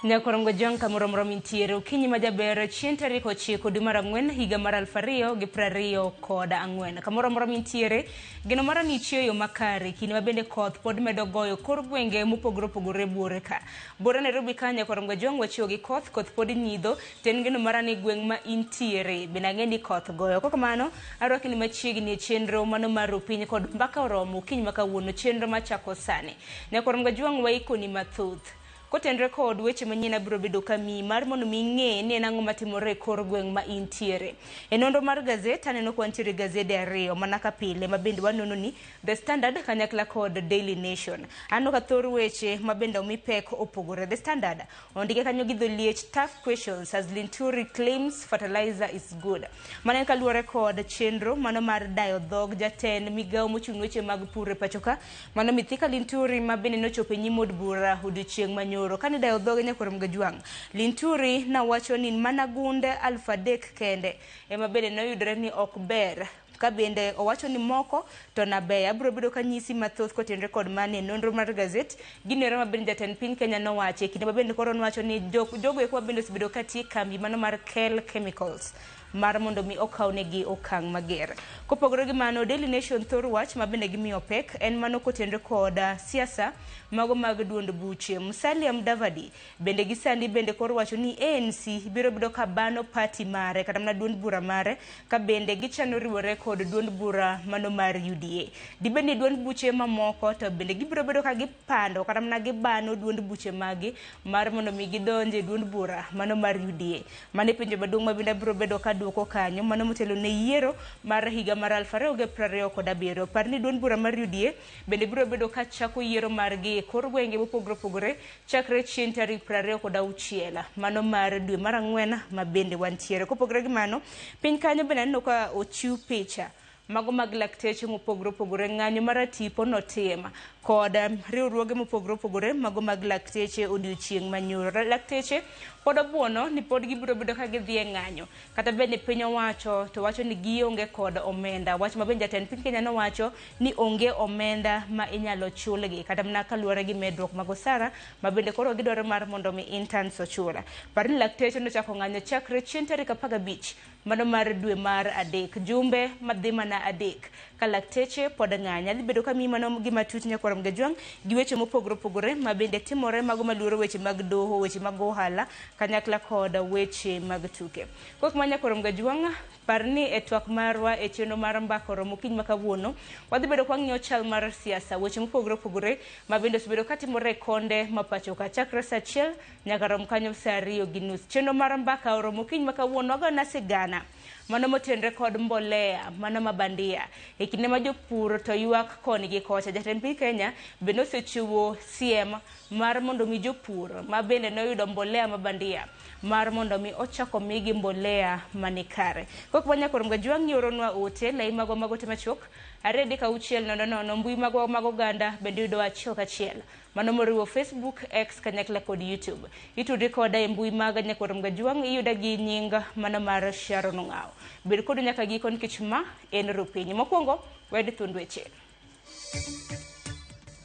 Nyakorongo Jong kamoro moro mintiere okinyi ma jaber chieng' tarik 9 dwe mar 4 higa mar 2024. Kamoro amora mintiere geno mara ni ichiew yo makare kinde ma bende koth pod medo goyo kor gwenge mopogore opogore buore ka. Buore Nairobi ka Nyakorongo Jong wachiew gi koth, koth pod nyidho to en geno mara ni gweng' ma intiere bende ang'e ni koth goyo. Kok kamano arwaki ni machiegni e chenro mano mar Rupiny kod Mbaka Oromo okinyi ma kawuono chenro machako sani. Nyakorongo Jong waikoni mathoth. Kotenre kod weche manyien abiro bedo kamiyi mar mondo mi ing'e ni en ang'o matimore e kor gweng' ma intiere. E nonro mar gazet aneno ka wantiere gazede ariyo mana ka pile ma bende wanono ni The Standard kanyakla kod Daily Nation. Aneno ka thor weche ma bende omi pek opogore. The Standard ondike kanyo gi dholiech tough questions as Linturi claims fertilizer is good. Mano en kaluwore kod chenro mano mar dayo dhog jatend migawo mochung' weche mag pur e pacho ka Mano Mithika Linturi ma bende nochopo e nyim od bura odiochieng' manyoro. Kane dayo dhoge nyakwar Mgajwang', Linturi nawacho ni mana gunde 3,000 kende ema bende noyudore ni ok ber. Ka bende owacho ni moko to nabeyo. Abiro bedo kanyisi mathoth kotenre kod mani e nonro mar gazet. Gino ero ma bende jatend piny Kenya nowacho e kinde ma bende koro nowacho ni jogo eko ma bende osebedo katiyo e kambi mano mar Kel Chemicals mar mondo mi okawnegi okang' mager. Kopogore gi mano, Daily Nation thor wach ma bende gimiyo pek en mano kotenre kod siasa mago mag duond buche. Musalia Mudavadi bende gi sani bende koro wacho ni ANC biro bedo ka bano party mare kata mana duond bura mare ka bende gichano riwore kod duond bura mano mar UDA. Dibed ni duond buche mamoko to bende gibiro bedo ka gipando kata mana gibano duond buche magi mar mondo mi gidonj e duond bura mano mar UDA. Mano e penjo maduong' ma bende abiro bedo ka duoko kanyo mano motelo ne yiero mar higa mar 2027. Par ni duond bura mar UDA bende biro bedo ka chako yiero margi e kor gwenge mopogore opogore chakre chieng' tarik 26 mano mar dwe mar 4 ma bende wantiere. Kopogore gi mano, piny kanyo bende aneno ka ochiw picha mago mag lakteche mopogore opogore ng'anyo mar tipo notim kod riwruoge mopogore opogore mago mag lakteche odiochieng' manyoro. Lakteche pod obuono ni pod gibiro bedo ka gidhi e ng'anyo kata bende piny owacho to wacho ni gionge kod omenda. Wach ma bende jatend piny Kenya nowacho ni onge omenda ma inyalo chulgi kata mana kaluwore gi medruok mag osara ma bende koro gidwaro mar mondo mi interns ochul. Par ni lakteche nochako ng'anyo chakre chieng' tarik 15 mano mar dwe mar 3 jumbe madhi mana 3 ka lakteche pod ng'anyo. Adhi bedo kamiyi mano gima tut nyakwar Mgajwang' gi weche mopogore opogore ma bende timore mago maluoro weche mag doho, weche mag ohala kanyakla kod weche mag tuke. Kok ma nyakwar Mgajwang' par ni e twak marwa e chenro mar mbaka oromo okinyi ma kawuono wadhi bedo kwang'iyo chal mar siasa, weche mopogore opogore ma bende osebedo katimore e konde ma pacho ka chakre saa 1 nyaka rom kanyo saa 2:30. Chenro mar mbaka oromo okinyi ma kawuono wagona sigana mano motenre kod mbolea mano ma bandia e kinde ma jopur to ywak koni gi kocha. Jatend piny Kenya bende osechiwo siem mar mondo mi jopur ma bende noyudo mbolea ma bandia mar mondo mi ochak omigi mbolea mani kare. Kok ma nyakwar Mgajwang' ioronwa ote lai magwa mag ote machuok 2 3 6 0 0 mbui magwa mag oganda bende yudowa achiel kachiel mano moriwo Facebook, X kanyakla kod YouTube. Itudri koda e mbui mag nyakwar Mgajwang' iyuda gi nying mano mar Sharon Ong'awo. Bed kodu nyaka giko nikech ma en Rupiny. Mokwongo wed thund weche.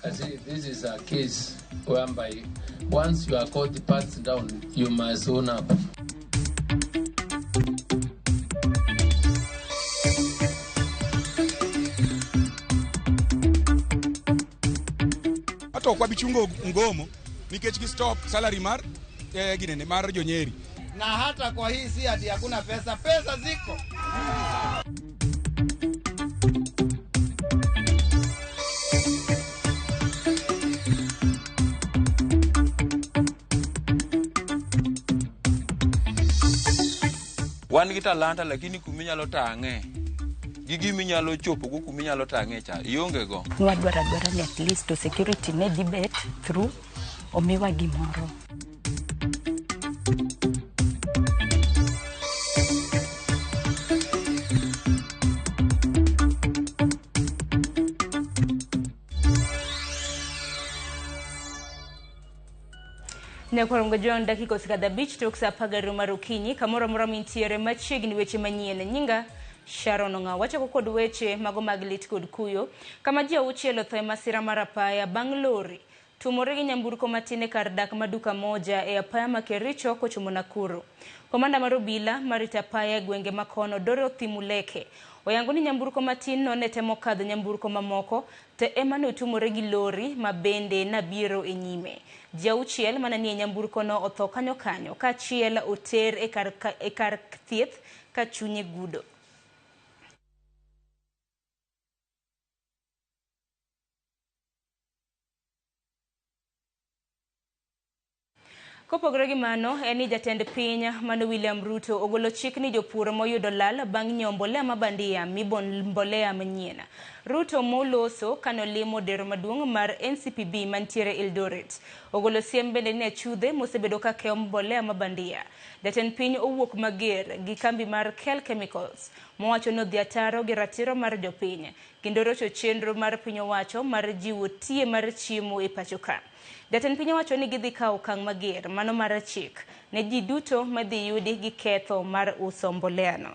I say this is a case whereby once you are caught pants down, you must own up. To ok wabi chungo mgomo nikech gi stop salary mar ginene mar jonyeri. Na hata kwa hii si ati hakuna pesa, pesa ziko. Wan gi talanta lakini kuminyalo tang'e gi giminyalo chopo go kuminyalo tang'e cha ionge go. Nwadwaro adwara ni at least to security ne dhi bet through omiwa gimoro. Nyakwar Mgajwang' dakika osekadho 5 tok saa 12 mar okinyi kamoro amora mintiere machiegni weche manyien. Nyinga Sharon Ong'awo. Wachako kod weche mago mag lit kod kuyo kama ji 6 otho e masira mar apaya bang' lori Tumore gi nyamburko matin e kar dak ma duka moja e apaya ma Kericho kochomo Nakuru. Komanda mar obila marito apaya e gwenge ma kono Dorothy Muleke oyango ni nyamburko matin no ne temo kadho nyamburko mamoko to ema ne otumore gi lori ma bende nabiro e nyime. Ji auchiel mana nie nyamburko no otho kanyo kanyo ka achiel oter e kar thieth ka chunye gudo. Kopogore gi mano, en ni jatend piny mano William Ruto ogolo chik ni jopur moyudo lal bang' nyiewo mbolea ma bandia mibo mbolea manyien. Ruto moloso kanolimo dero maduong' mar NCPB mantiere Eldoret. Ogolo siem bende ni achudhe mosebedo ka keyo mbolea ma bandia. Jatend piny owuok mager gi kambi mar Kel Chemicals mowacho ni odhi ataro gi ratiro mar jopiny kendo rocho chenro mar piny owacho mar jiwo tiye mar chiemo e pacho ka. Jatend piny owacho ni gidhi kawo okang' mager mano mar chik ne ji duto madhi yudi gi ketho mar uso mbolea no.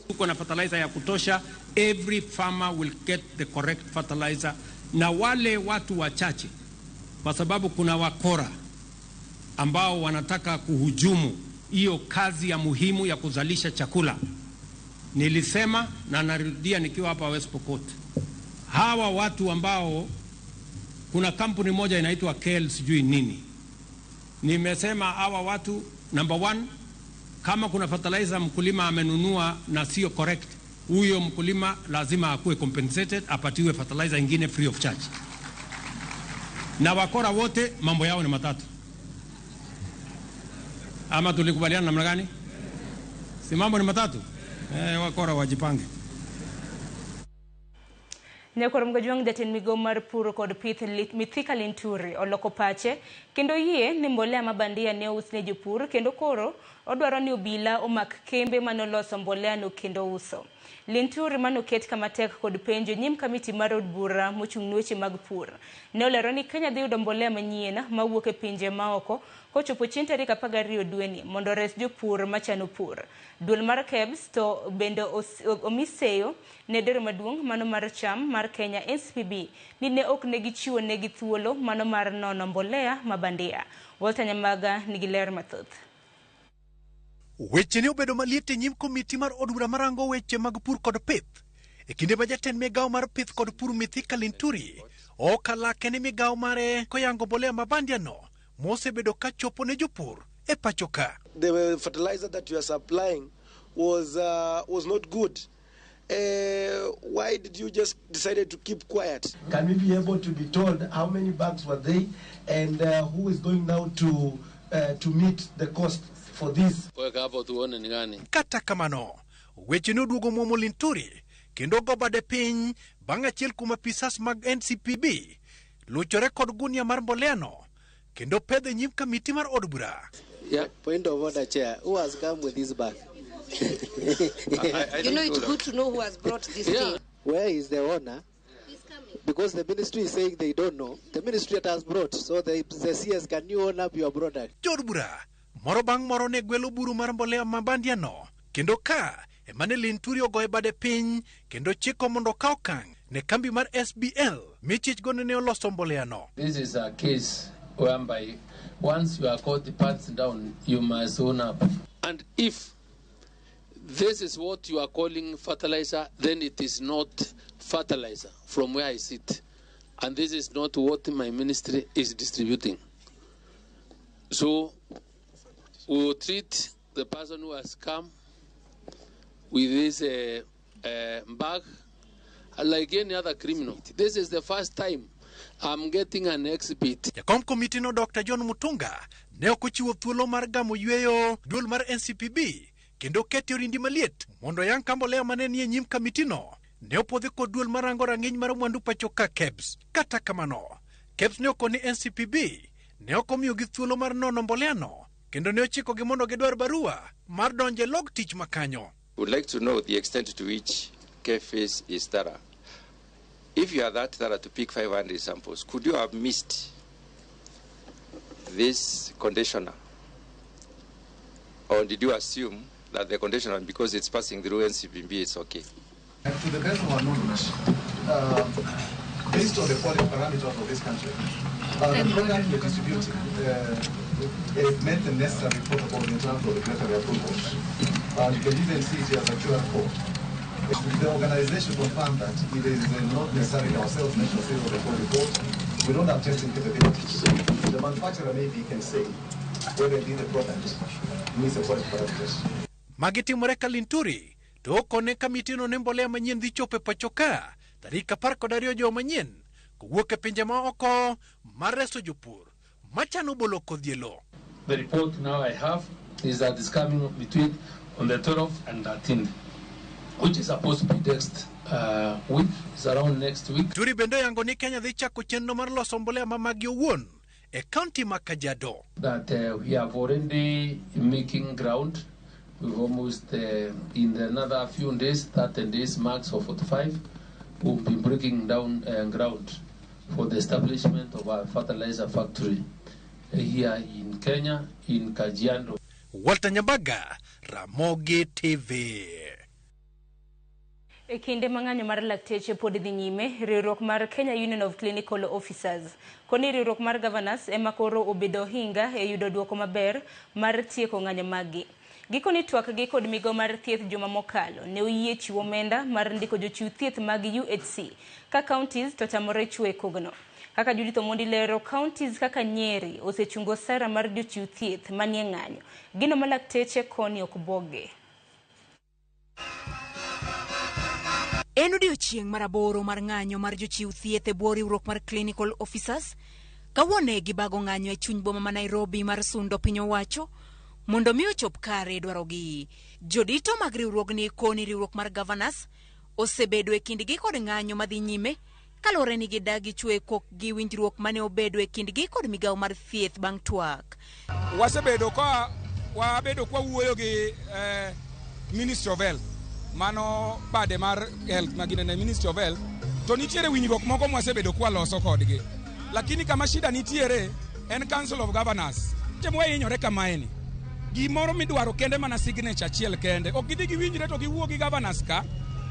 Tuko na fertilizer ya kutosha, every farmer will get the correct fertilizer. Na wale watu wachache, kwa sababu kuna wakora ambao wanataka kuhujumu hiyo kazi ya muhimu ya kuzalisha chakula. Nilisema na narudia nikiwa hapa West Pokot, hawa watu ambao kuna kampuni moja inaitwa Kel sijui nini. Nimesema hawa watu, number one, kama kuna fertilizer mkulima amenunua na sio correct, huyo mkulima lazima akuwe compensated, apatiwe fertilizer ingine free of charge. Na wakora wote mambo yao ni matatu. Ama tulikubaliana namna gani? Si mambo ni matatu? Wakora wajipange. Nyakwar Mgajwang' jatend migao mar pur kod pith Mithika Linturi oloko pache kendo yie ni mbolea ma bandia ne ous ne jopur kendo koro odwaro ni obila omak kembe manoloso mbolea no kendo uso. Linturi manoket kama tek kod penjo nyim kamiti mar od bura mochung' ne weche mag pur. Ne olero ni Kenya dhi yudo mbolea manyien mawuok e pinje maoko kochopo chieng' tarik 12 dweni mondo ores jopur machano pur. Duol mar KEBS to bende omi seyo ne dero maduong' mano mar cham mar Kenya NCPB ni ne ok ne gichiwo negi thuolo mano mar nono mbolea ma bandia. Walter Nyamaga nigi ler mathoth. Weche ne obedo maliet e nyim komiti mar od bura marango weche mag pur kod pith. E kinde ma jatend migao mar pith kod pur Mithika Linturi okalake ne migao mare koyango mbolea ma bandia no mosebedo ka chopo ne jopur e pacho ka. The fertilizer that you are supplying was not good. Why did you just decided to keep quiet? Can we be able to be told how many bags were they and who is going now to meet the cost for this? Kata kamano, weche ne oduogo muomo Linturi kendo go bade piny bang' achiel kuom apisas mag NCPB luchore kod gunia mar mbolea no kendo pedho e nyim kamiti mar od bura. Yeah. Point of order, Chair. Who has come with this bag? You know, it's good to know who has brought this thing. Where is the owner? He's coming. Because the ministry is saying they don't know. The ministry that has brought. So the CS, can you own up your product? Jood bura moro bang' moro ne gwelo buru mar mbolea ma bandia no kendo ka ema ne Linturi ogoye bade piny kendo chiko mondo okaw okang' ne kambi mar SBL michich go ne oloso mbolea no. This is a case whereby once you are caught the pants down, you must own up. And if this is what you are calling fertilizer, then it is not fertilizer from where I sit. And this is not what my ministry is distributing. So we will treat the person who has come with this bag like any other criminal. This is the first time I'm getting an exhibit. Jakom komiti no Dr. John Mutunga ne ok ochiwo thuolo mar gamo yweyo duol mar NCPB kendo kete orindi maliet mondo yang ka mbolea mane nie nyim kamitino ne opodhi kod duol marango rang'iny mar mwandu pacho ka KEBS. Kata kamano, KEBS ne okoni NCPB ne ok omiyogi thuolo mar nono mbolea no kendo ne ochikogi mondo gidwar barua mar donjo e log tich makanyo. Would like to know the extent to which KEPHIS is thorough. If you are that thorough to pick 500 samples, could you have missed this conditioner? Or did you assume that the conditioner, because it's passing through NCPB, it's okay? To the best of our knowledge, Based on the quality parameters of this country, the product we're distributing it met the necessary protocol in terms of regulatory approvals. You can even see it as a QR code. The organization confirmed that it is not necessarily ourselves national sales of the report. We don't have testing capabilities. The manufacturer maybe can say whether indeed the product meets the quality parameters. Magi timore ka Linturi to okone kamitino ne mbolea manyien dhi chopo e pacho ka tarik 12 juma manyien kowuok e pinje ma oko mar reso jopur machano bolo kodhi e lowo. The report now I have is that it's coming between on the 12th and 13th, which is supposed to be next week. It's around next week. Turi bende oyango ni Kenya dhi chako chenro mar loso mbolea ma magi owuon e kaunti ma Kajiado. That we have already making ground. We've almost in the another few days, 30 days max or 45, we'll be breaking down ground for the establishment of our fertilizer factory here in Kenya, in Kajiado. Walter Nyabaga, Ramogi TV. E kinde ma ng'anyo mar lakteche pod dhi nyime, riwruok mar Kenya Union of Clinical Officers koni riwruok mar Governors ema koro obedo ohinga e yudo duoko maber mar tieko ng'anyo maggi. Gikoni twak gi kod migawo mar thieth juma mokalo ne oyie chiwo omenda mar ndiko jochiw thieth mag UHC ka counties to tamore chiwo e kogno. Kaka Judith Omondi lero, counties kaka Nyeri osechungo osara mar jochiw thieth manie ng'anyo. Gino ma lakteche koni ok bwogi. En odiochieng' mar 8 mar ng'anyo mar jochiw thieth e bwo riwruok mar Clinical Officers. Kawuono gibago ng'anyo e chuny boma ma Nairobi mar sundo piny owacho mondo mi ochop kare dwarogi. Jodito mag riwruogni koni riwruok mar Governors osebedo e kindgi kod ng'anyo madhi nyime kaluwore ni gidagi chwe kokgi winjruok mane obedo e kindgi kod migawo mar thieth bang' twak. Wasebedo ka wabedo kwa wuoyo gi Ministry of Health, mano bade mar health maginene Ministry of Health, to nitiere winjruok moko mwasebedo kwa loso kodgi. Lakini kama shida nitiere en Council of Governors. Temo hinyore kamaeni. Gimoro midwaro kende mana signature achiel kende. Ok gidhi giwinjre to giwuo gi governors ka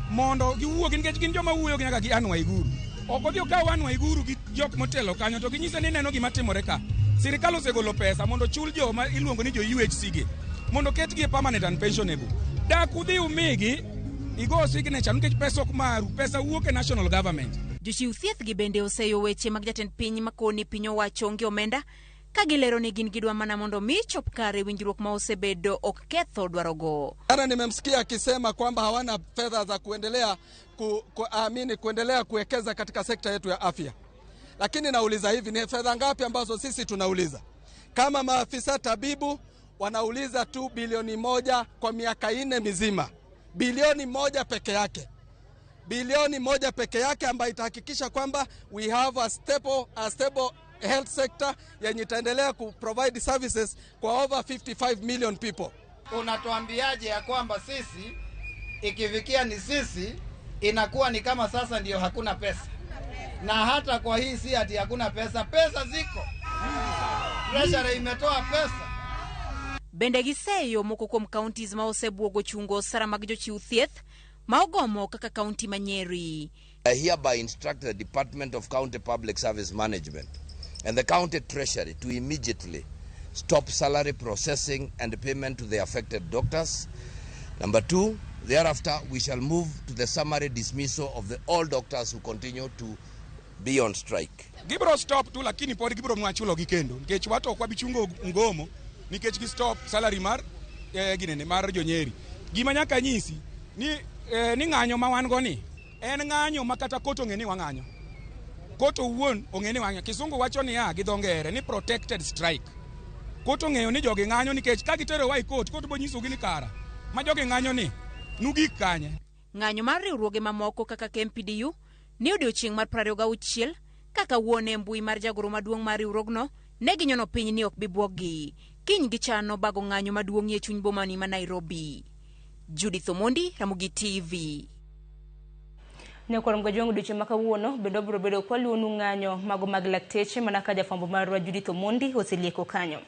mondo giwuo gi nikech gin joma wuoyo gi nyaka gi Anne Waiguru. Ok odhi okaw Anne Waiguru gi jok motelo kanyo to ginyise ni neno gima timore ka. Sirikal osegolo pesa mondo chul joma iluongo ni jo UHC gi mondo ketgi e permanent and pensionable. Dak udhi umigi igo signature nikech pesa ok maru, pesa wuok e national government. Jochiw thieth gi bende oseyo weche mag jatend piny makoni piny owacho onge omenda ka gilero ni gin gidwa mana mondo mi chop kare winjruok ma osebedo ok ketho dwarogo. Jana nimemsikia akisema kwamba hawana fedha za kuendelea kuendelea kuwekeza katika sekta yetu ya afya. Lakini nauliza hivi, ni fedha ngapi ambazo sisi tunauliza? Kama maafisa tabibu wanauliza tu bilioni 1 kwa miaka 4 mizima. Bilioni 1 peke yake. Bilioni 1 peke yake ambayo itahakikisha kwamba we have a stable health sector yenye itaendelea ku provide services kwa over 55 million people. Unatuambiaje ya kwamba sisi ikifikia ni sisi inakuwa ni kama sasa ndio hakuna pesa? Na hata kwa hii si ati hakuna pesa, pesa ziko. Treasury imetoa pesa. Bende giseyo moko kuom counties ma osebuogo chungo osara mag jochiw thieth ma ogomo kaka kaunti ma Nyeri. I hereby instruct the Department of County Public Service Management and the County Treasury to immediately stop salary processing and payment to the affected doctors. Number 2, thereafter we shall move to the summary dismissal of the all doctors who continue to be on strike. Gibro stop tu lakini pod gibro mwachulo gi kendo nikech watu ok wabichungo mgomo nikech gi stop salary mar ginene mar jonyeri. Gima nyaka nyisi ni ng'anyo ma wan go ni en ng'anyo ma kata koto ong'e ni wang'anyo. Koto wuon ong'e ni wang'anyo. Kisungu wacho niya gi dho ngere ni protected strike. Koto ong'eyo ni jogi ng'anyo nikech ka gitero wa e court, court bo nyisogi ni kara ma jogi ng'anyo ni nugik kanye. Ng'anyo mar riwruoge mamoko kaka KMPDU ni odiochieng' mar 26 kaka wuon e mbui mar jagoro maduong' mar riwruogno ne ginyono piny ni ok bi bwoggi. Kiny gichano bago ng'anyo maduong' e chuny bomani ma Nairobi. Judith Omondi, Ramogi TV. Nyakwar Mgajwang' odiochieng' ma kawuono bende wabiro bedo kwaluonu ng'anyo mago mag lakteche mana ka jafwambo marwa Judith Omondi oselieko kanyo.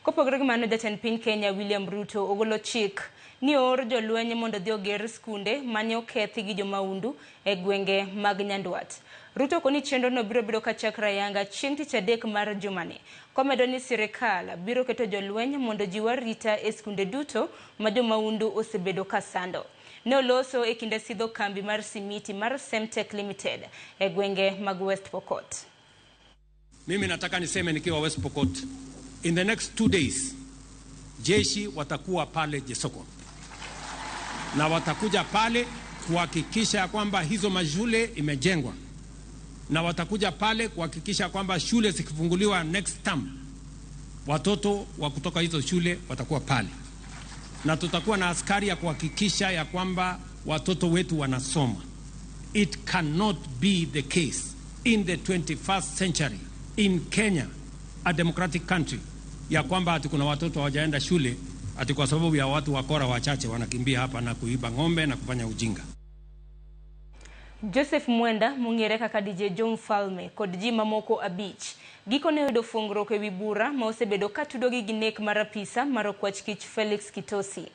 Kopogore gi mano, jatend piny Kenya William Ruto ogolo chik ni oor jolweny mondo odhi oger skunde mane okethi gi jomaundu e gwenge mag Nyandwat. Ruto koni chenrono biro bedo kachakre ayanga chieng' tich adek mar jumani. Komedo ni sirikal biro keto jolweny mondo ojiw arita e skunde duto ma jomaundu osebedo ka sando. Ne oloso e kinde sidho kambi mar simiti mar Semtech Limited e gwenge mag West Pokot. Mimi nataka niseme nikiwa West Pokot, in the next 2 days jeshi watakuwa pale Jesoko na watakuja pale kuhakikisha kwamba hizo mashule imejengwa, na watakuja pale kuhakikisha kwamba shule zikifunguliwa next term watoto wa kutoka hizo shule watakuwa pale, na tutakuwa na askari ya kuhakikisha ya kwamba watoto wetu wanasoma. It cannot be the case in the 21st century in Kenya, a democratic country, ya kwamba ati kuna watoto hawajaenda shule ati kwa sababu ya watu wakora wachache wanakimbia hapa na kuiba ng'ombe na kufanya ujinga. Joseph Mwenda mong'ere kaka DJ Joe Mfalme kod ji mamoko 5 gikone oyudo fungruok ewi bura ma osebedo ka tudogi gi nek mar apisa mar okwach kich Felix Kitosi.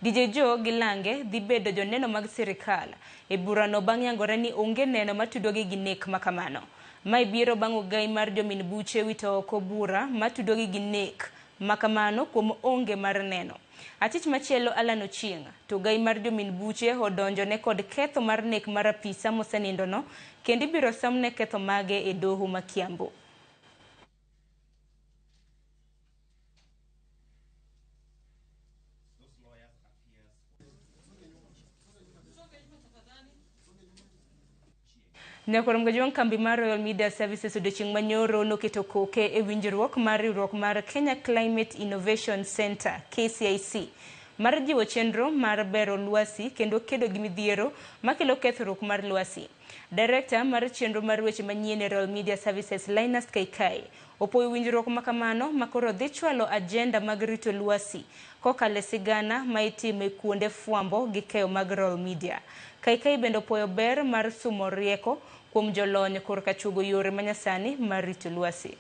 DJ Joe gi lange dhi bedo joneno mag sirikal e burano bang' yangore ni onge neno matudogi gi nek makamano. Mae biro bang' ogai mar jomin buche wito oko bura matudogi gi nek makamano kuom onge mar neno. Achich machielo Alan Ochieng' to ogai mar jomin buche odonjone kod ketho mar nek mar apisa mosenindono kendo ibiro somne ketho mage e doho ma Kiambu. Nyakwar Mgajwang' kambi mar Royal Media Services odiochieng' manyoro noketo koke e winjruok mar riwruok mar Kenya Climate Innovation Center KCIC mar jiwo chenro mar bero lwasi kendo kedo gi midhiero makelo kethruok mar lwasi. Director mar chenro mar weche manyien e Royal Media Services Linus Kaikai opoyo winjruok makamano makoro dhi chwalo agenda mag rito lwasi kokalo e sigana ma itimo e kuonde fwambo gi keyo mag Royal Media. Kaikai bende opoyo ber mar sumo rieko kuom jolony korka chuogo yore manyasani mar rito lwasi.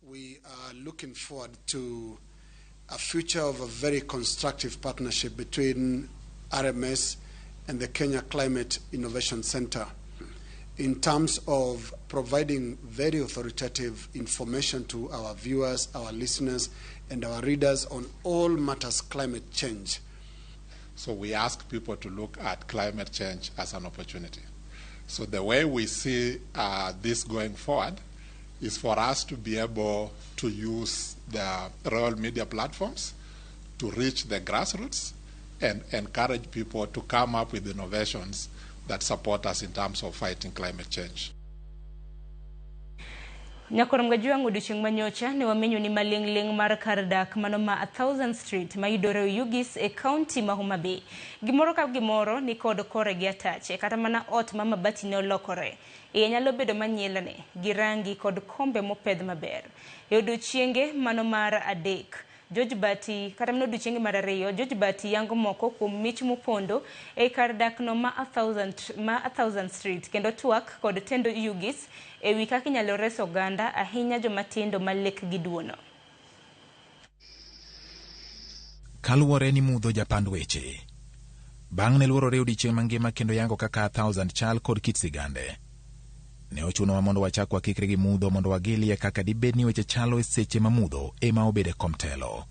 We are looking forward to a future of a very constructive partnership between RMS and the Kenya Climate Innovation Center in terms of providing very authoritative information to our viewers, our listeners, and our readers on all matters climate change. So we ask people to look at climate change as an opportunity. So the way we see this going forward is for us to be able to use the Royal Media platforms to reach the grassroots and encourage people to come up with innovations that support us in terms of fighting climate change. Nyakwar Mgajwang' odiochieng' manyocha ne wamenyo ni maling'ling' mar kar dak mano ma 1000 Street mayudore Oyugis e kaunti ma Homa Bay. Gimoro ka gimoro ni kod kore gi atache, kata mana ot ma mabati ne olokore. Iye nyalo bedo manyielne gi rangi kod kombe mopedh maber. E odiochienge mano mar 3, George Bati, kata mana odiochienge mar 2, George Bati yango moko kuom mich mopondo e kar dak no ma 1000 Street kendo twak kod tendo Oyugis e wi kaka inyalo res oganda ahinya jomatindo ma lekgi duono. Kaluwore ni mudho japand weche. Bang' ne luorore odiochieng' mangima kendo yango kaka 1000 chal kod kit sigande. Ne ochunowa mondo wachak wakikre gi mudho mondo wagilie kaka dibed ni weche chalo e seche ma mudho ema obedo e kom telo.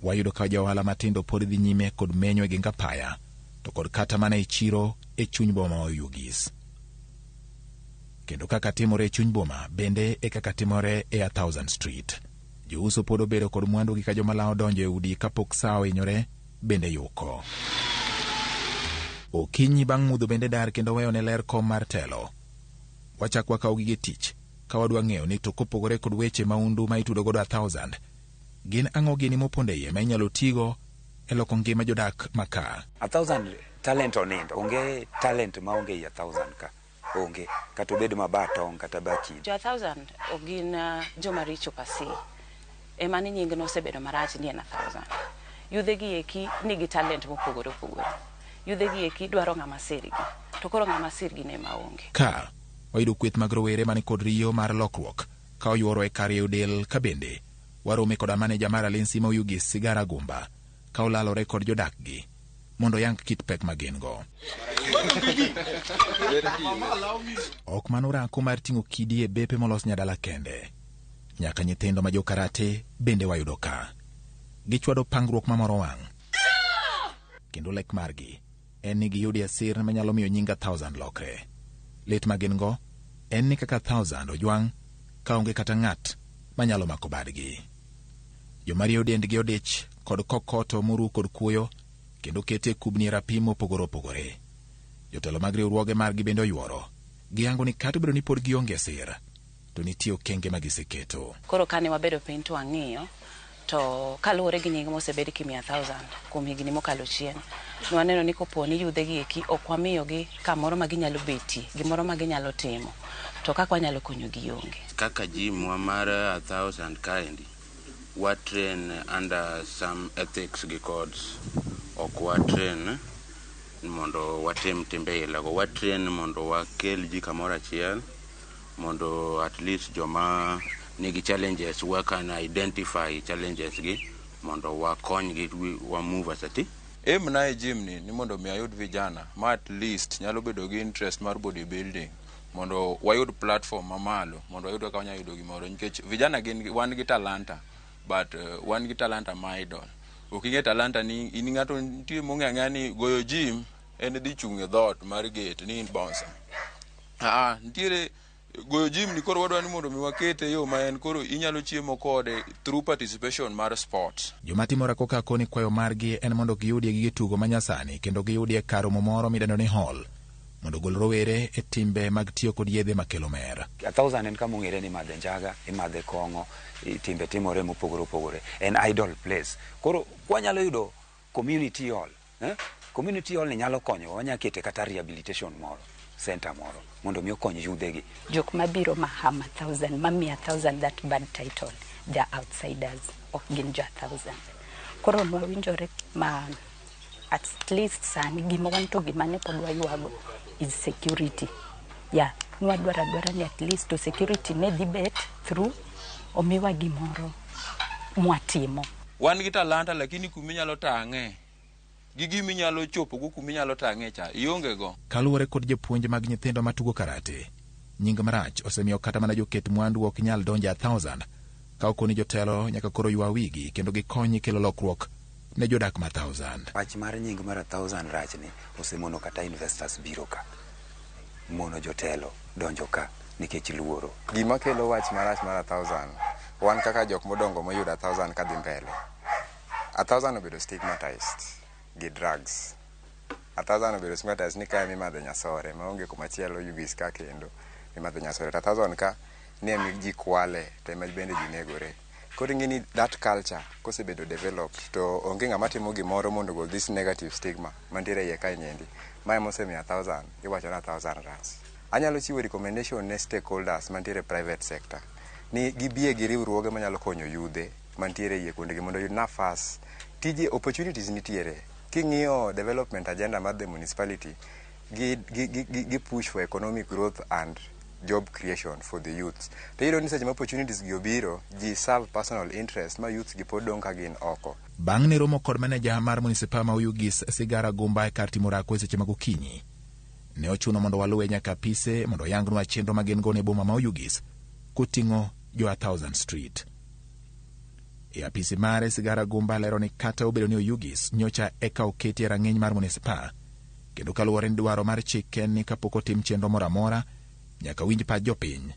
Wayudo ka johala matindo pod dhi nyime kod menyo e geng apaya to kod kata mana e chiro e chuny boma ma Oyugis. Kendo kaka timore e chuny boma bende e kaka timore e 1000 Street. Jouso pod obedo kod mwandugi ka joma lawo donjo e udi kapok sa ohinyore bende yuko. Okinyi bang' mudho bende dar kendo weyo ne ler kom mar telo. Wachak wakaw gige tich ka wadwa ng'eyo ni to kopogore kod weche maundu ma itudo godo 1000, gin ang'o gini mopondo e iye ma inyalo tigo e loko ngima jodak maka. 1000 talent onindo, onge talent maonge ei 1000 ka, onge, kata obed ma ba tong' kata ba chidi. Jo 1000 ok gin joma richo pasi. Ema ni nying no osebedo marach ni en 1000. Yudhe gi eki nigi talent mopogore opogore. Yudhe gi eki dwaro ng'ama sirgi. To koro ng'ama sirgi ne maonge. Ka wayudo kweth mag rowere mani kod riyo mar lokruok ka oyuoro e kar rieyo del ka bende warome koda maneja mar Alensi ma Oyugis Sigara Gumba ka olalore kod jodakgi mondo oyang kit pek ma gin go. Ok mano rako mar ting'o kidi e bepe molos nyadala kende. Nyaka nyithindo ma jokarate bende wayudo ka. Gichwado pangruok mamoro wang'. Kendo lek margi en ni giyudi asir manyalo miyo nying 1000 lokre. Lit ma gin go en ni kaka 1000 ojwang' ka onge kata ng'at manyalo mako badgi. Joma rieyo dendgi odich kod kokoto moru kod kuoyo kendo kete kubni e rapim mopogore opogore. Jotelo mag riwruoge margi bende oyuoro. Giyango ni kata obedo ni pod gionge sir, to nitie okenge ma giseketo. Koro kane wabedo piny to wang'iyo, to kaluwore gi nying mosebed kimiyo 1000 kuom higni mokalo chien, nwaneno ni kopo ni yudhe gi eki ok wamiyogi kamoro ma ginyalo betie, gimoro ma ginyalo timo, to kaka wanyalo konyogi onge. Kaka gym wa mar 1000 kaendi, wa train under some ethics gi codes. Ok wa train mondo watim timbe ilago. Wa train mondo wakel ji kamoro achiel, mondo at least joma nigi challenges we can identify challenges gi mondo wakonygi wa move as a team. Aim na e gym ni mondo mi ayud vijana ma at least nyalo bedo gi interest mar bodybuilding mondo wayud platform mamalo mondo wayud kaka wanyalo yudo gimoro nikech vijana gin wan gi talanta but wan gi talanta ma idol. Ok ing'e talanta ni in ng'ato nitie mong'e ang'eya ni goyo gym en dhi chung' e dhoot mar gate ni in bouncer. Nitiere goyo gym ni koro wadwa ni mondo mi wakete yo ma en koro inyalo chiemo kode through participation mar sports. Joma timo orako ka koni kwayo margi en mondo giyudie gige tugo manyasani kendo giyudie kar romo moro midendo ni hall mondo ogol rowere e timbe mag tiyo kod yedhe makelo mer. 1000 en kama ong'ere ni imadhe njaga, imadhe kong'o, timbe timore mopogore opogore. En idle place. Koro kwanyalo yudo community hall, Community hall ni nyalo konyo, wanyalo kete kata rehabilitation moro, center moro, mondo mi okony yudhegi. Jok mabiro mahama 1000, mamiya 1000 that bad title, they are outsiders, ok gin jo 1000. Koro nwawinjore ma at least sani gima wan to gima ne pod waywago is security. Yeah, nwadwaro adwara ni at least to security ne dhi bet through omiwa gimoro mwatimo. Wan gi talanta lakini kuminyalo tang'e gi giminyalo chopo go kuminyalo tang'e cha ionge go. Kaluwore kod jopuonj mag nyithindo matugo karate, nying marach osemiyo kata mana joket mwandu ok nyal donjo e 1000 ka okoni jotelo nyaka koro ywa wigi kendo gikony kelo lokruok ne jodak ma 1000. Wach mar nying mar 1000 rach ni osemono kata investors biro ka, mono jotelo donjo ka nikech luoro. Gima kelo wach marach mar 1000, wan kaka jok modongo moyudo 1000 kadhi mbele. 1000 obedo stigmatized gi drugs. 1000 obedo stigmatized ni kae mimadhe nyasore maonge kumachielo Oyugis ka kendo mimadhe nyasore. To 1000 ka ni ema ji kwale to ema bende ji negore. Koro ing'e ni that culture kosebedo developed to onge ng'ama timo gimoro mondo ogol this negative stigma mantiere iye kae nyendi. Ma ema osemiyo 1000 iwacho ni 1000 rach. Anyalo chiwo recommendation ne stakeholders mantiere private sector ni gibie gi riwruoge manyalo konyo yudhe mantiere iye kuondegi mondo oyud nafas. Tije opportunities nitiere. King'iyo development agenda mar the municipality gi push for economic growth and job creation for the youths. To iyudo ni seche ma opportunities gi obiro, ji serve personal interest ma youths gi pod dong' ka gin oko. Bang' ne romo kod maneja mar munisipaa ma Oyugis Sigara Gumba e kar timo orako e seche mag okinyi, ne ochuno mondo waluwe nyaka apise mondo oyangnwa chenro ma gin go ne boma ma Oyugis koting'o jo 1000 Street. E apisi mare, Sigara Gumba lero ni kata obedo ni Oyugis nyocha eka oketi e rang'iny mar munisipaa, kendo kaluwore ni dwaro mar chik en ni kapok otim chenro moro amora nyaka winj pach jopiny.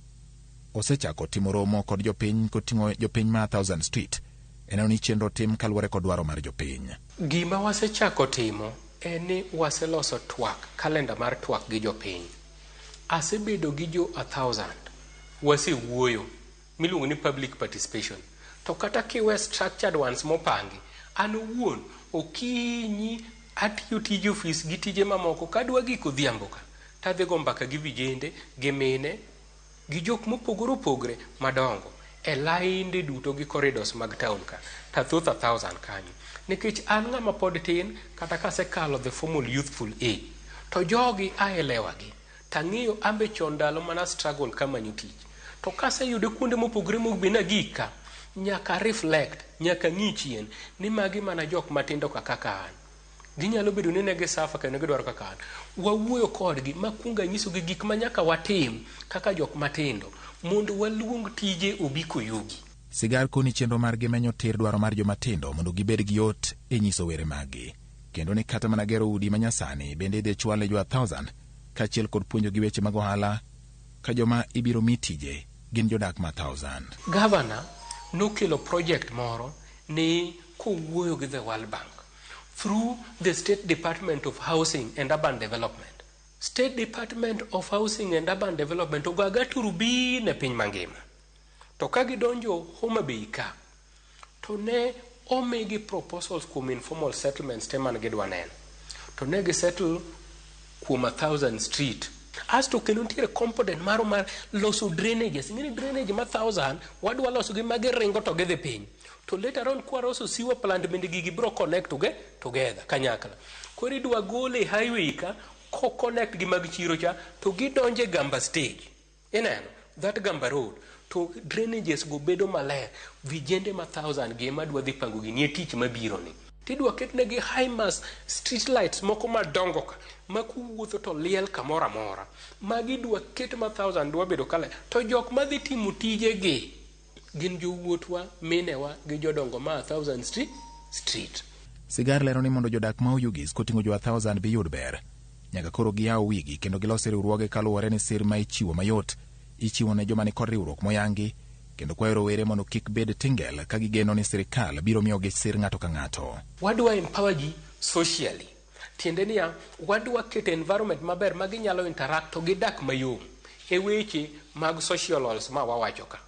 Osechako timo romo kod jopiny koting'o jopiny ma 1000 Street eneno ni chenro tim kaluwore kod dwaro mar jopiny. Gima wasechako timo en ni waseloso twak, kalenda mar twak gi jopiny. Asebedo gi jo 1000, wasewuoyo, miluongo ni public participation. To kata kiwe structured ones mopangi, an owuon okinyi atiyo tije ofis gi tije mamoko kadwa gik odhiambo ka tadhi go mbaka gi vijende, gi mine, gi jok mopogore opogore madongo. E lainde duto gi corridors mag town ka, to thoth 1,000 kanyo. Nikech an ng'ama pod tin, kata kasekalo the formal youthful age, to jogi aelewa gi. Tang'iyo ambe chon ndalo mana struggle kamanyo tich. To kaseyude kuonde mopogore mopogore nagik ka, nyaka reflect, nyaka ng'i chien, ni magi mana jok matindo ka kaka an. Ginyalo bedo ni ne gisafa kendo gidwaro kaka an. Wawuoyo kodgi makwongo anyisogi gik ma nyaka watim kaka jok matindo mondo waluong tije obi koyugi. Sigar koni chenro margi menyo tir dwaro mar joma tindo mondo gibed gi yot e nyiso were maggi. Kendo ni kata mana gero udi manyasani bende idhi chwal ne jo 1,000 kaachiel kod puonjogi weche mag ohala ka joma ibiro mi tije gin jodak ma 1,000. Gavana nokelo project moro ni kowuoyo gi the World Bank through the State Department of Housing and Urban Development. State Department of Housing and Urban Development ogaga turubin e piny mangima. To ka gidonjo Homa Bay ka, to ne omigi proposals kuom informal settlements te man gidwa neno. To ne gisettle kuom 1,000 street. Asto kendo nitiere component maro mar loso drainages. Ing'eni drainage ma 1,000 wadwa loso gi magiringo to gidhi piny. To later on kwaloso sewer plant bende gigi biro connect together kanyakla. Koro idwa gole highway ka ko connect gi mag chiro cha to gidonje Gamba stage. Ineno that Gamba road to drainages go bedo maler. Vijende ma 1,000 gi ema dwa dhi pango gini e tich mabiro ni. Tidwa ketnegi high mast street lights moko madongo ka ma kuwuotho to liel kamoro amora. Magi dwa ket ma 1,000 dwa bedo kale. To jok madhi timo tijegi gin jowuotwa, minewa gi jodongo ma 1,000 street. Sigar lero ni mondo jodak ma Oyugis koting'o jo 1,000 bi yud ber. Nyaka koro giyaw wigi kendo gilos riwruoge kaluwore ni sir ma ichiwo mayot ichiwo ne joma nikod riwruok moyangi kendo kwayo rowere mondo kik bed tingel ka gigeno ni sirikal biro miyogi sir ng'ato ka ng'ato. Wadwa empower ji socially. Tiende niya, wadwa keto environment maber ma ginyalo interact to gidak mayom e weche mag social roles ma wawacho ka.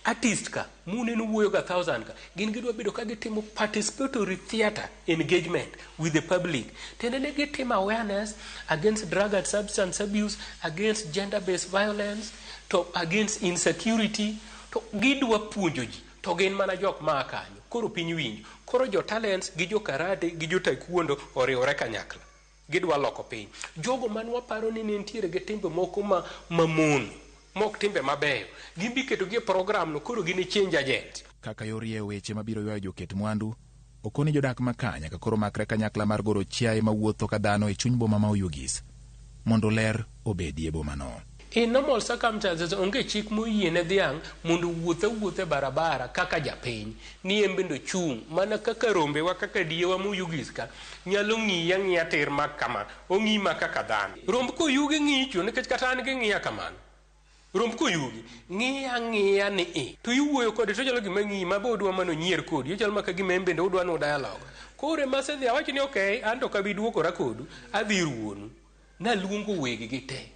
Artist ka, muneno wuoyo ga 1,000 ka, gin gidwa bedo ka gitimo participatory theatre engagement with the public. Tiende ni gitimo awareness against drug and substance abuse, against gender-based violence, to against insecurity, to gidwa puonjo ji, to gin mana jok maa kanyo. Koro piny winjo. Koro jo talents gi jo karate gi jo taekwondo oriwore kanyakla. Gidwa loko piny. Jogo man waparo ni nitiere gi timbe moko ma mamono, mok timbe mabeyo, gin bi ketogi e program no, koro gin e change agent. Kaka yor rieyo weche mabiro ywayo joket mwandu, okoni jodak ma ka nyaka koro makre kanyakla mar goro chiaye mawuotho ka dhano e chuny boma ma Oyugis mondo ler obedie bomano. In normal circumstances, onge chik moyiene dhiang' mondo owuoth awuotha e barabara kaka japiny, ni en bende ochung' mana kaka rombewa kaka diewa moyugis ka nyalo ng'iyi ang'iya tir mak kama, ong'iyi ma kaka dhano. Romb koyugi ng'icho nikech kata an ging'iya kamano. Romb koyugi ng'iya ang'iya ni i to iwuoyo kode to ochalo gima ng'iyi ma be odwa mana onyier kodi, ochalo maka gima en bende odwa nu dialogue. Koro ema asedhi awacho ni okay, an to ok abi duokora kodu, adhi ir wuonu. Naluongo weggi te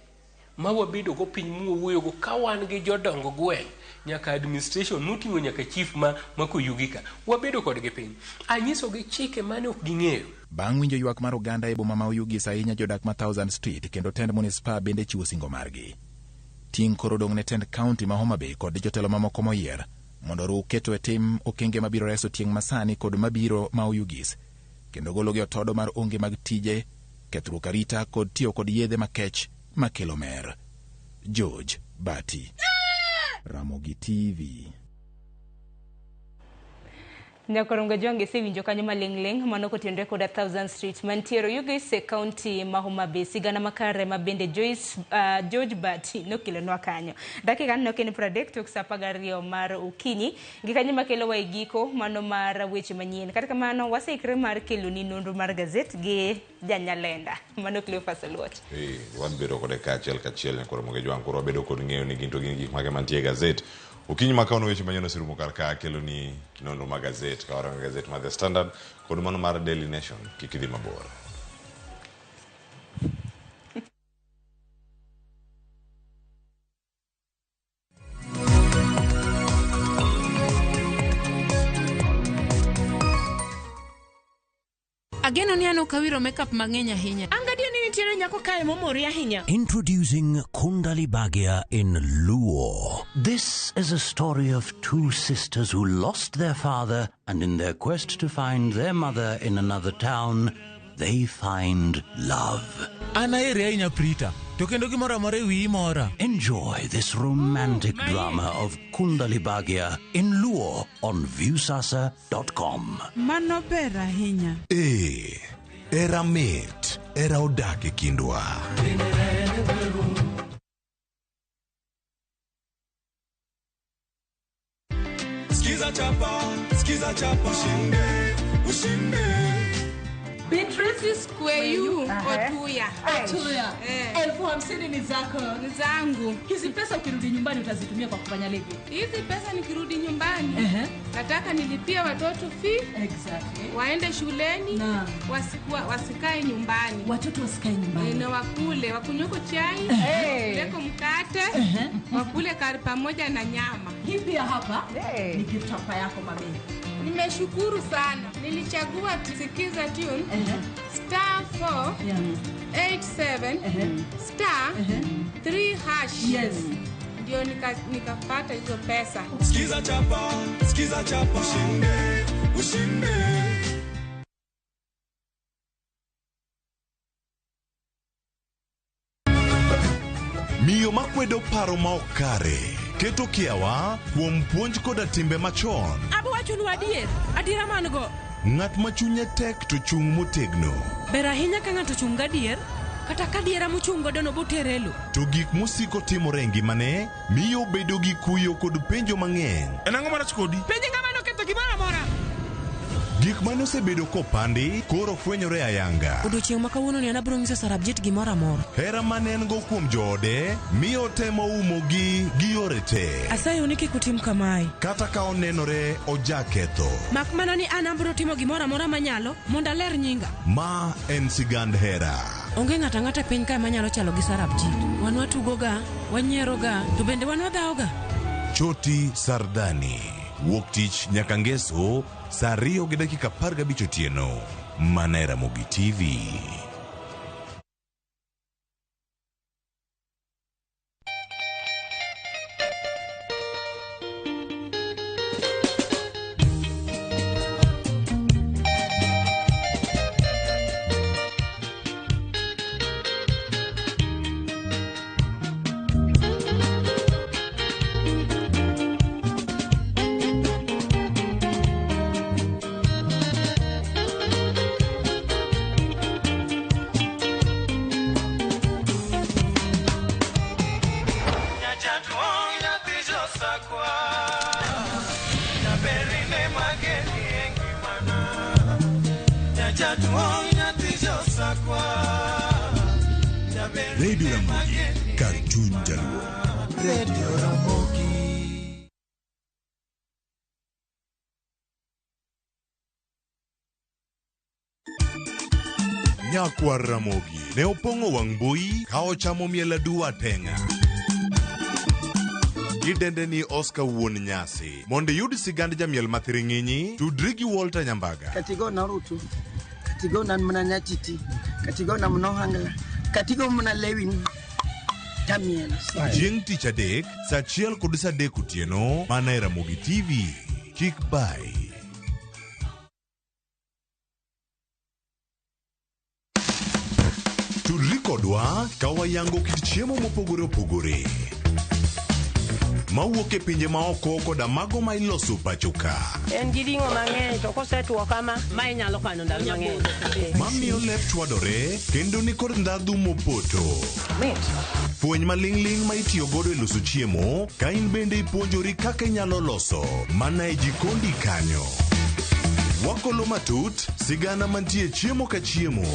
ma wabedo go piny mwawuoyogo ka wan gi jodong gweng' nyaka administration moting'o nyaka chief ma Koyugi ka wabedo kodgi piny. Anyisogi chike mane ok ging'eyo. Bang' winjo ywak mar oganda e boma ma Oyugis ahinya jodak ma 1,000 Street kendo tend munispa bende chiwo singo margi. Ting' koro dong' ne tend kaunti ma Homa Bay kod jotelo mamoko moyier mondo oruw keto e tim okenge mabiro reso tieng' masani kod mabiro ma Oyugis kendo gologi otodo mar onge mag tije, kethruok arita kod tiyo kod yedhe makech makelo mer. George Bati, Ramogi TV. Nyakorongo Jwangi isewinjo kanyo maling'ling' mano kotenore kod 1,000 Street mantiere Oyugis e kaunti ma Homa Bay. Sigana makare ma bende George Bati nokelonwa kanyo. Dakika nok en 30 tok saa 12 mar okinyi. Gi kanyo makelowa e giko mano mar weche manyien. Kata kamano waseikre mar keloni nonro mar gazet gi janyalenda mano Cleophas Oluoch. Wan bedo kode kaachiel kachiel Nyakorongo Jwangi koro wabedo kod ng'eyo ni gin to gin gik mage mantie e gazet. Okinyi ma kawuono weche manyien oserumo kar ka keloni nonro mar gazet ka warango gazet mar The Standard kod mano mar Daily Nation. Kik idhi mabor. Ageno ni an ok awiro makeup mang'eny ahinya. An gadier ni nitiere nyako kae momori ahinya. Introducing Kundali Bagia in Luo. This is a story of two sisters who lost their father, and in their quest to find their mother in another town, they find love. An aheri ahinya Prita, to kendo gimoro amora e wiyi mora. Enjoy this romantic drama of Kundali Bhagya in Luo on Viusasa.com. Mano ber ahinya. Ee, era mit, era odak e kindwa. Skiza chapa, skiza chapa, ushinde, ushinde. Beatrice Kweyu Otuya. Otuya. 50,000 ni zako. Ni zangu. Hizi pesa ukirudi nyumbani utazitumia kwa kufanya lipi? Hizi pesa nikirudi nyumbani nataka nilipie watoto fee. Exactly. Waende shuleni, wasikae nyumbani. Watoto wasikae nyumbani. Na wakule, wakunyweko chai, kuleko mkate, wakule kari pamoja na nyama. Hii pia hapa ni gift hapa yako mami. Nimeshukuru sana. Nilichagua Sikiza tune star 4 87 star 3 hash. Yes. Ndio nikapata hizo pesa. Skiza chapa, skiza chapa, ushinde, ushinde. Miyo makwedo paro ma ok kare keto kiawa kuom puonj koda timbe machon. Abo wachonu adier, adiera man go. Ng'at ma chunye tek to chung' motegno. Ber ahinya ka ng'ato chung' gadier, kata ka diera mochung' godo no botere lo. To gik mosiko timore e ngimane miyo obedo gi kuyo kod penjo mang'eny. En ang'o marach kodi? Penj ng'ama noketho gimoro amora. Gik mane osebedo kopandi koro fwenyore ayanga. Odiochieng' ma kawuono ni an abiro nyiso Sarabjit gimoro amora. Hera mane en go kuom joode miyo temo umogi gi yore te. Asayo ni kik utim kamae. Kata ka onenore ojaketho. Mak mana ni an abiro timo gimoro amora manyalo mondo aler nyinga. Ma en sigand hera. Onge ng'ato ang'ata e piny kae manyalo chalo gi Sarabjit. Wan watugoga, wanyieroga, to bende wan wadhawoga. Choti Sardani. Wuok tich nyaka ngeso saa 2:15 otieno. Mana e Ramogi TV. Radio Ramogi, kar chuny Jaluo. Radio Ramogi. Nyakwar Ramogi ne opong'o wang' mbui ka ochamo miel aduwa teng'a. Gidende ni Oscar wuon nyasi. Mondo iyud sigand jamiel mathiring'inyi, tudri gi Walter Nyambaga. Katigo na Rutu, katigo na mana nyatiti, katigo na mnohangla, katigo mana lewin tamiel. Chieng' tich adek, saa 1 kod saa 3 otieno, mana e Ramogi TV. Kik bai. Tudri kodwa ka wayango kit chiemo mopogore opogore mawuok e pinje maoko koda mago ma iloso pacho ka. En gi ring'o mang'eny to kosetuo kama, ma inyalo kano ndalo mang'eny. Mamiyo lep chwadore kendo ni kod ndhadhu mopoto. Fweny maling'ling' ma itiyo godo e loso chiemo ka in bende ipuonjori kaka inyalo loso mana e jikondi kanyo. Wakolo matut sigana mantie chiemo ka chiemo.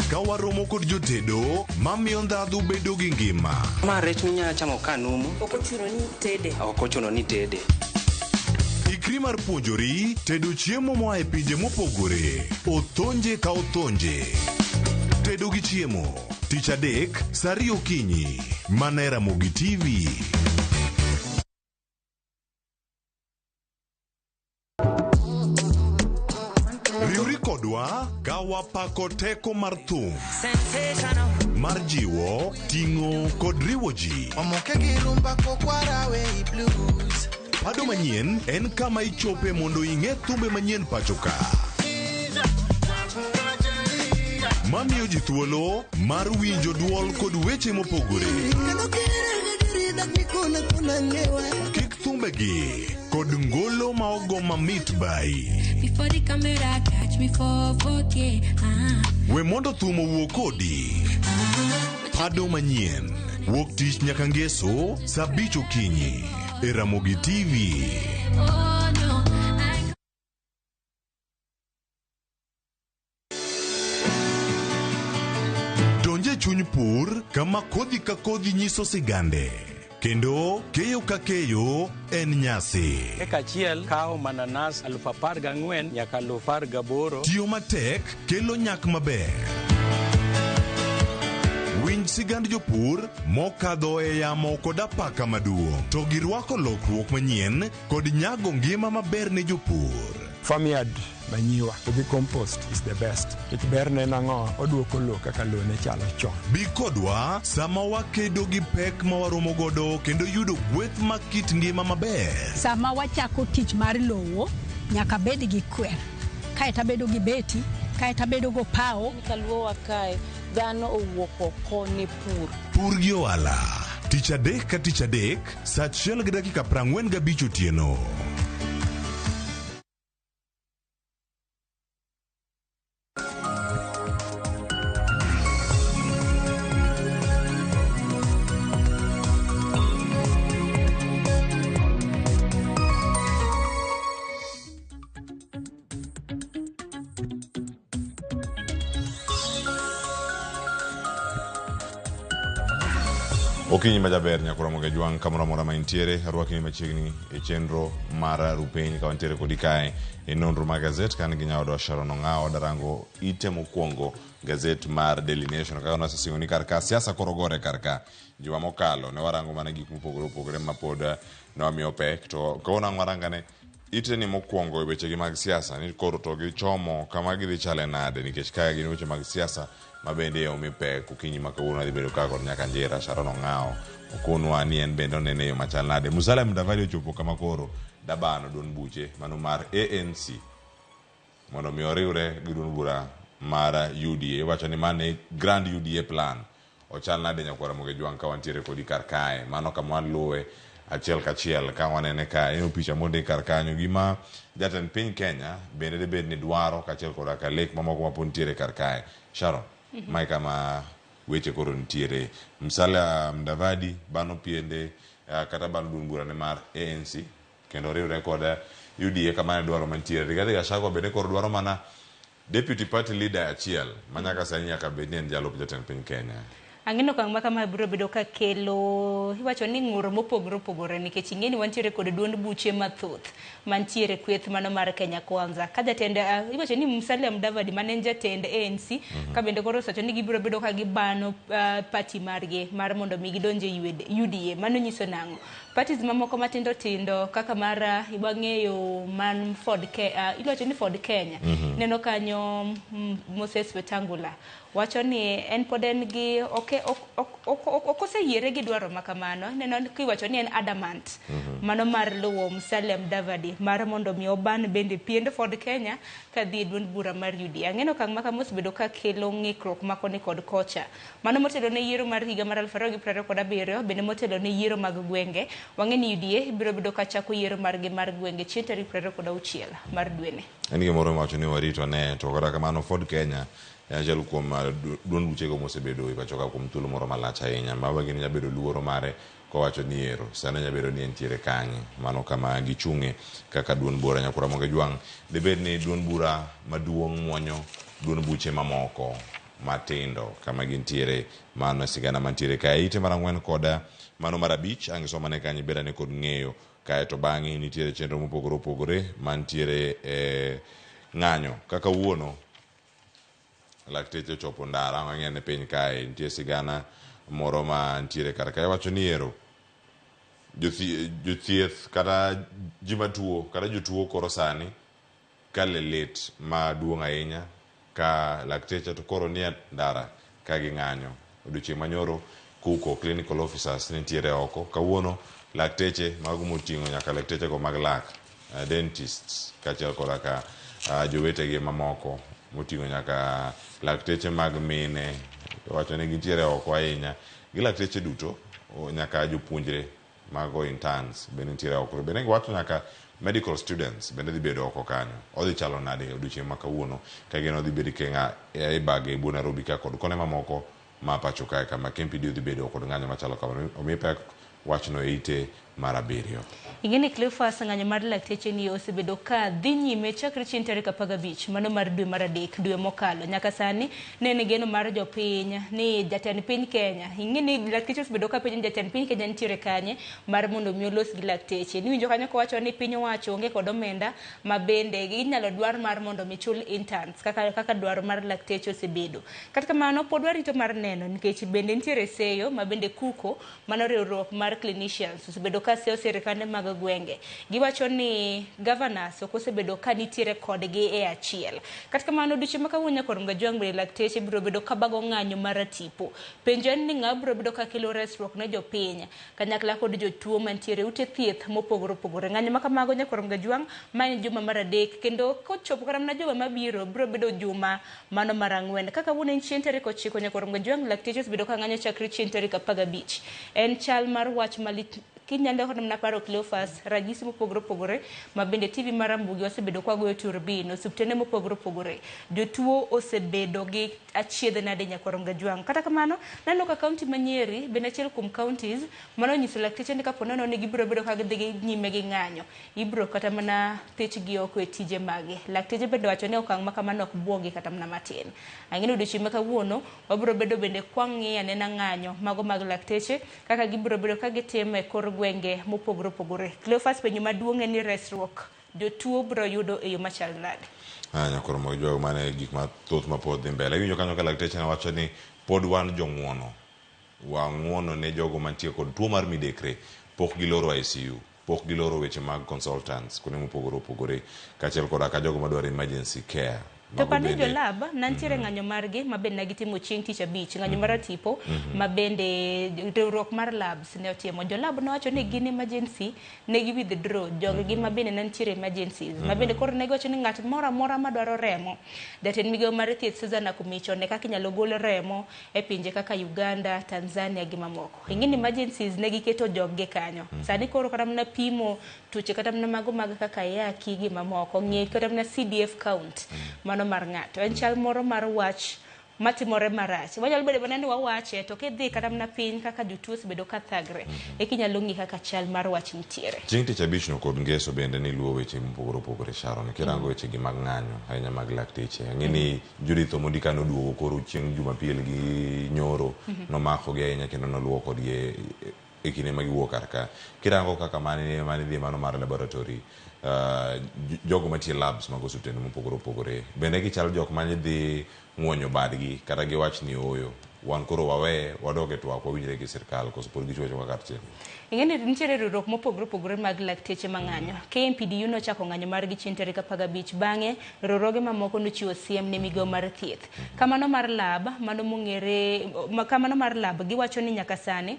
Ka waromo kod jotedo mamiyo ndhadhu bedo gi ngima. Ma rech minyalo chamo ka numu. Ok ochuno ni tede. Ok ochuno ni tede. Ikri mar puonjori tedo chiemo moa e pinje mopogore. Othonje ka othonje. Tedo gi chiemo. Tich adek, saa 2 okinyi. Mana e Ramogi TV. Riwri kodwa ka wapako teko mar thum mar jiwo, ting'o kod riwo ji. Omoke gi rumba kokwara we blues. Pado manyien en kama ichope mondo ing'e thumbe manyien pacho ka. Mamiyo ji thuolo mar winjo duol kod weche mopogore. Kik thumbegi kod ngolo ma ogo mamit bai. Before the camera catch me for 4K. We mondo thum owuo kodi. Pado manyien wuok tich nyaka ngeso saa 5 okinyi e Ramogi TV. Oh no, I Donje chuny pur kama kodhi ka kodhi nyiso sigande kendo keyo ka keyo en nyasi. Eka achiel kawo mananas 14,000 nyaka 18,000. Tiyo matek kelo nyak maber. Winj sigand jopur mokadho e yamo kod apaka maduong' to girwako lokruok manyien kod nyago ngima maber ne jopur. Farmyard manyiwa to gi compost is the best. Nikech berne en ang'o? Oduoko lowo kaka lowo ne chalo chon. Bi kodwa sama wakedo gi pek ma waromo godo kendo yudo gweth mag kit ngima maber. Sama wachako tich mar lowo, nyaka bed gi kwer. Kaeto abedo gi beti, kaeto abedo go pawo. Kaluowa kae, dhano owuok oko ne pur. Pur gi ohala. Tich adek ka tich adek, saa 1:45 otieno. Okinyi majaber nyakora Ramogi Jwang' kamoro amora ma intiere, arwakni machiegni e chenro mar Rupiny ka wantiere kodi kae e nonro mar gazet ka an gi nyaodwa Sharon Ong'awo darango ite mokwongo gazet mar Daily Nation kaka nasesingo ni kar ka siasa koro gore kar ka. Juma mokalo ne warango mana gik mopogore opogore ma pod ne wamiyo pek to kawuono ang' warangane ite ni mokwongo e wechegi mag siasa ni koro to gichomo kama gidhi chale nade nikech kae gin weche mag siasa ma bende omi pek okinyi ma kawuono adhi bedo ka kod nyaka njera Sharon Ong'awo okonwa ni en bende onene e yo machal nade. Musalia Mudavadi ochopo kama koro dabano duond buche mano mar ANC mondo mi oriwre gi duond bura mar UDA. Iwacho ni mano e Grand UDA plan. Ochal nade nyakwar Ramogi Jwang' ka wantiere kodi kar kae. Mano kama waluwe achiel kachiel ka wanene ka eno picha mondik kar kanyo gima jatend piny Kenya bende dibed ni dwaro kaachiel koda ka lek mamoko mapod nitiere kar kae. Sharon, mae kama weche koro nitiere. Musalia Mudavadi bano piende kata bano duond bura ne mar ANC kendo riwre kod UDA kama ne dwaro mantiere. Rigathi Gachagua bende koro dwaro mana deputy party leader achiel ma nyaka sani nyaka bed ni en jalup jatend piny Kenya. Ang'eno okang' ma kama biro bedo ka kelo iwacho ni ng'ur mopogore opogore nikech ing'e ni wantiere kod duond buche mathoth mantiere kweth mano mar Kenya Kwanza. Ka jatend iwacho ni Musalia Mudavadi mane en jatend ANC ka bende koro osewacho ni gibiro bedo ka gibano party margi mar mondo mi gidonj e UDA. Mano nyiso nang'o? Parties mamoko matindo tindo kaka mar wang'eyo man Ford iwacho ni Ford Kenya. Neno kanyo Moses Wetangula wacho ni en pod en gi ok oseyiere gi dwaro ma kamano. Neno kiwacho ni en adamant mano mar luwo Musalia Mudavadi mar mondo mi oban bende piend Ford Kenya kadhi e duond bura mar UDA. Ang'eno okang' ma kama osebedo ka kelo ng'ikruok ma koni kod kocha. Mano motelo ne yiero mar higa mar 2027 bende motelo ne yiero mag gwenge. Wang'e ni UDA biro bedo ka chako yiero margi mar gwenge chieng' tarik 26 mar dweni. En gimoro miwacho ni warito ne to kata kamano Ford Kenya en achiel kuom duond buchego mosebedo e pacho ka kuom thuolo moro malach ahinya. Mago gin nyabedo luoro mare kowacho ni ero sani nyabedo ni entiere kanye. Mano kama gichung'e kaka duond bura nyakwar Ramogi Jwang'. Dibed ni duond bura maduong' muonyo duond buche mamoko matindo kama gintiere. Mano sigana mantiere kae. Ite mar 4 kod mano mar 5 ang' isomane kanyo ibedane kod ng'eyo. Kae to bang'e nitiere chenro mopogore opogore mantiere e ng'anyo kaka wuono lakteche ochopo ndara mang'eny e piny kae nitie sigana moro ma nitiere kar kae wacho ni ero jothieth kata ji matuo kata jotuo koro sani kale lit maduong' ahinya Ka lakteche to koro nie ndara ka ging'anyo. Odiochieng' manyoro kuko clinical officers nitiere oko. Kawuono lakteche mago moting'o nyaka lakteche go mag lak, dentists kaachiel koda ka jowetegi mamoko moting'o nyaka lakteche mag mine wacho ni gintiere oko ahinya gi lakteche duto nyaka jopuonjre mago interns bende nitiere oko. Bende giwacho nyaka medical students bende dhi bedo oko kanyo. Odhi chalo nade odiochieng' ma kawuono ka geno dhi bedo keng'a ibage e bwo Nairobi ka kod kone mamoko ma pacho kae kama KMPDU dhi bedo kod ng'anyo machalo kamano. Omi pek wachno e ite mar 7. Ing'eni Cleophas, ng'anyo mar lakteche ni osebedo ka dhi nyime chakre chieng' tarik 15 mano mar dwe mar 3 dwe mokalo. Nyaka sani ne en geno mar jopiny ni jatend piny Kenya. Ing'eni lakteche osebedo ka penjo ni jatend piny Kenya nitiere kanye mar mondo mi olos gi lakteche. Niwinjo kanyo kowacho ni piny owacho onge kod omenda ma bende inyalo dwar mar mondo mi chul interns kaka dwaro mar lakteche osebedo. Kata kamano pod warito mar neno nikech bende nitiere seyo ma bende kuko mano riwruok mar clinicians osebedo ka seyo sirikande mag gwenge. Giwacho ni governors ok osebedo ka nitiere kodgi e achiel. Kata kamano odiochieng' ma kawuono nyakor Mgajwang' bende lakteche biro bedo ka bago ng'anyo mar tipo. Penjo en ni ng'a biro bedo ka kelo resruok ne jopiny kanyakla kod jotuo mantiere ute thieth mopogore opogore. Ng'anyo ma kamago nyakor Mgajwang' ma en juma mar 3 kendo kochopo kata mana juma mabiro biro bedo juma mano mar 4. Kaka kawuono en chieng' tarik 9 nyakor Mgajwang' lakteche osebedo ka ng'anyo chakre chieng' tarik 15. En chal mar wach malit. Kinyalo kata mana paro Cleophas, ranyisi mopogore opogore ma bende TV mar Ramogi osebedo kwa goyo turbin, osiptende mopogore opogore. Jotuo osebedo gi achiedh nade nyakor Mgajwang'. Kata kamano, naneno ka kaunti ma Nyeri bende achiel kuom counties mano onyiso lakteche ni kapo nono ni gibiro bedo ka gidhi nyime gi ng'anyo, ibiro kata mana thechgi oko e tije magi. Lakteche bende wacho ni okang' ma kamano ok buogi kata mana matin. Ang'e ni odiochieng' ma kawuono wabiro bedo bende kwang'iyo anena ng'anyo mago mag lakteche kaka gibiro bedo ka gitimo e kor gwenge mopogore opogore. Cleophas, penjo maduong' en ni resruok jotuo biro yudo e yo machal nade? Nyakoro Mgajwang', mano e gik mathoth ma pod dhi mbele. Iwinjo kanyo ka lakteche ne wacho ni pod wan jong'uono. Wang'uono ne jogo mantie kod tuo mar midekre, pok giloro ICU, pok giloro weche mag consultants kuonde mopogore opogore, kaachiel koda ka jogo madwaro emergency care. To pani jolab nantiere ng'anyo margi ma bende ne gitimo chieng' tich abich, ng'anyo mar tipo ma bende riwruok mar labs ne otimo. Jolab nowacho ni gin emergency ne gi withdraw joggi ma bende nantiere emergencies ma bende koro ne giwacho ni ng'at moro amora madwaro remo. Jatend migawo mar thieth Susan Nakhumicha ne kaka inyalo gol remo e pinje kaka Uganda, Tanzania gi mamoko. Ing'e ni emergencies ne giketo joggi kanyo. Sani koro kata mana pimo tuoche kata mana mago mag kaka ayaki gi mamoko, ng'e kata mana CDF count mano mar ng'ato. En chal moro mar wach matimore marach. Wanyalo bedo mana ni wawache to kidhi kata mana piny kaka jotuo osebedo ka thagre, eka inyalo ng'i kaka chal mar wach nitiere. Chieng' tich abich no kod ngeso bende niluwo weche mopogore opogore Sharon, kirango weche gi mag ng'anyo ahinya mag lakteche. Ang'e ni Judith Omondi ka noduogo koro chieng' Jumapil gi nyoro nomako gi ahinya kendo noluwo kodgi e kinde ma giwuok kar ka. Kirango kaka mane dhi mano mar laboratory, jogo mantie labs mag osiptende mopogore opogore bende gichalo jok mane dhi ng'uonyo badgi kata giwach ni ooyo, wan koro wawe wadog e twak wawinjre gi sirkal, koso pod gichwo kaka kar chiel. Ing'e ni nitiere riwruok mopogore opogore mag lakteche mang'anyo. KMPDU nochako ng'anyo margi chieng' tarik 15 bang'e riwruoge mamoko nochiwo siem ne migawo mar thieth. Kamano mar lab, mano mong'ere, kamano mar lab giwacho ni nyaka sani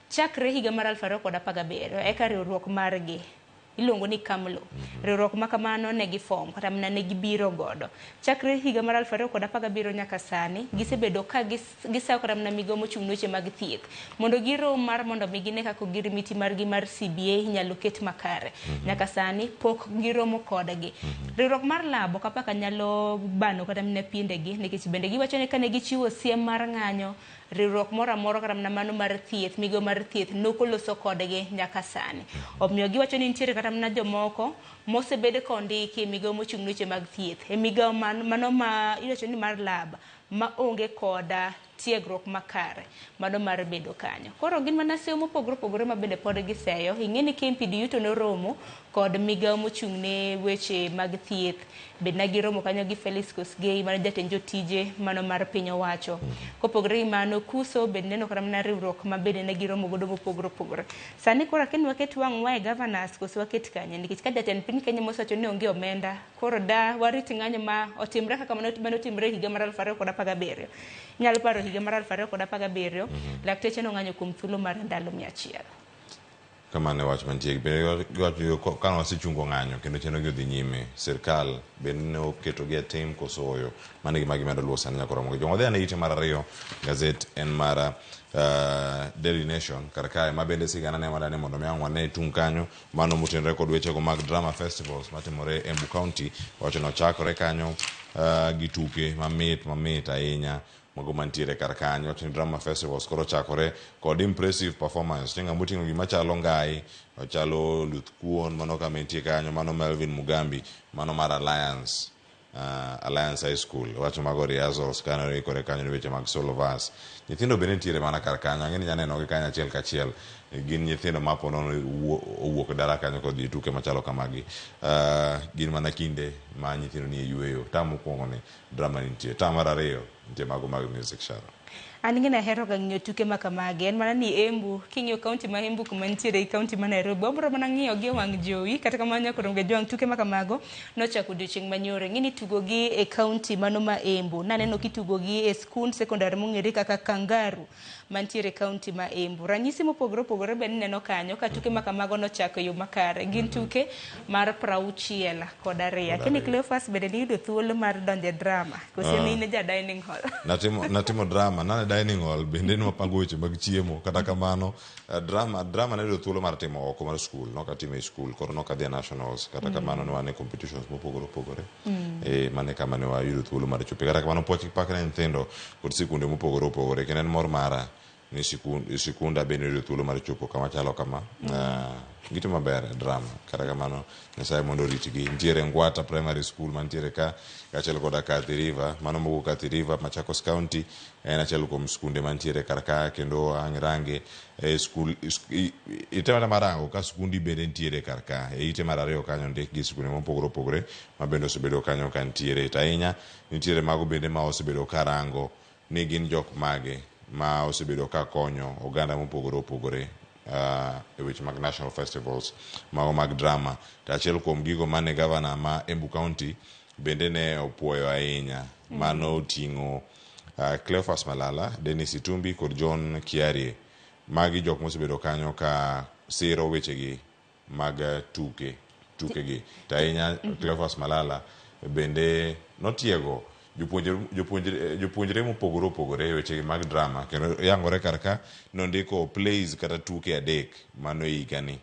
chakre higa mar 2017 eka riwruok margi iluongo ni Kamlo. Riwruok ma kamano ne gifom kata mana ne gibiro godo. Chakre higa mar 2017 nyaka sani gisebedo ka gisayo kata mana migawo mochung' ne weche mag thieth mondo girom mar mondo mi gine kaka ogirimiti margi mar CBA inyalo ket makare. Nyaka sani pok giromo kodgi. Riwruok mar lab ok apaka nyalo bano kata mana piendegi nikech bende giwacho ni kane gichiwo siem mar ng'anyo riwruok moro amora kata mana mano mar thieth, migawo mar thieth nokoloso kodgi nyaka sani. Omiyo giwacho ni nitiere kata mana jomoko mosebed kondiki e migawo mochung' ne weche mag thieth, e migawo mano ma iwacho ni mar lab ma onge koda tiegruok makare mano mar bedo kanyo. Koro gin mana seyo mopogore opogore ma bende pod giseyo. Ing'e ni KMPDU to noromo kod migawo mochung' ne weche mag thieth. Bed na giromo kanyo gi Felix Kosgei mano jatend jotije mano mar piny owacho. Kopogore gi mano, KUSO bende neno kata mana riwruok ma bende ne giromo godo mopogore opogore. Sani koro akia ni waket wang'wa e governors koso waket kanye nikech ka jatend piny Kenya mosewacho ni onge omenda koro da warit ng'anyo ma otimre kaka mane otimre e higa mar 2017. Inyalo paro higa mar 2017 lakteche nong'anyo kuom thuolo mar ndalo 100. Kamano e wach mantie. Bende giwacho kane wasechungo ng'anyo kendo chenro gi odhi nyime, sirkal bende ne oketogi e tim koso ooyo. Mano e gima gimedo luwo sani nyaka oromo gi jong'o. Wadhi ane ite mar ariyo, gazet en mar Daily Nation kar kae ma bende sigana ne wadani mondo mi ang' wane tung' kanyo mano motenore kod wechego mag drama festivals matimore Embu County. Wacho ni ochakore kanyo gi tuke mamit mamit ahinya mago mantiere kar kanyo. Wacho ni drama festivals koro ochakore kod impressive performance. Nitie ng'ama oting'o gima chalo ngai, ochalo luth kuon, mano kama entie kanyo, mano Melvin Mugambi, mano mar Alliance. Alliance High School wacho mago rehearsals kane oikore kanyo ne weche mag solo verse. Nyithindo bende nitiere mana kar kanyo, ang'e ni inya nenogi kanyo achiel kachiel. Gin nyithindo ma po nono owuok dala kanyo kodhi e tuke machalo kamagi. Gin mana kinde ma nyithindo nie yueyo. Tam mokwongo ni drama nitie. Tam mar ariyo nitie mago mag music Sharon. An gini ahero ga ng'iyo tuke ma kamagi. En mana ni Embu, king'iyo kaunti ma Embu kuma nitiere gi kaunti ma Nairobi, wabro mana ng'iyo gi e wang' jowi. Kata kamano nyaka Ronge Jwang' tuke ma kamago nochako odiochieng' manyoro. Ing'e ni tugo gi e kaunti mano ma Embu. Naneno kitugo gi e skund sekondar mong'ere kaka Kangaru mantiere e kaunti ma Embu. Ranyisi mopogore opogore be nineno kanyo ka tuke ma kamago nochako e yo makare. Gin tuke mar 62. Akini Cleophas bende niyudo thuolo mar donjo e drama. Koso ne in e ja dining hall? Natimo drama, nane dining hall bende ne wapango weche mag chiemo. Kata kamano, drama nayudo thuolo mar timo oko mar skul, nok atimo e skul, koro nok adhi e nationals. Kata kamano ne wan e competitions mopogore opogore. Mano e kama ne wayudo thuolo mar chope. Kata kamano puoch gi pak ne nyithindo kod sikunde mopogore opogore. Kendo en mor mara ni sikunda bende oyudo thuolo mar chopo kama chalo kama. Gitimo maber e drama. Kata kamano Nyasaye mondo oritgi. Nitiere Ngwata Primary School mantiere ka kaachiel koda Kathi River. Mano mowuok Kathi River, Machakos County, en achiel kuom skunde mantiere kar ka kendo ang' irange e skul itemo atema rango ka skundi bende nitiere kar ka. E ite mar ariyo kanyo ondik gi skunde mopogore opogore ma bende osebedo kanyo ka nitiere. To ahinya nitiere mago bende ma osebedo ka rango ni gin jok mage ma osebedo ka konyo oganda mopogore opogore e weche mag national festivals mago mag drama. To achiel kuom gigo mane gavana ma Embu County bende ne opuoyo ahinya mano oting'o Cleophas Malala, Dennis Itumbi kod John Kiarie. Magi jok mosebedo kanyo ka siro wechegi mag tukegi. To ahinya Cleophas Malala bende notiego jopuonjre mopogore opogore e wechegi mag drama kendo yangore kar ka nondiko plays kata tuke 3 mano e higani.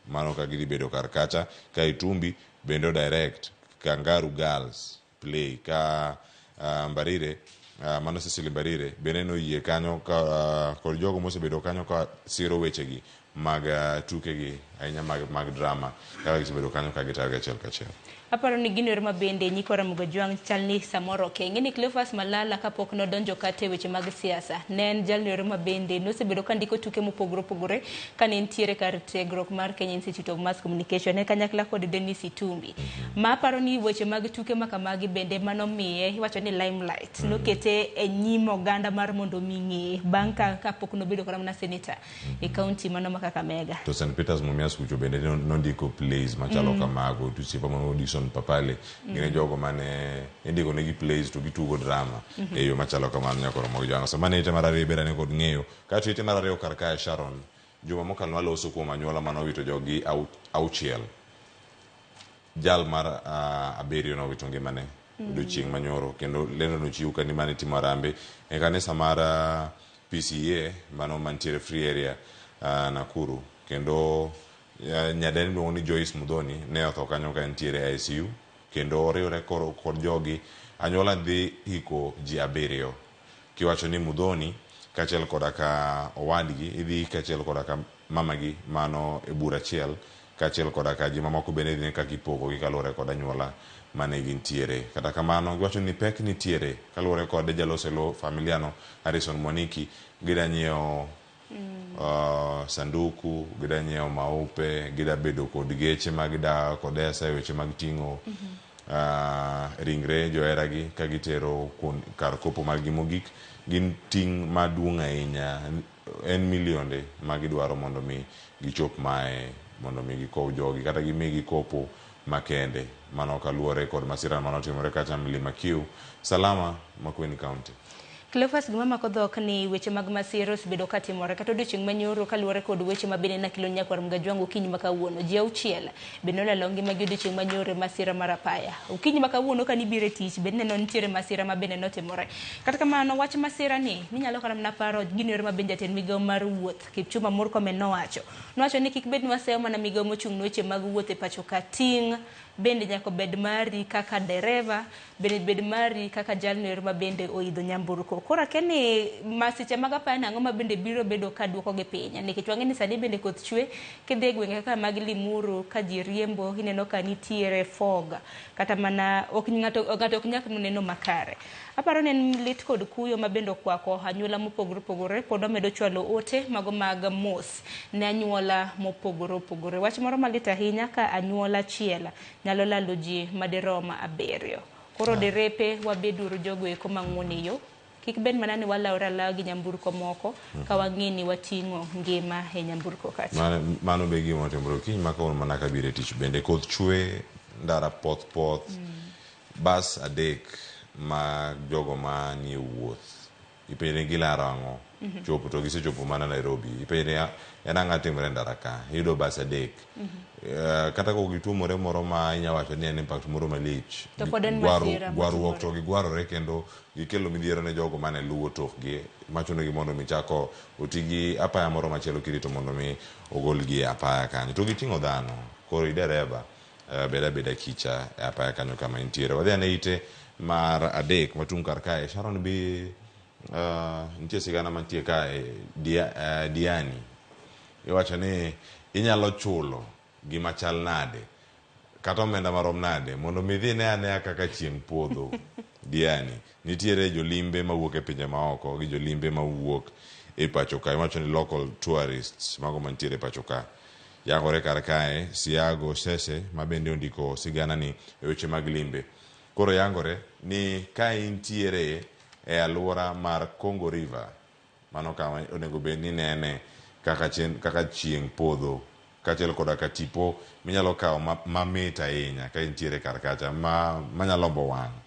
Mano ka gidhi bedo kar kacha ka Itumbi bende direct Kangaroo Girls play ka Mbarire mano Cecily Mbarire bende noyie kanyo ka kod jogo mosebedo kanyo ka siro wechegi mag tukegi ahinya mag drama kaka gisebedo kanyo ka gitayogi achiel kachiel. Aparo ni gino ma bende nyikwa Ramogi Jwang' chal ni samoro ok. Ing'e ni Cleophas Malala kapok nodonjo kata e weche mag siasa, ne en jalno ma bende nosebedo ka ndiko tuke mopogore opogore kane entiere kar tiegruok mar Kenya Institute of Mass Communication e kanyakla kod Dennis Itumbi. Ma aparo ni weche mag tuke ma kamagi bende manomiye iwacho ni limelight nokete e nyim oganda mar mondo mi ng'eye bang' kapok nobedo kata mana senator e kaunti mano ma Kakamega. To St. Peters Mumias kucho bende nondiko plays machalo kamago, to osiepa mano Dixon Papale, gin jogo mane indiko negi plays to gitugo drama e yo machalo kamano nyaka Ramogi Jwang'. So mano e ite mar ariyo bende ane kod ng'eyo. Kaeto ite mar ariyo kar kae Sharon, juma mokalo nwaloso kuom anyuola mane owito joggi 6. Jal mar 7 nowito ngimane odiochieng' manyoro kendo lendo nochiw ka ni mane timo harambee e kanisa mar PCEA mano mantiere Free Area Nakuru kendo nyadendi miluongo ni Joyce Muthoni ne otho kanyo ka entiere e ICU kendo oriwre kod jogi anyuola dhi hiko ji 7 kiwacho ni Muthoni kaachiel koda ka owadgi idhi kaachiel koda ka mamagi mano e bura achiel kaachiel koda ka ji mamoko bende dhi kaka ipogogi kaluwore kod anyuola mane gintiere. Kata kamano, giwacho ni pek nitiere kaluwore kod jaloso e lo familia no Harrison Mwaniki gida nyiewo sanduku, gida nyiewo maupe, gida bedo kod geche ma gida kodesa e weche mag ting'o ringre joheragi ka gitero kar kopo margi mogik. Gin ting' maduong' ahinya, en milionde ma gidwaro mondo mi gichop mae, mondo mi gikow jogi kata gimigi kopo makende. Mano kaluwore kod masira manotimore kacha Mlima Kiu, Salama, Makueni County. Cleophas, gima mako dhok ni weche mag masira osebedo katimore kata odiochieng' manyoro kaluwore kod weche ma bende nakelo nyakwar Mgajwang' okinyi ma kawuono. Ji 6 bende nolalo ngimagi odiochieng' manyoro e masira mar apaya. Okinyi ma kawuono ka nibiro e tich bende neno nitiere masira ma bende notimore. Kata kamano wach masira ni ninyalo kata mana paro gino ero ma bende jatend migawo mar wuoth Kipchumba Murkomen nowacho. Nowacho ni kik bed ni waseyo mana migawo mochung' ne weche mag wuoth e pacho ka, ting' bende nyaka bed mari kaka dereva, bende bed mari kaka jalno ero ma bende oidho nyamburko. Koro akia ni masiche mag apaya ni ang'o ma bende biro bedo ka duoko gi piny, nikech wang'e ni sani bende koth chwe, kidhi e gwenge kaka mag Limuru ka ji riembo ineno ka nitiere fog, kata mana ok ng'ato ok nyal neno makare. Aparo ni en lit kod kuyo ma bende okwako anyuola mopogore opogore, pod wamedo chwalo ote mago mag mos ne anyuola mopogore opogore. Wach moro malit ahinya ka anyuola achiel nyalo lalo ji madirom 7. Koro derepe wabeduru jogo eko mang'uon e yo. Kik bed mana ni walawre alawa gi nyamburko moko ka wang'e ni wating'o ngima e nyamburko kacha. Mano be gima otimore okinyi ma kawuono mana kabiro e tich bende koth chwe, ndara poth poth, bas 3 mag jogo manie wuoth ipenjo ni gilaro ang'o, chopo to gisechopo mana Nairobi, ipenjo ni en ang'o timore e ndara ka, iyudo bas 3. Kata kok gituomore moro ma inya wacho ni en impact moro malich, to pod en masira gwaruok to gigwarore kendo gikelo midhiero ne jogo mane luwo tokgi, machunogi mondo mi chako oti gi apaya moro machielo kirito mondo mi ogolgi e apaya kanyo. To giting'o dhano, koro idereba bed abeda kicha e apaya kanyo kama intiere. Wadhi ane ite mar 3 matung' kar kae. Sharon bi nitie sigana mantie kae Diani. Iwacho ni inyalo chulo gima chal nade kata omenda marom nade mondo mi idhi ne anea kaka chieng' podho Diani. Nitiere jolimbe mawuok e pinje maoko gi jolimbe mawuok e pacho ka. Iwacho ni local tourists mago mantiere e pacho ka. Yangore kar kae Siago Sese ma bende ondiko sigana ni e weche mag limbe. Koro yangore ni ka intiere e alwora mar Congo River, mano kama onego bed ni nene kaka chieng' podho kaachiel koda ka tipo minyalo kawo mamit ahinya ka intiere kar kacha manyalo lombo wang'.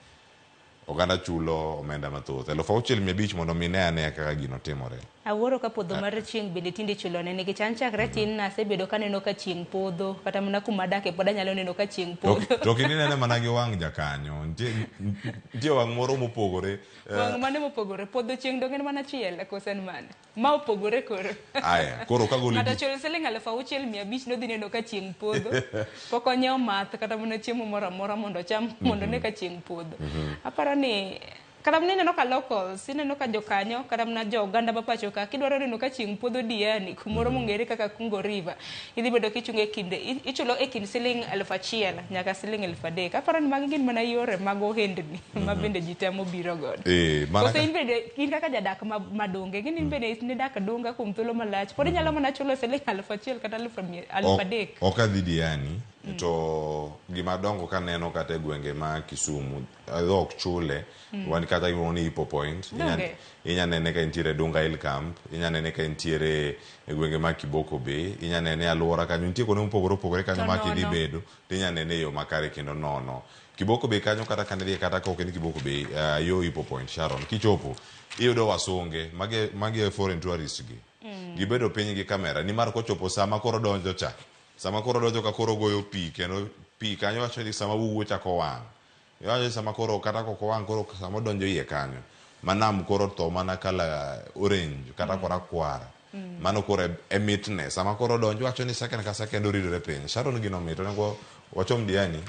Oganda chulo omenda mathoth 6,500 mondo mi ne anea kaka gino timore. Awuoro ka podho mar chieng' bende tinde ichulone, nikech an chakre tin nasebedo kaneno ka chieng' podho, kata mana kuma adake pod anyalo neno ka chieng' podho. To ok inene mana gi wang' jakanyo, nitie wang' moro mopogore. Wang' mane mopogore? Podho chieng' donge en mana achiel koso en mane? Ma opogore koro. Aya, koro ka goli. Ng'ato chulo siling 6,500 nodhi neno ka chieng' podho. Pok onyiewo math kata mana chiemo moro amora mondo ocham mondo one ka chieng' podho. Aparo ni kata mana ineno ka locals, ineno ka jokanyo, kata mana jo oganda ma pacho ka, kidwaro neno ka chieng' podho Diani, kumoro mong'ere kaka Congo River, idhi bedo kichungo e kind, ichulo e kind siling 1,000 nyaka siling 3,000. Aparo ni magi gin mana yore mag ohendni ma bende ji temo biro godo. Koso in bende, in kaka jadak ma Dunga, ing'e ni in bende nidak Dunga kuom thuolo malach, pod inyalo mana chulo siling 1,000 kata 3,000. Ok adhi Diani, to gima dongo kaneno kata e gwenge ma Kisumu, ok chule, wan kata gimoro ni Hippo Point, inya nene ka intiere Dunga Hill Camp, inya nene ka intiere e gwenge ma Kiboko Bay, inya nene e alwora kanyo, nitie kuonde mopogore opogore kanyo ma kidhi bedo, to inya nene e yo makare kendo nono. Kiboko Bay kanyo kata kanidhi kata ka ok en Kiboko Bay, yo Hippo Point, Sharon, kichopo, iyudo wasunge, magi foreign tourists gi. Gibedo piny gi kamera, nimar kochopo sama koro donjo cha, sama koro donjo ka koro goyo pi, kendo pi kanyo wacho ni sama wuo chako wang'. Iwacho sama koro kata kok owang' koro sama odonjo iye kanyo, ma nam koro tho mana kala orange kata kora kwar. Mano koro e mitne. Sama koro donjo wacho ni second ka second oridore piny. Sharon gino mit, onego wachom Diani.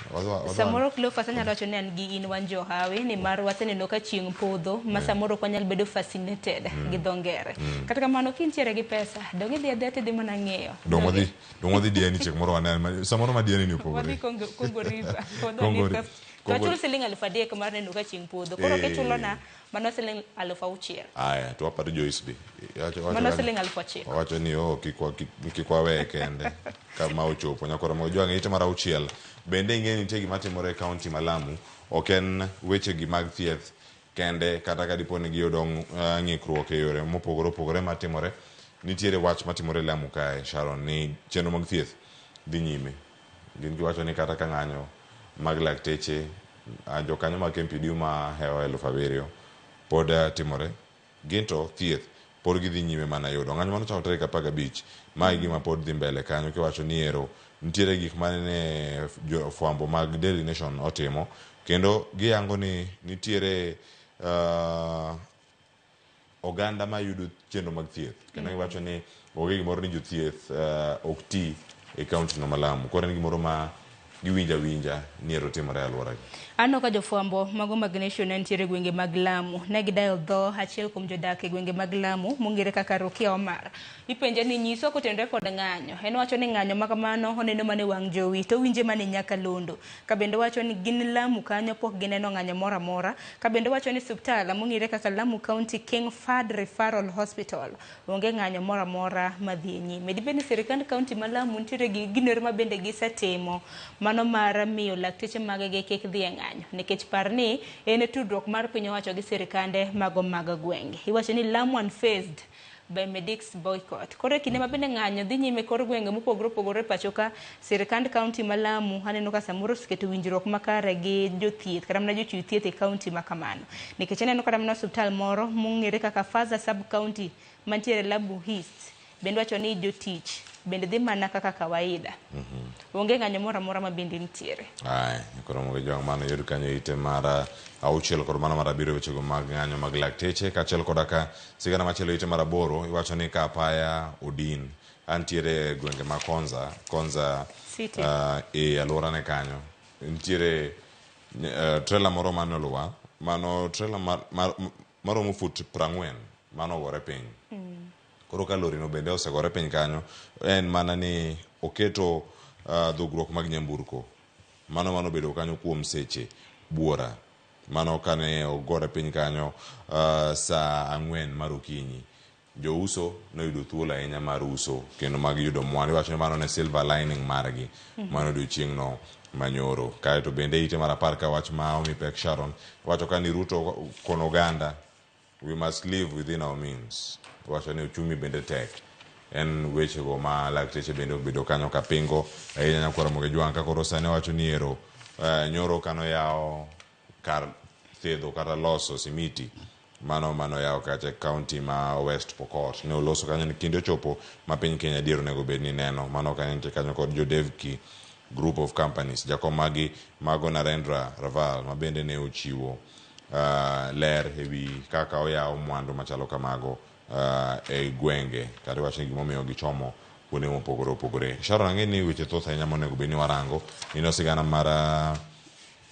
Samoro Cleophas anyalo wacho ni an gi in wan johawi nimar waseneno ka chieng' podho ma samoro ok wanyal bedo fascinated gi dho ngere. Kata kamano kintiere gi pesa, dong' idhi adhiya tidhi mana ng'iyo. Dong' wadhi Diani chieng' moro wane, samoro ma Diani ni opogore. Wadhi Congo River. To Kogo- achul siling 3,000 mar neno ka chieng' podho. Koro Eh. kichulo na mano siling 6,000. Aya, to waparo Joyce be. Mano siling 9,000. Wawacho ni oh, kik waweye kende kama ochopo. Nyakwar Ramogi Ojwang' ite mar auchiel. Bende ing'e ni nitie gima timore e kaunti ma Lamu. Ok en wechegi mag thieth kende kata ka dipo ni giyudo ng'ikruok e yore mopogore opogore matimore. Nitiere wach matimore Lamu kae, Sharon, ni chenro mag thieth dhi nyime. Gin giwacho ni kata ka ng'anyo mag lakteche, jokanyo mag KMPDU ma hewo 7,000 pod timore. Gin to thieth pod gidhi nyime mana yudo. Ng'anyo mano chako tarik 15. Mae gima pod dhi mbele kanyo kiwacho ni ero nitiere gik mane jofwambo mag Daily Nation otimo kendo giyango ni nitiere oganda mayudo chenro mag thieth kendo giwacho ni onge gimoro ni jothieth ok ti e kaunti no ma Lamu. Koro en gimoro ma giwinjo awinja ni ero timore e alworagi. Aneno ka jofwambo mago mag Nation ne nitiere e gwenge mag Lamu. Ne gidayo dho achiel kuom jodak e gwenge mag Lamu mong'ere kaka Rukia Omar. Ipenje ni nyiswa kotenore kod ng'anyo. En wacho ni ng'anyo ma kamano oneno mana e wang' jowi to owinje mana e nyakalondo. Ka bende wacho ni gin Lamu kanyo pok gineno ng'anyo moro amora. Ka bende wacho ni suptal mong'ere kaka Lamu County King Fahd Referral Hospital onge ng'anyo moro amora madhi e nyime. Dibed ni sirikand kaunti ma Lamu nitiere gi ginoro ma bende gisetimo mano mar miyo lakteche maggi kik dhi e ng'anyo. Nikech par ni en tudruok mar piny owacho gi sirikande mago mag gwenge. Iwacho ni Lamu unfazed by medics boycott. Koro e kinde ma bende ng'anyo dhi nyime kor gwenge mopogore opogore pacho ka, sirikand kaunti ma Lamu aneno ka samoro oseketo winjruok makare gi jothieth kata mana jochiw thieth e kaunti ma kamano. Nikech aneno kata mana osiptal moro mong'ere kaka Faza sub county mantiere Lamu East bende wacho ni jotich bende dhi mana kaka kawaida. Onge ng'anyo moro amora ma bende nitiere. Aya, koro Ramogi Ojwang' mano yud kanyo ite mar 6 kod mano mar 7 wechego mag ng'anyo mag lakteche kaachiel koda ka sigana machielo ite mar 8 iwacho ni ka apaya odin antiere e gwenge ma Konza City. E alworane kanyo nitiere trailer moro mane olwar, mano trailer maromo fut 40 mano ogore piny. Koro ka lori no bende osegore piny kanyo, en mana ni oketo dhugruok mag nyamburko. Mano mano bedo kanyo kuom seche buora. Mano kane ogore piny kanyo saa 4 mar okinyi. Jouso noyudo thuolo ahinya mar uso kendo mag yudo mwandu. Iwacho ni mano ne silver lining margi. Mano odiochieng' no manyoro. Kaeto bende ite mar 10 ka wach ma omi pek Sharon. Wacho ka ni Ruto kono oganda, we must live within our means. Wacho ni uchumi bende tek. En wechego ma lakteche bende obedo kanyo ka pingo ahinya nyakwar Ramogi Ojwang' ka koro sani wacho ni ero nyoro kanoyawo kar thedho kata loso simiti mano manoyawo kacha e kaunti ma West Pokot. Ne oloso kanyo ni kinde ochopo ma piny Kenya adier onego bed ni neno. Mano ka nitie kanyo kod Jodevki Group of Companies. Jakom magi mago Narendra Raval ma bende ne ochiwo ler ewi kaka oyawo mwandu machalo kamago e gwenge kata iwacho ni gimomiyo gichomo kuonde mopogore opogore. Sharon, ang'e ni weche thoth ahinya monego bed ni warango. Nino sigana mar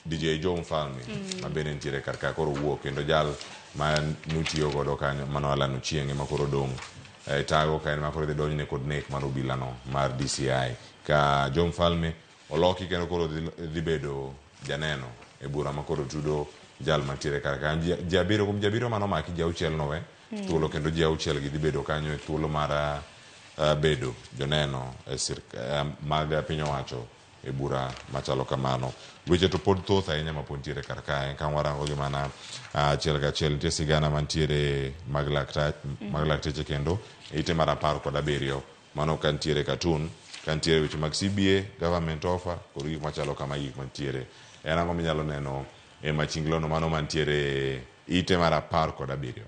DJ Joe Mfalme ma bende nitiere kar ka koro wuok kendo jal ma nutiyo godo kanyo mano Alan Ochieng' ema koro dong' e tago ka en ma koro dhi donjne kod nek mar obila no mar DCI ka Joe Mfalme oloki kendo koro dhi bedo janeno e bura ma koro tudo jal mantiere kar kanyo. Ji 7 kuom ji 7 manomaki ji 6 nowe thuolo kendo ji 6 gi dhi bedo kanyo e thuolo mar bedo joneno e mag piny owacho e bura machalo kamano. Weche to pod thoth ahinya ma pod nitiere kar kae. Ka warango gi mana achiel kachiel nitie sigana mantiere mag lakteche kendo ite mar 17 mano ka nitiere cartoon, ka nitiere weche mag CBA, government offer kod gik machalo kama gik mantiere. En ang'o minyalo neno e machinglo no mano mantiere ite mar 17?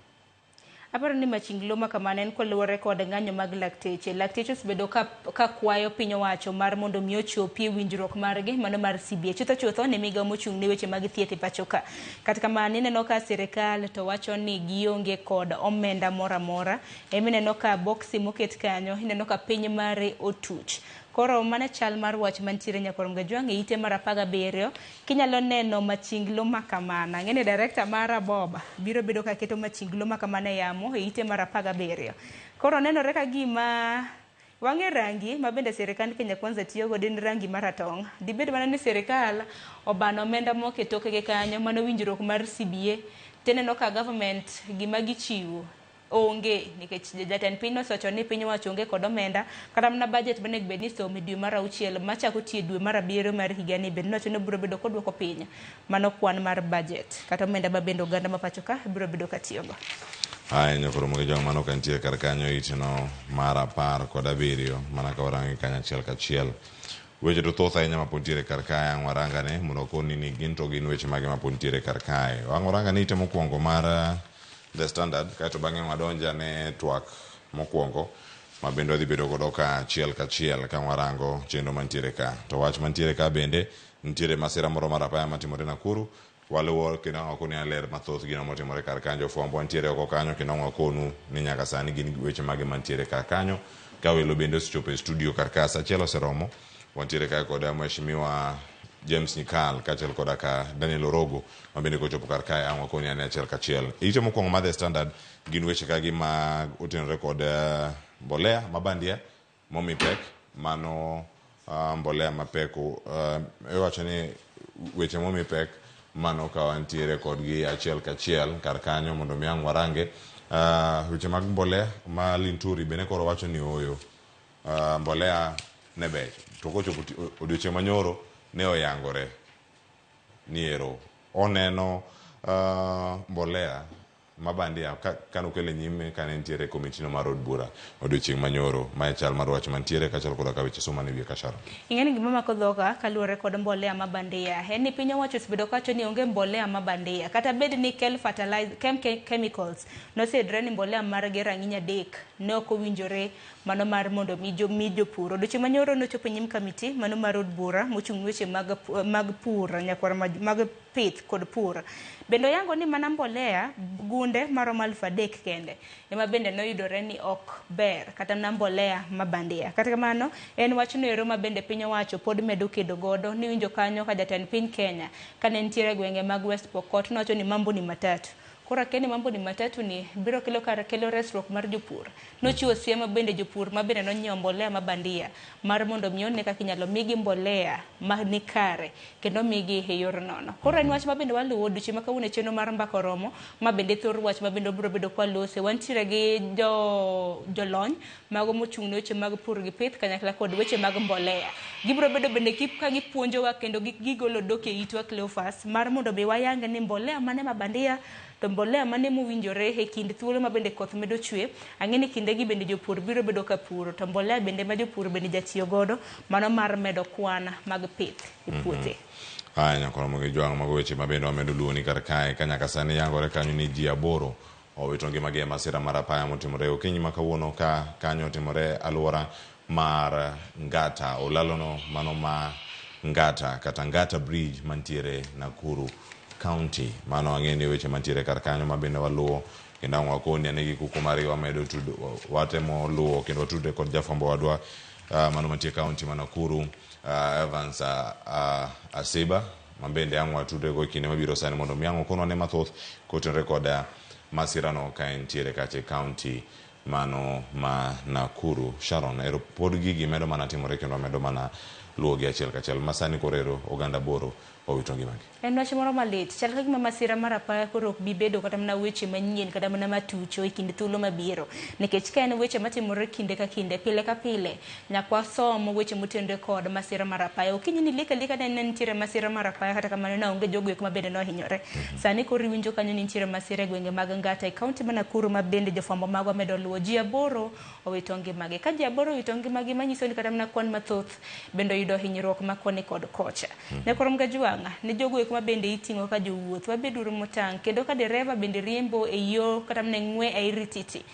Aparo ni machinglo ma kamano en koluwore kod ng'anyo mag lakteche. Lakteche osebedo ka kwayo piny owacho mar mondo mi ochopi e winjruok margi mano mar CBA. Chutho chutho ne migawo mochung' ne weche mag thieth e pacho ka. Kata kamano ineno ka sirikal to wacho ni gionge kod omenda moro amora. Ema ineno ka boksi moket kanyo, ineno ka piny mare otuch. Koro mana chal mar wach mantiere Nyakwar Mgajwang' e ite mar 17 kinyalo neno machinglo makamana. Ang'e ni director mara Boba biro bedo ka keto machinglo makamana e yamo e ite mar 17. Koro nenore ka gima Wang'e rangi ma bende sirikand Kenya Kwanza tiyo godo en rangi maratong'. Dibed mana ni sirikal obano omenda moko e tokgi kanyo mano winjruok mar CBA tineno ka government gima gichiwo onge nikech jatend piny nosewacho ni piny owacho onge kod omenda kata mana budget monego bed ni isomo e dwe mar auchiel machako tiyo e dwe mar abiriyo mar higani bende nowacho ni obiro bedo koduoko piny mano kwan mar budget kata omenda ma bende oganda ma pacho ka biro bedo ka tiyogo. Aya nyakoro mogi jong mano ka nitie kar kanyo itno mar 17 mana ka warange kanyo achiel kachiel. Weche to thoth ahinya mapod nitiere kar kae ang' warangane mondo wakoni ni gin to gin weche mage mapod nitiere kar kae. Ang' warangane ite mokwongo mar The Standard kaeto bang'e wadonja ne twak mokwongo ma bende wadhi bedo godo ka achiel kachiel ka warango chenro mantiere ka. To wach mantiere ka bende nitiere masira moro mar apaya matimore Nakuru. Waluwo kendo ang' wakoni ler mathoth gino motimore kar kanyo. Jofwambo wantiere oko kanyo kendo ang' wakonu ni nyaka sani gin weche mage mantiere kar kanyo. Ka welo bende osechopo e studio kar ka saa achiel oseromo. Wantiere kae kod Mheshimiwa James Nyikal kaachiel koda ka Daniel Orogo ma bende kochopo kar kae ang' wakoni ane achiel kachiel. Ite mokwongo mar The Standard gin weche ka gima otenore kod mbolea mabandia momi pek mano mbolea mapek iwacho ni weche momi pek mano ka wantiere kodgi achiel kachiel kar kanyo mondo mi ang' warange weche mag mbolea ma Linturi bende koro wacho ni ooyo mbolea ne ber to kochopo odiochieng' manyoro ne oyangore ni ero oneno mbolea mabandia kanokele nyime kane nitiere e komiti no mar od bura odiochieng' manyoro. Mae chal mar wach mantiere kaachiel koda ka weche somo mane wiye kashara. Ing'eni gima mako dhoga kaluwore kod mbolea ma bandia en ni piny owacho osebedo kawacho ni onge mbolea ma bandia kata bed ni Kel Fertilizer Kem Chemicals noseyudore ni mbolea margi rang'iny 3 ne ok owinjore mano mar mondo mi jopur. Odiochieng' manyoro nochopo e nyim kamiti mano mar od bura mochung' weche mag pur nyakwar mag pith kod pur. Bende oyango ni mana mbolea gunde maromo 3,000 kende ema bende noyudore ni ok ber kata mana mbolea ma bandia. Kata kamano en wachno ero ma bende piny owacho pod medo kedo godo. Niwinjo kanyo ka jatend piny Kenya kane nitiere e gwenge mag West Pokot nowacho ni mambo ni matatu. Koro akia ni mambo ni matatu ni biro kelo kar kelo resruok mar jopur. Nochiwo siem bende jopur ma bende nonyiewo mbolea ma bandia mar mondo mi one kaka inyalo migi mbolea ma ni kare kendo migi e yor nono. Koro en wach ma bende waluwo odiochieng' ma kawuono e chenro mar mbaka oromo ma bende thor wach ma bende obiro bedo kwalose. Wantiere gi jolony mago mochung' ne weche mag pur gi pith kanyakla kod weche mag mbolea. Gibiro bedo bende ka gipuonjowa kendo gigolo dhok e itwa Cleophas mar mondo mi wayang ni mbolea mane ma bandia to mbolea mane mowinjore e kind thuolo ma bende koth medo chwe. Ang'e ni kindegi bende jopur biro bedo ka puro to mbolea bende ma jopur bende jatiyo godo mano mar medo kwan mag pith e puothe. Haya nyakoro mogi jwang' mago weche ma bende wamedo luwo ni kar kae ka nyaka sani yangore kanyo ni ji 8 owito ngimagi e masira mar apaya motimore okinyi ma kawuono ka kanyo otimore alwora mar Ngata olalono mano ma Ngata kata Ngata Bridge mantiere Nakuru County. Mano ang'e ni weche mantiere kar kanyo ma bende waluwo kendo ang' wakoni ane gi kuku margi wamedo tudo watemo luwo kendo watudre kod jafwambo wadwa mano mantie county ma Nakuru Evans Asiba ma bende ang' watudre go e kinde mabiro sani mondo mi ang' okonwa ne mathoth kotenore kod masirano ka entiere kacha e county mano ma Nakuru. Sharon, ero pod gigi medo mana timore kendo wamedo mana luwo gi achiel kachiel ma sani koro ero oganda 8 owito ngimagi. En wach moro malit. Chal ka gima masira mar apaya koro ok bi bedo kata mana weche manyien kata mana matucho e kind thuolo mabiro. Nikech ka en weche matimore kinde ka kinde, pile ka pile, nyaka wasom weche motenore kod masira mar apaya. Okinyi ni lika lika ne nitiere masira mar apaya kata kamano ne onge jogo eko ma bende nohinyore. Sani koro iwinjo kanyo ni nitiere masira e gwenge mag Ngata e kaunti ma Nakuru ma bende jofwambo magwa medo luwo. Ji 8 owito ngimagi. Ka ji 8 owito ngimagi manyiso ni kata mana kwan mathoth bende oyudo hinyruok ma koni kod kocha. Nyakoro Mgajwang'a ne jogo eko ma bende iting'o ka jowuoth wabeduru motang' kendo ka dereva bende riembo e yo kata mana ng'we airititi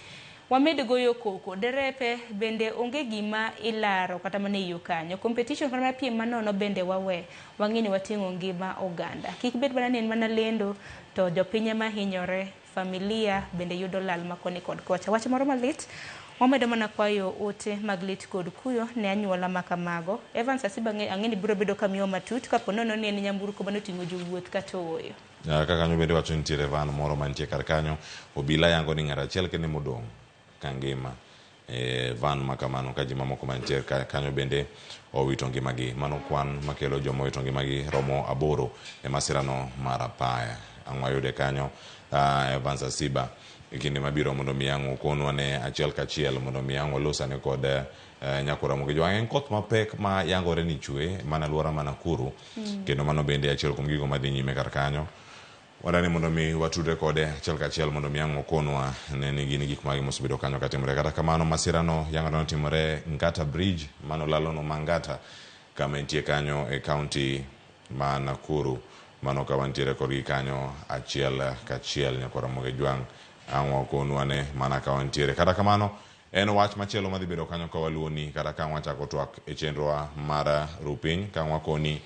wamed goyo koko. Derepe bende onge gima ilaro kata mana e yo kanyo. Competition kata mana piem manono bende wawe. Wang'e ni wating'o ngima oganda. Kik bed mana ni en mana lendo to jopiny ema hinyore, familia bende yudo lal ma koni kod kocha. Wach moro malit wamedo mana kwayo ote mag lit kod kuyo ne anyuola ma kamago. Evans Asiba ang'e ni biro bedo kamiyo matut kapo nono ni en nyamburko manoting'o jowuoth kata ooyo. Kaka kanyo bende wacho nitiere van moro mantie kar kanyo, obila yango ni ng'ato achiel kende modong' ka ngima Van makamano ka ji mamoko mantie kanyo bende owito ngimagi. Mano kwan makelo joma owito ngimagi romo 8 e masirano mar apaya. Ang' wayude kanyo Evans Asiba e kinde mabiro mondo mi ang' okonwa ne achiel kachiel mondo mi ang' walosane kod Nyakwar Ramogi Jwang'. En koth mapek ma yangore ni chwe mana alwora ma Nakuru, kendo mano bende achiel kuom gigo madhi nyime kar kanyo. Wadani mondo mi watudre kode achiel kachiel mondo mi ang' okonwa ne ni gin gik mage mosebedo kanyo katimore. Kata kamano masirano yangore notimore Ngata Bridge, mano lalono ma Ngata kama entie kanyo e kaunti ma Nakuru. Mano ka wantiere kodgi kanyo achiel kachiel. Nyakwar Ramogi Jwang' ang' wakonwa ne mana ka wantiere. Kata kamano en wach machielo madhi bedo kanyo ka waluoni kata ka wachako twak e chenrowa mar rupiny ka wakoni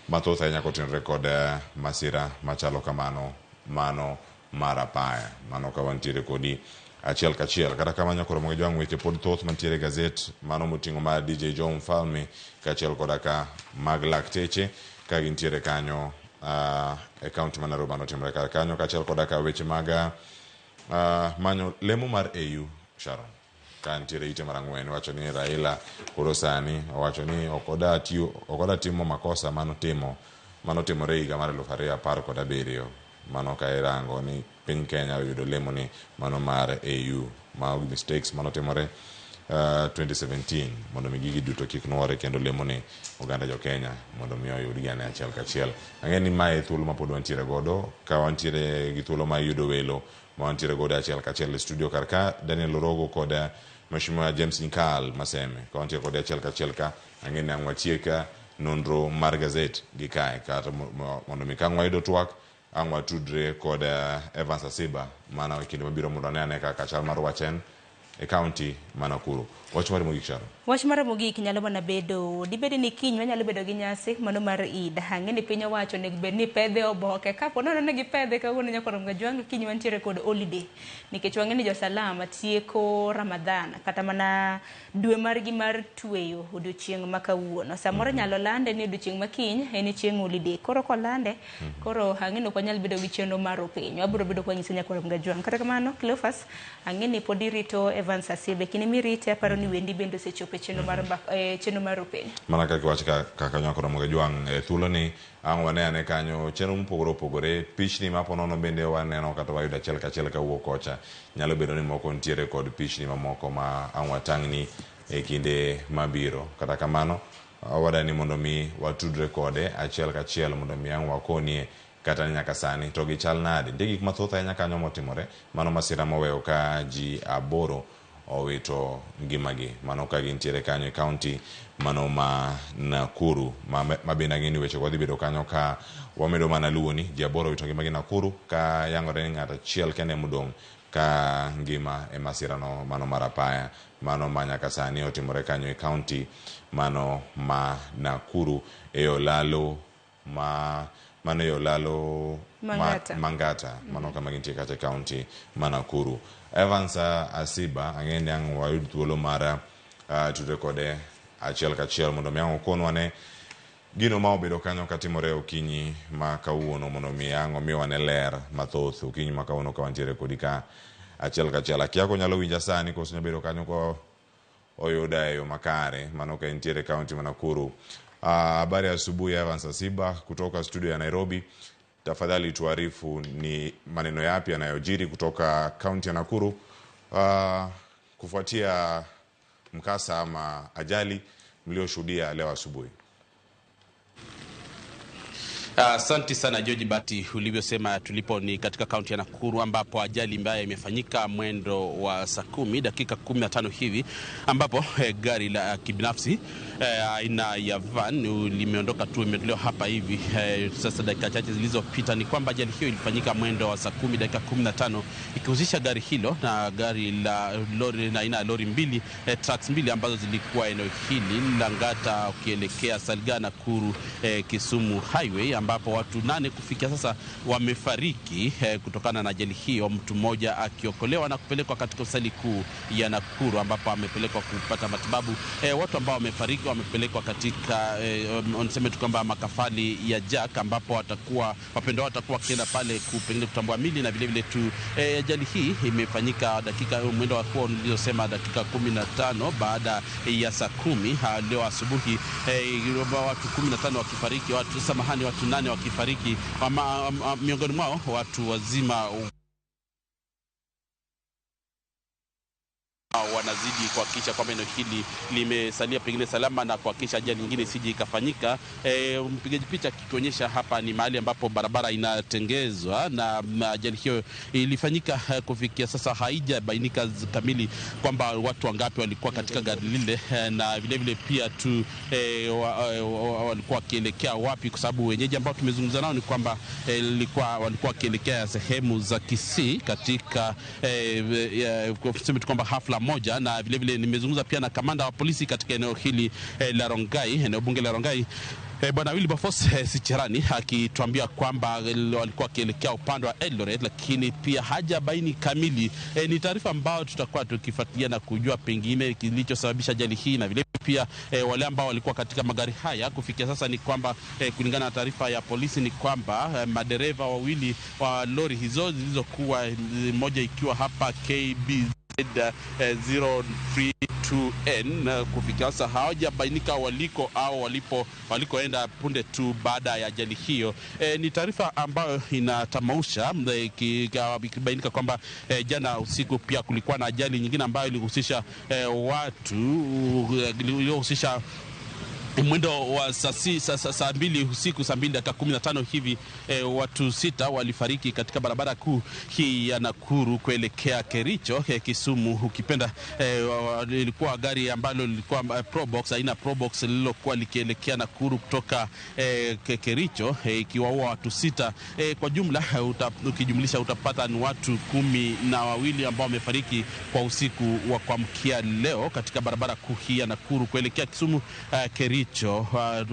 mathoth ahinya kotenore kod masira machalo kamano mano mar apaya. Mano ka wantiere kodi achiel kachiel. Kata kamano Nyakwar Ramogi Jwang' weche pod thoth mantiere e gazet mano moting'o mar DJ Joe Mfalme kaachiel koda ka mag lakteche ka gintiere kanyo e kaunti ma Nairobi manotimore kar kanyo kaachiel koda ka weche mag manyo lemo mar AU Sharon. Ka nitiere ite mar 4 wacho ni Raila koro sani owacho ni ok oda timo makosa manotimore higa mar 2017. Mano ka irango ni piny Kenya oyudo lemo ni mano mar AU ma mistakes manotimore 2017 mondo mi gigi duto kik nuore kendo lemo ni oganda jo Kenya mondo mi oyud gi ane achiel kachiel. Ang'e ni mae thuolo ma pod wantiere godo ka wantiere gi thuolo mar yudo welo ma wantiere godo achiel kachiel e studio kar ka Daniel Orogo kod Mheshimiwa James Nyikal Maseme. Ka wantiere kode achiel kachiel ka ang'e ni ang' watiek nonro mar gazet gi kae kata mondo mi ka ang' wayudo twak ang' watudre kod Evans Asiba mana e kinde mabiro mondo wane ane kaka chal mar wach en e kaunti ma Nakuru. Wach mar mogik Sharon. Wach mar mogik nyalo mana bedo dibed ni kiny wanyalo bedo gi nyasi mano mar Eid. Ang'e ni piny owacho onego bed ni pedhe oboke. Kapo nono ne gipedhe kawuono Nyakwar Ramogi Jwang' kiny wantiere kod holiday. Nikech wang'e ni jo-Salam tieko Ramadhan kata mana dwe margi mar tweyo odiochieng' ma kawuono. Samoro nyalo lande ni odiochieng' ma kiny en chieng' holiday. Koro kolande, koro ang'e ni ok wanyal bedo gi chenro mar piny. Wabiro bedo kwa nyiso Nyakwar Ramogi Jwang'. Kata kamano, Cleophas, ang'e ni pod irito Evans Asibe. Kinde mirite aparo ni wendi bende osechopo chenro mar chenro mar piny. Mana kaka iwacho kaka Nyakwar Ramogi Jwang' e thuolo ni ang' wane ane kanyo chenro mopogore opogore pichni ma ponono bende waneno kata wayudo achiel kachiel kawuok kocha. Nyalo bedo ni moko nitiere kod pichni mamoko ma ang' watang'ni e kinde mabiro. Kata kamano wadani mondo mi watudre kode achiel kachiel mondo mi ang' wakonie kata nyaka sani to gichal nade. Nitie gik mathoth ahinya kanyo motimore. Mano masira moweyo ka ji 8 owito ngimagi. Mano ka gintiere kanyo e kaunti mano ma Nakuru. Ma bende ang'e ni weche wadhi bedo kanyo ka wamedo mana luwo ni ji 8 owito ngimagi Nakuru ka yangore ni ng'ato achiel kende modong' ka ngima e masirano mano mar apaya. Mano ma nyaka sani otimore kanyo e kaunti mano ma Nakuru e olalo ma mano e olalo Mangata. Mano kama gintie kacha e kaunti ma Nakuru. Evans Asiba ang'e ni ang' wayud thuolo mar tudre kode achiel kachiel mondo mi ang' okonwa ne gino ma obedo kanyo katimore okinyi ma kawuono mondo mi ang' omiwa ne ler mathoth okinyi ma kawuono ka wantiere kodi ka achiel kachiel. Akia konyalo winja sani koso nyalo bedo kanyo ko oyuda e yo makare. Mano ka entiere kaunti ma Nakuru. Habari ya asubuhi Evans Asiba kutoka studio ya Nairobi. Tafadhali tuarifu ni maneno yapi yanayojiri kutoka kaunti ya Nakuru kufuatia mkasa ama ajali mlioshuhudia leo asubuhi. Asante sana George Bati, ulivyosema tulipo ni katika kaunti ya Nakuru ambapo ajali mbaya imefanyika mwendo wa saa 10:15 hivi, ambapo gari la kibinafsi aina ya van limeondoka tu, imetolewa hapa hivi sasa dakika chache zilizopita. Ni kwamba ajali hiyo ilifanyika mwendo wa saa 10:15 ikihusisha gari hilo na gari la lori na aina ya lori mbili, trucks mbili ambazo zilikuwa eneo hili la Ngata ukielekea Salga Nakuru Kisumu Highway, ambapo watu 8 kufikia sasa wamefariki kutokana na ajali hiyo, mtu mmoja akiokolewa na kupelekwa katika hospitali kuu ya Nakuru ambapo amepelekwa kupata matibabu. Watu ambao wamefariki wamepelekwa katika niseme tu kwamba makafali ya Jack, ambapo watakuwa wapendwa watakuwa wakienda pale pengine kutambua mili na vile vile tu. Ajali hii imefanyika dakika mwendo wa kuwa nilizosema dakika 15 baada ya saa 10 leo asubuhi, watu 15 wakifariki, watu samahani, watu 8 wakifariki, miongoni mwao watu wazima wanazidi kuhakikisha kwamba eneo hili limesalia pengine salama na kuhakikisha ajali nyingine isije ikafanyika. Mpigaji picha akituonyesha hapa ni mahali ambapo barabara inatengezwa na ajali hiyo ilifanyika. Kufikia sasa haijabainika kamili kwamba watu wangapi walikuwa katika gari lile na vile vile pia tu walikuwa wakielekea wapi, kwa sababu wenyeji ambao tumezungumza nao ni kwamba walikuwa wakielekea sehemu za Kisii katika tuseme tu kwamba hafla moja. Na vile vile nimezungumza pia na kamanda wa polisi katika eneo hili la Rongai, eneo bunge la Rongai, Bwana Wilberforce Sicherani akituambia kwamba walikuwa wakielekea upande wa Eldoret, lakini pia hajabaini kamili. Ni taarifa ambayo tutakuwa tukifuatilia na kujua pengine kilichosababisha ajali hii na vile pia wale ambao walikuwa katika magari haya. Kufikia sasa ni kwamba kulingana na taarifa ya polisi ni kwamba madereva wawili wa lori hizo zilizokuwa, moja ikiwa hapa KB 032N, kufikia sasa hawajabainika waliko au walikoenda punde tu baada ya ajali hiyo. Ni taarifa ambayo inatamausha ikibainika kwamba jana usiku pia kulikuwa na ajali nyingine ambayo ilihusisha watu, ilihusisha mwendo wa saa 2 usiku, saa 2:15 hivi, watu 6 walifariki katika barabara kuu hii ya Nakuru kuelekea Kericho, Kisumu ukipenda. Ilikuwa gari ambalo lilikuwa Probox, aina Probox, lililokuwa likielekea Nakuru kutoka Kericho, ikiwaua watu 6. Kwa jumla ukijumlisha utapata ni watu 12 ambao wamefariki kwa usiku wa kuamkia leo katika barabara kuu hii ya Nakuru kuelekea Kisumu, Kericho.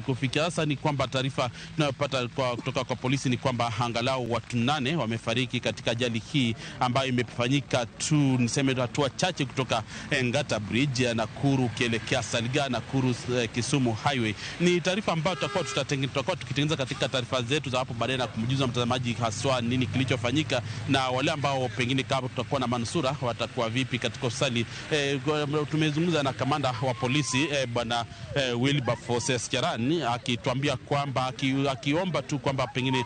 Kufikia sasa ni kwamba taarifa tunayopata kutoka kwa polisi ni kwamba angalau watu 8 wamefariki katika ajali hii ambayo imefanyika tu niseme hatua chache kutoka Ngata Bridge ya Nakuru kuelekea Salga, Nakuru Kisumu Highway. Ni taarifa ambayo tutakuwa tukitengeneza katika taarifa zetu za hapo baadaye na kumjuza mtazamaji haswa nini kilichofanyika na wale ambao pengine kama tutakuwa na manusura watakuwa vipi katika hospitali. Tumezungumza na kamanda wa polisi Bwana Wilberforce Sicherani akituambia kwamba akiomba tu kwamba pengine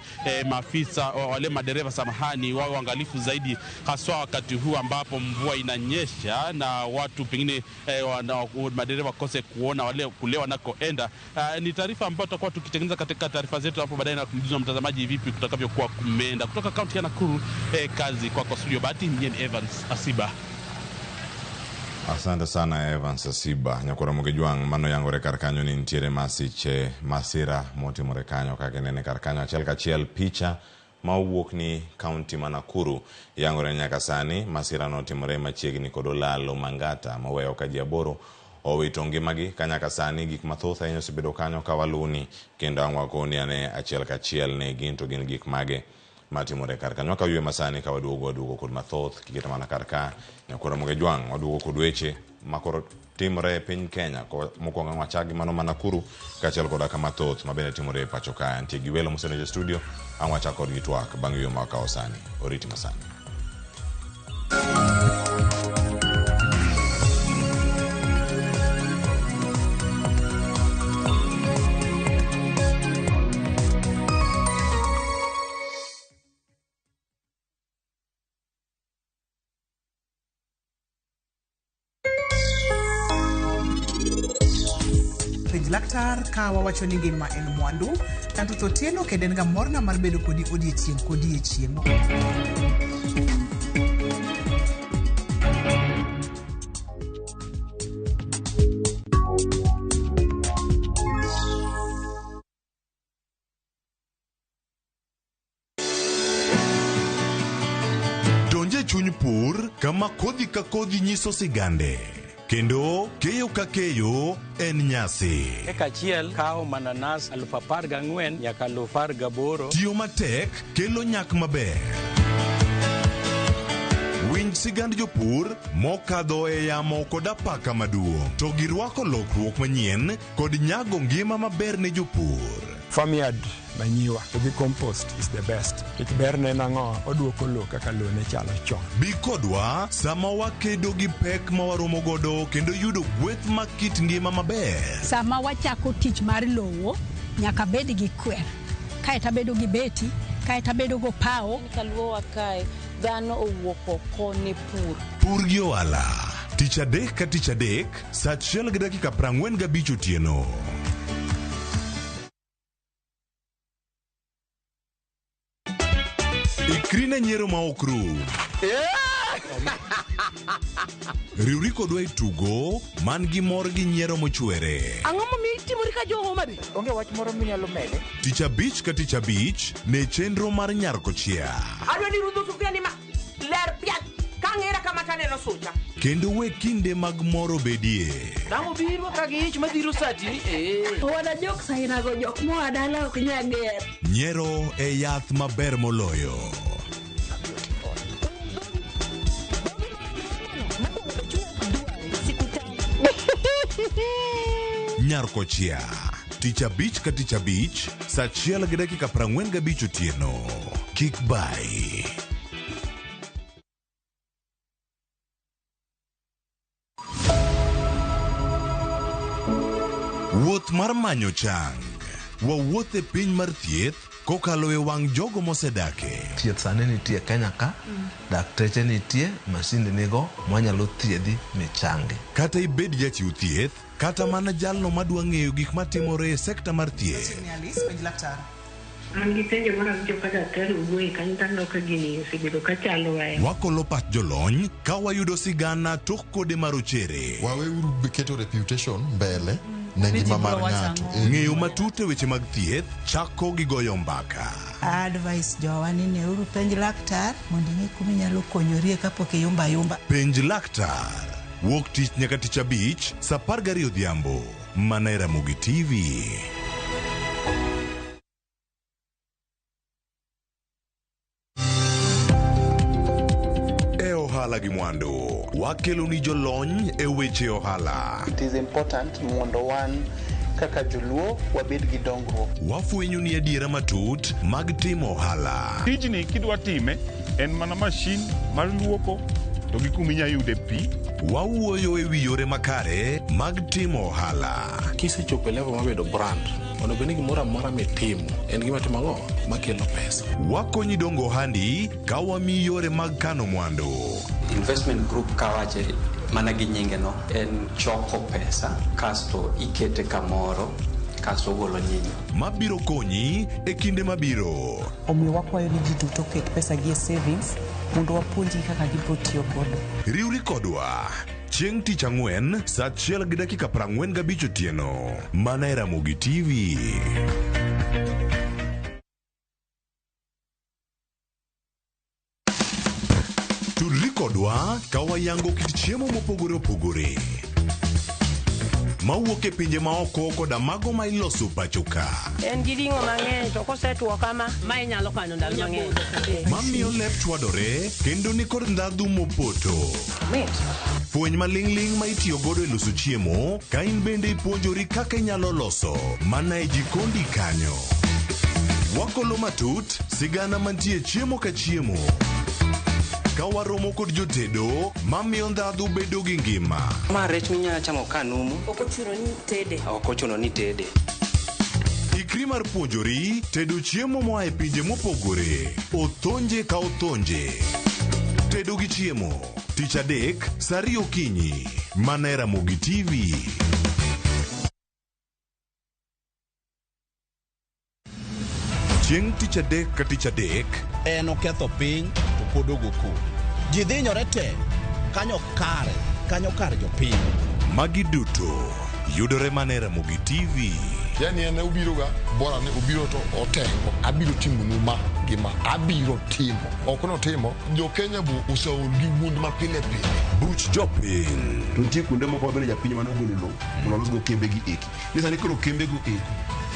maafisa wale madereva samahani wawe waangalifu zaidi, haswa wakati huu ambapo mvua inanyesha na watu pengine madereva wakose kuona wale kule wanakoenda. Ni taarifa ambayo tutakuwa tukitengeneza katika taarifa zetu hapo baadaye na kumjuza mtazamaji vipi kutakavyokuwa kumeenda. Kutoka kaunti ya Nakuru, kazi kwa studio Bahati, mimi Evans Asiba. Asante sana Evans Asiba. Nyakora Mugejwang' mano yangore kar kanyo ni nitiere masiche masira motimore kanyo kaka inene kar kanyo achiel kachiel. Picha ma owuok ni kaunti ma Nakuru yangore nyaka sani masira notimore machiegni kod olalo Mangata moweyo ka ji 8 owito ngimagi. Ka nyaka sani gik mathoth ahinya osebedo kanyo ka waluni kendo ang' wakoni ane achiel kachiel ne gin to gin gik mage matimore kar kanyo. Ka ywe masani ka waduogo kod mathoth kiketo mana kar ka Nyakora Mugejwang' waduogo kod weche makoro timore e piny Kenya. Mokwongo wachak gi mano ma Nakuru kaachiel koda ka mathoth mabende timore e pacho kae. Nitie gi welo mosedonjo e studio, ang' wachak kodgi twak bang' yweyo ma wakawo sani. Oriti masani. Laktar ka wawacho ni ngima en mwandu, Tanto Otieno kendo en ga morna mar bedo kodi odiechieng' kodiechieng'. Donje chuny pur kama kodhi ka kodhi nyiso sigande. Kendo keyo ka keyo en nyasi. Eka achiel kawo mananas 14,000 nyaka 18,000. Tiyo matek kelo nyak maber. Winj sigand jopur mokadho e yamo kod apaka maduong' to girwako lokruok manyien kod nyago ngima maber ne jopur. Farmyard manyiwa to gi compost is the best. Nikech berne en ang'o? Oduoko lowo kaka lowo ne chalo chon. Bi kodwa sama wakedo gi pek ma waromo godo kendo yudo gweth mag kit ngima maber. Sama wachako tich mar lowo, nyaka bed gi kwer. Kaeto abedo gi beti, kaeto abedo gopawo. Kaluowa kae, dhano owuok oko ne pur. Pur gi ohala. Tich adek ka tich adek, saa 1:45 otieno. Ikri ne nyiero ma ok rum. Riwri kodwa e tugo man gi mor gi nyiero mochwere. Ang'o momiyo itimori ka jo Homa Bay? Onge wach moro minyalo mede? Tich abich ka tich abich ne chenro mar Nyar Kochia. Adwa ni rudho sufuria ni ma ler piak ka ng'era kama taneno sucha. Kendo we kinde mag mor obedie. Dang' obiro ka gi ich madhiro sati ni ee. Wana jok sainago jok moa dala ok nyal ger. Nyiero e yath maber moloyo. Nyar Kochia. Tich abich ka tich abich, saa 1:45 otieno. Kik bai. Wuoth mar manyo chang. Wawuoth e piny mar thieth kokalo e wang' jogo mosedake. Thieth sani nitie Kenya ka, dakteche nitie, masinde nigo mwanyalo thiedhi michangi. Kata ibed jachiw thieth, kata mana jalno madwa ng'eyo gik matimore e sekta mar thieth. Chiegni Alice, penj laktar. An gi penjo moro awinjo ka daktari owuoye kanyo to aneno ka gini osebedo ka chando ahinya. Wakolo pach jolony ka wayudo sigana tok kode marochere. Waweuru keto reputation mbele ne ngima mar ng'ato. Ng'eyo matut e weche mag thieth chako gi goyo mbaka. Advice jowa ni neuru penj laktar mondo ing'e kuma inyalo konyorie kapok iyumba ayumba. Penj laktar. Wuok tich nyaka tich abich saa 12 odhiambo. Mana e Ramogi TV. E ohala gi mwandu, wakelo ni jolony e weche ohala. It is important mondo wan kaka joluo wabed gi dongruok. Wafwenyo ni adiera matut mag timo ohala. Tijni kidwa time en mana mashin mar luoko to gi kuma inya yude pi. Wawuoyo e wi yore makare mag timo ohala. Kisechopo e level mar bedo brand, onego bed ni gimoro amora mitimo en gima timo ang'o makelo pesa. Wakonyi dongo ohandi ka wamiyi yore mag kano mwandu. Investment group kawache mana gi nyinge no en choko pesa kasto ikete kamoro kasto ogolo nyinyo. Mabiro konyi e kinde mabiro. Omiyo wakwayo ni ji duto oket pesa gi e savings mondo wapuonjgi kaka gibiro tiyo godo. Riwri kodwa chieng' tich ang'wen saa 1:45 otieno mana e Ramogi TV. Tudri kodwa ka wayango kit chiemo mopogore opogore mawuok e pinje maoko koda mago ma iloso pacho ka. En gi ring'o mang'eny to kosetwo kama, ma inyalo kano ndalo mang'eny. Mamiyo lep chwadore kendo nikod ndhadhu mopoto. Mit. Fweny maling'ling' ma itiyo godo e loso chiemo ka in bende ipuonjori kaka inyalo loso mana e jikondi kanyo. Wakolo matut sigana mantie chiemo ka chiemo. Ka waromo kod jotedo mamiyo ndhadhu bedo gi ngima. Ma rech minyalo chamo ka numu. Ok ochuno ni tede. Ok ochuno ni tede. Ikri mar puonjori tedo chiemo moa e pinje mopogore. Othonje ka othonje. Tedo gi chiemo. Tich adek, saa ariyo okinyi. Mana e Ramogi TV. Chieng' tich adek ka tich adek. En oketho piny to pod ogo koko. Ji dhinyore te kanyo kare, kanyo kar jopiny. Magi duto yudore mana e Ramogi TV. Yani en obiro ga bora ni obiro to otengo. Abiro timo nu ma gima abiro timo. Ok notimo, jo Kenya bu oseol gi wuond ma pile pile. Buch jopiny. To nitie kuonde moko ma bende japiny mane ogolo lowo mondo olosgo kembegi eki. Ni sani koro kembego eko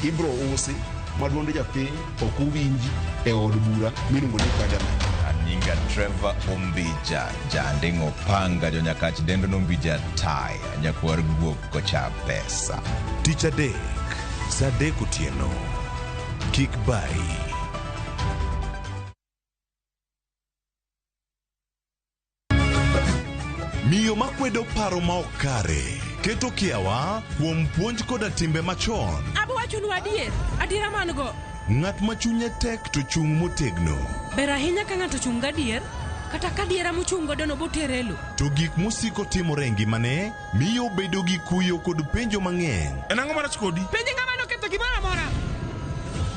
ibro usi ma duond japiny ok owinji e od bura miluongo ni parliament. Anyinga Trevor Ombija, janding'o panga jonyakach dendo nombija taya, nyakwar guok kocha pesa. Tich adek, saa adek otieno. Kik bayi. Miyo makwedo paro ma ok kare, keto kiawa kuom puonj koda timbe machon. Abo wachonu adier, adiera man go. Ng'at ma chunye tek to chung' motegno. Ber ahinya ka ng'ato chung' gadier, kata ka adiera mochung' godo no botere e lo. To gik mosiko timore e ngimane miyo obedo gi kuyo kod penjo mang'eny. En ang'o marach kodi? Penj ng'ama noketho gimoro amora.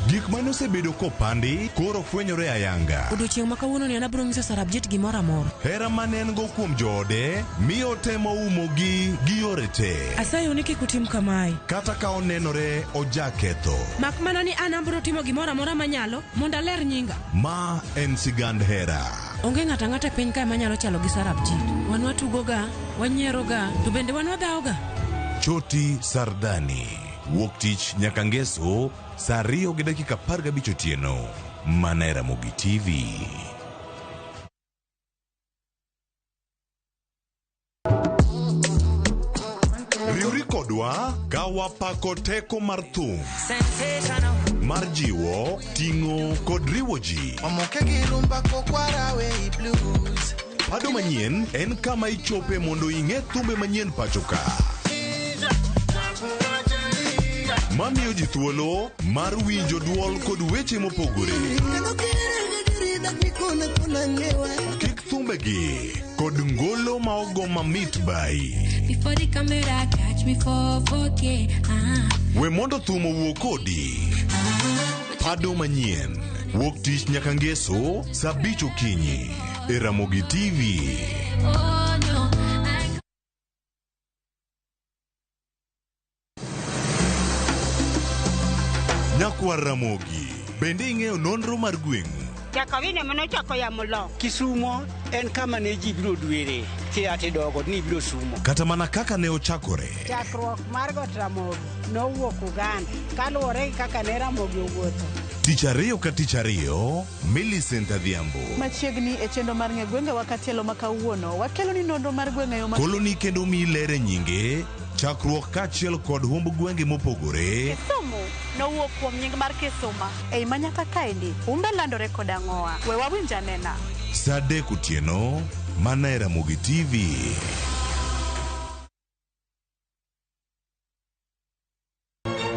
Gik mane osebedo kopandi koro fwenyore ayanga. Odiochieng' ma kawuono ni an abiro nyiso Sarabjit gimoro amora. Hera mane en go kuom joode miyo otemo umogi gi yore te. Asayo ni kik utim kamae. Kata ka onenore ojaketho. Mak mana ni an abiro timo gimoro amora manyalo mondo aler nyinga. Ma en sigand hera. Onge ng'ato ang'ata e piny kae manyalo chalo gi Sarabjit. Wan watugoga, wanyieroga, to bende wan wadhawoga. Choti Sardani. Wuok tich nyaka ngeso saa 2:15 otieno. Mana e Ramogi TV. Riwri kodwa ka wapako teko mar thum mar jiwo, ting'o kod riwo ji. Pado manyien en kama ichope mondo ing'e thumbe manyien pacho ka. Mamiyo ji thuolo mar winjo duol kod weche mopogore. Kik thumbegi kod ngolo ma ogo mamit bai. Before the camera catch me for 4K. We mondo thum owuo kodi. Pado manyien wuok tich nyaka ngeso saa 5 okinyi e Ramogi TV. Oh no. Nyakwar Ramogi, bende ing'eyo nonro mar gweng'u? Jakawine manochako yamo lo. Kisumo en kama ne ji biro dwere, tiate dogo ni biro sumo. Kata mana kaka ne ochakore. Chakruok mar got Ramogi nowuok Uganda kaluwore gi kaka ne Ramogi owuotho. Tich ariyo ka tich ariyo, Millicent Adhiambo. Machiegni e chenro mar ng'e gwengewa katielo ma kawuono, wakelo ni nonro mar gwenge yo ma Koloni kendo mi lere nyinge, chakruok kaachiel kod humb gwenge mopogore. Kisumu nowuok kuom nying mar Kisuma. Ei manyaka kaendi, humbe landore kod ang'owa. We wawinj anena. Saa 3 otieno, mana e Ramogi TV.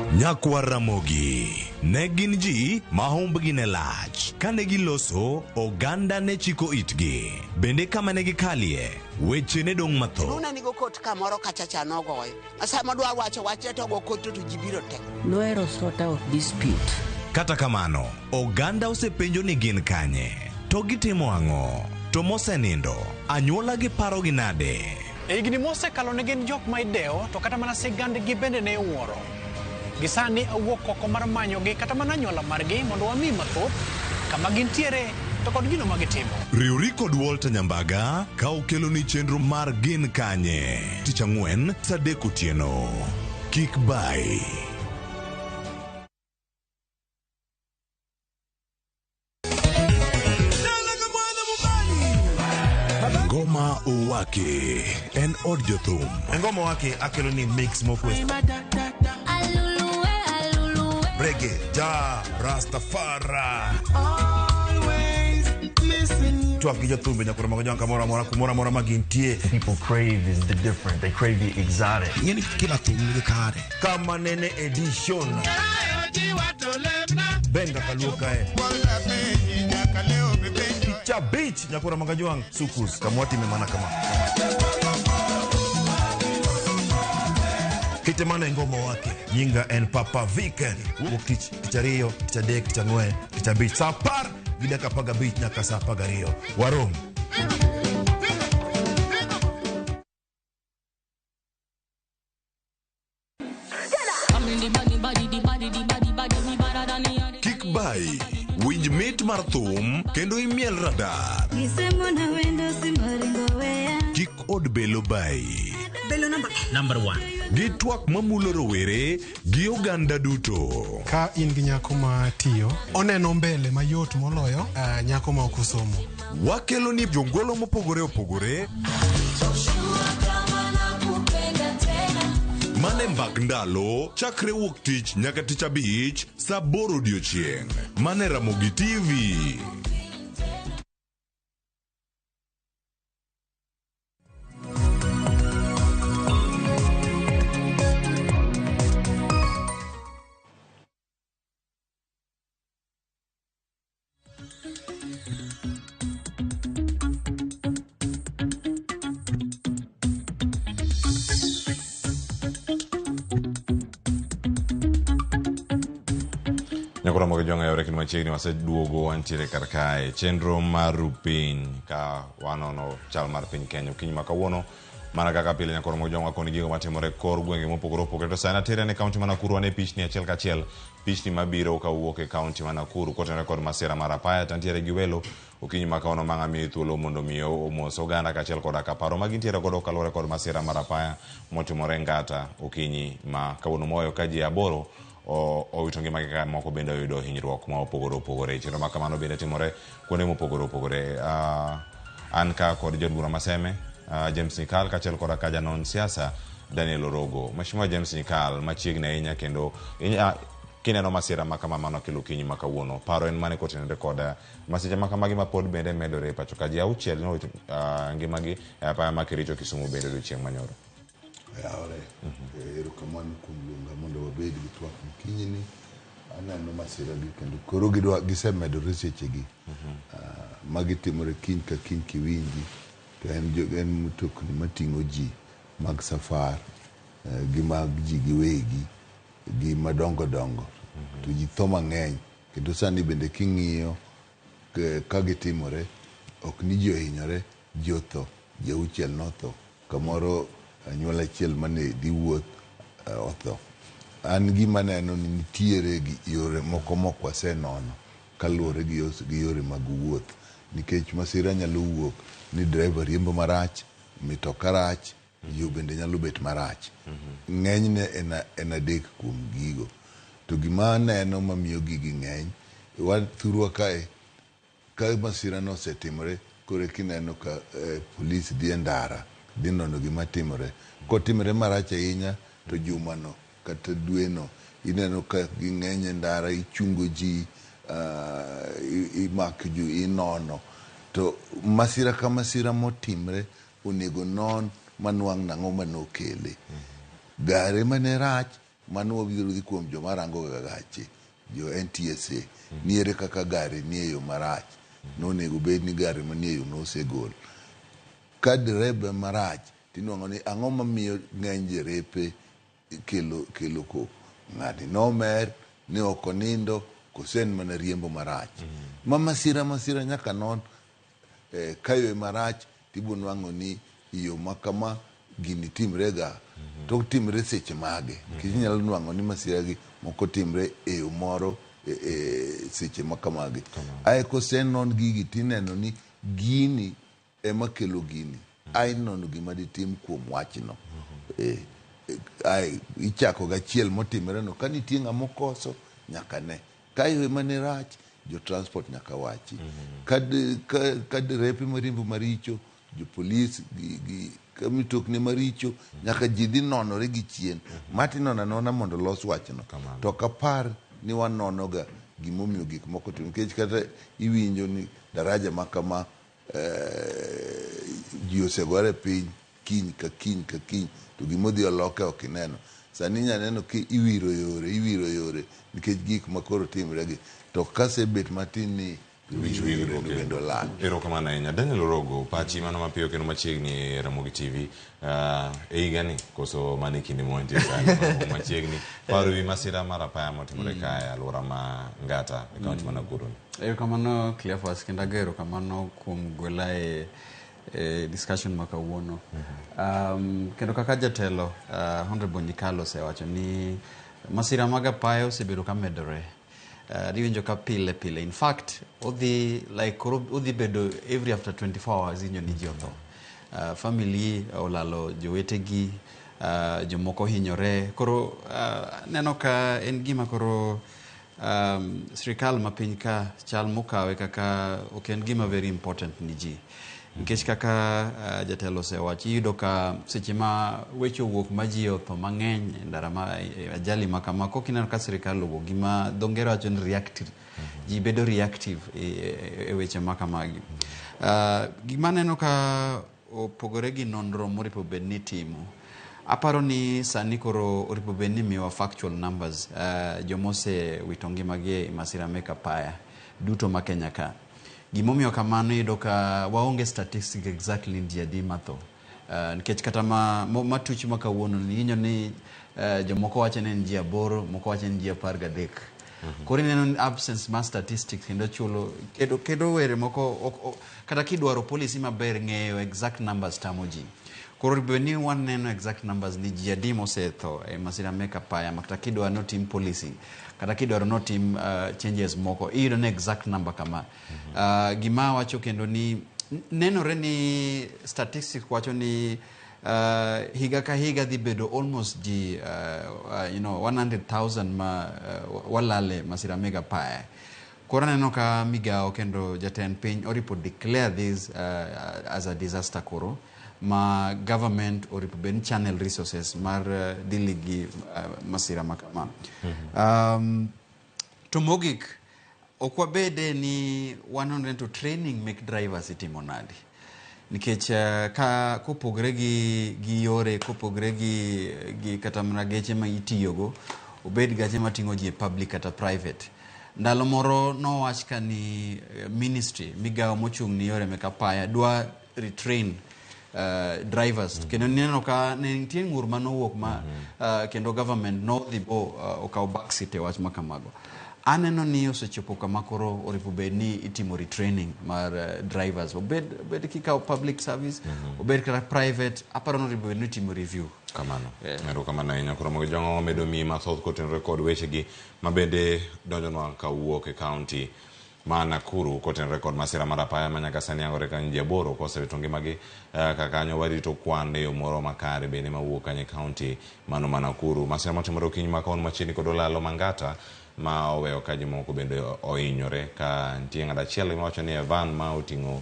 Nyakwar Ramogi ne gin ji ma humbgi ne lach. Kane giloso, oganda ne chiko itgi. Bende kama ne gikalie, weche ne dong' mathoth. Luna nigo kot kamoro kachacha nogoyo. Sama dwa wacho wachne to go kot to ji biro te. Nohero sort out dispute. Kata kamano, oganda osepenjo ni gin kanye, to gitimo ang'o, to mosenindo, anyuola gi parogi nade? E higni mosekalo ne gin jok ma idewo to kata mana sigandgi bende ne iwuoro. Gisani awuok oko mar manyogi kata mana anyuola margi mondo wami mathoth kama gintiere to kod gino ma gitimo. Riwri kod Walter Nyambaga ka okeloni chenro mar Gin Kanye. Tich ang'wen saa 3 otieno. Kik bayi. Ngoma Owake en od jothum. Ngoma Owake akelo ni mix mokwe. Reggae, ja, Rastafari. Twak gi jothumbe nyakoro mago jwanka moro amora kumoro amora ma gintie. People crave is the different. They crave the exotic. Ing'eni kila thum nigi kare. Kama nene edition. Benga kaluo kae. Picha beach nyakoro mago jwang' sukus kamwatime mana kama. Kite mana e Ngoma Owake. Nyinga en Papa Viken. Wuok tich, tich ariyo, tich adek, tich ang'wen, tich abich. Saa 10:15 nyaka saa 12. Warom. I'm in the body, body, the Lit mar thum kendo imiel radar. Gisemona wendo simoringo weya. Kik od belo bayi. Belo namba Number one. Gi twak mamulo rowere gi oganda duto. Ka in gi nyako ma tiyo, oneno mbele mayot moloyo nyako ma ok osomo. Wakelo ni jongolo mopogore opogore mane mbak ndalo chakre wuok tich nyaka tich abich saa aboro odiochieng' mane Ramogi TV. Nyakoro mogo jong'e yore kendo machiegni waseduogo wantiere kar kae chenro mar rupiny ka wanono chal mar piny Kenya okinyi ma kawuono mana kaka pile nyakoro mogo jong'wa koni gigo matimore kor gwenge mopogore opogore to sani atere ne kaunti ma Nakuru wane pichni achiel kachiel pichni mabiro kawuok e kaunti ma Nakuru kotenore kod masira mar apaya to antiere gi welo okinyi ma kawuono ma ng'amiyo thuolo mondo mi omos oganda kaachiel koda ka paro ma gintiere godo kaluwore kod masira mar apaya motimore Ngata okinyi ma kawuono moweyo ka ji aboro owito ngimagi ka moko bende oyudo hinyruok ma opogore opogore. Chenro ma kamano bende timore kuonde mopogore opogore. An ka kod jaod bura ma Seme James Nyikal kaachiel koda ka janon siasa Daniel Orogo. Mheshimiwa James Nyikal machiegni ahinya kendo kineno masira ma kama mano kelo okinyi ma kawuono paro en mane kotenore kod masiche ma kamagi ma pod bende medore e pacho ka ji auchiel nowito ngimagi e apaya ma Kericho Kisumu bende odiochieng' manyoro. Oyawore. Erokamano kuom luonga mondo wabed gi twak mokinyini. Aneno masira gi kendo koro gidwa gisemedore sechegi. Magi timore kiny ka kiny kiwinji to en, en mtokni mating'o ji mag safar gi mag ji giwegi gi madongo dongo to ji tho mang'eny kendo sani bende king'iyo ka gitimore ok ni ji ohinyore ji otho ji auchiel notho kamoro anyuola achiel mane dhi wuoth otho. An gima aneno ni nitiere yore moko mok wasenono kaluwore gi yore mag wuoth nikech masira nyalo wuok ni driver riembo marach, mitoka rach, yo bende nyalo bet marach. Ng'enyne en adek kuom gigo. To gima aneno mamiyo gigi ng'eny, thurwa kae ka masira no osetimore koro kineno ka polis dhi e ndara dhi nono gima timore. Kotimore marach ahinya to jumano kata dweno ineno ka ging'eny e ndara, ichungo ji, imako ji, inono. To masira ka masira motimre onego non manwang' nang'o manokele. Gare mane rach, mano wabiro dhi kuom joma rango ga gache, jo NTSA. Niere kaka gari nie yo marach, nonego bed ni gari manie yo nosegol. Ka dereba marach, tinwang'o ni ang'o mamiyo ng'eny jerepe kelo koko. Ng'ani nomer, ne ok onindo, koso en mana riembo marach. Ma masira nyaka non ka yo marach tibo nwang'o ni yo ma kama gini timre ga to timre seche mage. Nikech inyalo nwang'o ni masira gi moko timre e yo moro seche ma kamagi. Ae kosenon gigi tineno ni gini ema kelo gini. Ae inono gima ditim kuom wachno. Ae ichako gachiel motimre no ka nitie ng'ama okoso nyaka ne. Ka yo mane rach, jo transport nyaka wachi. Ka derepe mariembo maricho, jo polis gi ka mitokni maricho nyaka ji dhi nonore gi chien. Mati nono anona mondo los wachno. To ok apar ni wanonoga gimomiyo gik moko timore. Nikech kata iwinjo ni daraja ma kama ji osegore piny kiny ka kiny ka kiny to gimodhi oloke ok ineno. Sani inya neno ki iwiro yore nikech gik ma koro timre gi. To kasebet matin ni bende olal. Erokamano ahinya. Daniel Orogo, pachi mano mapiyo kendo machiegni e Ramogi TV. E higani koso mana e kinde mwantie sani machiegni. Paro wi masira mar apaya motimore kae alwora ma Ngata e kaunti ma Nakuru. Erokamano Cleophas, kendo ago erokamano kuom gwela e discussion ma kawuono. Kendo kaka jatelo Honorable Nyikal osewacho ni masira mag apaya osebedo ka medore. Iwinjo ka pile pile, in fact odhi like koro odhi bedo every after 24 hours iwinjo ni ji otho. Family olalo jowetegi, jomoko hinyore. Koro neno ka en gima koro sirikal ma piny ka chal mokawe kaka ok en gima very important ni ji. Nikech kaka jatelo osewacho, iyudo ka seche ma weche owuok ma ji otho mang'eny e ndara ma ajali ma kama, kok ineno ka sirikal owuok, gima dho ngere wacho ni reactive, ji bedo reactive e weche ma kamagi. Gima aneno ka opogore gi nonro moripo bed ni itimo, aparo ni sani koro oripo bed ni imiyowa factual numbers, jomosewito ngimagi e masira mek apaya duto ma Kenya ka. Gimomiyo kamano, iyudo ka waonge statistics exactly ni ji adi matho. Nikech kata ma, matuch ma kawuono ni iwinjo ni jomoko wacho ni en ji 8, moko wacho ni en ji 13. Koro ineno ni absence mar statistics kendo chulo kedo were moko ok, kata kidwaro policy maber, ng'eyo exact numbers tamo ji. Koro bed ni waneno exact numbers ni ji adi mosetho e masira mek apaya, ma kata kidwaro notim policy, kata kidwaro notim changes moko, iyudo ni exact number kama. Gima wacho kendo ni nenore ni statistics wacho ni higa ka higa dhi bedo almost ji 100,000 ma walale masira meg apaya. Koro aneno ka migawo kendo jatend piny oripo declare this as a disaster, koro ma government oripo bed ni channel resources mar dealing gi masira ma kama. To mogik, ok wabede ni 100 to training mek drivers itimo nadi, nikech ka kopogre gi yore, kopogre gi kata mana geche ma itiyogo, obed gache mating'o ji e public kata private. Ndalo moro nowach ka ni ministry, migawo mochung' ni yore mek apaya, dwa retrain drivers, kendo nineno ka ne nitie ng'ur manowuok ma kendo government nodhi bo okawo backseat e wach ma kamago. Aneno ni osechopo kama koro oripo bed ni itimo retraining mar drivers, obed kikawo public service, obed kata private. Aparo ni oripo bed ni itimo review. Kamano, erokamano ahinya. Koro mogi jong'o medo miyi mathoth kotenore kod wechegi ma bende donjonwa kawuok e kaunti ma Nakuru kotenore kod masira mar apaya ma nyaka sani yangore kanyo ji 8 kosewito ngimagi. Ka kanyo warito kwan e yo moro makare bende mawuok kanyo e kaunti mano ma Nakuru. Masira motimore okinyi ma kawuono machiegni kod Olalo Mangata ma oweyo ka jomoko bende ohinyore, ka nitie ng'ato achiel mawacho ni e van ma oting'o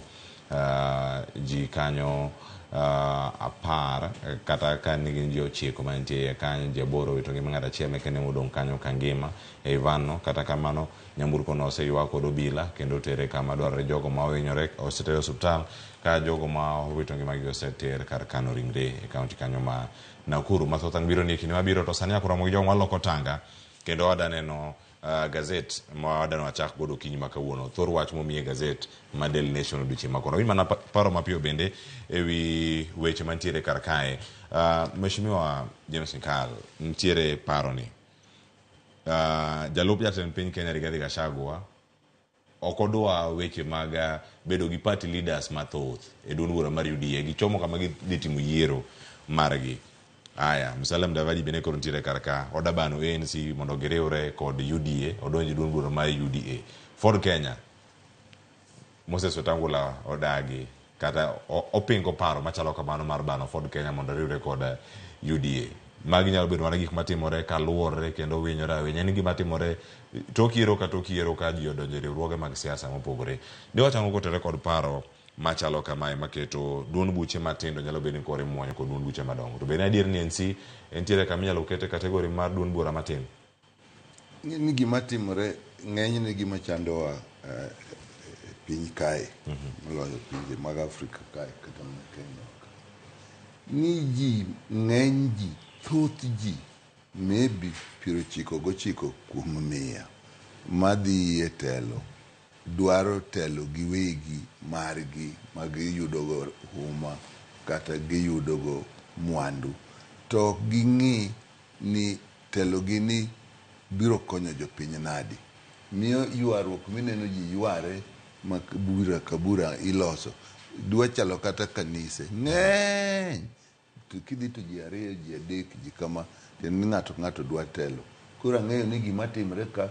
ji kanyo 10 kata ka nigi ji 9 mantie iye kanyo, ji 8 owito ngima, ng'ato achiel kende modong' kanyo ka ngima ei van no. Kata kamano nyamburko no oseywa kod obila kendo otere kama dwarore. Jogo ma ohinyore oseter e osiptal, ka jogo ma owito ngimagi oseter kar kano ringre e kaunti kanyo ma Nakuru. Mathoth ang' biro ni e kinde mabiro, to sani akoromo gi jogo waloko tanga kendo wada neno gazet ma wadano wachak godo okinyi ma kawuono, thor wach momiye gazet ma Daily Nation odiochieng' ma kawuono. Winj mana paro mapiyo bende ewi weche mantiere kar kae. Mheshimiwa James Nyikal, nitiere paro ni jalup jatend piny Kenya Rigathi Gachagua ok odwa weche mag bedo gi party leaders mathoth e duond bura mar UDA. Gichomo kama gidhi timo yiero margi. Aya, Musalia Mudavadi bende koro nitiere kar ka, oda bano ANC mondo giriwre kod UDA, odonj e duond bura mar UDA. Ford Kenya, Moses Wetangula odagi kata opingo paro machalo kamano mar bano Ford Kenya mondo oriwre kod UDA. Magi nyalo bedo mana gik matimore kaluwore kendo winyore ahinya. En gima timore tok yiero ka tok yiero ka ji odonjo e riwruoge mag siasa mopogore. Diwacho ang'o kotenore kod paro machalo kamae maketo duond buche matindo nyalo bedo ni koro imuonyo kod duond buche madongo? To bende adier ni NC entiere kama inyalo kete kategori mar duond bura matin? Ni gima timore ng'enyne, gima chandowa e piny kae moloyo pinje mag Afrika kae kata mana Kenya ka, ni ji ng'eny, ji thoth ji, maybe 99% madhi e telo dwaro telo giwegi margi ma giyudogo huma kata giyudogo mwandu, to ok ging'i ni telo gi ni biro konyo jopiny nadi. Miyo ywaruok mineno ji yware ma bura ka bura iloso dwa chalo kata kanise ng'eny, to kidhi to ji 2, ji 3, ji kama, tiende ni ng'ato ng'ato dwa telo. Koro ang'eyo ni gima timre ka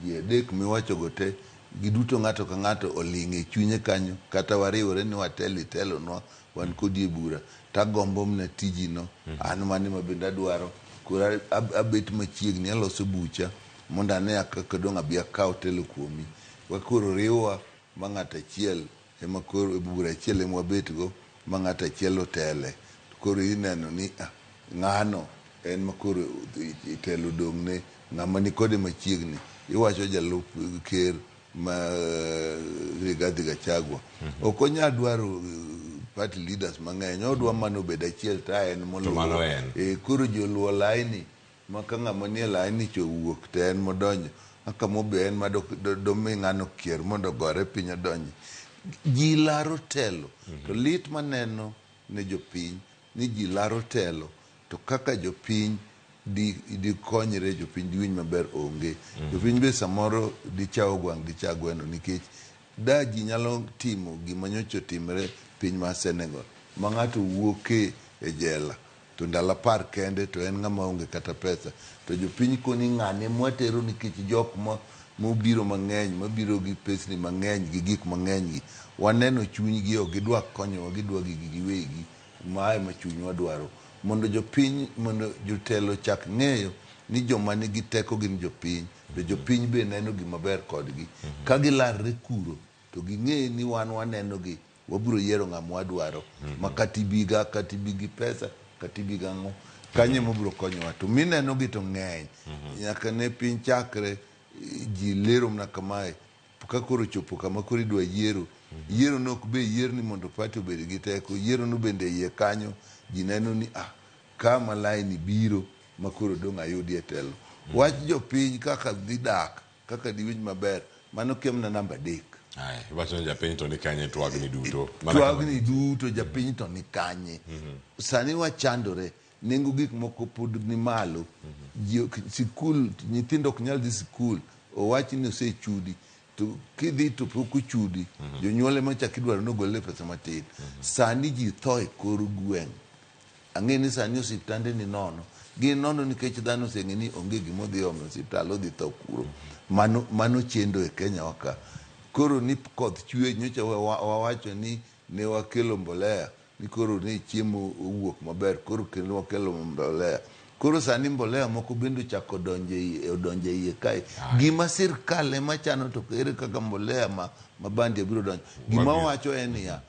Ji adek miwachogo te, giduto ng'ato ka ng'ato oling' e chunye kanyo, kata wariwore ni watel itelonwa, wan kodi e bura, tagombo mana tijino, an mane ma bende adwaro, koro abet machiegni aloso bucha mondo ane kaka dong' abi akaw telo kuomi. Wakoro riwwa ma ng'ato achiel ema koro bura achiel ema wabetgo ma ng'ato achiel otele. Koro ineno ni ah, ng'ano en ma koro telo odong'ne, ng'ama nikode machiegni. Iwacho jalup ker ma Rigathi Gachagua. Ok onyal dwaro party leaders mang'eny, odwa mana obed achiel to en To mano en. Koro ji oluwo laini ma ka ng'ama nie laini cha owuok to en modonjo. Kaka mobe en ma domi ng'ano kier mondo ogore piny odonji. Ji laro telo. To lit maneno ne jopiny ni ji laro telo to kaka jopiny dikonyre jopiny diwinj maber onge. Jopiny be samoro dicha ogwang' dicha gweno nikech da ji nyalo timo gima nyocha otimre piny mar Senegal ma ng'ato wuok e jela to ndalo 10 kende to en ng'ama onge kata pesa to jopiny koni ng'ane mwatero nikech jok mobiro mang'eny mabiro gi pesni mang'eny gi gik mang'eny gi waneno chunygi ok gidwa konyowa gidwa gigi giwegi mae ma chunywa dwaro mondo jopiny mondo jotelo chak ng'eyo ni joma nigi teko gin jopiny to jopiny be neno gima ber kodgi ka gilarre kuro to ging'e ni wan waneno gi wabiro yiero ng'ama wadwaro ma kata ibiga kata ibi gi pesa kata ibi gang'o kanyo ema biro konyowa to mineno gi to ng'eny nyaka ne piny chakre ji lero mana kamae ka koro chopo kama koro idwa yiero yiero no ok be yier ni mondo party obed gi teko yiero no bende iye kanyo ji neno ni ah kama laini biro ma koro dong' ayudie telo wach jopiny kaka dhi dak kaka diwinj maber mano kia mana namba 3. Aya, iwacho ni japiny to ni kanye twagni duto. Twagni duto japiny to ni kanye. Sani wachandore nengo gik moko pod ni malo. Ji sikul nyithindo ok nyal dhi sikul owach ni osechudi to kidhi to pok ochudi jonyuol ema chak idwaro ni ogolne pesa matin. Sani ji tho e kor gweng'. Ang'e ni sani osiptande ni nono. Gin nono nikech dhano oseng'e ni onge gima odhi omo e osiptal odhi tho kuro. Mano chendo e Kenya wa ka. Koro ni koth chwe nyocha wawacho ni ne wakelo mbolea ni koro ni chiemo owuok maber koro kendo wakelo mbolea. Koro sani mbolea moko bende ochako odonjo e iye kae. Gima sirkal ema chano to ere kaka mbolea ma bandia biro donjo. Gima wacho en niya,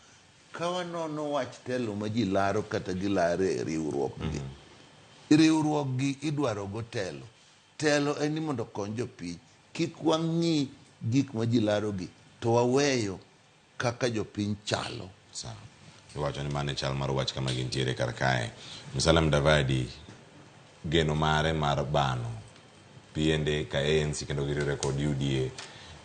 ka wanono wach telo ma ji laro kata gilare e riwruok gi. Riwruok gi idwaro go telo. Telo en ni mondo okony jopiny. Kik wang'i gik ma ji laro gi to waweyo kaka jopiny chalo. Sawa. Iwacho ni mano e chal mar wach kama gintiere kar kae. Musalia Mudavadi geno mare mar bano piende ka ANC kendo giriwre kod UDA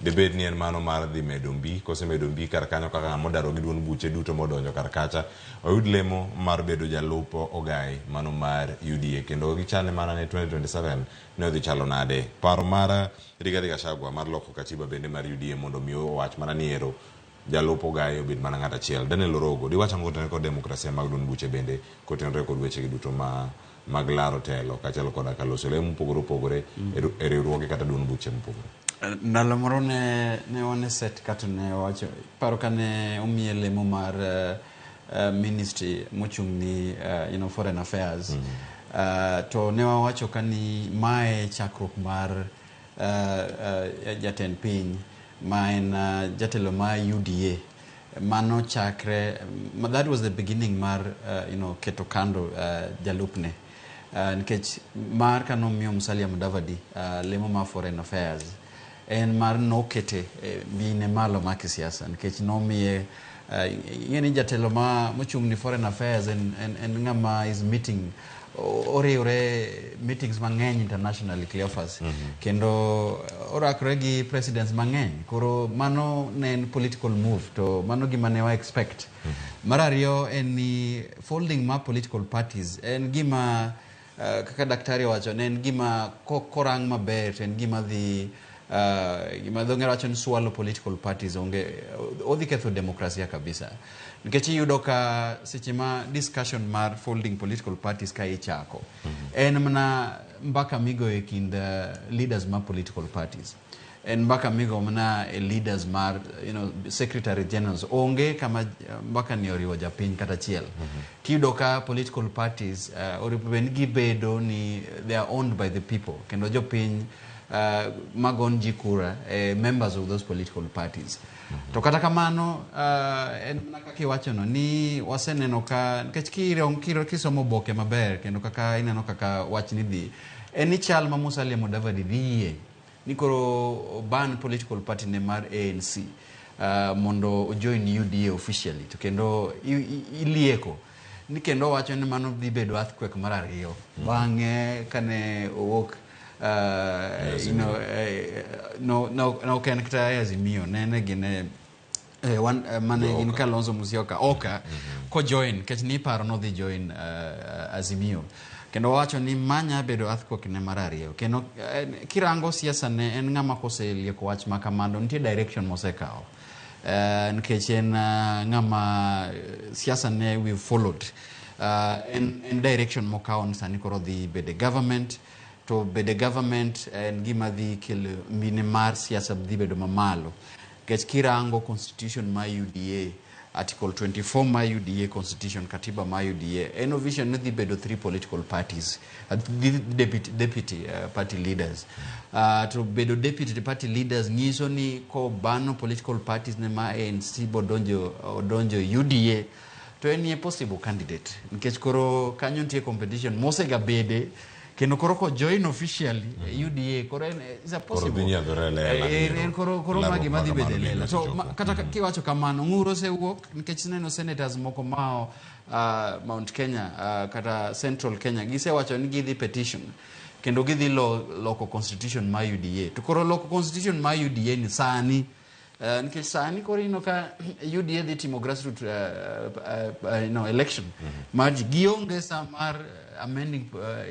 debed ni en mano mar dhi medo mbi kosemedo mbi kar kanyo kaka ng'ama odaro gi duond buche duto modonjo kar kacha oyud lemo mar bedo jalup ogai mano mar UDA kendo gichane mana ne 2027 ne odhi chalo nade. Paro mar Rigathi Gachagua mar loko katiba bende mar UDA mondo mi owach mana ni ero jalup ogai obed mana ng'at achiel. Daniel Orogo diwach ang'o kotenore kod demokrasia mag duond buche bende kotenore kod weche gi duto ma mag laro telo kaachiel koda ka loso lemo mopogore opogore e riwruoge kata duond buche mopogore. Ndalo moro ne wan e set kato ne wacho paro ka ne omiye lemo mar ministry mochung' ni you know, foreign affairs. To ne wawacho ka ni mae chakruok mar jatend piny ma en jatelo ma UDA mano chakre that was the beginning mar you know, keto kando jalupne nikech mar kanomiyo Musalia Mudavadi lemo mar foreign affairs en mar nokete mbine malo mar kisiasa nikech nomiye ing'e ni jatelo ma mochung' ni foreign affairs en ng'ama is meeting oriwre meetings mang'eny internationally Cleophas. Kendo orakore gi presidents mang'eny koro mano ne en political move to mano gima ne wa expect. Mar ariyo en ni folding mar political parties en gima kaka daktari owacho ne en gima korang maber to en gima dhi gima dho ngere wacho ni swallow political parties onge odhi ketho demokrasia kabisa nikech iyudo ka seche ma discussion mar folding political parties ka ichako en mana mbaka migoyo e kind leaders mar political parties. En mbaka migo mana e leaders mar secretary generals. Onge kama mbaka ni oriwo japiny kata achiel. Tiyudo ka political parties oripo bed ni gibedo ni they are owned by the people, kendo jopiny magon ji kura members of those political parties. To kata kamano, en mana kaka iwachono ni waseneno ka nikech kisomo oboke maber kendo kaka ineno kaka wachni dhi, en ni chal ma Musalia Mudavadi dhiye ni koro ban political party ne mar ANC mondo ojoin UDA officially, to kendo ilieko ni kendo owacho ni mano dhi bedo earthquake mar ariyo bang'e kane owuok no ok en kata e Azimio, nene gine mane gin Kalonzo Musyoka oka kojoin, nikech niparo nodhi join Azimio, kendo wacho ni manya bedo earthquake ne mar ariyo. Kendo kirango siasa ne en ng'ama koselieko wach ma kamano, nitie direction mosekawo, nikech en ng'ama siasa ne we followed, en direction mokawo ni sani koro dhi bede government, to bede government en gima dhi kelo mine mar siasa dhi bedo mamalo, nikech kirango constitution ma UDA, article 24 ma UDA constitution, katiba ma UDA, en vision ni dhi bedo three political parties, deputy party leaders, to bedo deputy party leaders nyiso ni kobano political parties ne ma ANC bodonjo odonjo UDA, to en ye possible candidate, nikech koro kanyo nitie competition mosega bede, kendo koro ko join officially UDA, koro en is a possible dhi nyiedhore e lela. En koro Lalruok magi madhi ma bedo e kamano lela bende so osechopo. Kata kiwacho kamano, ng'uro osewuok nikech neno senators moko mao Mount Kenya, kata Central Kenya, gisewacho ni gidhi petition kendo gidhi loko constitution ma UDA. To koro loko constitution ma UDA ni sani, nikech sani koro ineno ka UDA dhi timo grassroot election mar ji, gionge sa mar amending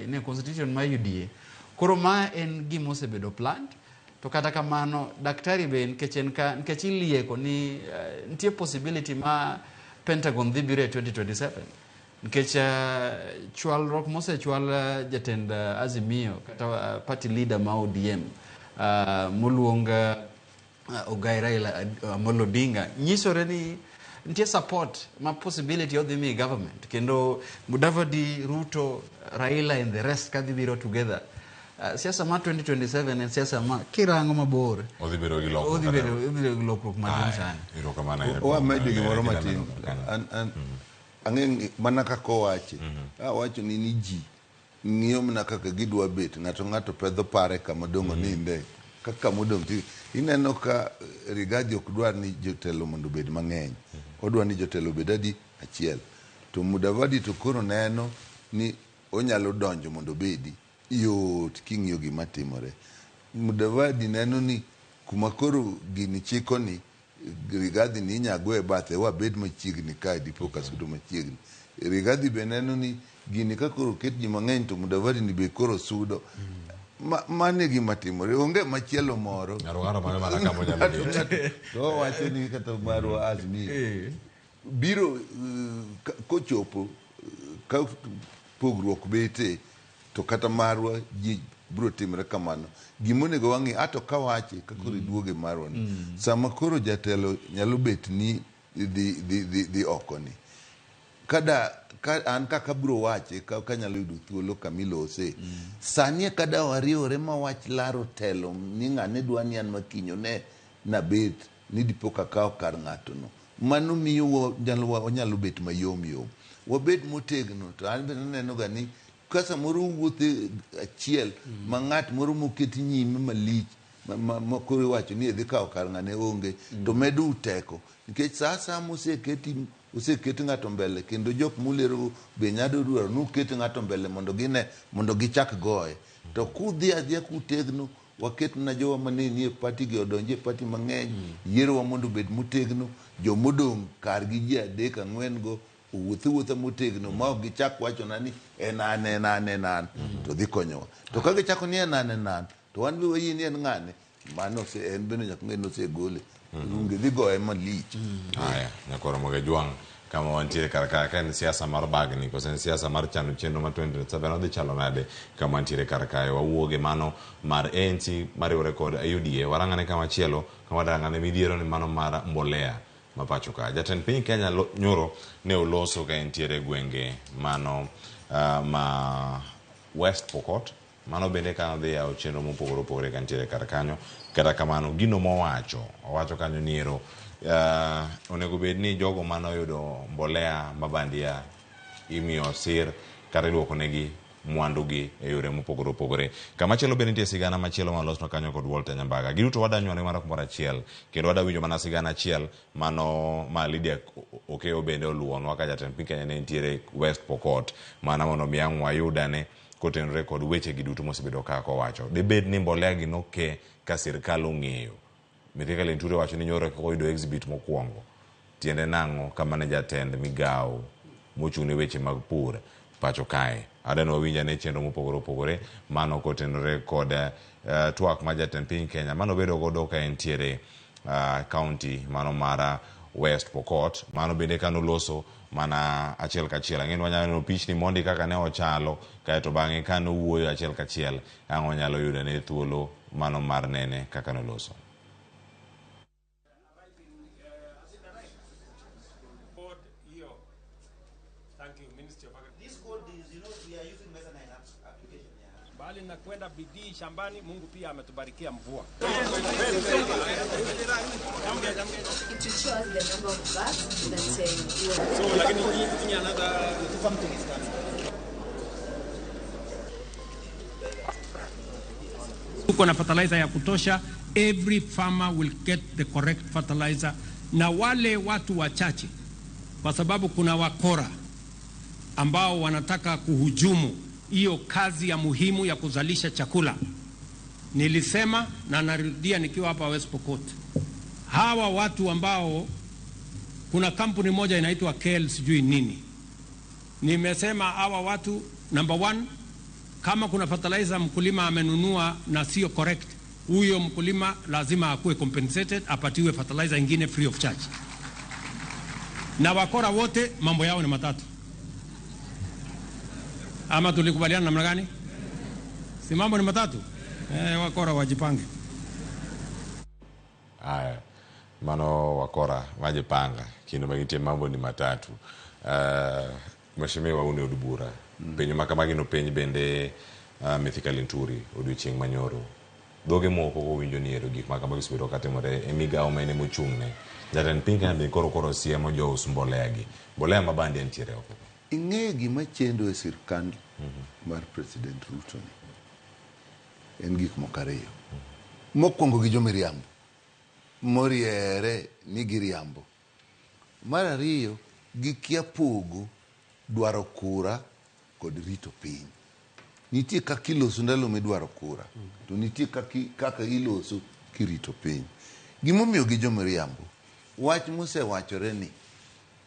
ne constitution ma UDA. Koro ma en gima osebedo planned. To kata kamano, daktari be nikech en ka nikech ilieko ni nitie possibility ma Pentagon dhi biro e 2027, nikech chwalruok mosechwal jatend Azimio kata party leader ma ODM, moluong Ogai Raila Amolo Odinga, nyisore ni nitie support ma possibility odhi mi government, kendo Mudavadi, Ruto, Raila and the rest kadhi biro together, siasa ma 2027 en siasa ma kirango mabor Odhi bedo gi lokruok. Odhi bedo gi lokruok maduong' sana. Erokamano ahinya. Wamedi gimoro Kila matin. neno kanyo. An ang'e ni mana kaka owache, awacho ni ji ng'iyo mana kaka gidwa bet, ng'ato ng'ato pedho pare kama dong' oninde kaka kama odong' ineno ka Rigathi ok dwar ni jotelo mondo obed mang'eny, odwa ni jotelo obed adi? Achiel. To Mudavadi to koro neno ni onyalo donjo mondo obedi yot. King'iyo gima timore, Mudavadi neno ni kuma koro gini chiko ni Rigathi ni inya go e bathe, wabed machiegni kae, dipo ka sudo machiegni. Rigathi be neno ni gini ka koro oket ji mang'eny to Mudavadi ni be koro sudo. Mano e gima timore, onge machielo moro. Ng'ato ng'ato manyo mana kama onyalo bet. To owacho ni kata marwa Azimio biro kochopo ka pogruok bete, to kata marwa ji biro timre kamano. Gimonego wang'i ato kawache ka koro iduoge marwa ni sama koro jatelo nyalo bet ni dhi oko ni kada ka an kaka biro wache ka kanyalo yudo thuolo kamilose sani kada wariwore ma wach laro telo ni ng'ane dwa ni an makinyo ne nabet ni dipo ka kawo kar ng'ato no, mano miyo wanyalo bet mayom yom, wabed motegno. To an bende aneno ga ni ka samoro wuothe achiel ma ng'at moro moket nyime malich ma koro iwacho ni idhi kawo kar ng'ane onge, to medou teko, nikech sa asaya moseketi oseket ng'ato mbele, kendo jok mulero be nyalo dwaro ni uket ng'ato mbele mondo gine mondo gichak goye. To kudhi adhiya kutegno, waket mana jowa mane nie party gi odonji e party mang'eny, yierowa mondo obed motegno, jomodong' kargi ji adek ang'wen go owuoth awuotha motegno ma ok gichak wachona ni en an, en an, en an, to dhi konyowa. To ka gichako ni en an, en an, to wan be wayie ni en ng'ane mano en bende nyaka ng'e ni osegole, onge dhi goye malich. Haya, nyakoro Mogejwang'. kama wantiere kar ka ka en siasa mar bagni koso en siasa mar chano chenro mar 2027 odhi chalo nade kama wantiere kar kae. Wawuoge mano mar ANC mariwore kod UDA. Warang'ane kama chielo kama wadang'ane midhiero ni mano mar mbolea ma pacho ka. Jatend piny Kenya nyoro ne oloso ka entiere gwenge mano ma West Pokot. Mano bende ka nodhi yawo chenro mopogore opogore ka nitiere kar kanyo. Kata kamano gino mowacho, owacho kanyo ni ero onego bed ni jogo mane oyudo mbolea ma bandia imiyo sir kata iduoko negi mwandugi e yore mopogore opogore. Kama chielo bende nitie sigana machielo malosno kanyo kod Walter Nyambaga. Giduto wadanywone mana kumoro achiel kendo wadawinjo mana sigana achiel mano ma Lydia Okeyo bende oluwonwa ka jatend piny Kenya ne nitiere West Pokot mana mondo mi ang' wayudane kotenore kod weche gi duto mosebedo ka kowacho. Debed ni mbolea gi noke ka sirkal ong'eyo. Mithika Linturi owacho ni nyoro eka oyudo exhibit mokwongo. Tiende nang'o kama ne jatend migawo mochung' ne weche mag pur pacho kae. Adwa wawinj ane chenro mopogore opogore mano kotenore kod twak ma jatend piny Kenya mano bedo godo ka entiere county mano mar West Pokot. Mano bende kanoloso mana achiel kachiel. Ang'e ni wanyalo neno pichni mondi kaka ne ochalo kaeto bang'e kanowuoyo achiel kachiel ang' wanyalo yudo ne thuolo mano mar nene kaka noloso. Bali na kwenda bidii shambani, Mungu pia ametubarikia mvua. So lakini hii another something is coming. Tuko na fertilizer ya kutosha. Every farmer will get the correct fertilizer. Na wale watu wachache, kwa sababu kuna wakora ambao wanataka kuhujumu hiyo kazi ya muhimu ya kuzalisha chakula. Nilisema na narudia nikiwa hapa West Pokot, hawa watu ambao kuna kampuni moja inaitwa KL sijui nini. Nimesema hawa watu, number one, kama kuna fertilizer mkulima amenunua na sio correct, huyo mkulima lazima akuwe compensated, apatiwe fertilizer ingine free of charge. Na wakora wote mambo yao ni matatu. Ama tulikubaliana namna gani? Si mambo ni matatu? Wakora wajipange. Haya, mano wakora wajipanga. Kendo magitie mambo ni matatu. Mheshimiwa une od bura. Penjo ma kamagi no penj bende Mithika Linturi odiochieng' manyoro. Dhoge moko kowinjo ni ero gik ma kamagi osebedo katimore e migawo ma en emochung'ne. Jatend piny Kenya bende koro siemo jous mbolea gi. Mbolea ma bandia nitiere oko. Ing'eyo gima chendo e sirkal mar President Ruto ni en gik moko ariyo. Mokwongo gi jomiriambo moriere ni giriambo. Mar ariyo gikia pogo dwaro kura kod rito piny. Nitie kaka iloso ndalo midwaro kura, to nitie kaka iloso kirito piny. Gimomiyo gi jomiriambo, wach mosewachore ni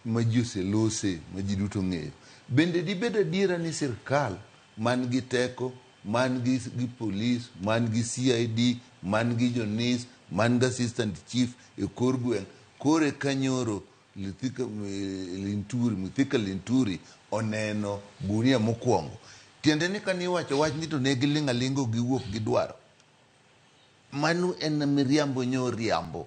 ma ji oselose, ma ji duto ng'eyo. Bende dibed adiera ni sirkal man gi teko, man gi polis, man gi CID, man gi jonis, man gi assistant chief e kor gweng', kore kanyoro Mithika Linturi oneno gunia mokwongo. Tiende ni kane iwacho wach ni to ne giling' alinga giwuok gidwaro. Mano en miriambo nyoriambo.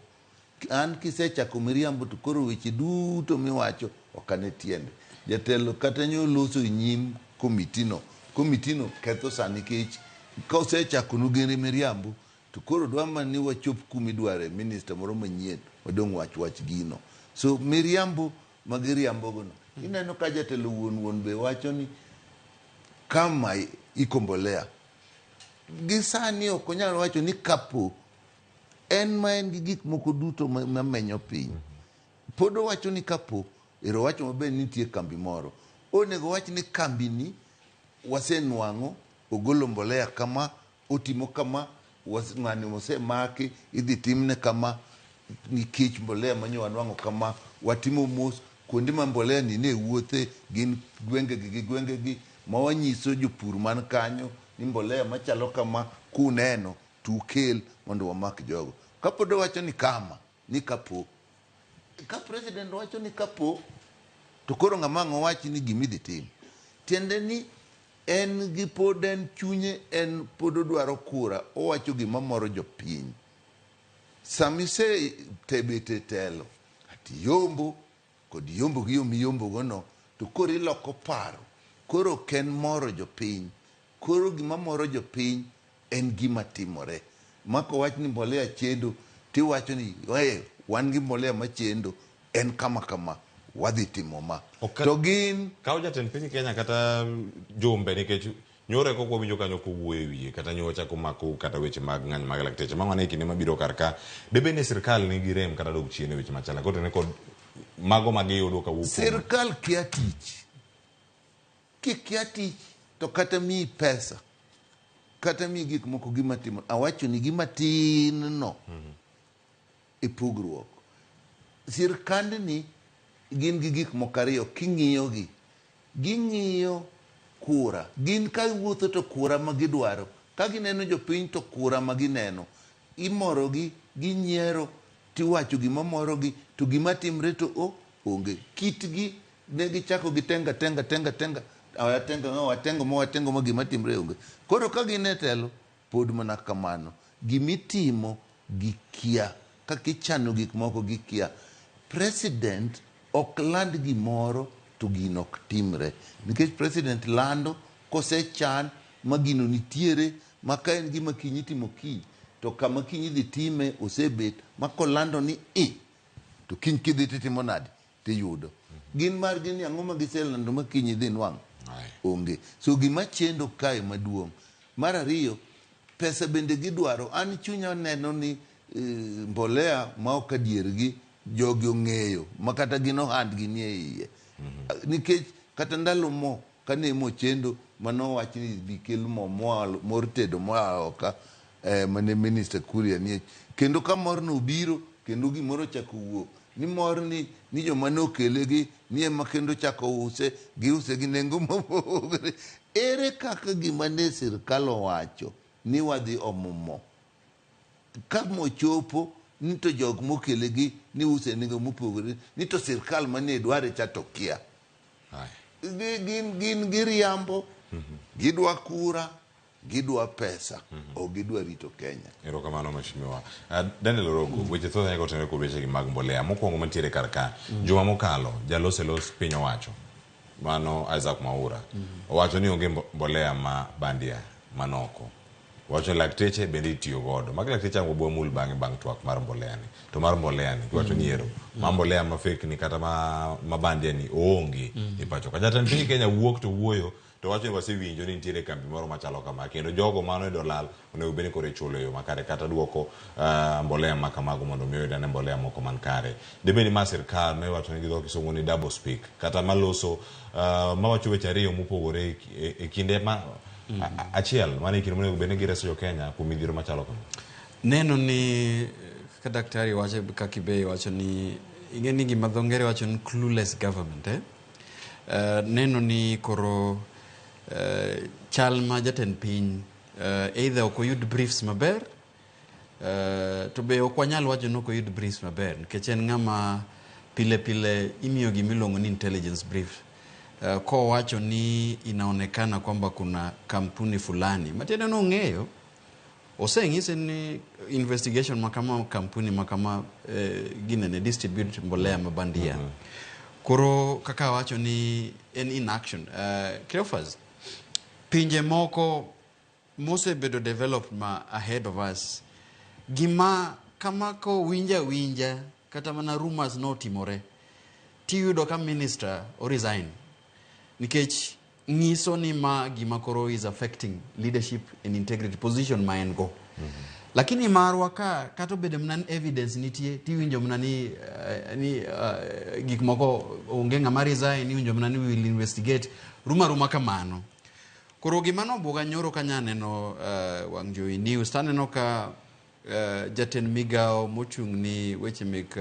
An kisechako miriambo to koro weche duto miwacho ok ane tiende. Jatelo kata nyoloso e nyim komitino. Komitino ketho sa nikech kosechako nu miriambo to koro dwa mana ni wachop kumidware minister moro manyien wadong' wach gino. So miriambo magiriambo gono. Ineno ka jatelo wuon be wacho ni kama iko mbolea. Gi sani ok onyal wacho ni kapo en ma en gi gik moko duto mamenyo piny. Pod owacho ni kapo, ero wacho maber ni nitie kambi moro. Onego wach ni kambi ni wasenwang'o, ogolo mbolea kama, otimo kama, ng'ani osemaki, idhi timne kama, nikech mbolea manyo wanwang'o kama, watimo mos, kuonde ma mbolea ni ne wuothe, gin gwengegi gi gwengegi, ma wanyiso jopur man kanyo ni mbolea machalo kama kuneno tukel mondo wamak jogo. Kapod owacho ni kama, ni kapo. Ka president wacho ni kapo, To koro ng'ama ang' owach ni gima idhi tim. Tiende ni en gi pod en chunye en pod odwaro kura, owacho gima moro jopiny. Sama isetebet e telo, ati yombo kod yombo gi yo miyombo go no, to koro iloko paro. Koro ok en moro jopiny. Koro gima moro jopiny en gima timore. Ma kowach ni mbolea chendo, tiwacho ni "Ee, wan gi mbolea machendo, en kama kama, wadhi timo ma." To gin Kaw jatend piny Kenya kata Jumbe nikech nyoro eka ok wawinjo kanyo kowuoyo e wiye kata nyocha komako kata weche mag ng'anyo mag lakteche ma wane e kinde mabiro kar ka. Debed ni sirkal nigi rem kata dok chien e weche machalo kotene kod mago ma giyudo kawuok kuom Sirkal kia tich. Kikia tich to kata miyi pesa, kata miyi gik moko gima timo, awacho ni gima tin no e pogruok. Sirkandni gin gi gik moko ariyo king'iyo gi. Ging'iyo kura. Gin ka wuotho to kura ma gidwaro. Ka gineno jopiny to kura ma gineno. Imorogi, ginyiero, tiwacho gima morogi, to gima timre to o onge. Kitgi ne gichako gitenga tenga tenga tenga watenga watengo ma watengo ma gima timre onge. Koro ka gin e telo, pod mana kamano. Gimitimo gikia. Kaka ichano gik moko gikia. President ok land gimoro to gino ok timre. Nikech president lando kosechan ma gino nitiere ma ka en gima kiny itimo kiny to kama kiny idhi time osebet ma kolando ni i to kiny kidhi titimo nade tiyudo. Gin margi ni ang'o ma giselando ma kiny idhi nwang'? Onge. So gima chendo kae maduong'. Mar ariyo, pesa bende gidwaro. An chunya neno ni mbolea ma ok adiergi jogi ong'eyo ma kata gin ohandgi nie iye. Nikech kata ndalo mo kane mo chendo manowach ni bi kel mo moa mor tedo moa oka mane minister Kuria nie kendo ka morno obiro kendo gimoro ochako wuok ni morni ni joma nokele gi ni ema kendo chako use giuse gi nengo mopogore. Ere kaka gima ne sirkal owacho ni wadhi omo mo ka mo chopo ni to jok mokele gi ni use nengo mopogore ni to sirkal mane dware cha to kia. Gin gin giriambo, gidwa kura, gidwa pesa, ok gidwa rito Kenya. Erokamano mheshimiwa. Daniel Orogo, weche thoth ahinya kotenore kod wechegi mag mbolea. Mokwongo mantiere kar ka, juma mokalo jalos e los piny owacho mano Isaac Mwaura owacho ni onge mbolea ma bandia manoko. Owacho ni lakteche bende itiyo godo. Magi lakteche ang' wabo mul bang'e bang' twak mar mbolea ni. To mar mbolea ni giwacho ni ero ma mbolea ma fake ni kata ma bandia ni oonge e pacho ka. Jatend piny Kenya wuok to wuoyo to wacho ni wasewinjo ni nitiere kambi moro machalo kama kendo jogo mano yudo lal onego bed ni koro ichulo e yo makare kata duoko mbolea ma kamago mondo mi oyud ane mbolea moko man kare. Debed ni ma sirkal ma iwacho ni gi dho kisungu ni double speak kata maloso mawacho weche ariyo mopogore e kinde ma achiel mano e kinde monego bed ni gireso jo Kenya kuom midhiero machalo kama. Neno ni kaka daktari wacho kaka ibe wacho ni ing'e ni gima dho ngere wacho ni clueless government eh? Neno ni koro chal ma jatend piny either ok oyud briefs maber to be ok wanyal wacho ni ok oyud briefs maber nikech en ng'ama pile pile imiyo gima iluongo ni intelligence brief kowacho ni inaonekana kwamba kuna kampuni fulani matiende ni ong'eyo oseng'ise ni investigation makama kampuni makama ginene distribute mbolea ma bandia. Koro kaka awacho ni en inaction. Cleophas, pinje moko mosebedo developed ma ahead of us gima kama kowinja winja kata mana rumors notimore tiyudo ka minister o resign nikech nyiso ni ma gima koro is affecting leadership and integrity position ma en go. Lakini marwa ka kata obedo mana ni evidence nitie tiwinjo mana ni, ni gik moko onge ng'ama resign iwinjo mana ni we will investigate ruma ruma kamano. Koro gima nobuoga nyoro kanya neno wang' jowi news taneno ka jatend migao mochung' ni weche mek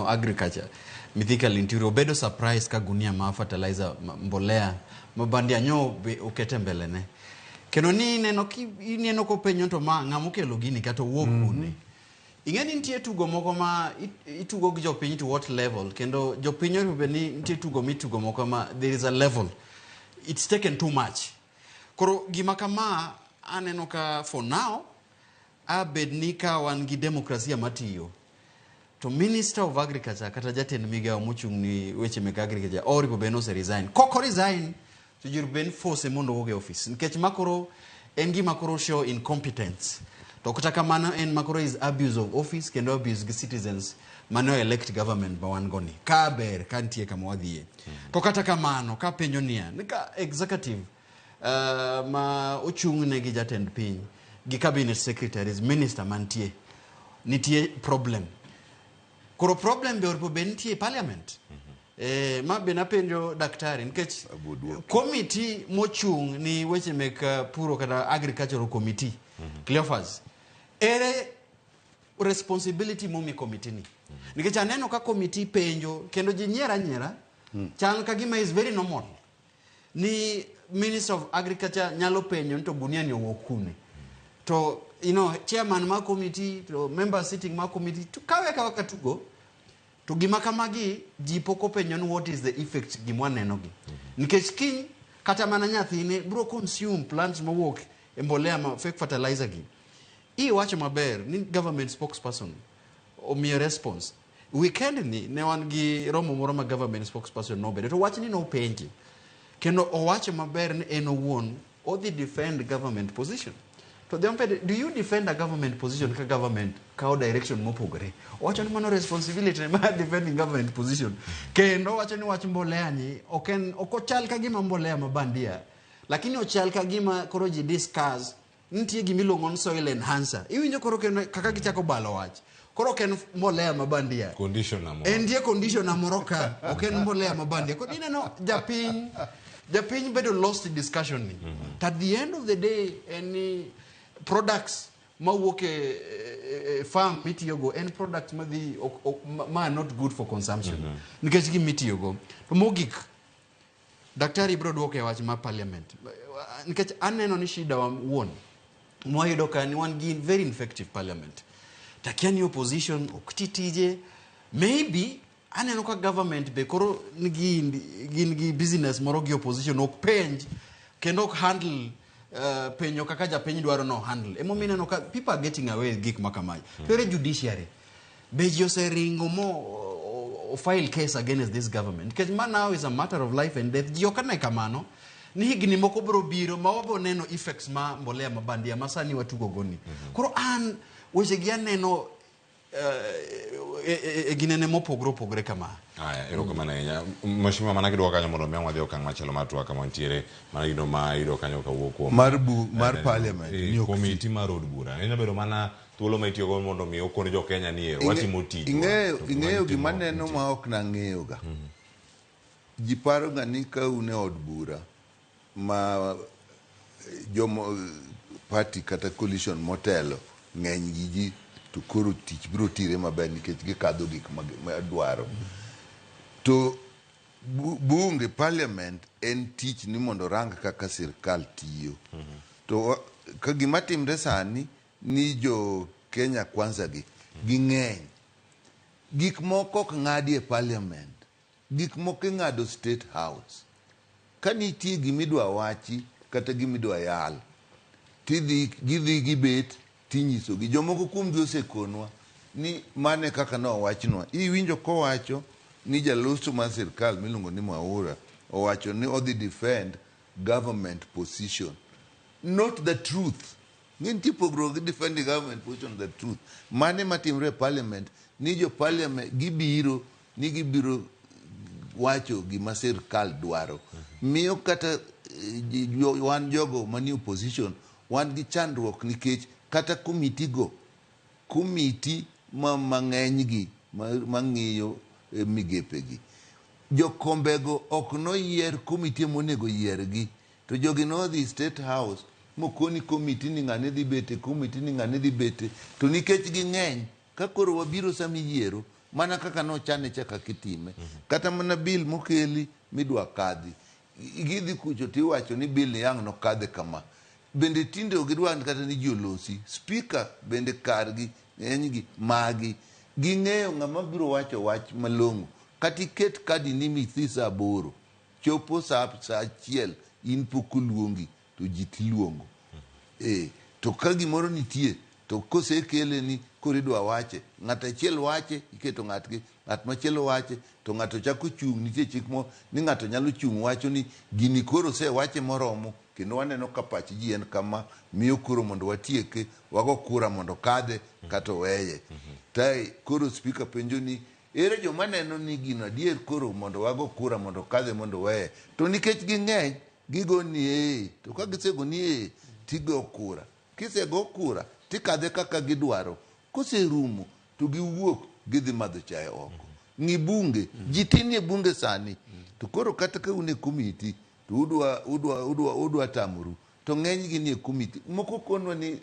agriculture Mithika Linturi obedo surprise ka gunia ma fertilizer mbolea ma bandia nyo okete mbele ne. Kendo ni ineno ki ineno kopenjo to ma ng'ama okelo gini kata owuok kune. Ing'e ni nitie tugo moko ma itugo gi jopiny to what level kendo jopiny onego bed ni nitie tugo mitugo moko ma there is a level. It's taken too much. Koro gima kama aneno ka for now abed ni ka wan gi demokrasia matiyo to Minister of Agriculture kata jatend migawo mochung' ni weche mek agriculture oripo bed ni ose resign. Kok o resign to ji bed force mondo owuog e office nikech ma koro en gima koro show incompetence. To kata kamano en ma koro is abuse of office kendo abuse gi citizens mane o elect government ma wan go ni. Ka ber ka nitie kama wadhiye. To kata kamano ka penjo niya ni ka executive ma ochung' ne gi jatend piny gi cabinet secretaries minister mantie nitie problem. Koro problem be oripo bed nitie e parliament. Ma be napenjo daktari nikech committee mochung' ni weche mek puro kata agricultural committee Cleophas, ere responsibility momi committee ni? Nikech aneno ka committee penjo kendo ji nyiera nyiera chal ka gima is very normal ni Minister of Agriculture nyalo penjo ni to gunia ni owuok kune. To you know, chairman mar committee to member sitting mar committee to kawe akawa ka tugo to gima kamagi ji pok openjo ni what is the effect gima waneno gi. Nikech kiny kata mana nyathine bro consume plants mowuok e mbolea ma fake fertilizer gi. Iwacho maber ni government spokesperson omiyo response. Weekend ni ne wan gi romo moro ma government spokesperson nobedo to wachni nopenje. Kendo owacho maber ni en owuon odhi defend government position. To the ompede, do you defend a government position ka government kawo direction mopogore? Owacho ni mano responsibility mar defending government position. Kendo owacho ni wach mbolea ni ok en ok ochal ka gima mbolea ma bandia. Lakini ochal ka gima koro ji discuss nitie gima iluongo ni soil enhancer. Iwinjo koro kendo kaka gichako balo wach. Koro ok en mbolea ma bandia. Conditioner moro. En nitie conditioner moro ka, ok en mbolea ma bandia. Koro ineno japiny japiny bedo lost in discussion ni. To at the end of the day en ni products mawuok e farm mitiyogo en products madhi ma not good for consumption. Nikech gima itiyogo. To mogik daktari biro duoko e wach mar parliament. Nikech aneno ni shida wa wuon mwayudo ka ni wan gi very infective parliament. Takia ni opposition ok ti tije. Maybe aneno ka government be koro nigi gin gi business moro gi opposition ok penj kendo ok handle penjo kaka japiny dwaro no handle. Emomiyo ineno ka people are getting away with gik ma kamae. To ere judiciary? Be ji oseringo mo o file case against this government? Nikech ma now is a matter of life and death. Ji ok ane kamano. Ni higni moko biro biro ma wabo neno effects ma mbolea ma bandia ma sani watugo go ni. Koro an weche gi aneno e ginene mopogore opogore kama. Aya, erokamano ahinya. Mheshimiwa, mana kidwoko kanyo mondo mi wadhi okang' machielo mar twak kama wantiere, mana gino ma iyudo kanyo kawuok kuom Mar parliament ni ok komiti mar od bura. Nyalo bedo mana thuolo ma itiyogo mondo mi okon jo Kenya ni watimo tijwa. Ing'eyo gima neno ma ok nang'eyo ga. Ji paro ga ni ka un e od bura ma jomo party kata coalition motelo ng'eny gi ji to koro tich biro tire maber nikech gikadho gik ma dwaro. To bunge parliament en tich ni mondo rang kaka sirkal tiyo. To ka gima timre sani ni jo Kenya Kwanza gi ging'eny. Gik moko ok ng'adi e parliament. Gik moko ing'ado State House. Ka nitie gimidwa wachi kata gimidwa yal, tidhi gidhi gibet tinyisogi. Jomoko kuomgi osekonwa ni mane kaka nowachnwa. Iwinjo kowacho ni jaloso mar sirkal miluongo ni Mwaura owacho ni odhi defend government position. Not the truth. Ng'e nitie pogruok gi defending government position the truth. Mane matimre e parliament ni jo parliament gibiro ni gibiro wacho gima sirkal dwaro. Miyo kata wan jogo manie opposition wan gi chandruok nikech kata komiti go komiti ma mang'eny gi mang'iyo migepe gi jokombego ok noyier komiti monego yiergi to jogi nodhi State House mokoni komiti ni ng'ane dhi bete komiti ni ng'ane dhi bete to nikech ging'eny ka koro wabiro sama iyiero mana kaka nochane cha kaka itime kata mana bill mokeli midwa kadhi gidhi kucho tiwacho ni bill ni ang' nokadhe kama bende tinde ok gidwar kata ni ji olosi speaker bende kargi. Ng'enygi magi ging'eyo ng'ama biro wacho wach malong'o. Kata iket kadi ni mithi saa 8, chopo saa 1 in pok oluongi to ji tiluongo. To ka gimoro nitie to kosekele ni koro idwa wache, ng'at achiel wache, iketo ng'atgi, ng'at machielo wache, to ng'ato chako chung'. Nitie chik mo ni ng'ato nyalo chung' wacho ni gini koro osewache moromo, kendo waneno ka pach ji en kama, miyo koro mondo watieke, wago kura mondo kadhe kata oweye. Tai koro spika penjo ni ere joma neno ni gino adier koro mondo wago kura mondo kadhe mondo oweye, to nikech ging'eny gigo ni ee, to ka gisego ni ee tigo kura, kisego kura tikadhe kaka gidwaro, koserumo to giwuok gidhi madho chae oko. Ng'i bunge, ji tin e bunge sani, to koro kata ka un e komiti to udwa tamoru, to ng'enygi ni e komiti moko konwa ni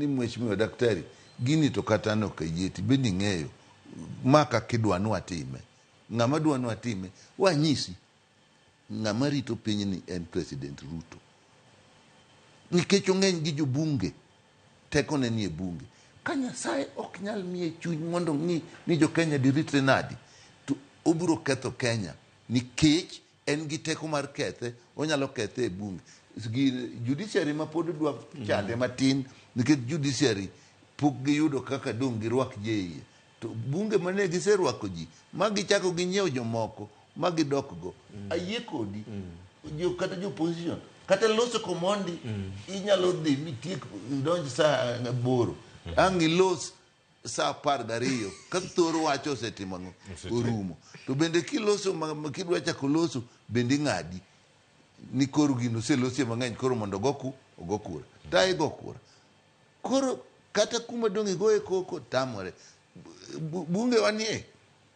mheshimiwa daktari gini to kata an ok ayie, to bende ing'eyo ma kaka idwa ni watime, ng'ama dwa ni watime wanyisi. Ng'ama rito pinyni en President Ruto, nikech ong'eny gi jobunge, tekone ni e bunge. Ka Nyasaye ok nyal miye chuny mondo ng'i ni jo Kenya diritre nadi, to obiro ketho Kenya, nikech en gi teko mar kethe, onyalo kethe e bunge. Judiciary ma pod dwa chande matin, nikech judiciary pok giyudo kaka dong' girwak ji e iye. To bunge mane giserwako ji, ma gichako ginyiewo jomoko, ma gidok go. Ayie kodi, jo, kata jo opposition, kata loso komondi, inyalo dhi mitiek idonj saa 8, ang' ilos saa 12 ka thor wach osetimo ang'o, orumo. To bende kiloso ma kidwa chako loso bende ing'adi ni koro gino oselosie mang'eny, koro mondo ogo kura, ta igo kura. Koro kata kuma dong' igoye koko tamore. Bunge wanie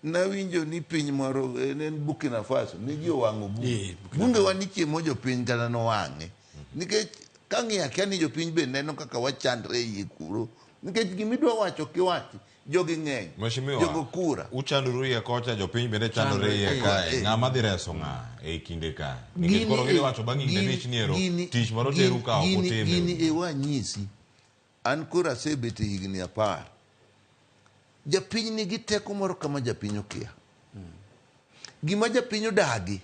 nawinjo ni piny moro ne en Burkina Faso ne ji owang'o bunge. Bunge wa ni chiemo jopiny kata nowang'e, nikech kang'iyo akia ni jopiny be neno kaka wachandre e iye kuro, nikech gimidwa wacho kiwachi jogi ng'eny. Mheshimiwa, jogo kura uchandoru iye kocha, jopiny bende chandore iye kae. Ng'ama dhi reso ng'a e kinde ka? Nikech koro gidhi wacho bang' higni 5 ni ero tich moro teru ka ok utime. Gini e wanyisi, an koro asebet e higni 10. Japiny nigi teko moro kama japiny okia. Gima japiny odagi,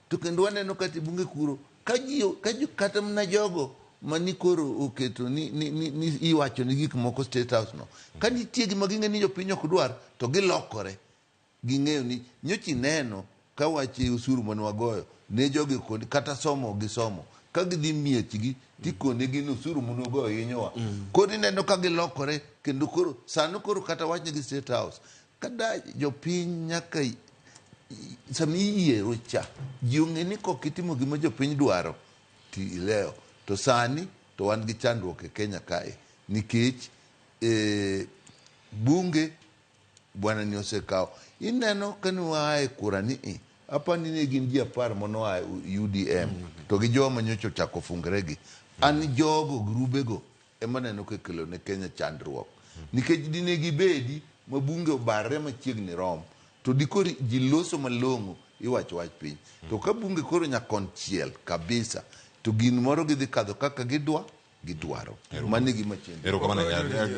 to kendo waneno kata e bunge kuro, ka ji, kata mana jogo mani koro oketo ni iwacho ni gik moko State House no, ka nitie gima ging'e ni jopiny ok dwar, to gilokore. Ging'eyo ni nyocha ineno ka wach osuru mane wagoyo ne jogi koni kata somo gisomo ka gidhi miechgi tikonegi ni osuru mane wagoyo hinyowa. Koro ineno ka gilokore kendo koro sani koro kata wachnegi State House kada jopiny nyaka sama iyiero cha ji ong'e ni kok itimo gima jopiny dwaro ti ilewo. To sani to wan gi chandruok e Kenya kae nikech bunge bwana ni osekawo. Ineno kane waa e kura ni apani ne gin ji 10 manoa UDM to gi joma nyocha ochako fungre gi. An jogo grubego ema neno ka kelo ne Kenya chandruok. Nikech dine gibedi ma bunge obarre machiegni rom, to dikoro ji loso malong'o iwacho wach piny. To ka bunge koro nyakonchiel kabisa, to gin moro gidhi kadho kaka gidwaro. Mano e gima chenro. Erokamano ahinya.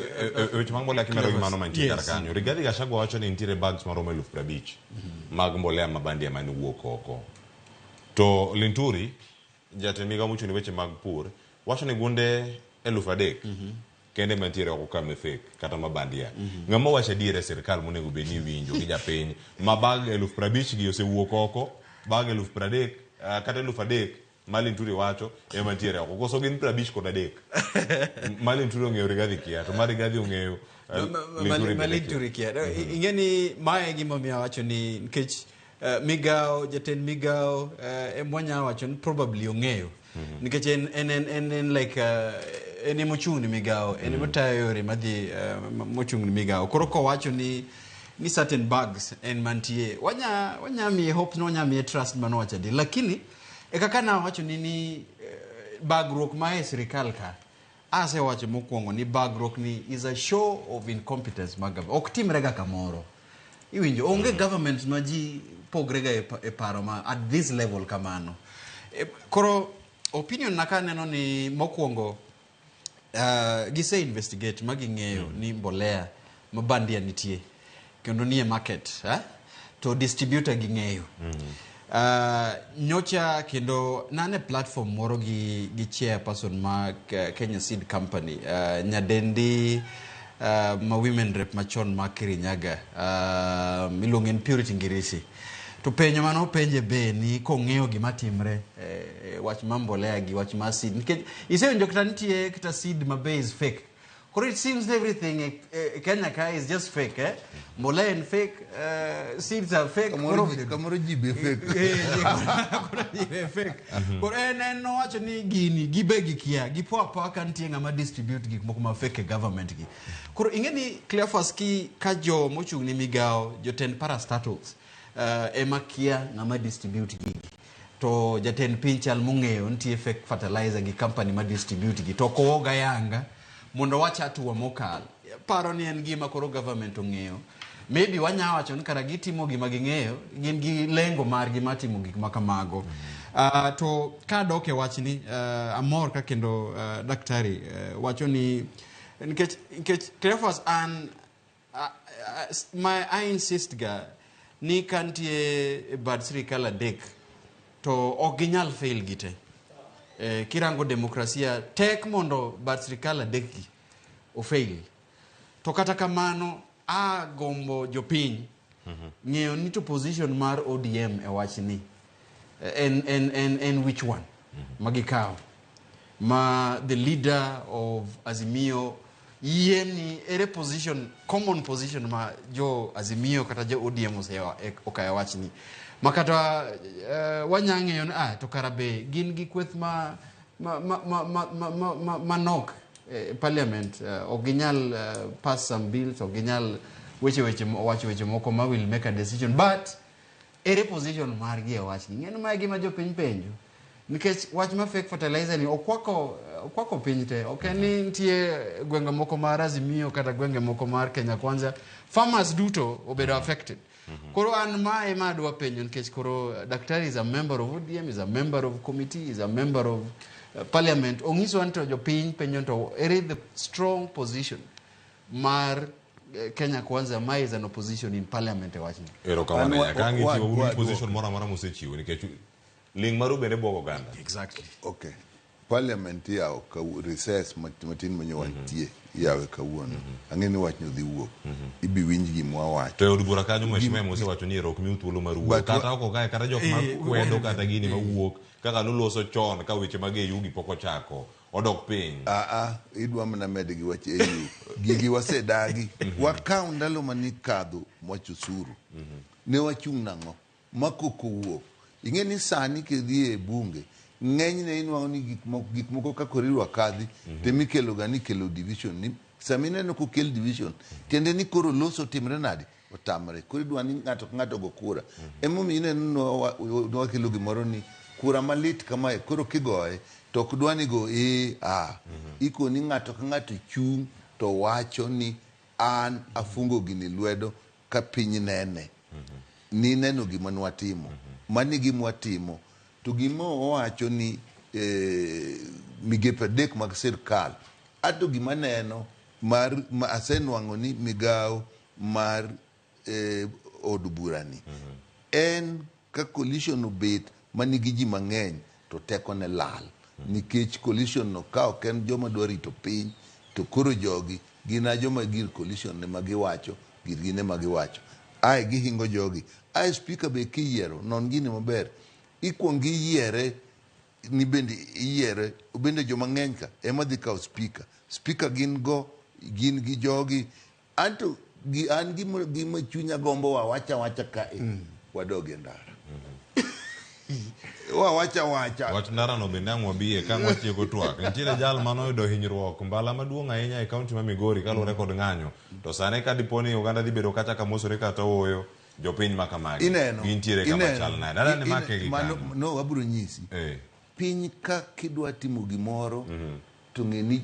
E weche mag mbolea kimedo gi mano mantie kar kanyo. Rigathi Gachagua wacho ni nitiere bags maromo 50,000 mag mbolea ma bandia mane wuok oko. To Linturi, jatend migao mochung' ne weche mag pur, wacho ni gunde 3,000 kende mantiere oko ka ma fake kata ma bandia. Ng'ama wacho adier e sirkal monego bed ni iwinjo gi japiny ma bag 50,000 gi osewuok oko, bag 30,000 kata 3,000 ma Linturi wacho ema ntiere oko. Koso gin 53. Ma Linturi ong'eyo Rigathi kia, to ma Rigathi ong'eyo Linturi bende kia. Malinturi kia. Ing'e ni mae e gimomiyo awacho ni nikech migao jatend migao emwanya wacho ni probably ong'eyo nikech en like en emochung' ne migao, en emotayo yore madhi mochung' ne migao. Koro kowacho ni certain bags en mantie, wanya miye hope ni wanya miye trust manowacho adier, lakini e kaka nawacho ni bagruok ma e sirikal ka asewacho mokwongo ni bagruok ni is a show of incompetence mag government. Ok timre ga kamoro iwinjo onge government ma ji pogre ga e paro ma at this level kamano. Koro opinion na ka aneno ni mokwongo Gise investigate ma ging'eyo ni mbolea ma bandia nitie kendo nie market eh? To distributor ging'eyo. Nyocha kendo nane platform moro gi chairperson ma Kenya Seed Company, nyadendi ma women rep machon ma Kirinyaga, miluongo en Purity Ngirisi. To penjo mane openje be ni kong'eyo gima timre wach ma mbolea gi wach ma seed, nikech isewinjo kata nitie kata seed ma be is fake. Koro it seems everything Kenya ka is just fake, eh? Mbolea en fake, seeds are fake. Kamoro ji be fake. Koro ji be fake. Koro en nowacho ni gini gibe gikia, gipo apoa ka nitie ng'ama distribute gik moko ma fake e government gi. Koro ing'e ni Cleophas ki ka jo mochung' ne migawo, jotend parastatals, ema kia ng'ama distribute gigi. To jatend piny chal mong'eyo nitie fake fertilizer gi company ma distribute gi. To ok owoga yanga mondo wach hatua mokal. Paro ni en gima koro government ong'eyo. Maybe wanya wacho ni kara gitimo gima ging'eyo, gin gi lengo margi mar timo gik ma kamago. To kadok e wachni, amor ka kendo daktari wacho ni nikech Cleophas an I insist ga ni ka nitie bad sirikal adek to ok ginyal fail gi te. Kirango demokrasia tek mondo bad sirikal adek gi ofail. To kata kamano agombo jopiny ng'eyo ni to position mar ODM e wachni en which one magikawo ma the leader of Azimio yie ni ere position, common position ma jo Azimio kata jo ODM okayo wachni ma kata wanya ng'eyo ni to kara be gin gi kweth ma manok parliament, ok ginyal pass some bills, ok ginyal weche wacho weche moko ma will make a decision, but ere position margi e wachni. Ng'eno ma e gima jopiny penjo nikech wach ma fake fertilizer ni okwako piny te. Ok en ni nitie gwenge moko mar Azimio kata gwenge moko mar Kenya Kwanza, farmers duto obedo affected. Koro an ma ema adwa penjo nikech koro daktari is a member of ODM, is a member of committee, is a member of parliament. Ong'iso an to jopiny penjo to ere the strong position mar Kenya Kwanza ma is an opposition in parliament e wachni. Erokamano ahinya. Ka ang' ichiwo uru position moro amora mosechiwo nikech ling' maru bende bwogo oganda. Exactly. Okay. Parliament iyawo recess matin manyo wantie iyawe kawuono. Ang'e ni wachno dhi wuok. Ibi winj gima wawacho. To e od bura kanyo mheshimiwa mosewacho ni ero ok miu thuolo mar wuoyo. Kata oko kae kata jok ma kwedo kata gini mawuok kaka nuloso chon ka weche mag AU gi pok ochako odok piny. Idwa mana med gi wach AU. Gigi wasedagi. Wakaw ndalo manikadho wach osuru. Ne wachung' nang'o? Makoko wuok. Ing'e ni sani kidhi e bunge ng'enyne inwang'o ni gik moko kaka oriwa kadhi temikelo ga ni kelo division ni sama ineno kokel division tiende ni koro loso timre nade otamre. Koro idwa ni ng'ato ka ng'ato go kura. Emomiyo ineno nwakelo gimoro ni kura malit kamae koro kigoye to ok dwa ni go a ikoni ng'ato ka ng'ato chung' to wacho ni an afungo gini lwedo ka piny nene. Ni neno gima nwatimo. Mani gima watimo. To gima owacho ni migepe adek mag sirkal. Ato gima neno mar ma asenwang'o ni migawo mar od burani. En ka coalition obet manigi ji mang'eny to tekone lal. Nikech coalition no ka ok en joma dwa rito piny to koro jogi gin a joma gir coalition ne magiwacho girgi ne magiwacho. Ae gihingo jogi. Ae speaker be kiyiero non gini maber. Ikuong iyiere ni bende iyiere bende joma ng'eny ka ema dhi kawo speaker. Speaker gin go gin gi jogi. Anto gi an gima chunya gombo wawacha wacha kae. Wadog e ndara. Wawacha wacha. Wach ndara no bende ang' wabiye ka ang' watieko twak. Nitiere jal manoyudo hinyruok mbala maduong' ahinya e kaunti ma Migori kaluwore kod ng'anyo. To sani ka dipo ni oganda dhi bedo kacha kamosore kata ooyo, jopiny ma kamagi gintiere kama chal nade? Dala ni make gi kanyo. No, abiro nyisi. Piny ka kidwa timo gimoro to ng'e ni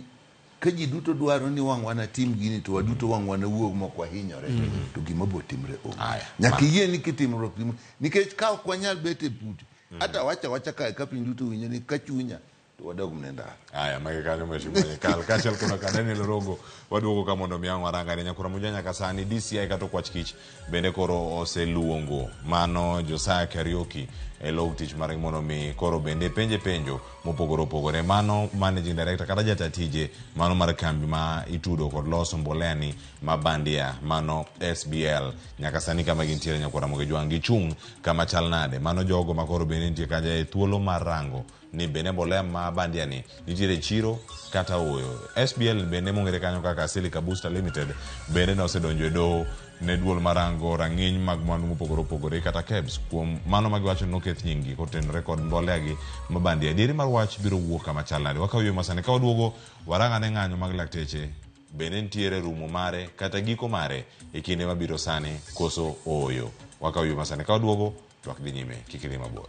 ka ji duto dwaro ni wang' wanatim gini to waduto wang' wanawuog mok wahinyore to gima bo timre onge. Nyaka iyie ni kitimruok gima nikech ka ok wanyal bet e puti ata wacha wacha kae ka piny duto winjo ni ka chunya To wadog mana e ndara. Aya, magi kanyo mheshimiwa Nyikal. Kaachiel koda ka Daniel Rogo, waduogo ka mondo mi ang' warang ahinya Nyakura Muja nyaka sani DCI kata Okwach Kich bende koro oseluongo mano Josiah Kariuki e log tich margi mondo mi koro bende penje penjo mopogore opogore. Mano managing director kata jata tije mano mar kambi ma itudo kod loso mbolea ni ma bandia mano SBL nyaka sani kama gintiere Nyakwar Ramogi Jwang' gichung' kama chal nade? Mano jogo ma koro bende nitie kacha e thuolo mar rango ni bende mbolea ma bandia ni nitiere e chiro kata ooyo. SBL bende mong'ere kanyo kaka Silica Booster Limited bende nosedonjo e doho ne duol marango rang'iny mag mwandu mopogore opogore kata KEBS kuom mano ma giwacho ni noketh nyinggi kotenore kod mbolea gi ma bandia. Adieri mar wach biro wuok kama chal nade? Wakaw ywe masani ka waduogo warang ane ng'anyo mag lakteche bende nitiere rumo mare kata giko mare e kinde mabiro sani koso ooyo. Wakaw ywe masani ka waduogo twak dhi nyime kik idhi mabor.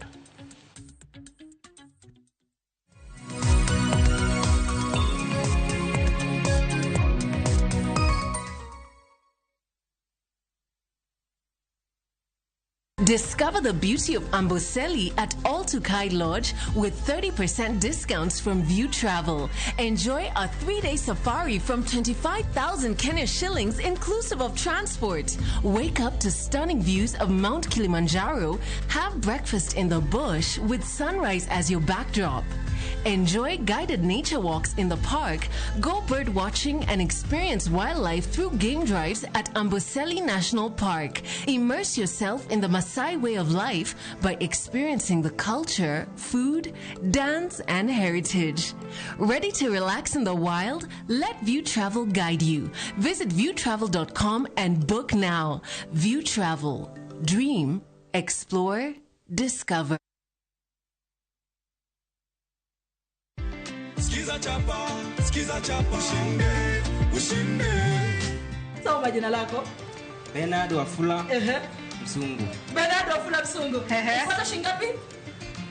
Discover the beauty of Amboseli at All Tukai Lodge with 30% discounts from View Travel. Enjoy a 3-day safari from 25,000 Kenya shillings inclusive of transport. Wake up to stunning views of Mount Kilimanjaro. Have breakfast in the bush with sunrise as your backdrop. Enjoy guided nature walks in the park, go bird watching and experience wildlife through game drives at Amboseli National Park. Immerse yourself in the Maasai way of life by experiencing the culture, food, dance, and heritage. Ready to relax in the wild? Let View Travel guide you. Visit viewtravel.com and book now. View Travel. Dream, explore, discover. Skiza chapa, skiza chapa, ushinde, ushinde. Soma jina lako. Bernard Wafula. Msungu. Bernard Wafula Msungu. Unapata shilingi ngapi?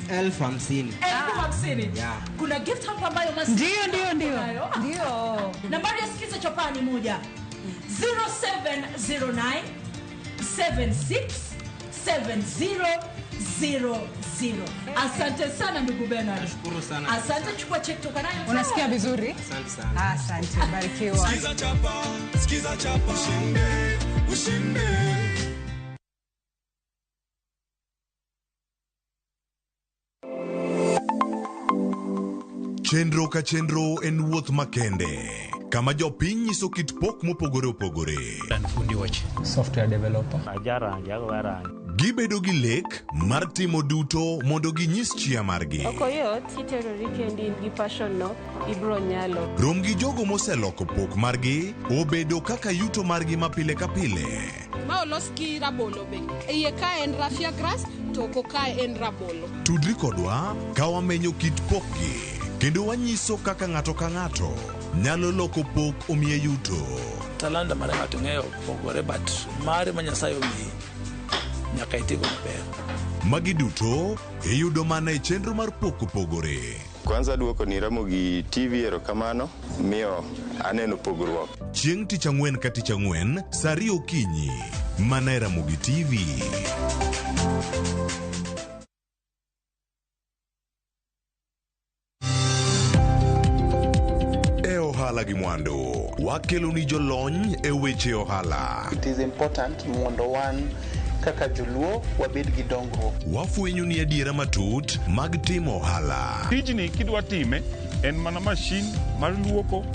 50,000. 50,000. Yeah. Kuna gift hapa ambayo masi. Ndio. Ndio. Nambari ya Skiza Chapa ni moja. 0709 76 70 00. Asante sana ndugu Bernard. Nashukuru sana. Asante, chukua check toka nayo. Unasikia vizuri? Asante sana. Asante, barikiwa. Skiza chapa, skiza chapa, ushinde, ushinde. Chenro ka chenro en wuoth makende kama jopiny nyiso kit pok mopogore opogore. Fundi weche. Software developer. Gibedo gi lek mar timo duto mondo ginyis chia margi. Ok oyot, kiterori kendi in gi passion no, ibro nyalo. Rom gi jogo moseloko pok margi obedo kaka yuto margi ma pile ka pile. Ma olos gi rabolo be. Iye ka en raffia grass, to oko ka en rabolo. Tudri kodwa ka wamenyo kit pokgi kendo wanyiso kaka ng'ato ka ng'ato nyalo loko pok omiye yuto. Talanta mar ng'ato ng'eyo pogore, but mare ma Nyasaye omiyi nyaka itigo maber. Magi duto iyudo mana e chenro mar pok opogore. Kwanza duoko ni Ramogi TV erokamano, miyo aneno pogruok. Chieng' tich ang'wen ka tich ang'wen, saa ariyo okinyi, mana e Ramogi TV. E ohala gi mwandu, wakelo ni jolony e weche ohala. It is important mondo wan kaka joluo wabed gi dongruok. Wafwenyo ni adiera matut mag timo ohala. Tijni kidwa time en mana mashin mar luoko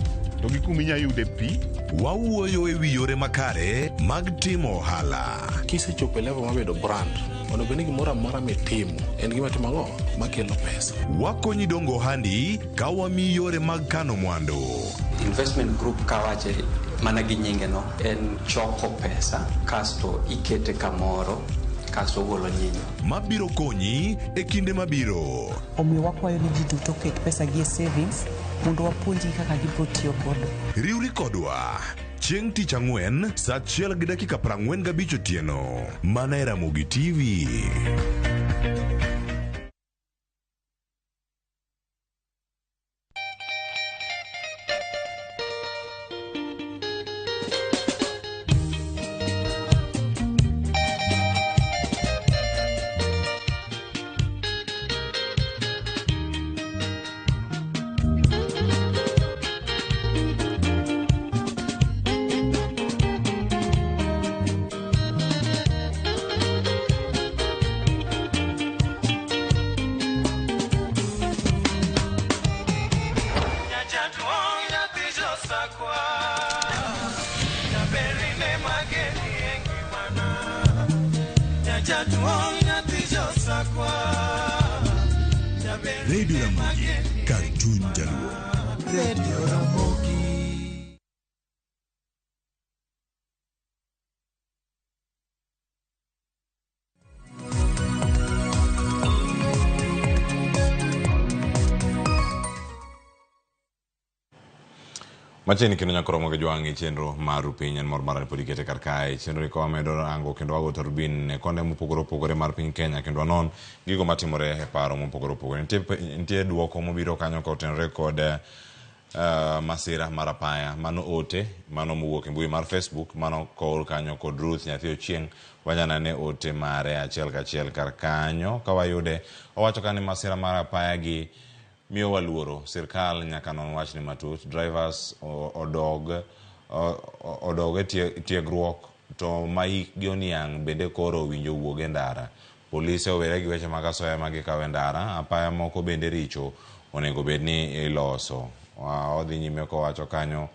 to gi kuma inyalo yude pi. Wawuoyo e wi yore makare mag timo ohala. Kisechopo e level mabedo brand, onego bed ni gimoro amora mitimo en gima timo ang'o makelo pesa. Wakonyi dongo ohandi ka wamiyi yore mag kano mwandu. Investment group kawache mana gi nyinge no en choko pesa kasto ikete kamoro kasto ogolo nyinyo. Mabiro konyi e kinde mabiro. Omiyo wakwayo ni ji duto oket pesa gi e savings mondo wapuonjgi kaka gibiro tiyo godo. Riwri kodwa chieng' tich ang'wen saa 1:45 otieno mana e Ramogi TV. Nyajaduong' nyathi josakwa Jaberine mageni e ngimana Nyajaduong' nyathi josakwa Jaberine Radio Ramogi, kar chuny jaluo. Radio Ramogi. Machiegni kendo nyaka romo gi jwang' e chenro mar piny en mor mara ni pod ikete kar kae. Chenro ni ka wamedo rango kendo wago tarubin e konde mopogore opogore mar piny Kenya kendo wanon gigo matimore e paro mopogore opogore. Nitie, nitie duoko mobiro kanyo kotenore kod masira mar apaya. Mano ote, mano mowuok e mbui mar Facebook, mano koor kanyo kod Ruth nyathi Ochieng'. Wanyalo nene ote mare achiel kachiel kar kanyo ka wayude. Owacho ka ni masira mar apaya gi miyowa luoro. Sirkal nyaka non wachni matut. Drivers odog odog e tiegruok to ma hikgi oniang' bende koro owinjo wuog e ndara. Polise owere gi weche mag asoya ma gikawo e ndara. Apaya moko bende richo onego bed ni iloso. Odhi nyime kowacho kanyo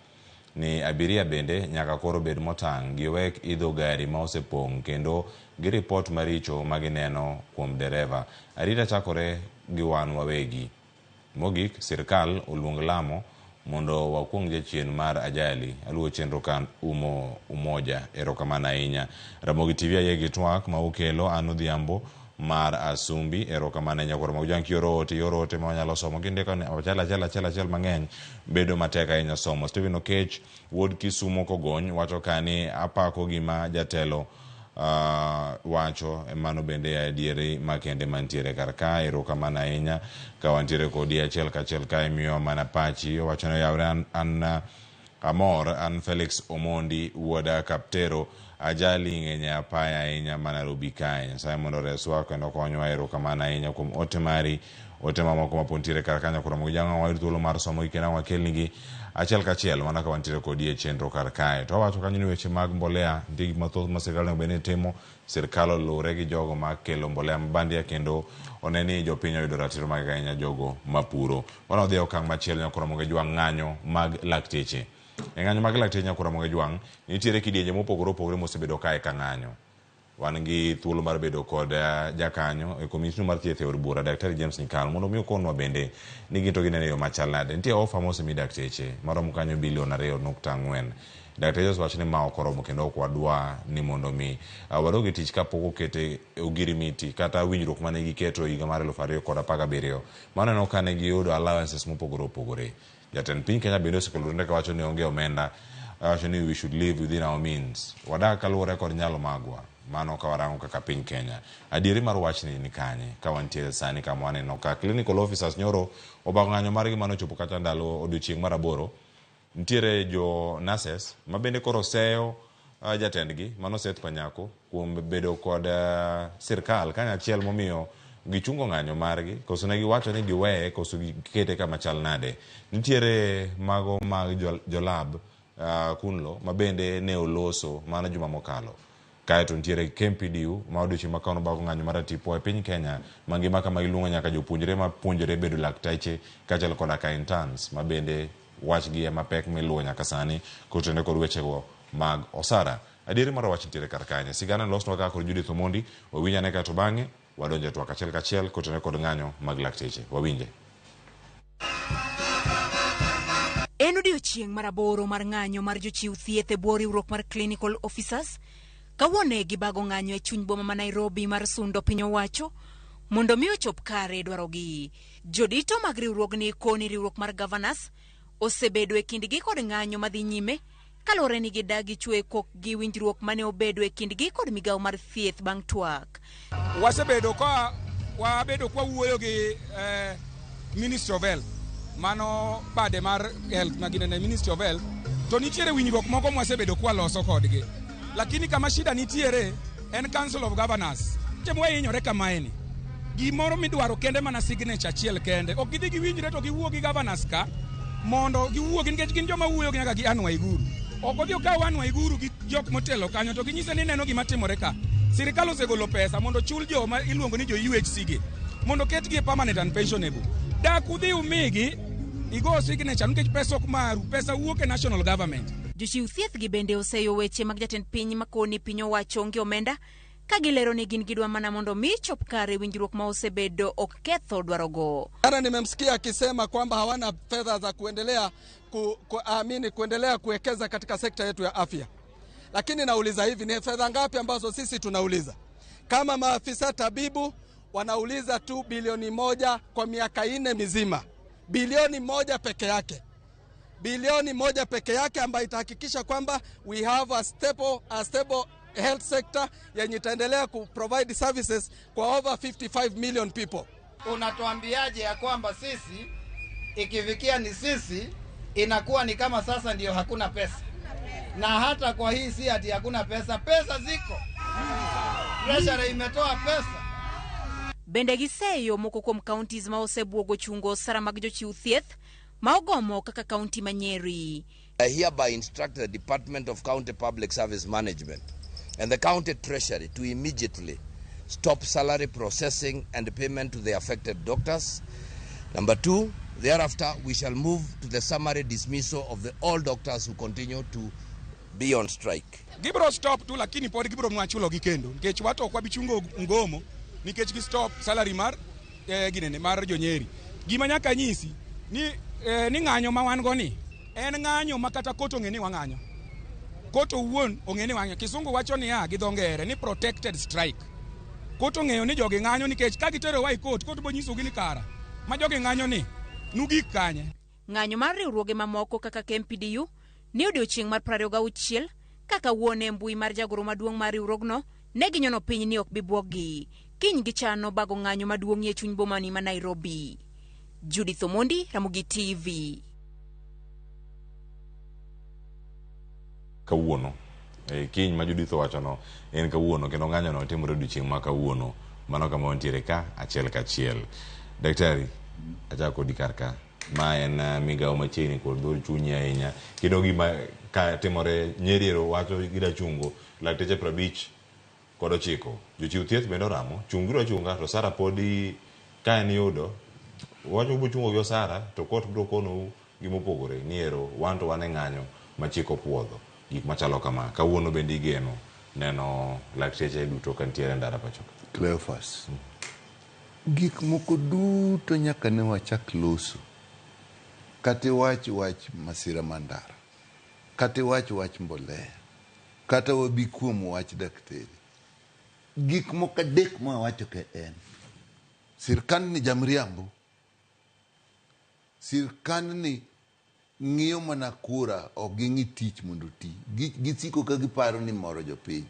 ni abiria bende nyaka koro bed motang' giwek idho gari ma osepong' kendo gi ripot maricho ma gineno kuom dereva. Arita chakore gi wan wawegi. Mogik, sirkal oluong lamo mondo wakuong' jachien mar ajali. Aluwo chenro ka umo umoja. Erokamano ahinya. Ramogi TV ayie gi twak ma ukelo an Odhiambo mar Asumbi. Erokamano ahinya kuom Ramogi Jwang' kioro ote, ioro ote ma wanyalo somo. Kindiko ni achiel achiel achiel achiel mang'eny bedo matek ahinya somo. Stephen Okech wuod Kisumo Kogony wacho ka ni apako gima jatelo wacho mano bende adieri makende mantiere kar ka. Erokamano ahinya ka wantiere kodi achiel kachiel ka imiyo mana pachi. Owacho ni oyawre an amor an Felix Omondi wuoda Kaptero. Ajali ng'eny e apaya ahinya ma Nairobi kae. Nyasaye mondo oreswa kendo konywa. Erokamano ahinya kuom ote mari. Ote mamoko mapod nitiere kar kanyo koro Ramogi Jwang' wayud thuolo mar somogi kendo wakelnigi achiel kachiel mana ka wantiere kodi e chenro kar kae. To wawacho kanyo ni weche mag mbolea nitie gik mathoth ma sirkal onego bed ni timo. Sirkal oluwre gi jogo makelo mbolea mabandia kendo one ni jopiny oyudo ratiro mag ahinya jogo mapuro. Wan wadhi e okang' machielo nyaka Ramogi Jwang' ng'anyo mag lakteche. E ng'anyo mag lakteche nyaka Ramogi Jwang' nitiere kidienje mopogore opogore mosebedo kae ka ng'anyo. Wan gi thuolo mar bedo kod jakanyo e komiti mar thieth e od bura Daktari James Nyikal mondo mi okonwa bende ni gin to gineno e yo machal nade. Nitie ofa mosemi dakteche maromo kanyo bilion 2.4. Dakteche osewacho ni ma ok oromo kendo ok wadwa ni mondo mi wadog e tich kapok okete ogirimiti kata winjruok mane giketo higa mar 2017. Mano neno ka ne giyudo allowances mopogore opogore. Jatend piny Kenya bende osekelo dwonde kawacho ni onge omenda. Owacho ni we should live within our means. Wadak kaluwore kod nyalo magwa. Mano ka warango kaka piny Kenya. Adieri mar wachni ni kanye? Ka wantiere sani kama waneno ka clinical officers nyoro obago ng'anyo margi mano ochopo kata ndalo odiochieng' mar 8. Nitiere jo nurses ma bende koro seyo jatendgi mano Seth Panyako kuom bedo kod sirkal kanyachiel momiyo gichungo ng'anyo margi koso ne giwacho ni giweye koso gikete kama chal nade. Nitiere mago mag jolab Kunlo ma bende ne oloso mano juma mokalo. Kaeto nitiere KMPDU ma odiochieng' ma kawuono bago ng'anyo mar tipo e piny Kenya mangima kama giluongo nyaka jopuonjre ma puonjore bedo lakteche kaachiel koda ka interns ma bende wachgi ema pek miluwo nyaka sani kotenore kod wechego mag osara. Adieri mar wach nitiere kar kanye. Sigana losnwa kaka kod Judith Omondi. Wawinj ane kaeto bang'e wadonjo e twak achiel kachiel kotenore kod ng'anyo mag lakteche. Wawinje. En odiochieng' mar 8 mar ng'anyo mar jochiw thieth e bwo riwruok mar Clinical Officers. Kawuono gibago ng'anyo e chuny boma ma Nairobi mar sundo piny owacho mondo mi ochop kare dwarogi. Jodito mag riwruogni koni riwruok mar Governors osebedo e kindgi kod ng'anyo madhi nyime kaluwore ni gidagi chwe kokgi winjruok mane obedo e kindgi kod migawo mar thieth bang' twak. Wasebedo ka wabedo kwa wuoyo gi Ministry of Health, mano bade mar health ma ginene Ministry of Health, to nitiere winjruok moko mwasebedo kwa loso kodgi. Lakini kama shida nitiere en Council of Governors. Mwahinyore kamaeni, gimoro midwaro kende mana signature achiel kende. Ok gidhi giwinjre to giwuo gi governors ka mondo giwuo nikech gin joma wuoyo nyaka gi Anne Waiguru. Ok odhi okaw Anne Waiguru gi jok motelo kanyo to ginyise ni neno gima timore ka. Sirikal osegolo pesa mondo chul joma iluongo ni jo UHC gi mondo ketgi e permanent and pensionable. Dak udhi umigi Igo signature nikech pesa ok maru, pesa wuok e national government. Jochiw thieth gi bende oseyo weche mag jatend piny makoni piny owacho onge omenda ka gilero ni gin gidwa mana mondo mi chop kare winjruok ma osebedo ok ketho dwarogo. Jana nimemsikia akisema kwamba hawana fedha za kuendelea kuendelea kuwekeza katika sekta yetu ya afya. Lakini nauliza hivi, ni fedha ngapi ambazo sisi tunauliza? Kama maafisa tabibu wanauliza tu bilioni 1 kwa miaka 4 mizima. Bilioni 1 peke yake. Bilioni 1 peke yake ambayo itahakikisha kwamba we have a stable health sector yenye itaendelea ku provide services kwa over 55 million people. Unatuambiaje ya kwamba sisi ikifikia ni sisi inakuwa ni kama sasa ndio hakuna pesa? Na hata kwa hii si ati hakuna pesa, pesa ziko. Treasury imetoa pesa. Bende giseyo moko kuom counties ma osebuogo chungo osara mag jochiw thieth ma ogomo kaka kaunti ma Nyeri. I hereby instruct the Department of County Public Service Management and the County Treasury to immediately stop salary processing and payment to the affected doctors. Number 2, thereafter we shall move to the summary dismissal of the all doctors who continue to be on strike. Gibro stop tu lakini pod gibro mwachulo gi kendo nikech watu ok wabi chungo mgomo nikech gi stop salary mar ginene mar jonyeri. Gima nyaka nyisi ni ng'anyo ma wan go ni en ng'anyo ma kata kot ong'e ni wang'anyo. Kot owuon ong'e ni wang'anyo. Kisungu wacho niya gi dho ngere ni protected strike. Kot ong'eyo ni jogi ng'anyo nikech ka gitero wa e kot, kot bo nyisogi ni kara ma jogi ng'anyo ni nugik kanye. Ng'anyo mar riwruoge mamoko kaka KMPDU ni odiochieng' mar 26 kaka wuon e mbui mar jagoro maduong' mar riwruogno ne ginyono piny ni ok bi bwoggi. Kiny gichano bago ng'anyo maduong' e chuny bomani ma Nairobi. Judith Omondi, Ramogi TV. Kawuono kiny ma Judith owachono en kawuono kendo ng'anyo no timore odiochieng' ma kawuono. Mano kama wantiere ka achiel kachiel. Daktari, achako kodi kar ka. Ma en migawo machiegni kod dho chunyi ahinya. Kendo gima ka timore Nyeri ero wacho gida chungo lakteche 59. Jochiw thieth bende oramo, chunguru achunga to osara podi ka en yudo. Wacho buchungo gi osara to kot biro konou gimopogore ni ero wan to wan e ng'anyo ma chik opuodho. Gik machalo kama. Kawuono bende igeno neno lakteche duto ka nitiere e ndara pacho ka. Cleophas, gik moko duto nyaka ne wachak loso. Kata iwach wach masira mar ndara, kata iwach wach mbolea, kata wabi kuom wach daktari. Gik moko adek ma wacho ka en sirkand ni jamriambo, sirkand ni ng'iyo mana kura, ok ging'i tich mondo oti. Gisiko ka giparo ni moro jopiny.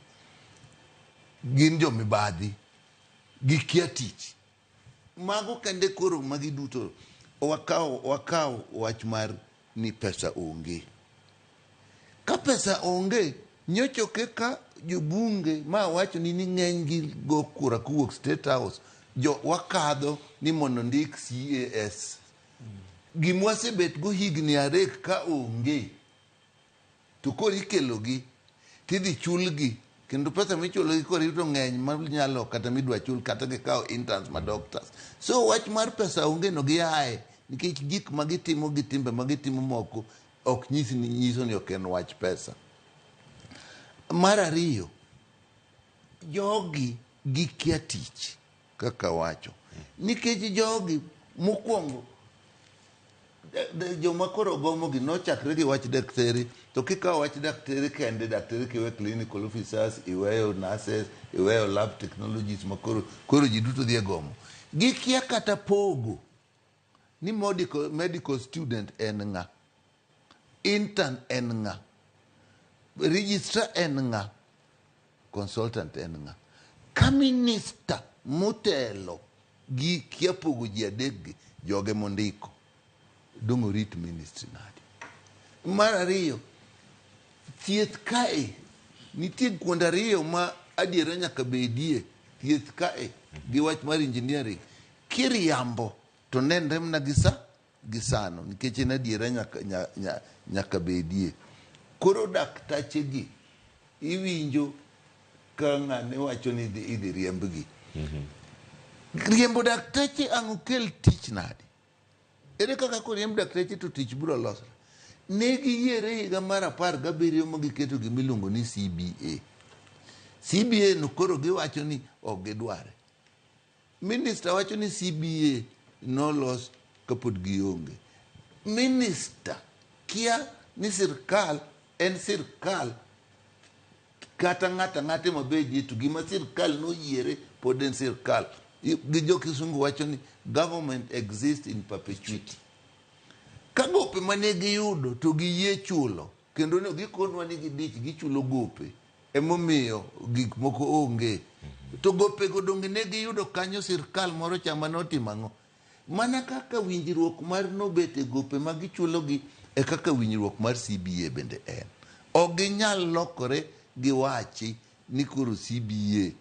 Gin jomibadhi, gikia tich. Mago kende koro magi duto wakaw wach mar ni pesa onge. Ka pesa onge, nyochoke ka jobunge ma wacho ni ng'eny gi go kura kowuok State House, jo wakadho ni mondo ndik CAS. Gimwasebet go higni 3 ka onge, to koro ikelogi tidhi chulgi, kendo pesa michulogi koro yudo ng'eny manyalo kata midwa chul kata gikawo interns ma doctors. So wach mar pesa onge no giaye, nikech gik ma gitimo gi timbe ma gitimo moko ok nyis ni nyiso ni ok en wach pesa. Mar ariyo, jogi gikia tich kaka wacho, nikech jogi mokwongo joma koro gomo gi nochakre gi wach daktari, to kikawo wach daktari kende, daktari kiwe clinical officers, iweyo nurses, iweyo lab technologists ma koro ji duto dhi e gomo. Gikia kata pogo ni medical student en ng'a, intern en ng'a, registrar en ng'a, consultant en ng'a. Ka minister motelo gikia pogo ji adek gi, joge mondiko dong' orit ministry nade. Mar ariyo, thieth kae nitie kuonde ariyo ma adiera nyaka bedie. Thieth kae gi wach mar engineering, kiriambo to nenre mana gi sa gi sano, nikech en adiera nyaka bedie. Koro daktache gi iwinjo ka ng'ane wacho ni idhi riembgi. Riembo daktache ang' okel tich nade? Ere kaka koriemb dakteche to tich biro losre? Ne giyiere higa mar 17 ma giketo gima iluongo ni CBA. CBA no koro giwacho ni ok gidware. Minister wacho ni CBA nolos kapod gionge. Minister kia ni sirkal en sirkal kata ng'ato ang'ata ema bedie to gima sirkal noyiere pod en sirkal. Gi jo kisungu wacho ni government exists in perpetuity. Ka gope mane giyudo to giyie chulo kendo ne gikonwa ni gidich gichulo gope emomiyo gik moko onge. To gopego donge ne giyudo kanyo sirkal moro cha mane otimo ang'o? Mana kaka winjruok mar nobet e gope ma gichulogi e kaka winjruok mar CBA bende en. Ok ginyal lokore giwachi ni koro CBA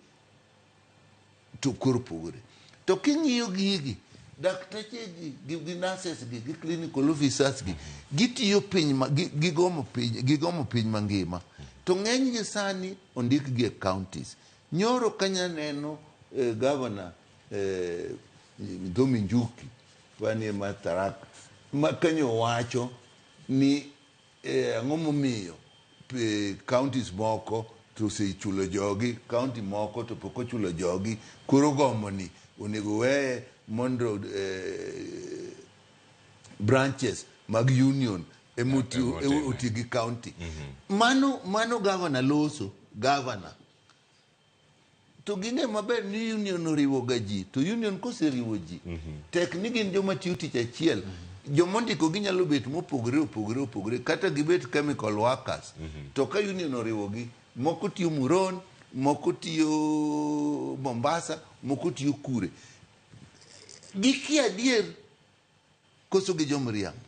to koro pogore. To king'iyo gigi, dakteche gi, gi, gi nurses gi, gi clinical officers gi, gitiyo piny ma, gi, gigomo piny, gigomo piny mangima. To ng'enygi sani ondikgi e counties. Nyoro kanya neno eh, governor eh, Muthomi Njuki manie mar Tharaka ma kanyo wacho ni eh, ang'o momiyo eh, counties moko to osechulo jogi, county moko to pok ochulo jogi, koro gombo ni onego weye mondo eh, branches mag union ema oti gi county. Mano, mano governor loso, governor to ging'e maber ni union oriwo ga ji to union koseriwo ji tek ni gin joma tiyo tich achiel joma ondiko ginyalo bet mopogore opogore opogore kata gibet chemical workers to ka union oriwogi moko tiyo Muron moko tiyo Mombasa moko tiyo kure gikia adier koso gi jomriambo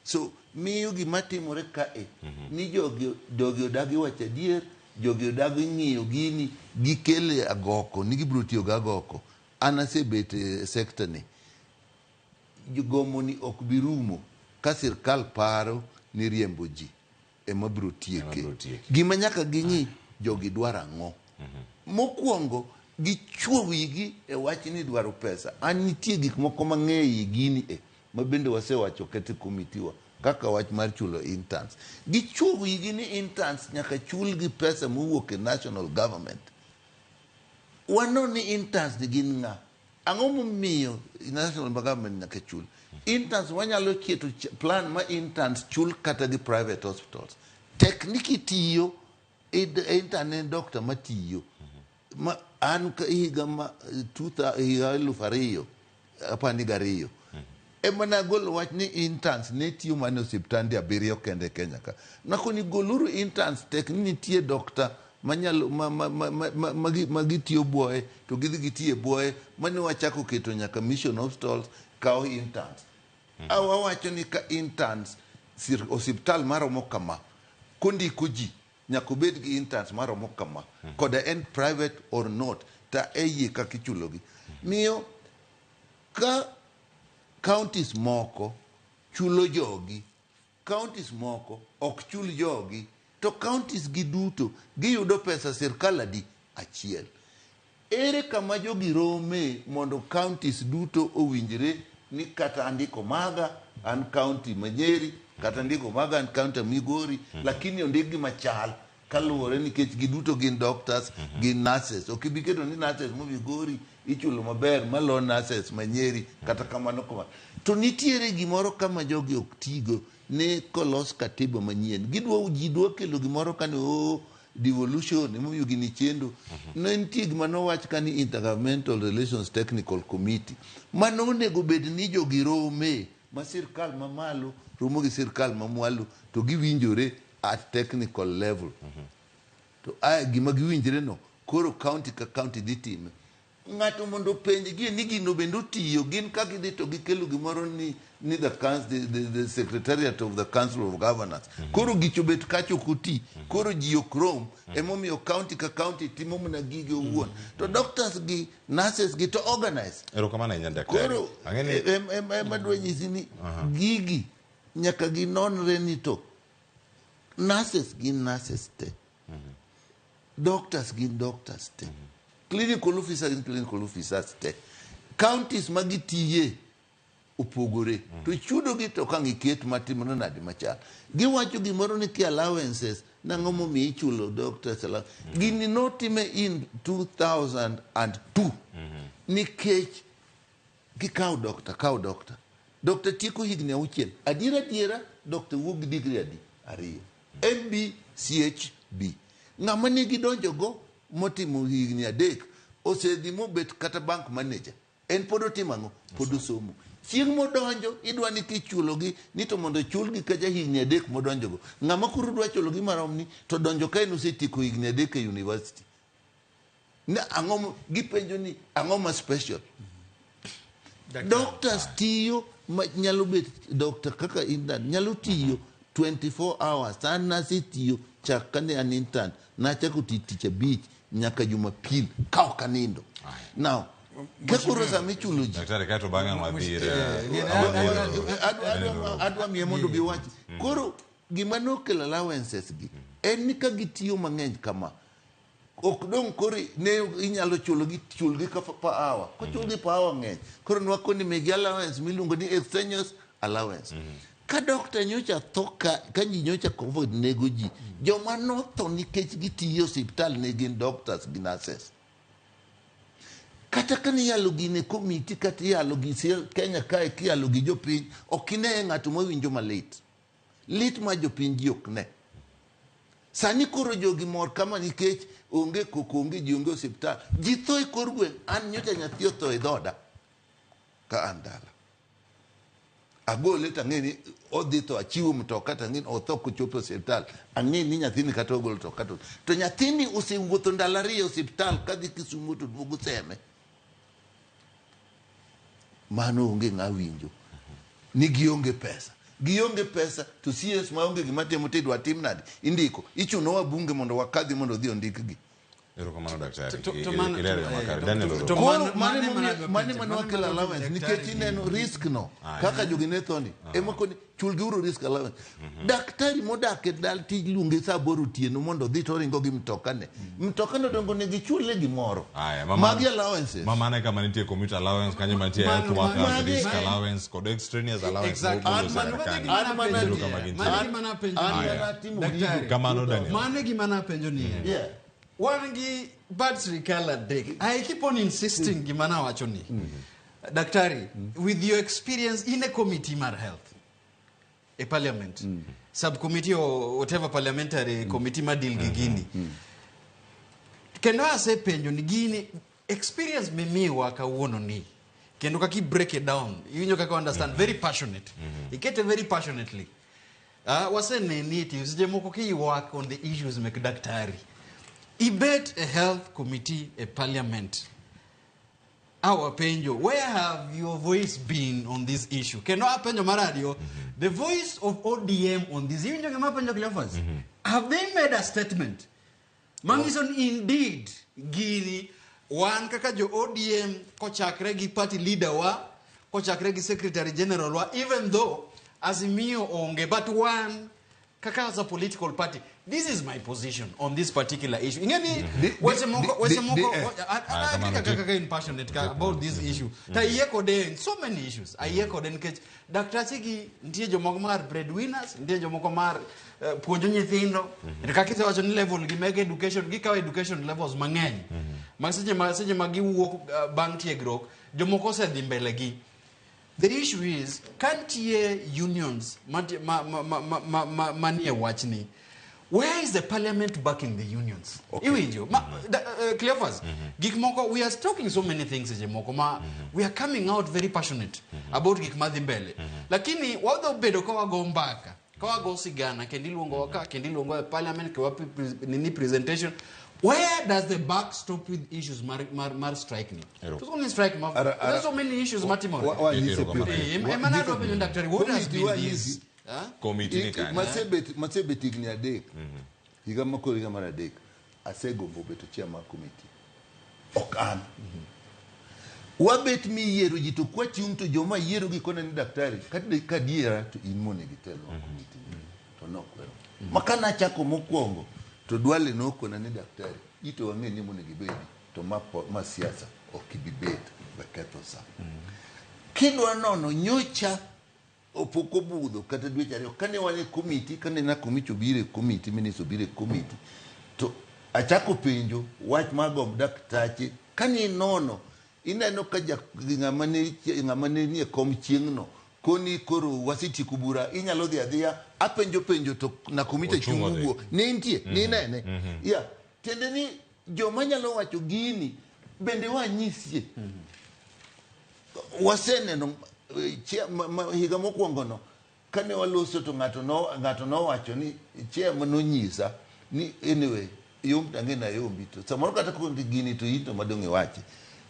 so miyo gima timore kae ni jogi jogi odagi wacho adier jogi odagi ng'iyo gini gikele agoko ni gibiro tiyo gi agoko an asebet e sector ni gomoni ok bi rumo ka sirkal paro ni riembo ji ema biro tieke. Gima nyaka ging'i, jogi dwaro ang'o? Mokwongo, gichwo wigi e wach ni dwaro pesa. An nitie gik moko mang'eyo e gini e, ma bende wasewacho kata e komiti wa, kaka wach mar chulo interns. Gichwo wigi ni interns nyaka chul gi pesa mowuok e national government. Wanon ni interns ni gin ng'a? Ang'o momiyo national government nyaka chul? Interns wanyalo keto plan ma interns chul kata gi private hospitals. Tek ni kitiyo, intern en doctor matiyo. Ma, an higa ma, higa 2012 ema nagolo wach ni interns ne tiyo mana e osiptande 7 kende e Kenya ka. Nakoni goluru interns tek ni nitie doctor manyalo ma, ma, ma, ma, ma, ma, ma gitiyo bwoye to gidhi gitiyo e bwoye mane wachako keto nyaka mission hospitals kawo interns. Wawacho ni ka interns osiptal maromo kama kondiko ji nyaka obed gi interns maromo kama koda en private or not ta e yie kaka ichulogi. Miyo ka counties moko chulo jogi, counties moko ok chul jogi, to counties gi duto giyudo pesa sirkal adi? Achiel. Ere kama jogi rome mondo counties duto owinjre ni kata andiko maga an county ma Nyeri, kata andiko maga an county Migori, lakini ondikgi machal kaluwore nikech giduto gin doctors, gin nurses. Ok ibi keto ni nurses ma Migori ichulo maber malo nurses ma Nyeri kata kamano kamano. To nitiere gimoro kama jogi ok tigo ne kolos katiba manyien. Gidwa ji dwa kelo gimoro kani oh devolution emomiyo gini chendo. Ne nitie gima nowach ka ni Intergovernmental Relations Technical Committee. Mano onego bed ni jogi rome ma sirkal mamalo romo gi sirkal mamwalo to giwinjore at technical level. To ae gima giwinjre no koro county ka county dhi time. Ng'ato mondo openjgie ni gino bende otiyo, gin ka gidhi to gikelo gimoro ni, ni the, council, the secretariat of the council of governors. Koro gicho bet kacho ok oti, koro ji ok rom, emomiyo county ka county timo mana gige owuon. To doctors gi, nurses gi to organize. Erokamano ahinya daktari. Koro Ang'e ni ema dwa nyisi ni gigi nyaka ginonre ni to nurses gin nurses te. Doctors gin doctors te. Clinical officers gin clinical officers te. Counties ma gitiye opogore to chudo gi to kang' iket matimore nade machal giwacho gimoro ni ki allowances nang'o momiyo ichulo doctors allowance gini notime in 2002 nikech gikawo doctor kawo doctor doctor tieko higni 6 adiera adiera doctor wuok gi degree adi 2 MBCHB ng'ama nigi donjogo motimo higni 3 osedhi mobet kata bank manager en pod otimo ang'o pod osomo chieng' modonjo idwa ni kichulogi ni to mondo chulgi kacha higni 3 modonjogo ng'ama koro dwa chulogi marom ni to donjo ka en osetieko higni 3 e university na ang'o gipenjo ni ang'o ma special doctors tiyo ma nyalo bet doctor kaka intern nyalo tiyo 24 hours an nasetiyo chak kane an intern nachako tich tich abich nyaka jumapil ka ok anindo now ka koro sama ichulo ji Daktari kaeto bang'e wadhi ir adwa miye mondo bi wach koro gima nokelo allowances gi en ni ka gitiyo mang'eny kama ok dong' koro ne inyalo chulogi chulgi ka per hour kochulgi per hour ng'eny koro nwakoni migi allowance miluongo ni extraneous allowance ka doctor nyocha tho ka ji nyocha covid nego ji joma notho nikech gitiyo e osiptal ne gin doctors gi nurses kata ka niyalo gini e komiti kata iyalo gi Kenya kae kiyalo gi jopiny ok ine ng'ato mawinjo malit lit ma jopiny ji ok ne sani koro jogi mor kama nikech onge koko onge ji onge osiptal ji tho e kor gweng' an nyocha nyathi otho e dhoda ka an dala agole tang'e ni odhi tho achiwo mtoka tang'e ni otho kochopo e osiptal ang'e ni nyathini kata ogol to to nyathini osewuotho ndalo 2 e osiptal kadhi Kisumu to duogo seme mano onge ng'a winjo ni gionge pesa gionge pesa to CS maonge gima timo to idwa tim nade indiko ichuno wabunge mondo wakadhi mondo odhi ondikgi Erokamano daktari. To Ilero yo makare. Daniel Orogo. Koro mane mane wakelo allowance nikech ineno risk no kaka jogi ne tho ni ema koni chulgiuru risk allowance daktari modak e dal tij luonge sa 8 otieno mondo odhi to oringo gi mtokane mtokane dongo onego ichule gimoro magi allowances Ma mano e kama nitie commuter allowance kanyo mantie health workers risk allowance kod extraneous allowance Exactly. mogolo serikal. Ero kama gintie. Mano gima napenjo Aya. Kamano Daniel. Mano gima napenjo ni wan gi bad sirikal 3. I keep on insisting gima nawacho ni. Daktari, with your experience in a committee mar health e parliament, subcommittee or whatever parliamentary committee ma deal gi gini. Kendo asepenjo ni gini experience mimiwa kawuono ni kendo kaka i break it down iwinjo kaka understand very passionate ikete very passionately waseneni ti seche moko ki work on the issues mek daktari ibet a health committee e parliament awapenjo where have your voice been on this issue kendo apenjo mar ariyo the voice of ODM on this iwinjo gima apenjo Cleophas have they made a statement manyiso ni indeed gini wan kaka jo ODM kochakre gi party leader wa kochakre gi secretary general wa even though Azimio onge but one kaka as a political party this is my position on this particular issue ingeni weche moko weche moko kaka kaka in passionate ka about this issue ta ayie kode in so many issues ayie kode nikech daktache gi nitie jomoko mar breadwinners nitie jomoko mar puonjo nyithindo to kaka isewacho ni level gi meg education gikawo education levels mang'eny ma seche ma giwuok bang' tiegruok jomoko osedhi mbele gi. The issue is kantie unions manie wachni where is the parliament backing the unions? Iwinjo Cleophas gik moko we are talking so many things seche moko ma we are coming out very passionate about gik madhi mbele lakini wadho bedo ka wago mbaka ka wago sigana kendo iluongowa ka kendo iluongowa e parliament kewa nini presentation where does the buck stop with issues mar strike ni? There's only strike ma there's so many issues matimore. Ema nadwa penjo daktari what has been this committee ni kanye masebet higni 3 higa makoro higa mar 3 asegombo beto chair mar committee ok an wabet miyiero ji to kwachung' to joma yiero gi kone ni daktari ka diera to in monego itelnwa committee to nokwero ma kanachako mokwongo to Duale nokona ni daktari ito wang'e ni monego ibedi to ma siasa ok ibi bet we ketho sa. Kidwa nono nyocha opok obudho kata dweche ariyo kane wan e komiti kane na komiti obiro e komiti minista obiro e komiti to achako penjo wach mar gomb daktache kane inono ineno ka ja, ng'ama ne ng'ama ne nie kom chieng'no koni koro wasetieko bura inyalo dhi adhiya apenjo penjo to nakomiti Ochung' chung' odhi. wuo ne nitie Mhm, ninene mhm. ya tiende ni joma nyalo wacho gini bende wanyisie waseneno eh, chia- ma- ma- higa mokwongo no kane waloso to ng'ato no ng'ato nowacho ni chair manonyisa ni anyway yom tang'e na yombi to samoro kata kundi gini to in to madong' iwache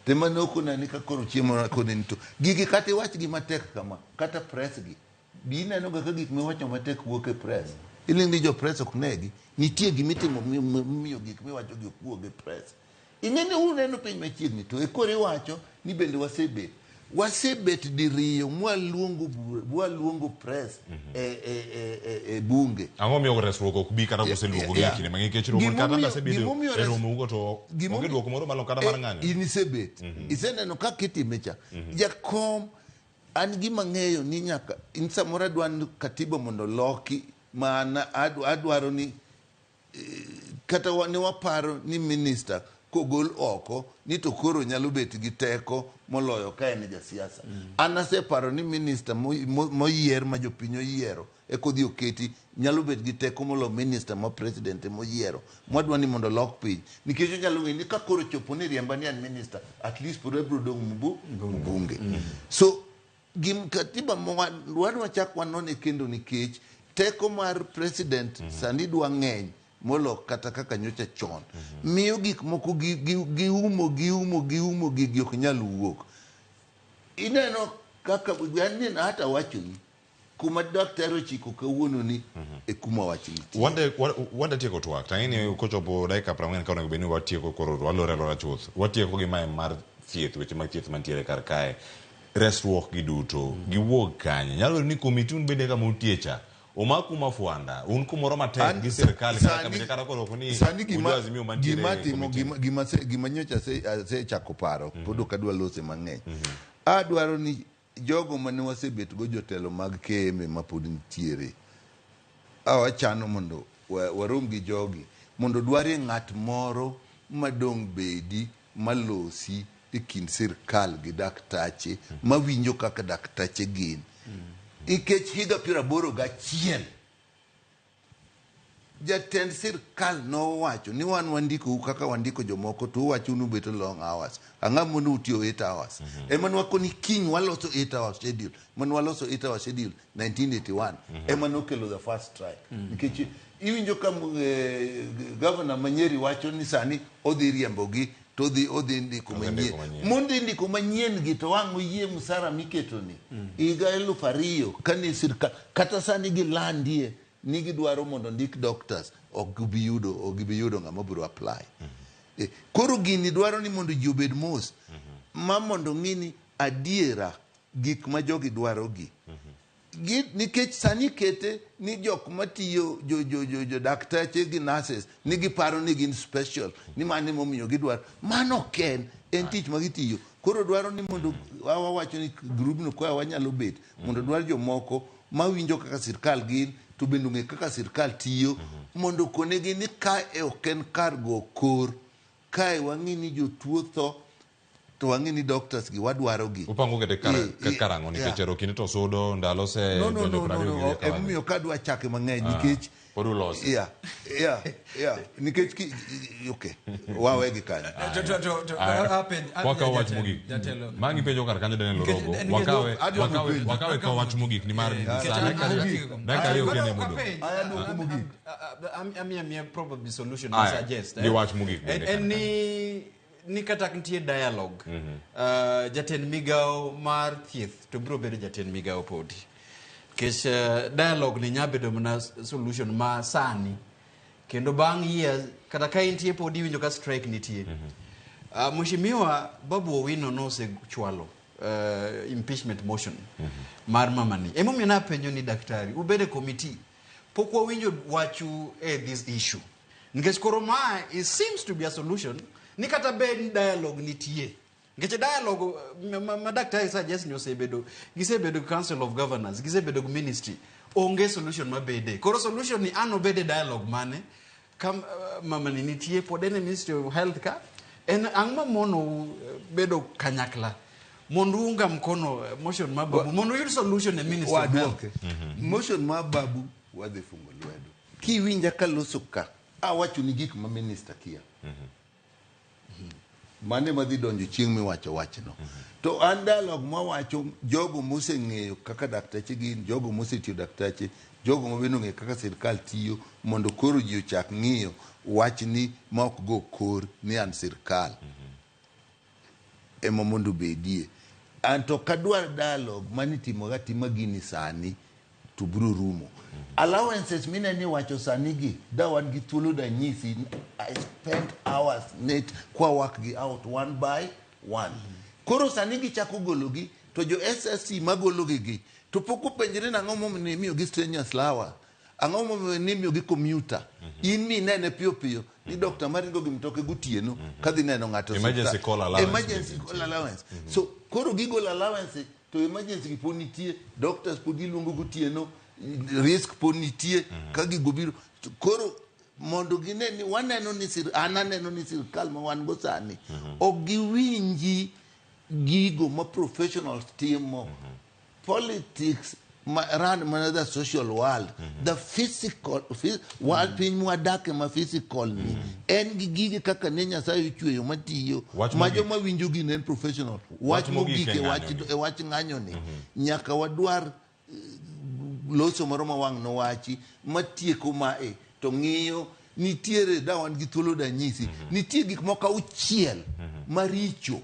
te mane okona ni ka koro chiemo kone ni to gigi kata iwach gi matek kama kata press gi bi ineno ga ka gik miwacho matek wuok e press iling' ni jo press ok negi nitie gimitimo mi- mi- miyo gik miwacho gi ok wuog e press ing'e ni uneno piny machiegni to e koro iwacho ni bende wasebet wasebet diriyo mwaluongo bura- mwaluongo press e, e, e, e, e bunge Ang'o miyo resruok ok bi kata koseluongo gi e Yeah. kinde mang'eny nikech romo kata Gimomiyo- kasebedo gimomiyo e res- romo ugo to gimomiyo- onge duoko moro malo kata mar ng'anyo. in isebet iseneno kaka itime cha jakom an gima ng'eyo ni nyaka in samoro adwa ni katiba mondo loki mana adwaro ni eh, kata wa- ne waparo ni minista kogol oko ni to koro nyalo bet gi teko moloyo ka en jasiasa an aseparo ni minista moyier ma jopiny oyiero ekodhi oketi nyalo bet gi teko moloyo minista ma president emoyiero mwadwa ni mondo olok piny nikech onyalo ng'eyo ni ka koro chopo ni riemba ni an minista at least pod abiro dong' mbunge so gim katiba wan wachak wanone kendo nikech teko mar president sani dwa ng'eny molo kata kaka nyocha chon miyo gik moko giumo giumo giumo gigi ok nyal wuok ineno kaka an hata wachoni kuma daktari ochiko kawuono ni e kuma wach nitie Wanda tieko twak tang'e ni kochopo dakika 40 ka onego bed ni watieko koro walore alora chuth watieko gi mae mar thieth weche mag thieth mantiere kar kae resruok gi duto giwuog kanye nyalo bedo ni komiti un bende kama utie cha omaku mafwanda un kumoro matek gi sirikal kata kabinde kata koro ok ni sani un gima jo-Azimio mantiere gima e timo komiti. gima gima gima nyocha asechako paro pod ok adwa lose mang'eny adwaro ni jogo mane wasebet go jotelo mag KMA mapod nitiere awachano mondo warom gi jogi mondo dwarie ng'at moro madong' bedi malosi e kind sirkal gi daktache mawinjo kaka daktache gin nikech higa 81 jatend sirkal nowacho ni wan wandikou kaka wandiko jomoko to uwacho ni ubeto long hours ang'o mono utiyo 8 hours ema nwakoni kiny waloso 8 hours schedule mane waloso 8 hours schedule 1981 ema nokelo the first strike nikech iwinjo ka governor ma Nyeri wacho ni sani odhi riembogi to odhi ndiko manyien mondo ndiko manyien gi to wang' oyie msara miketoni higa 2000 kane sirkal kata sani gilandie ni gidwaro mondo ndik doctors ok gibi yudo ng'ama biro apply koro gini dwaro ni mondo ji obed mos ma mondo ng'i ni adiera gik ma jogi dwaro gi nikech sani kete ni jok matiyo jo daktache gi nurses ni giparo ni gin special ni mano emomiyo gidwaro mano ok en tich ma gitiyo koro dwaro ni mondo wawacho ni grubno koa wanyalo bet mondo dwar jomoko mawinjo kaka sirkal gin to bende ong'e kaka sirkal tiyo mondo konegi ni kae ok en kar go kor kae wang'i ni jotuo tho to wang'e ni doctors gi wadwaro gi upango kete karang'o nikech ero kinde to sudo ndalo se no no no no no emomiyo kadwa chake mang'eny nikech pod ulosi yeah nikech okay wawe gi kanyo wakawo wach mogik mangi penjo kar kanyo Daniel Orogo wakawe ka wach mogik ni mar dakika ariyo kende modong' amiya probably solution to suggest gi wach mogik en ni kata nitie dialogue jatend migao mar thieth to biro bedo jatend migao podi nikech dialogue ni nya bedo mana solution ma sani kendo bang' years kata ka intie podi iwinjo ka strike nitie Mheshimiwa Babu Owino nosechwalo impeachment motion mar mamani emomiyo napenjo ni daktari ubede committee pok wawinjo wachu e this issue nikech koro ma it seems to be a solution ni kata bed ni dialogue nitie Nikech dialogue ma daktari suggest ni osebedo, gisebedo gi council of governors, gisebedo gi ministry, onge solution mabede. Koro solution ni an obede dialogue mane? Ka mamani nitie pod en e Ministry of Health ka, en ang' mamono bedo kanyakla mondo uunga mkono motion ma Babu, mondo uyud solution e Ministry of Health. Waduoke. Motion ma Babu wadhi fungo lwedo. Kiwinja kaloso ka, awacho ni gik ma minister kia. Mane madhi donjo chieng' miwacho wachno. To an dialogue mawacho jogo moseng'eyo kaka daktache gin, jogo mosetiyo daktache, jogo mabende ong'eyo kaka sirkal tiyo, mondo koro ji ochak ng'iyo wachni ma ok go kor ni an sirkal. Ema mondo obedie. An to kadwar dialogue manitimo ga tima gini sani to biro rumo. Allowances mineni wacho sani gi, da wan gi thuolo da nyisi, I spent hours net kwa work gi out one by one. Koro sani gichako gologi, to jo SSC magologi gi, to pok openjre nang'o momiyo imiyogi strenuous hours, ang'o momiyo imiyogi commuter. In minene piyo piyo, ni doctor maringo gi mtoke gotieno, kadhi neno ng'ato Emergency osiptal. call allowance. Emergency call allowance. So koro gigolo allowance, to emergency gi pod nitie, doctors pod giluongo gotieno, risk pod nitie, ka gigo biro. To koro mondo gine ni waneno ni sir, an aneno ni sirkal ma wan go sani, ok giwinji gigo ma professionals timo. Politics ma run mana the social world, the physical world, piny mwadake ma physical ni, en gi gige kaka ne Nyasaye ochweyo matiyo, Wach ma mogik. joma winjo gini en professional. Wach Wach mogik mogik e e wach ng'anyo ni. e wach ng'anyo ni, nyaka wadwar loso moro ma wang' nowachi matieko mae to ng'iyo nitiere da wan gi thuolo da nyisi nitie gik moko auchiel maricho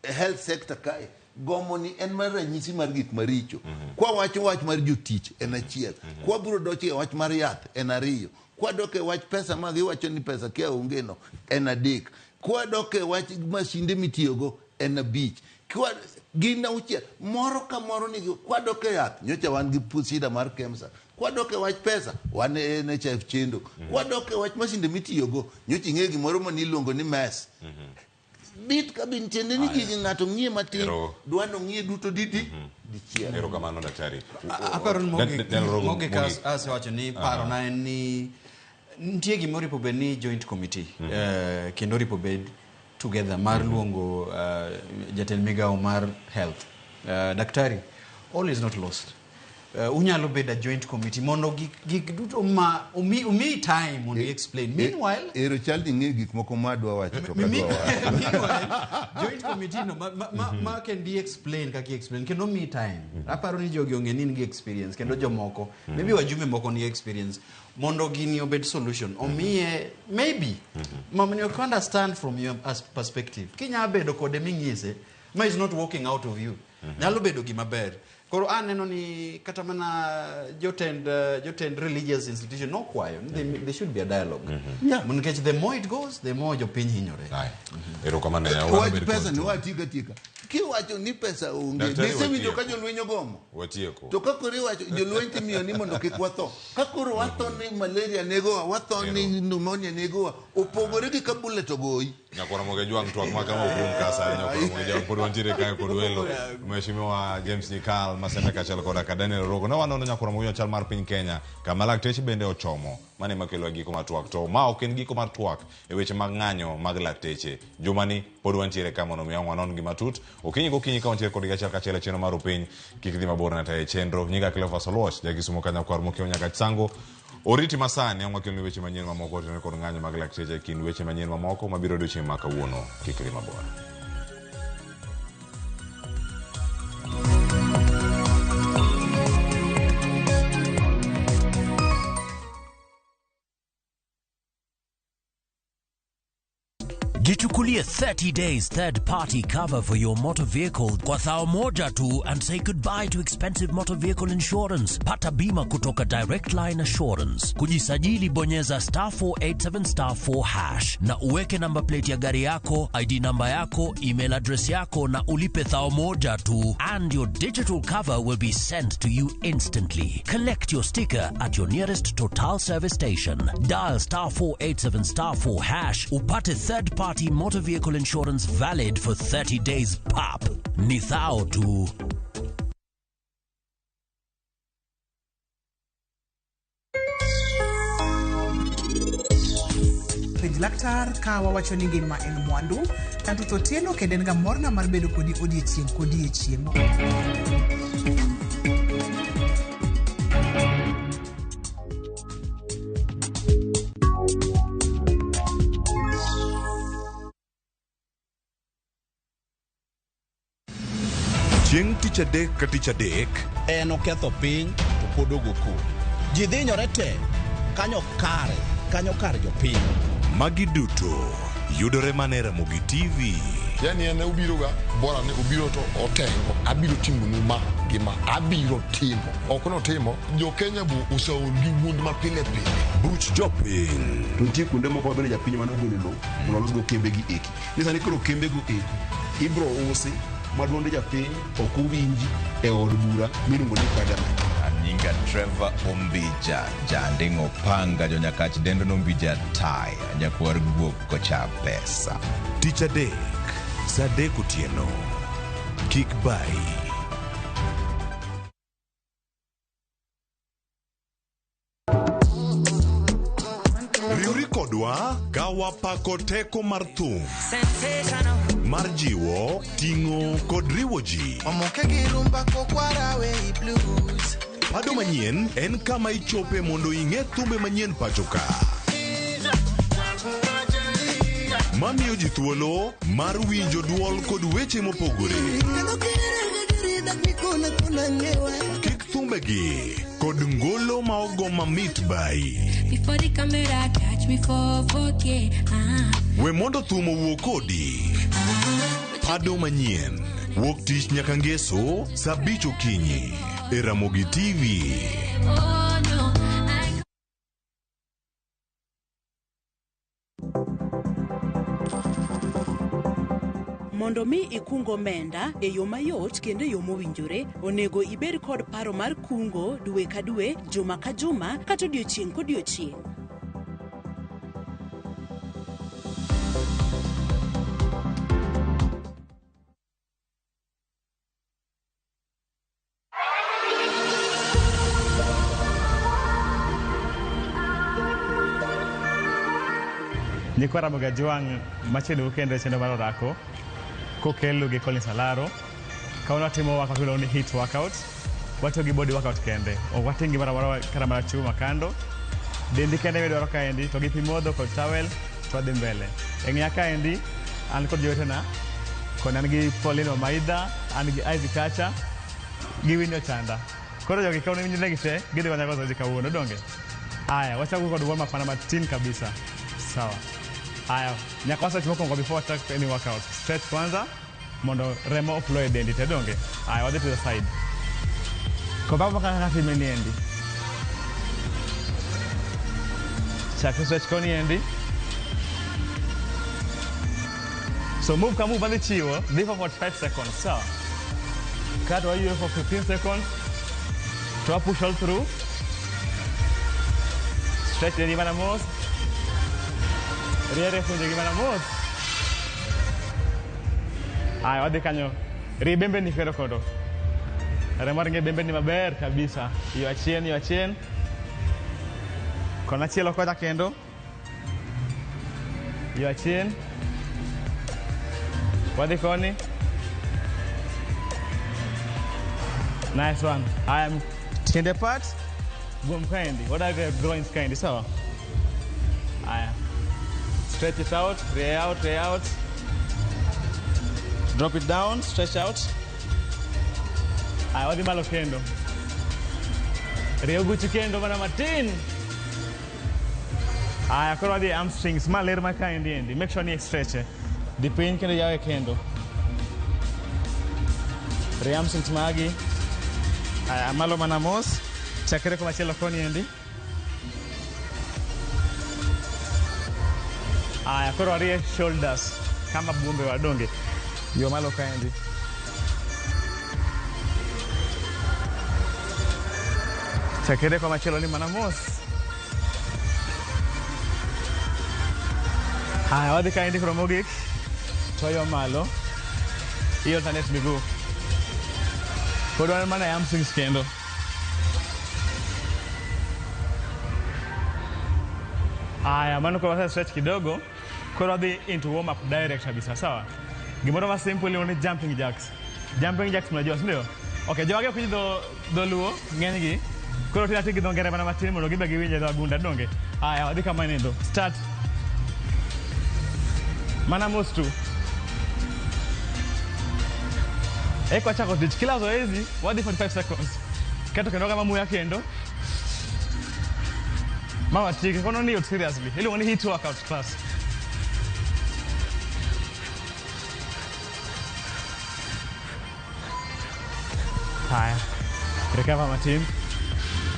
e health sector kae. Gomo ni en mar ranyisi mar gik maricho. Kwa wacho wach mar jotich en achiel, kwa biro dok e wach mar yath en ariyo, kwa dok e wach pesa ma giwacho ni pesa kia onge no en adek, kwa dok e wach masinde mitiyogo en abich, kwa gin auchiel moro ka moro nigi. Kwa dok e yath nyocha wan gi shida mar KEMSA, kwa dok e wach pesa wan e NHIF chendo, kwa dok e wach masinde mitiyogo nyocha ing'e gimoro maniluongo ni MES bit ka bin tiende ni gigi ng'ato ng'iye matin dwa nong'iye duto didi dichiel. Erokamano daktari. Aparo ni Daniel Rogo, mogik mogik. asewacho ni parona en ni nitie gima oripo bed ni joint committee, kendo oripo bed together mar luongo jatend migawo mar health, daktari, all is not lost. Unyalo bedo a joint committee mondo gik duto ma omi time mondo i explain. Meanwhile, ero chal ni ing'eyo gik moko ma adwa wacho to ok adwa wacho. Meanwhile, joint committee no ma can be explain kaka i explain kendo mi time. Aparo ni jogi ong'e ni nigi experience kendo jomoko, maybe wajumbe moko nigi experience mondo gini obed solution. Omiye maybe mamani ok understand from your as perspective. Kinya bedo kode ming'ise ma is not walking out of you. Nyalo bedo gima ber. Koro aneno ni kata mana jotend religious institution nokwayo ni there should be a dialogue. Nikech the more it goes, the more jopiny hinyore. Erokamano ya Wach pesa ni watieka tieka. Kiwacho ni pesa onge, Daktari, bisewinjo watieko. ka jolweny ogomo. Watieko. To ka koro iwacho jolweny timiyo ni mondo kik watho. Ka koro watho ni malaria negowa, watho ni pneumonia negowa, opogore gi ka bullet ogoyi. Nyakwara Moge Jwang' twak ma kama ok rum ka sani. Nyakwara Moge Jwang' pod wantiere kae kod welo Mheshimiwa James Nyikal Maseme kaachiel koda ka Daniel Rogo. Ne wanono Nyakwara Moge Jwang' chal mar piny Kenya kama lakteche bende ochomo. Mano ema kelo giko mar twak. To ma ok en giko mar twak e weche mag ng'anyo mag lakteche. Jumani pod wantiere ka mondo mi wanon gi matut. Okinyi gokinyi ka wantiere kodgi achiel kachiel e chenro mar Upiny. Kik dhi mabor na e chenro. Nyinga Cleophas Oluoch, jakisumo ka nyakwar mokiewo nyaka Chisango. Oriti masani ang' wakeloni weche manyien mamoko otenore kod ng'anyo mag lakteche e kind weche manyien mamoko mabiro odiochieng' ma kawuono. Kik dhi mabor. Jichukulie 30 days third party cover for your motor vehicle kwa thao moja tu and say goodbye to expensive motor vehicle insurance. Pata bima kutoka Direct Line Assurance. Kujisajili bonyeza star 487 star 4 hash na uweke number plate ya gari yako, ID namba yako, email address yako na ulipe thao moja tu and your digital cover will be sent to you instantly. Collect your sticker at your nearest Total service station. Dial star 487 star 4 hash upate third party party motor vehicle insurance valid for 30 days pap. Ni thao tu. Penj laktar ka wawacho ni ngima en mwandu. An Ruth Otieno kendo en ga morna mar bedo kodi odiechieng' kodiechieng'. Chieng' tich adek ka tich adek En oketho piny to pod ogo koko. Ji dhinyore te kanyo kare kanyo kar jopiny. Magi duto yudore mana e Ramogi TV. Yani en obiroga bora ni obiro to otengo abiro timonu ma gi ma abiro timo ok notimo jo Kenya bu oseol gi wuond ma pile pile. Buch jopiny. To nitie kuonde moko ma bende japiny mane ogolo lowo mondo olosgo kembe gi eki. Ni sani koro kembego eko ibro usi ma duonde japiny ok owinji e od bura miluongo ni parliament. Anyinga Trevor Ombija, Janding'o Panga, Jonyakach dendo Nombija Taya, nyakwar guok kocha pesa. Tich adek, saa adek otieno. Kik bayi. Riwri kodwa ka wapako teko mar thum mar jiwo, ting'o kod riwo ji. Omoke gi rumba kokwara we blues. Pado manyien en kama ichope mondo ing'e thumbe manyien pacho ka. Mamiyo ji thuolo mar winjo duol kod weche mopogore. Kik thumbegi kod ngolo ma ogo mamit bai. Before the camera catch me for 4K. We mondo thum owuo kodi. Pado manyien wuok tich nyaka ngeso saa abich okinyi e Ramogi TV. Oh no, I Mondo mi ikung omenda e yo mayot kendo e yo mowinjore, onego ibed kod paro mar kungo dwe ka dwe, juma ka juma, kata odiochieng' kodiochieng'. Nyikwa Ramogi Ajwang' machiegni kendo e chenro mar orako kokelo gi Collins Alaro. Kawuono watimo workout miluongo ni HIIT workout. Watiyo gi body workout kende. Ok wating' gimoro amora kata mana chuma kando. Dendi kende midwaro kaendi to gi pi modho kod towel to wadhi mbele. E ng'eya kaendi an kod jowetena kod an gi Pauline Wamaidha, an gi Ivy Kacha gi Winnie Ochanda. Koro jogi kawuono iwinjo negi te gidhi konya go zoezi kawuono donge? Aya, wachako kod warm up mana matin kabisa. Sawa. Aya, nyaka wa stretch mokwongo before wachak any workout. Stretch kwanza mondo remo oflow e dendi te donge? Aya, wadhi to the side. Kobago kaka time ni endi. Chak stretch koni endi. So move ka move adhi chiwo, dhi for 45 seconds. Sawa. Kato wayueyo for 15 seconds. To wa push all through. Stretch dendi mana mos. Riere funje gi mana mos. Aya, wadhi kanyo. Rie bembeni kendo kodo. Remo ringo e bembeni maber kabisa. Yo achien, yo achien. Kona chielo kocha kendo. Yo achien. Wadhi koni. Nice one. I am tiende part. Guom kaendi. What are the groins kaendi? Sawa. Aya. Stretch it out, rie out, rie out. Drop it down, stretch out. Aya, wadhi malo kendo. Rie oguchu kendo mana matin. Aya, koro wadhi e hamstrings. Ma ler ma kaendi endi. Make sure ni stretch. Dhi piny kendo yawe kendo. Rie hamstrings magi. Aya, malo mana mos. Chakre komachielo koni endi. Aya, koro warie shoulders kama buombe wadonge. Yo malo kaendi. Chakre komachielo ni mana mos. Haya, wadhi kaendi koro mogik. Toyo malo. I alternate miguu. Pod wan mana e hamstrings kendo. Aya, mano koro wase stretch kidogo. Koro wadhi into warm up direct kabisa, sawa? Gimoro ma simple iluongo ni jumping jacks. Jumping jacks mnajua, si ndio? Okay, jogi ok winj dho dholuo ng'enygi. Koro tin ati gi dho ngere mana matin mondo gibe giwinj e dho agunda, donge? Aya, wadhi kama nindo. Start. Mana mos tu. Eka wachako tich. Kila zoezi wadhi 45 seconds. Keto kendo kama muya kendo. Ma watieke. Kono ni yot seriously. Iluongo ni HIIT workout class. Haya. Recover matin.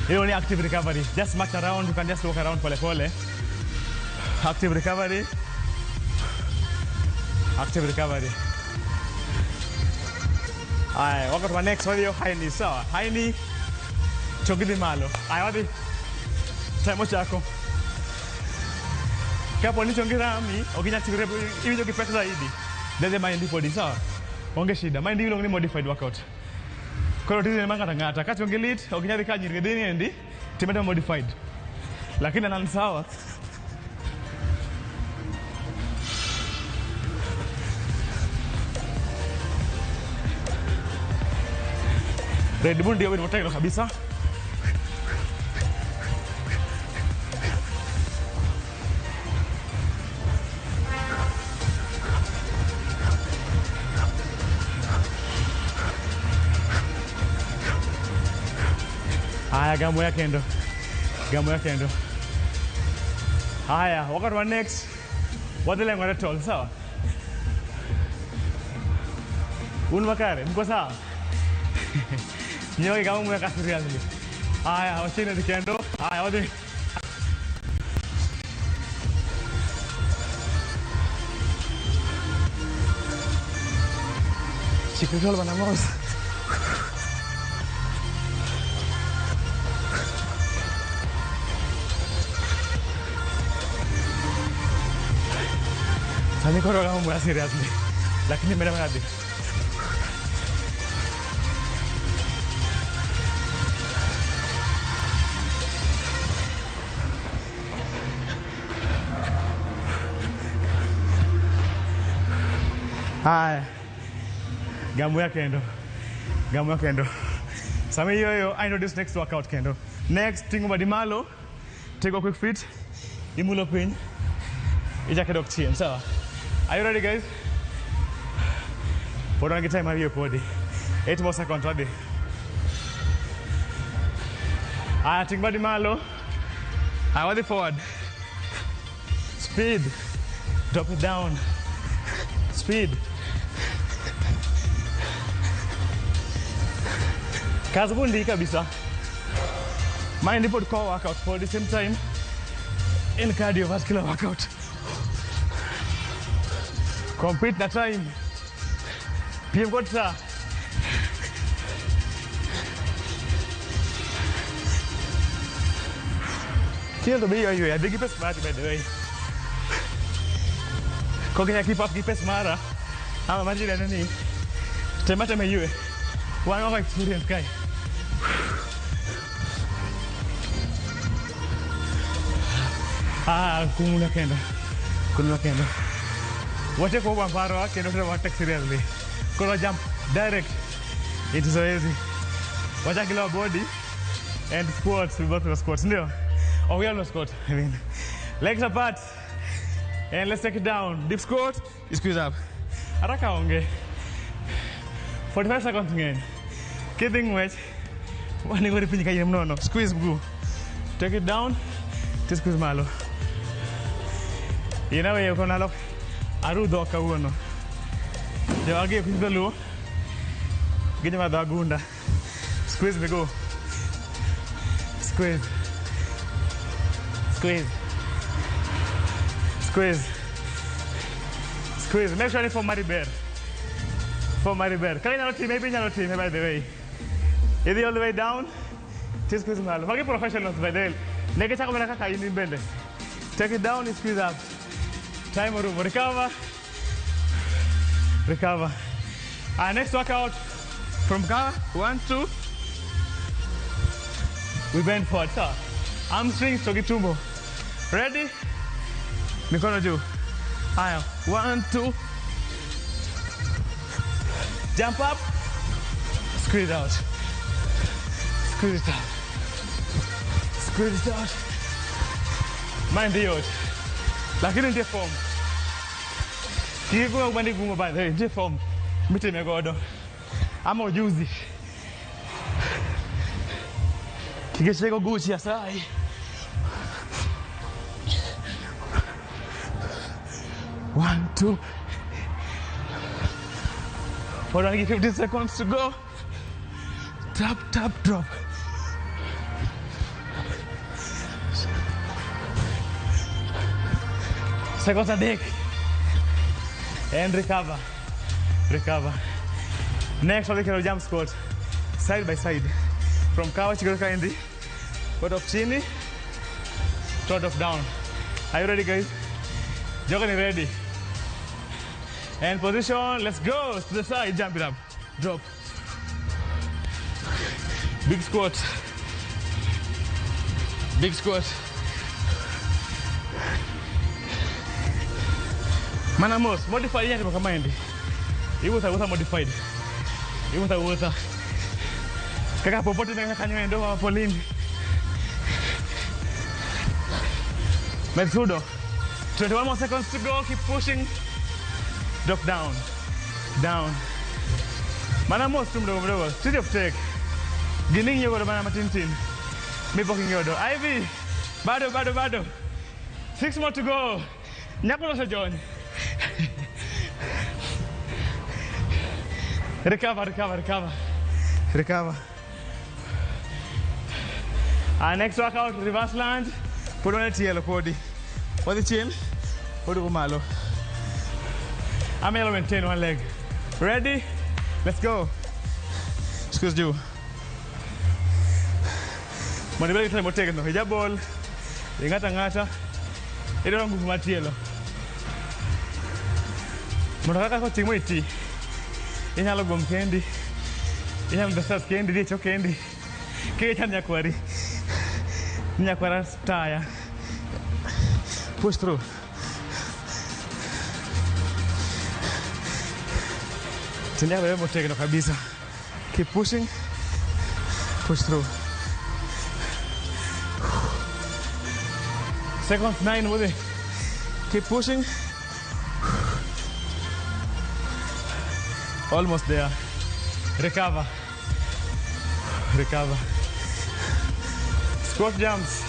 Iluongo ni active recovery. Just march around. You can just walk around pole pole. Active recovery. Active recovery. Aya, workout wa next wadhi high knee, sawa? High knee, chogi dhi malo. Aya, wadhi. Time ochako. Kapo ni chongi rami, ok inyal ting'ore, iwinjo kipek zaidi. Dhi maendi podi, sawa? Onge shida. Maendi iluongo ni modified workout. Koro tijni ma ng'ato ang'ata. Ka chongi lit, ok inyal dhi ka nyiri dhi niendi, time atima modified. Lakini an sawa. Red Bull ndio motegno kabisa. Haya, gamuya kendo. Gamuya kendo. Haya, wakati wa next wadhi lengore tol, sawa? Un makare, mko sawa? Nyoki kama mweka seriously. Haya, wachini kendo. Haya, wadhi. Chikritol bana mos. Sani koro kama mweka seriously. Lakini mera mera dhi. Haya, gamuya kendo. Gamuya kendo. Sama hiyo I know this next workout kendo. Next, tingo badi malo. Take a quick feet. Imulo piny. Ichako dok chien, sawa? Are you ready, guys? Pod wan gi time ariyo podi. 8 more seconds wadhi. Aya, ting badi malo. Aya, wadhi forward. Speed. Drop it down. Speed. Kazi bundi kabisa. Mind pod core workout for the same time in cardiovascular workout. Compete na time. PM got sa. Kill to be you. I big smart by the way. Kokinya keep up gi pes mara. Ama majira nani. Tema tema yue. Wan wako experience kai. Ah, kumula kendo. Kumula kendo. Wache ko bambaro kendo to watek seriously. Koro jump direct into zoezi. Wacha kila body and squats, we both do squats, ndio? Oh, we all know squat. I mean, legs apart. And let's take it down. Deep squat, squeeze up. Haraka onge. 45 seconds ng'eny. Kidhi ng'wech, wanigori piny kayiem nono. Squeeze mguu. Take it down, to squeeze malo. Inawe uko nalo arudho kawuono. Jogi ok dholuo. Gi joma dho agunda. Squeeze miguu. Squeeze. Squeeze. Squeeze. Squeeze. Make sure ni for Maribel. For Maribel. Kaka inyalo time, maybe inyalo time by the way. Idhi all the way down. To squeeze malo. Magi professionals by the way. Ne gichako mana kaka in bende. Take it down, squeeze up. Time orumo. Recover. Recover. Our next workout from car. 1, 2. We bend forward. So, hamstrings to tumbo. Ready? Mikono juu. Haya. 1, 2. Jump up. Squeeze out. Squeeze it out. Squeeze it out. Mind the yot. Lakini ndiye form. Kikuwa ubandi gumo by the way, ndiye form. Mitime godo. Ama ujuzi. Kigeshego guchi asai. 1, 2. Hold on, 15 seconds to go. Tap, tap, drop. Seconds adek. And recover. Recover. Next, we'll do jump squat. Side by side. From kawa chigoro kaendi. Put off chini. Trot off down. Are you ready, guys? Jogan is ready. And position, let's go to the side, jump it up, drop. Big squat. Big squat. Manamos, modified yet kama Iwuta modified. Iwuta. Kaka popote na kanyo ndo wa Pauline. Metsudo. 21 more seconds to go, keep pushing. Drop down, down. Manamos tu mdogo mdogo. City of take. Gining yogo mana matintin. Mi poking yodo. Ivy. Bado bado bado. 6 more to go. Nyako sa John. Recover, recover, recover. Recover. Our next workout, reverse lunge. Put on a TL podi. Put the chin. Put malo. I'm gonna maintain one leg. Ready? Let's go. Squeeze you. Mondo ibed gi motegno. Ijabol. Ing'ata ng'ata. Idwaro nguvu mar tielo. Mondo kaka koting'o iti. Inyalo gom kendi. Inyalo dhi kendi, dhi e kendi. Kik ichand nyakwari. Nyakwara taya. Push through. Tendea wewe motegno kabisa. Keep pushing. Push through. Seconds 9 with it. Keep pushing. Almost there. Recover. Recover. Squat jumps.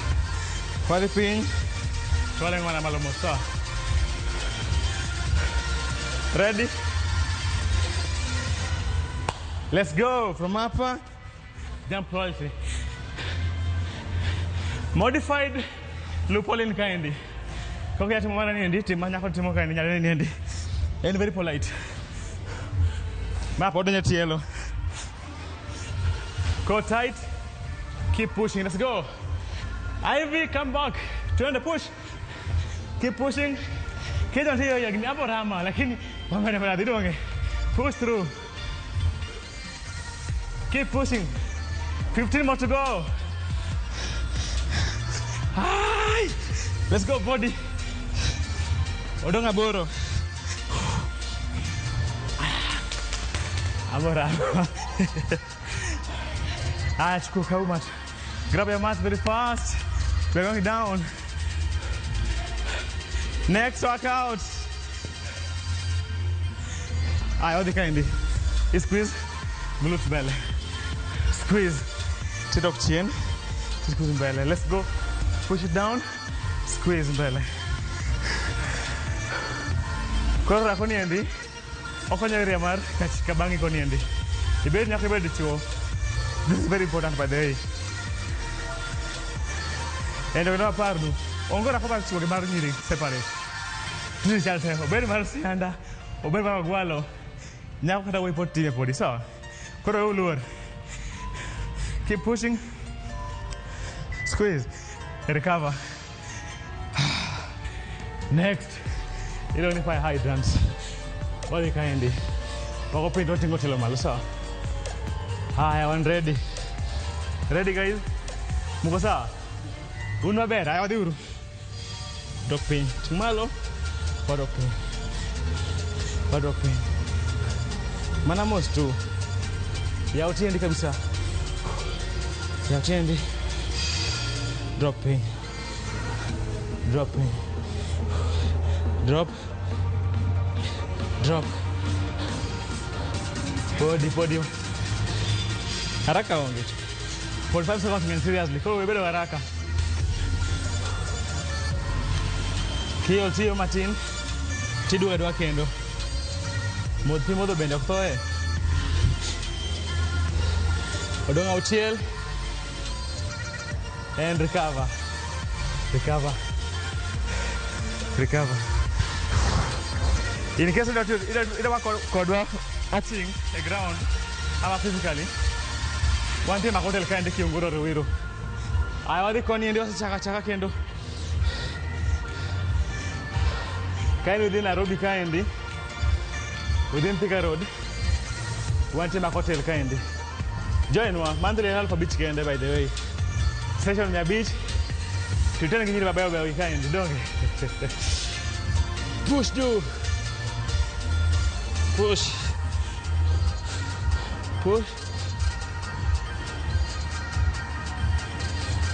Wadhi piny. Twale ng'wana malo mos. Sawa. Ready? Let's go from upper. Jump quality. Modified loophole in kaendi. Koka timo mana niendi, tim manyako timo kaendi, nyalo niendi. En very polite. Ma pod donjo tielo. Go tight. Keep pushing. Let's go. Ivy, come back. Turn the push. Keep pushing. Kedo tiyo yagni apo rama, lakini wamene mara didonge. Push through. Keep pushing. 15 more to go. Hi. Let's go, body. Odonga boro. Abora. Ah, chukua mat. Grab your mat very fast. We're going down. Next workout. Ah, odhi kaendi. Squeeze. Glutes mbele. Squeeze. Tidok chien. Squeeze mbele. Let's go. Push it down. Squeeze mbele. Koro rako niendi. Okonyo area mar kabangi koniendi. Ibed nyaka ibed dichuo. This is very important by the way. And we know parnu. Onge rako mar chuo gi mar nyiri separate. Tich chal te. Obed mar sianda, obed mar ogwalo. Nyako kata wuoyi pod time podi, sawa? Koro uluor. Keep pushing. Squeeze. Recover. Next. Iluongo ni fire hydrants. Wadhi kaendi. Wago piny to wating'o tielo malo, sawa? Haya, wan ready. Ready guys? Muko sawa? Un maber, haya wadhi uru. Dok piny, ting' malo, wadok piny. Wadok piny. Mana mos tu. Yaw tiendi kabisa. Yaw tiendi. Drop piny. Drop piny. Drop. Drop. Podi, podi. Haraka onge. 45 seconds ng'eny seriously. Koro we bedo haraka. Kiol tiyo matin, tiduogo aduoga kendo. Modh pi modho bende ok thoye. Odong' auchiel. And recover. Recover. Recover. In case idwa kodwa aching e ground ama physically, wantie mak hotel kaendi Kiunguro Ruiru. Aya wadhi koni endi wasechako achaka kendo. Kaendi within Nairobi kaendi, within Thika Road, wantie mak hotel kaendi. Join wa, monthly en 5,000 kende by the way. Session 500, tuten gi nyiri mabeyo beyo gi kaendi, donge? Push do. Push. Push.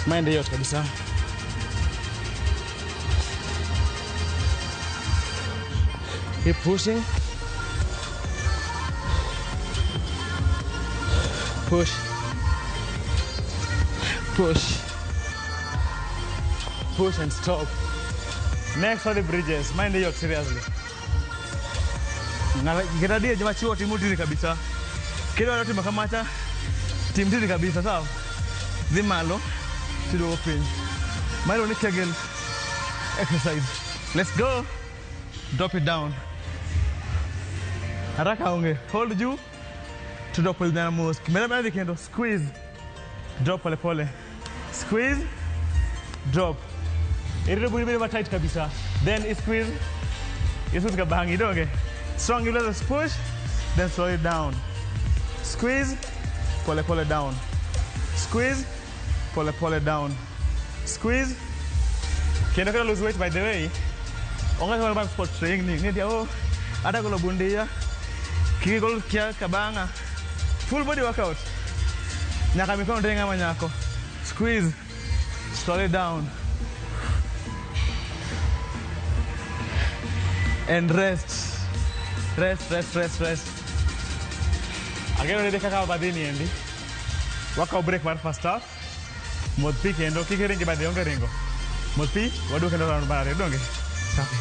Maende yot kabisa. Keep pushing. Push. Push. Push and stop. Next are the bridges. Mind yot seriously. Ng'ata joma chiwo timo tiri kabisa. Kidwaro timo kamacha, tim tiri kabisa, sawa? Dhi malo, tiduogo piny. Ma iluongo ni Kegel exercise. Let's go. Drop it down. Haraka onge. Hold juu. To drop pole mos. Meda meda dhi kendo. Squeeze. Drop pole pole. Squeeze. Drop. Irito buri bedo tight kabisa. Then i squeeze. I squeeze ka bangi donge. Strong, you let us push, then slow it down. Squeeze, pole pole down. Squeeze, pole pole down. Squeeze. Kendo kendo lose weight by the way. Onge kama mar sport training. Ni dia oh, ada golo bundia. Kiki gol kia kabanga. Full body workout. Nyaka mikono tenga manyako. Squeeze, slowly down. And rest. Rest, rest, rest, rest. Ageno ni kaka wabadhini endi. Wakaw break mar first half. Modh pi kendo, kik iringi badhi onge ringo. Modh pi, waduok kendo round mar ariyo, donge? Safi.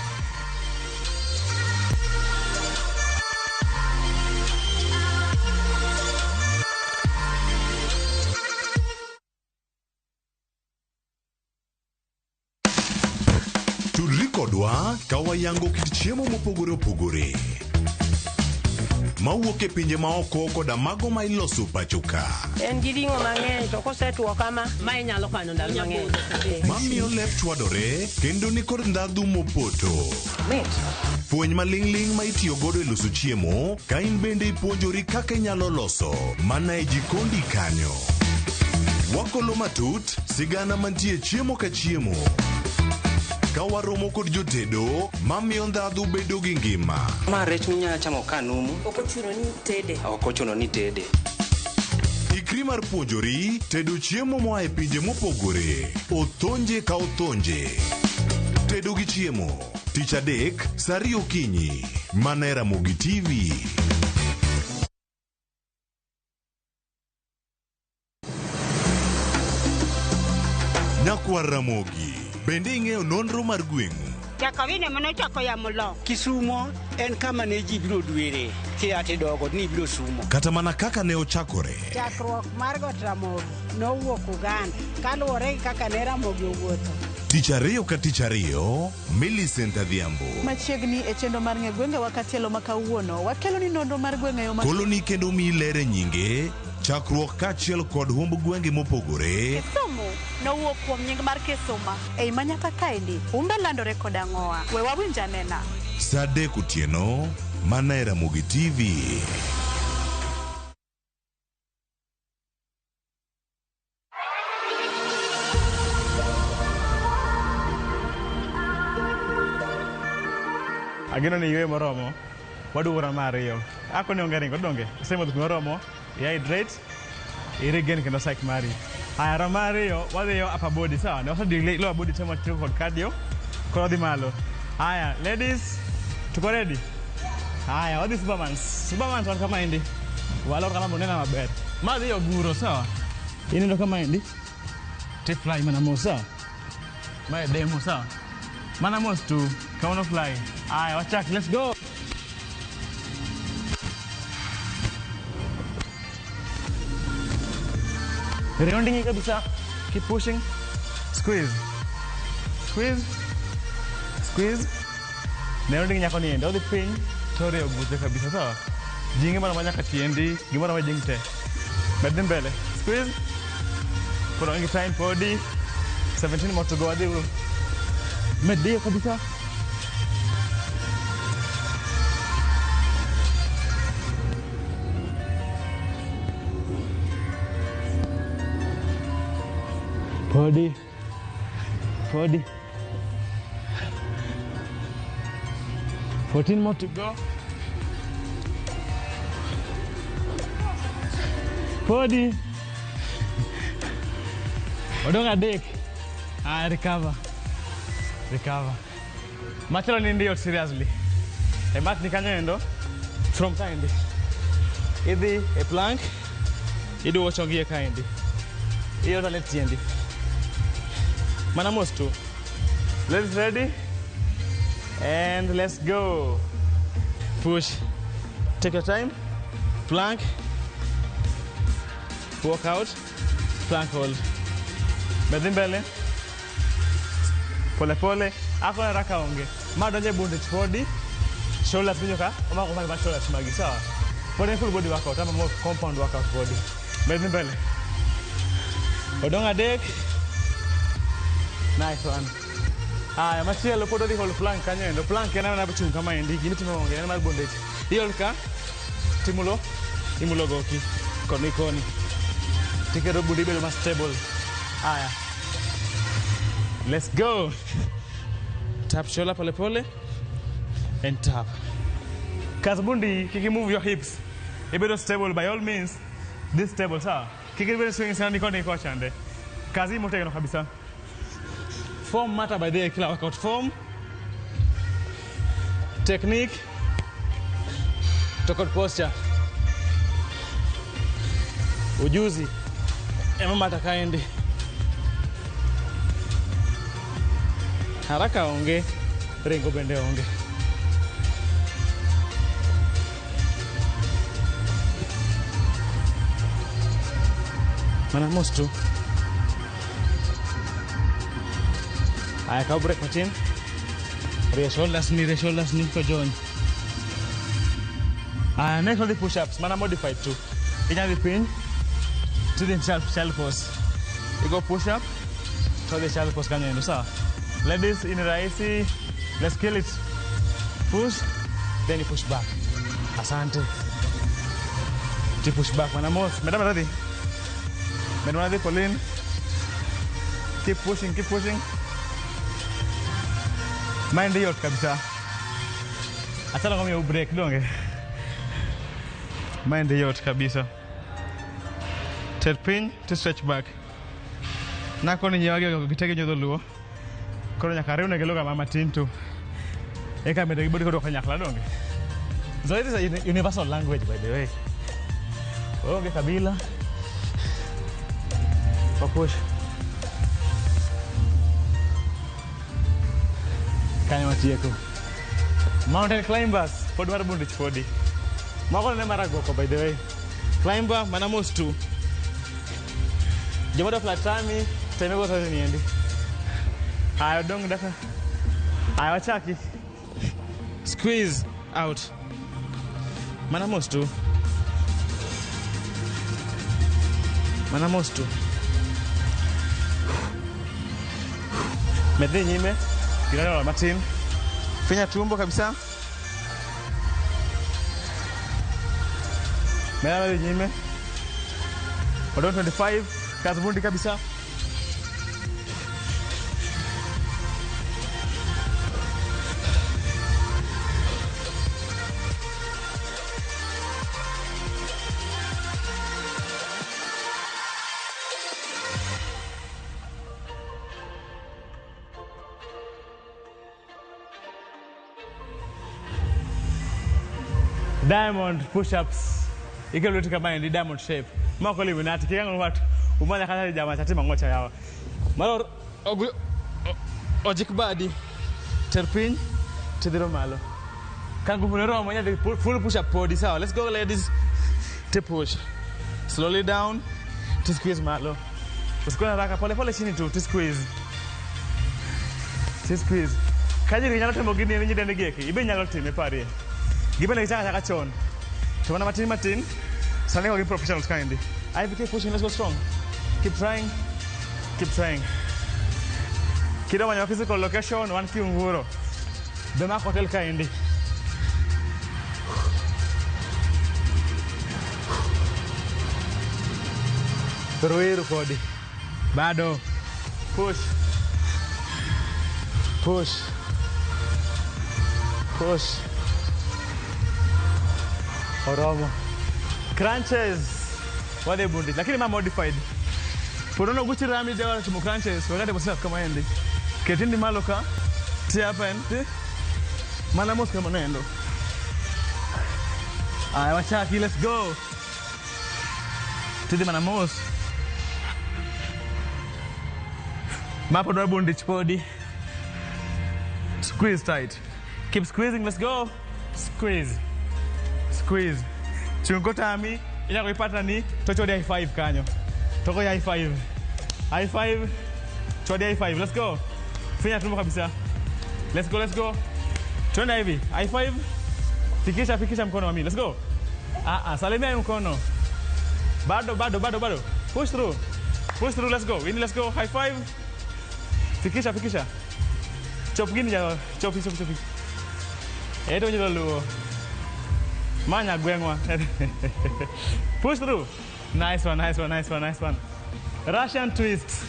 Tudri kodwa ka wayango kit chiemo mopogore opogore mawuok e pinje maoko koda mago ma iloso pacho ka. En gi ring'o mang'eny to kosetwo kama, ma inyalo kano ndalo mang'eny. Mamiyo lep chwadore kendo ni kod ndhadhu mopoto. Mit. Fweny maling'ling' ma itiyo godo e loso chiemo ka in bende ipuonjori kaka inyalo loso mana e jikondi kanyo. Wakolo matut sigana mantie chiemo ka chiemo. Ka waromo kod jotedo mamiyo ndhadhu bedo gi ngima. Ma rech minyalo chamo ka numu. Ok ochuno ni tede. Ok ochuno ni tede. Ikri mar puonjori tedo chiemo moa e pinje mopogore. Othonje ka othonje. Tedo gi chiemo. Tich adek, saa ariyo okinyi. Mana e Ramogi TV. Nyakwar Ramogi, bende ing'eyo nonro mar gweng'u? Jakawine manochako yamo lo. Kisumo en kama ne ji biro dwere kia tidogo ni biro sumo. Kata mana kaka ne ochakore. Chakruok mar Got Ramogi nowuok Uganda kaluwore gi kaka ne Ramogi owuotho. Tich ariyo ka tich ariyo, Millicent Adhiambo. Machiegni e chenro mar ng'e gwengewa katielo ma kawuono, wakelo ni nonro mar gwenge yo ma Koloni kendo miyi ler e nyinge, chakruok kaachiel kod humb gwenge mopogore. Kisumu nowuok kuom nying mar Kisuma. Ei manyaka kaendi, humbe landore kod ang'owa. We wawinj anena. Saa 3 otieno mana e Ramogi TV. Ageno ni yweyo moromo, waduogo round mar ariyo. Ako ni onge ringo, donge? Isemodho pi moromo, i hydrate, i regain kendo psych mari. Aya, round mar ariyo, wadhiyo upper body, sawa? Ne wasedhi lower body te mwatieko kod cardio, koro wadhi malo. Aya, ladies, tuko ready? Aya, wadhi Supermans. Supermans wan kama endi. Walor kama mondo nena maber. Ma dhi oguro, sawa? Ineno kama endi? Ti fly mana mos, sawa? Mae demo, sawa? Mana mos tu, kawuono fly. Aya, wachak, let's go. Rounding kabisa. Keep pushing. Squeeze. Squeeze. Squeeze. Rounding nyako ni endo. Odhi piny, to orieyo buche kabisa, sawa? Jing'e mana ma nyaka tiendi, gimoro ma jing te. Med dhi mbele. Squeeze. Pod onge time podi. 17 more to go. Adhi uru. Med diyo kabisa. Podi. Podi. 14 more to go. Podi. Odong' adek. Ah, recover. Recover. Machielo ni ndiyo seriously. E mat ni kanyo endo. From kaendi. Idhi e plank. Iduogo chongi e kaendi. Iotale tiendi. Mana mos tu. Ladies ready? And let's go. Push. Take your time. Plank. Walk out. Plank hold. Med dhi mbele. Pole pole. Ako haraka onge. Ma donje bundich podi. Shoulders winjo ka. Omako ma shoulders magi, sawa? Pod en full body workout ama more compound workout body. Med dhi mbele. Odong' adek. Nice one. Aya, machielo pod odhi hold plank kanyo endo. Plank en mana chung' kama endi. Gimitimo onge en mar bondage. Iol ka, timulo, imulo goki. Koni koni. Tiketo bundi bedo ma stable. Aya. Let's go. Tap shoulder pole pole. And tap. Kas bundi, kiki move your hips. Ibedo stable by all means. This stable, sawa? Kiki ibedo swing sana nikoni kochande. Kazi motegno kabisa. Form matter by the kila workout. Form, technique, to kod posture. Ujuzi ema matter kaendi. Haraka onge, ringo bende onge. Mana mos tu. Aya, kaw break matin. Rie shoulders ni kojony. Aya, next wadhi push ups, mana modified tu. Inya dhi piny, tidhi child pose. Igo push up, to dhi child pose kanyo endo, sawa? Ladies, in rahisi, let's kill it. Push, then you push back. Asante. Ti push back, mana mos. Meda meda dhi. Meda meda dhi, Pauline. Keep pushing, keep pushing. Mind yot kabisa. Achana kwa miyo break, donge. Mind yot kabisa. Ter piny, to stretch back. Nako ni nyewagi gitege nyodho luo. Koro nyaka riwne gi lugha ma matin tu. Eka medo gi body kod kanyakla, donge. So it is a universal language, by the way. Onge kabila. Wapush. Kanyo watieko. Mountain climbers, pod mar bundich podi. Moko ne mar agoko, by the way. Climber, mana mos tu. Joma dwa flat tummy, teme go zoezi niendi. Aya, odong' daka. Aya, wachaki. Squeeze out. Mana mos tu. Mana mos tu. Med dhi nyime. Gineno matin. Finya tumbo kabisa. Mera nyime. Wadon 25, kazi bundi kabisa. Diamond push-ups. Ikelo kama ni diamond shape. Mako liminati kigango watu umanya kata jamaa chatima ngocha yawa. Maro ojik badi terpin tidiro malo. Kangu munero monya the full push-up podi sawa. Let's go ladies. To push. Slowly down to squeeze malo. Usikone haraka pole pole chini tu to squeeze. To squeeze. Kaji nyalo timo gini ni nyidende geki. Ibe nyalo time parie. Given a chon. To one Martin Martin, something like professionals kind. I keep pushing, let's go strong. Keep trying, keep trying. Kido manyo physical location, one kiunguro. The Mark Hotel kind. Ruiru kodi. Bado. Push. Push. Push. Oromo. Crunches. Wale bundi. Lakini ma modified. Ponono guchi rami dewa tumu crunches. Wakati bosi kama endi. Ketindi maloka. Ti hapa endi. Mana mos kama nendo. Aya wachaki, let's go. Tidi mana mos. Mapo dwa bundi chpodi. Squeeze tight. Keep squeezing, let's go. Squeeze. Squeeze. Chungo tami, ina kuipata ni tocho high five kanyo. Toko high five. High five. Chodi high five. Let's go. Finya tumbo kabisa. Let's go, let's go. Twende hivi. High five. Fikisha, fikisha mkono mami. Let's go. Ah ah, salimia mkono. Bado, bado, bado, bado. Push through. Push through, let's go. Winnie, let's go. High five. Fikisha, fikisha. Chop gini ja, chop, chop, chop. Eto njalo. Manya gwengwa. Push through. Nice one, nice one, nice one, nice one. Russian twist.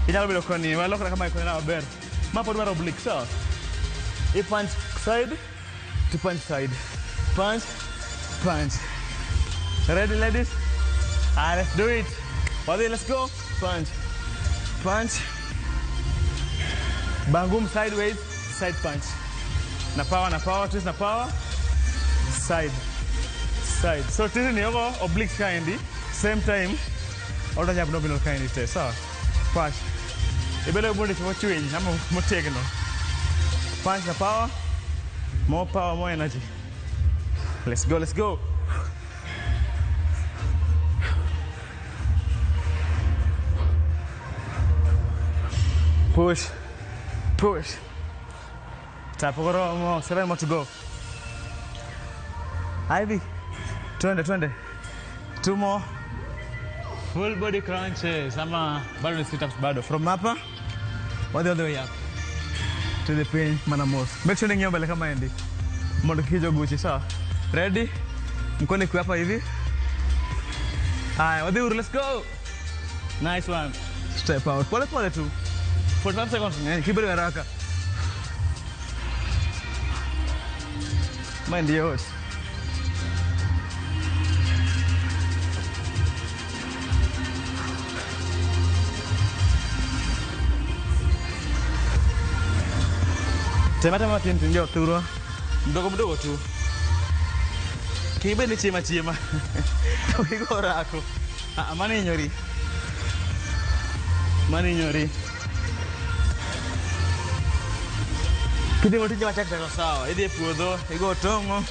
Inyalo bedo koni, walokra kama iko na maber. Mapo dwaro oblique sawa. I punch side to punch side. Punch, punch. Ready ladies? Ah, let's do it. Wadi, let's go. Punch. Punch. Bangum sideways, side punch. Na power, twist na power. Side, side. So tisi ni yogo oblique kind, same time. Oda abdominal kind ite. So punch. Ibele bundi chimo chwiny ama motegno. Punch na power. More power, more energy. Let's go, let's go. Push, push. Tapogoro, 7 more to go. Ivy, twende, twende. 2 more. Full body crunches. Ama bado sit ups bado. From hapa, all the way up. To the pain, manamos. Make sure ninyo mbele kama endi. Mondo kijo guchi sawa. Ready? Mkono iko hapa hivi. Haya, wadhi, let's go. Nice one. Step out. Pole pole tu. 45 seconds. Kiburi haraka. Mind yours. Tema tema tin tin yo mdogo mdogo tu. Kibe ni chima chima. Tokigo rako. Ah, mani nyori. Mani nyori. Kidi motije machak chako sawa. Idhi e puodho, igo tong'o.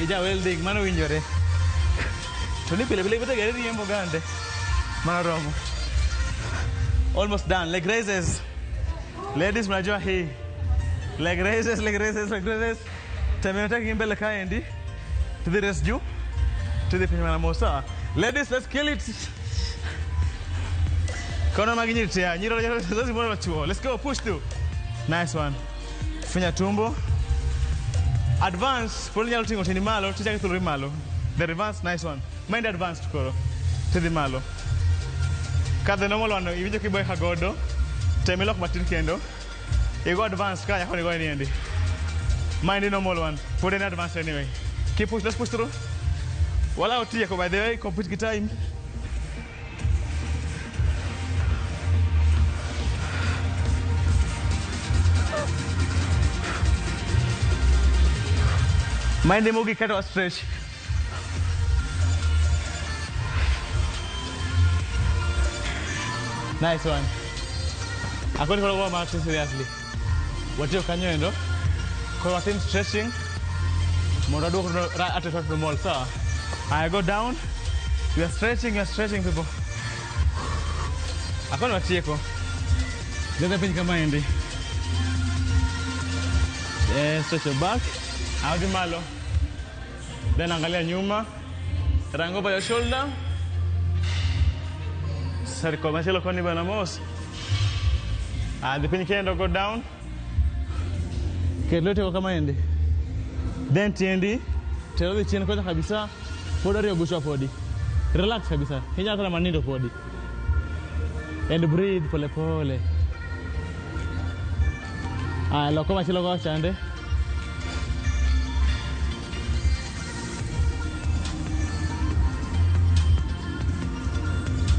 Ija welding, mano winjore. To ni pile pile ibete gari riembo gande. Mano romo. Almost done. Leg raises. Ladies, mnajua hii. Leg raises, leg raises, leg raises. Tembe mbele kaendi. To the rest juu. To the piny mosa. Ladies, let's kill it. Kono maginyiritia. Nyiro nyiro chuo. Let's go, push through. Nice one. Finya tumbo. Advance, pol nyalo ting'o tini malo, tichako thulori malo. The reverse, nice one. Mind advanced koro. Tidhi malo. Ka the normal one iwinjo kiboy kagodo, tem ilok matin kendo. Igo advanced ka nyako nigo niendi. Mind normal one. Put in advanced anyway. Keep push, let's push through. Wala otieko by the way, complete gi time. Mind mogik kato stretch. Nice one. Akoni koro go martin seriously. Watiyo kanyo endo. Koro watim stretching. Mondo aduok at a normal, sawa. I go down. You are stretching people. Akoni watieko. Dada piny kama endi. Stretch your back. Audi malo. Then angalia nyuma. Rango by your shoulder. Circle machielo koni bana mos. Dhi piny kendo, go down. Ket lweti kama endi. Then tiendi. Tero dhi chien kocha kabisa. Pod ariyo guchwa podi. Relax kabisa. Inyalo kata manindo podi. And breathe pole pole. Loko machielo kocha chande.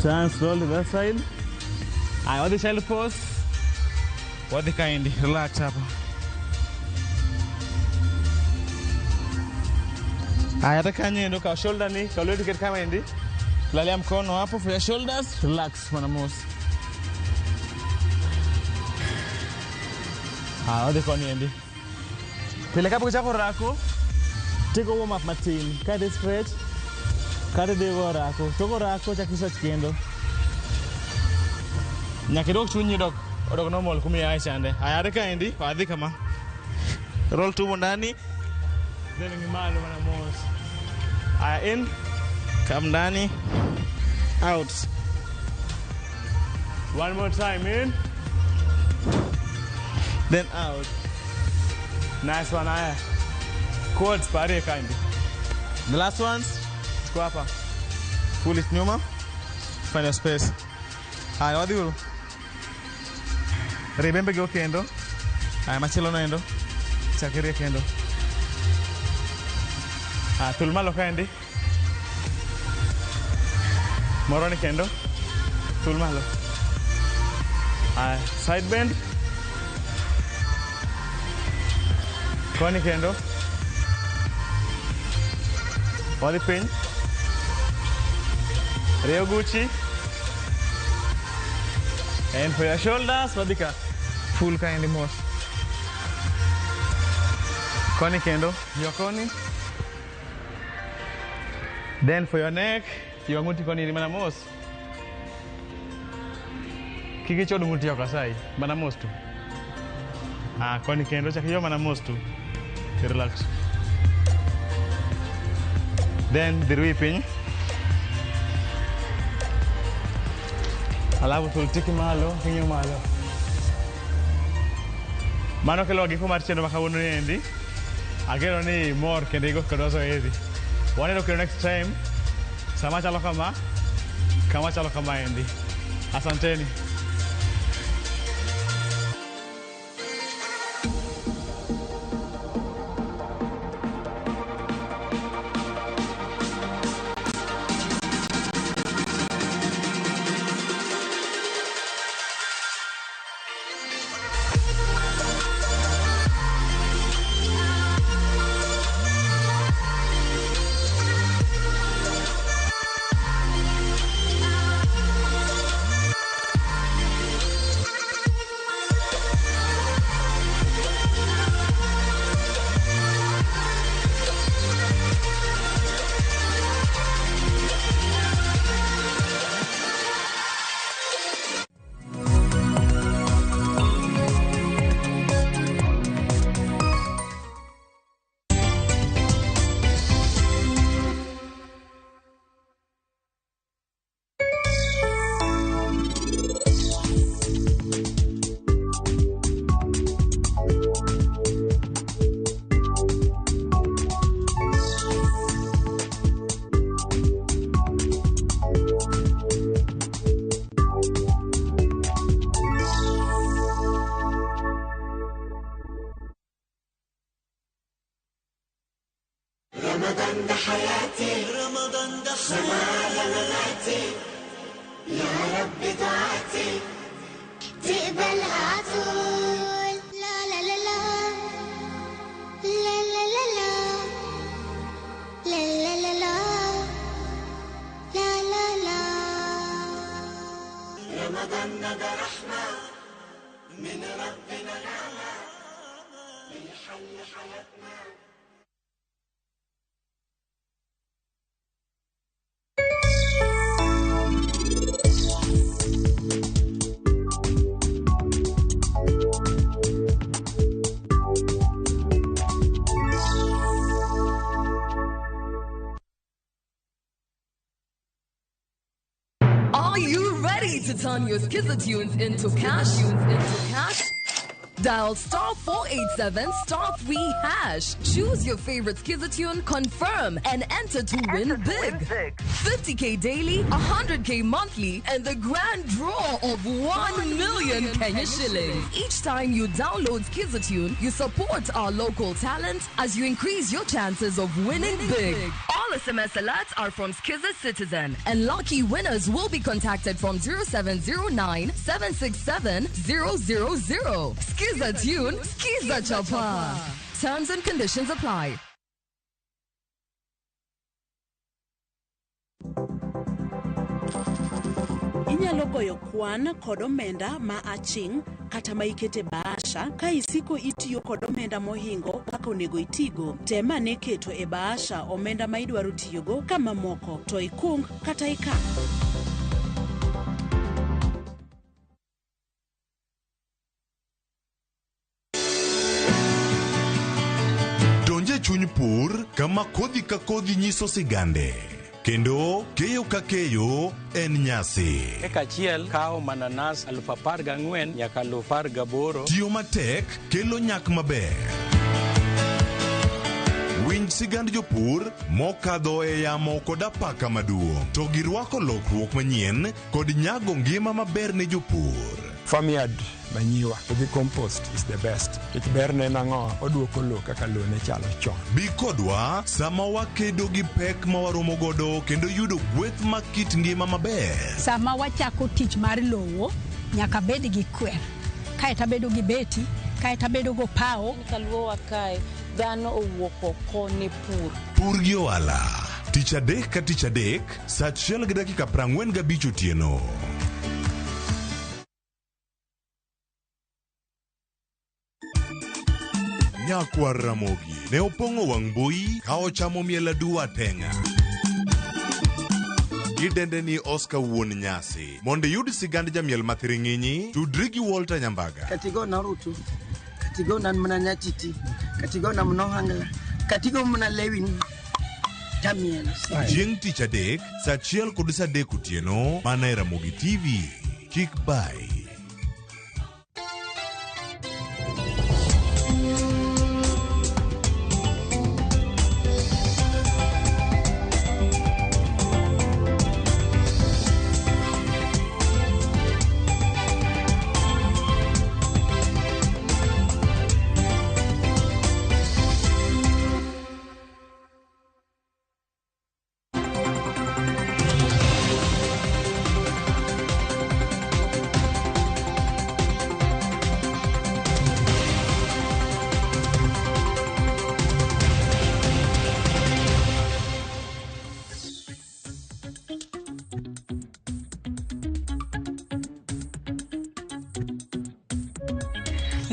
Turn slowly that side. I want the child pose. What the kind? Relax up. I had a canyon, look our shoulder knee. Kalwetu get kama indi. Lalia mkono hapo for your shoulders. Relax manamos. What the koni indi. Pile kapo chako rako. Take a warm up matin. Cut it stretch. Kata dhi go rako. Toko rako chak stretch kendo. Nyaka idwok chunyi dok odok normal kuma iae chande. Aya adhi kaendi, adhi kama. Roll tumbo ndani. Then ng'i malo mana mos. Aya in. Come ndani. Out. One more time in. Then out. Nice one, aya. Quads parie kaendi. The last ones. Go hapa. Pull it nyuma. Find your space. Haya, wadhi uru. Ribembe go kendo. Haya, machielo noendo. Chak irie kendo. Haya, tul malo kaendi. Moro ni kendo. Tul malo. Haya, side bend. Koni kendo. Wadhi piny. Ryoguchi. And for your shoulders, wadhika full kind mos. Koni kendo, your koni. Then for your neck, your nguti koni mana mos. Kik ichod nguti oko asai, mana mos tu. Koni kendo, chak iyo mana mos tu. Relax. Then dhi wiyi piny. Alafu tul tiki malo, king'iyo malo. Mano kelo giko mar chenro ma kawuono endi. Ageno ni imor kendo igo kodwa zoezi. Waneno kendo next time. Sama chalo kama, kama chalo kama endi. Asanteni. رمضان ده حياتي، رمضان ده حياتي، على مماتي، يا رب دعاتي تقبلها عطول. لا لا لا لا لا لا لا لا لا لا لا لا لا لا. رمضان ده رحمة من ربنا نعمة بيحل حياتنا. Are you ready to turn your Skiza tunes into cash? Dial star 487 star 3 hash. Choose your favorite Skiza tune, confirm, and enter to win big. 50k daily, 100k monthly, and the grand draw of 1 million Kenya shillings. Each time you download Skiza tune, you support our local talent as you increase your chances of winning big. All SMS alerts are from Skiza Citizen, and lucky winners will be contacted from 0709 767 000. Skiza tune, Skiza Chapa. Terms and conditions apply. Inyalo goyo kwan kod omenda ma aching' kata ma ikete bahasha ka isiko itiyo kod omenda mohingo kaka onego itigo. Tem ane keto e bahasha omenda ma idwaro tiyogo ka mamoko to ikung kata ikan. Donje chuny pur kama kodhi ka kodhi nyiso sigande. Kendo keyo ka keyo en nyasi. Eka achiel kawo mananas 14,000 nyaka 18,000. Tiyo matek kelo nyak maber. Winj sigand jopur mokadho e yamo kod apaka maduong', to girwako lokruok manyien kod nyago ngima maber ne jopur. Farmyard manyiwa gi compost is the best. Nikech berne en ang'o? Oduoko lowo kaka lowo ne chalo chon. Bi kodwa sama wakedo gi pek ma waromo godo kendo yudo gweth ma kit ngima maber. Sama wachako tich mar lowo, nyaka bed gi kwer. Kaeto abedo gi beti, kaeto abedo go pawo. Kaluowa kae, dhano owuok oko ne pur. Pur gi ohala. Tich adek ka tich adek, saa 1:45 otieno. Nyakwar Ramogi ne opong'o wang' mbui ka ochamo miel aduwa teng'a. Gidende ni Oscar wuon nyasi. Mondo iyud sigand jamiel mathiring'inyi, tudri gi Walter Nyambaga. Katigo na Rutu, katigo na mana Nyatiti, katigo na Mnohangla, katigo mana Lewin Tamiel. Chieng' tich adek, saa 1 kod saa 3 otieno, mana e Ramogi TV. Kik bai.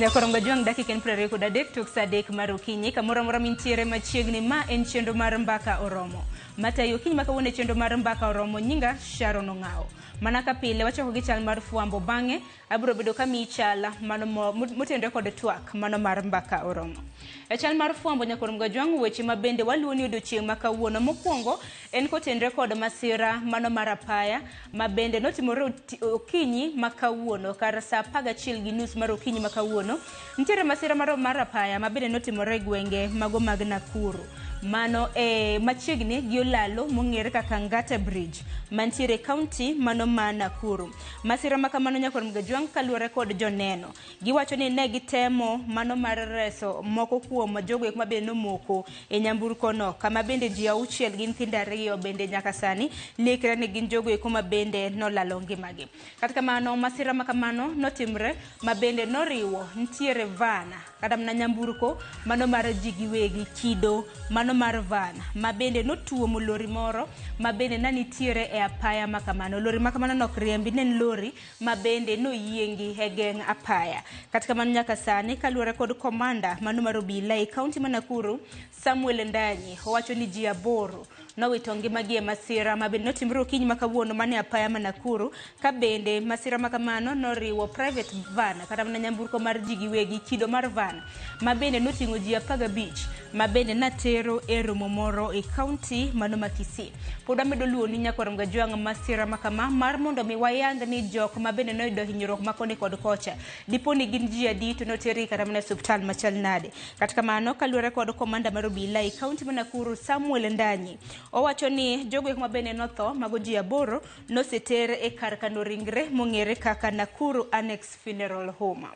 Nyakorongo Jwang' dakika en 23 tok saa 3 mar okinyi kamoro amora mintiere machiegni ma en chenro mar Mbaka Oromo. Matayo okinyi ma kawuono e chenro mar Mbaka Oromo nyinga Sharon Ong'awo. Mana ka pile wachako gi chal mar fwambo bang'e abiro bedo ka miyi chal mano motenore kod twak mano mar Mbaka Oromo. E chal mar fwambo Nyakorongo Jwang' weche ma bende waluwo ni odiochieng' ma kawuono mokwongo en kotenore kod masira mano mar apaya ma bende notimore okinyi ma kawuono kar saa 11:30 mar okinyi ma kawuono. Nitiere masira mar apaya ma bende notimore e gwenge mago mag Nakuru. Mano e machiegni gi olalo mong'ere kaka Ngata Bridge mantiere e kaunti mano ma Nakuru. Masira ma kamano nyakwar Mgajwang' kaluwore kod joneno. Giwacho ni ne gitemo mano mar reso moko kuom jogo eko mabende nomoko e nyamburko no kama bende ji 6 gi nyithindo 2 bende nyaka sani lekre ni gin jogo eko mabende nolalo ngimagi. Kata kamano masira ma kamano notimre ma bende noriwo nitiere van kata mana nyamburko mano mar ji giwegi kido mano mar van ma bende notuomo lori moro ma bende ne nitiere e apaya ma kamano. Lori ma kamano nok riembi, ne en lori ma bende noyiengi e geng' apaya. Kata kamano nyaka sani kaluwore kod komanda mano mar obila e kaunti ma Nakuru Samuel Ndanyi owacho ni ji 8 nowito ngimagi e masira ma bende notimre okinyi ma kawuono mane apaya ma Nakuru ka bende masira ma kamano noriwo private van kata mana nyamburko mar ji giwegi kido mar van ma bende noting'o ji 15 ma bende natero e romo moro e kaunti mano ma Kisii. Pod wamedo luwo ni nyakwar Mgajwang' masira ma kama mar mondo mi wayang ni jok ma bende noyudo hinyruok ma koni kod kocha dipo ni gin ji adi to notergi kata mana e osiptal machal nade. Kata kamano kaluwore kod komanda mar obila e kaunti ma Nakuru Samuel Ndanyi owacho ni jogo eko ma bende notho mago ji 8 noseter e kar kano ringre mong'ere kaka Nakuru Annex Funeral Home.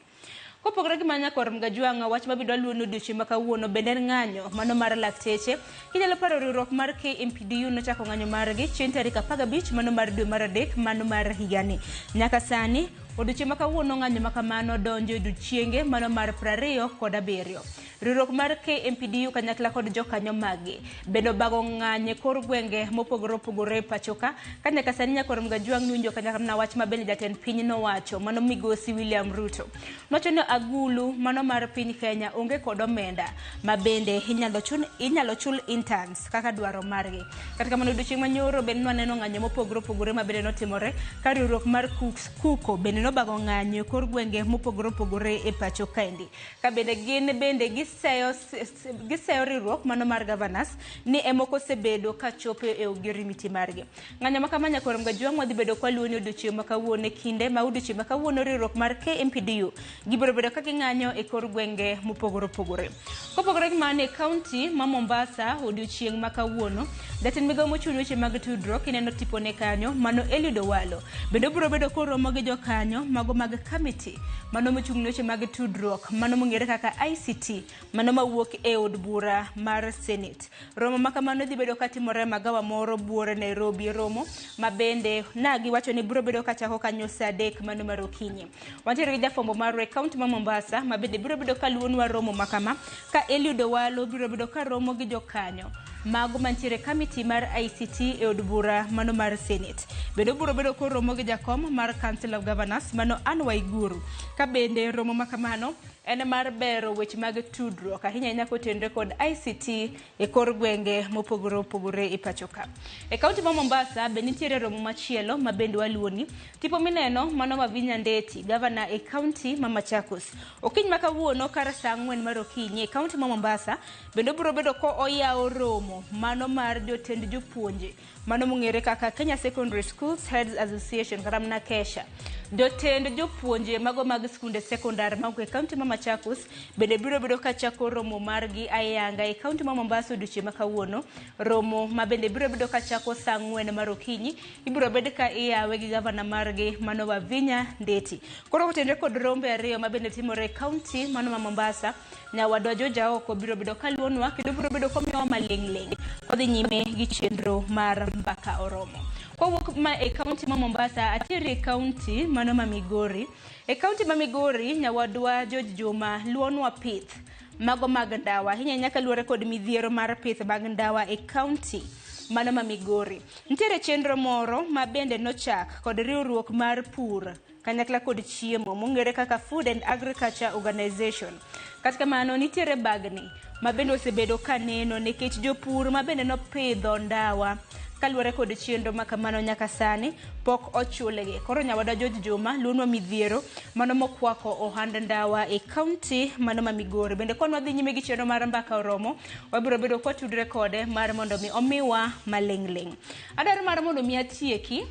Kopogore gi mano nyakwar Mgajwang' wach mabende waluwo ni odiochieng' ma kawuono bende en ng'anyo mano mar lakteche. Kinyalo paro riwruok mar KMPDU nochako ng'anyo margi chieng' tarik 15 mano mar dwe mar 3 mano mar higani. Nyaka sani odiochieng' ma kawuono ng'anyo ma kamano donjo e odiochienge mano mar 27. Riwruok mar KMPDU kanyakla kod jokanyo maggi bende obago ng'anyo e kor gwenge mopogore opogore e pacho ka. Ka nyaka sani nyakwar Mgajwang' niwinjo kanyakla mana wach ma bende jatend piny nowacho mano migosi William Ruto. Nowacho ni agulu mano mar piny Kenya onge kod omenda ma bende inyalo chul interns kaka dwaro margi. Kata kamano odiochieng' manyoro bende nwaneno ng'anyo mopogore opogore ma bende notimore ka riwruok mar KUCCPS bende nobago ng'anyo e kor gwenge mopogore opogore e pacho kaendi. Ka bende gin bende giseyo riwruok mano mar governors ni emoko osebedo ka chopo e ogirimiti margi. Ng'anyo ma kama nyakwar Mgajwang' wadhi bedo kwa luwo ni odiochieng' ma kawuono e kinde ma odiochieng' ma kawuono riwruok mar KMPDU gibiro bedo ka ging'anyo e kor gwenge mopogore opogore. Kopogore gi mano e kaunti ma Mombasa odiochieng' ma kawuono jatend migawo mochung' weche mag tudruok ineno tipone kanyo mano Eliud Owalo bende obiro bedo koromo gi jokanyo mago mag kamiti mano mochung' ne weche mag tudruok mano mong'ere kaka ICT mano mawuok e od bura mar Senate. Romo ma kamano dhi bedo katimore e magawa moro buore Nairobi, romo ma bende na giwacho ni biro bedo kachako kanyo saa 3 mano mar okinyi. Wantiere gi jafwambo marwa e kaunti ma Mombasa ma bende biro bedo kaluwonwa romo ma kama ka Eliud Owalo biro bedo ka romo gi jokanyo mago mantiere kamiti mar ICT e od bura mano mar Senate. Bende obiro bedo koromo gi jakom mar Council of Governors mano Anne Waiguru. Ka bende romo ma kamano en mar bero weche mag tudruok ahinya ahinya kotenore kod ICT e kor gwenge mopogore opogore e pacho ka. E kaunti ma Mombasa be nitiere romo machielo ma bende waluwoni. Tipo mineno mano Wavinya Ndeti, gavana e kaunti ma Machakos. Okinyi ma kawuono kar saa 4 mar okinyi e kaunti ma Mombasa bende obiro bedo ko oyawo romo mano mar jotend jopuonje mano mong'ere kaka Kenya Secondary Schools Heads Association kata mana KESHA. Jotend jopuonje mago mag skunde sekondar mawuok e kaunti ma Machakos bende biro bedo ka chako romo margi ayanga e kaunti ma Mombasa odiochieng' ma kawuono. Romo ma bende biro bedo ka chako saa 4 mar okinyi ibiro bed ka iyawe gi gavana margi mano Wavinya Ndeti. Koro kotenore kod rombe 2 ma bende timore e kaunti mano ma Mombasa, nyawadwa George Aoko biro bedo kaluwonwa kendo biro bedo komiyowa maling'ling' kodhi nyime gi chenro mar Mbaka Oromo. Kowuok ma e kaunti ma Mombasa ateri e kaunti mano ma Migori. E kaunti ma Migori nyawadwa George Juma luwonwa pith mago mag ndawa ahinya ahinya kaluwore kod midhiero mar pith mag ndawa e kaunti mano ma Migori. Nitiere chenro moro ma bende nochak kod riwruok mar pur kanyakla kod chiemo mong'ere kaka Food and Agriculture Organization. Kata kamano nitiere bagni ma bende osebedo kaneno nikech jopur ma bende nopidho ndawa kaluwore kod chenro ma kamano nyaka sani pok ochulgi. Koro nyawadwa George Juma luwonwa midhiero mano mokwako ohand ndawa e kaunti mano ma Migori. Bende kwan wadhi nyime gi chenro mar Mbaka Oromo, wabiro bedo kwatudre kode mar mondo mi omiwa maling'ling'. Adwaro mar mondo mi atieki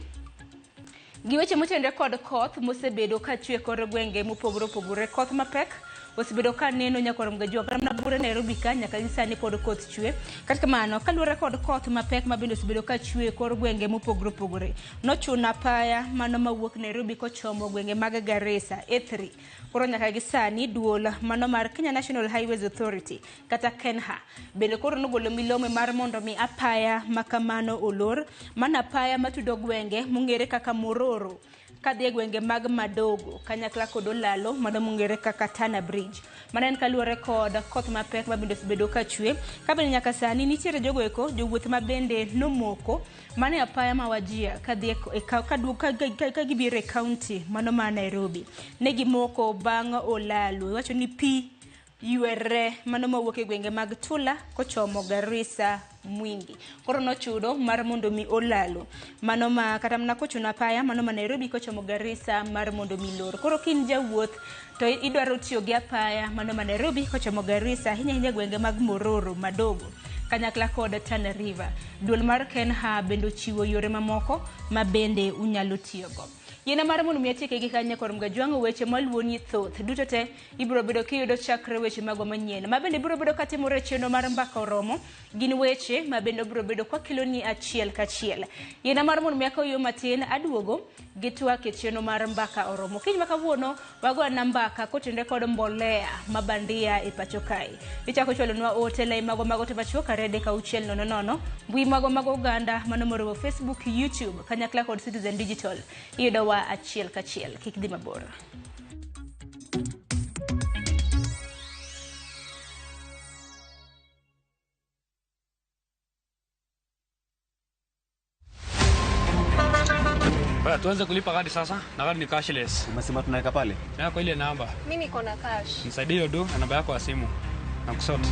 gi weche motenore kod koth mosebedo kachwe kor gwenge mopogore opogore. Koth mapek Osebedo ka neno nyakwar Mgajwa kata mana bure Nairobi ka nyaka gi sani pod koth chwe. Kata kamano, kaluwore kod koth mapek ma bende osebedo ka chwe e kor gwenge mopogore opogore, nochuno apaya mano mawuok Nairobi kochomo gwenge mag Garissa A3. Koro nyaka gi sani duol mano mar Kenya National Highways Authority kata KENHA bende koro nogolo milome mar mondo mi apaya ma kamano olor, mano apaya matudo gwenge mong'ere kaka Mororo kadhi e gwenge mag Madogo kanyakla kod Olalo mano mong'ere kaka Tana Bridge. Mano en kaluwore kod koth mapek ma bende osebedo ka chwe. Ka bende nyaka sani nitiere jogo eko jowuoth ma bende nomoko mano e apaya ma Wajir kadhi e ka gibiro e kaunti mano ma Nairobi. Ne gimoko bang' Olalo. Iwacho ni pi ywere mano mawuok e gwenge mag Tula kochomo Garissa Mwingi. Koro nochuno mar mondo mi Olalo mano ma kata mana kochuno apaya mano ma Nairobi kochomo Garissa mar mondo mi lor. Koro ka in jawuoth to idwaro tiyo gi apaya mano ma Nairobi kochomo Garissa ahinya ahinya gwenge mag Mororo, Madogo kanyakla kod Tana River. Duol mar KENHA bende ochiwo yore mamoko ma bende unyalo tiyogo. Yiena mar mondo mi atieke gi kanyo kor Mgajwang' weche maluwoni thoth duto te ibiro bedo kiyudo chakre weche magwa manyien ma bende biro bedo katimore e chenro mar Mbaka Oromo gin weche ma bende obiro bedo kwakeloni achiel kachiel. Yiena mar mondo mi akaw yo matin aduogo gi twak e chenro mar Mbaka Oromo. Kiny ma kawuono wago ana mbaka kotenore kod mbolea ma bandia e pacho kae. Ichako chwalonwa ote lai magwa mag ote machuok 23600 mbui magwa mag oganda mano moriwo Facebook, YouTube kanyakla kod Citizen Digital. Iyudowa achiel kachiel. Kik dhi mabor. Baya, tuanze kulipa kadi sasa na kadi ni cashless. Umesema tunaweka pale? Na kwa ile namba. Mimi niko na cash. Nisaidie hiyo do na namba yako ya simu. Na kusort.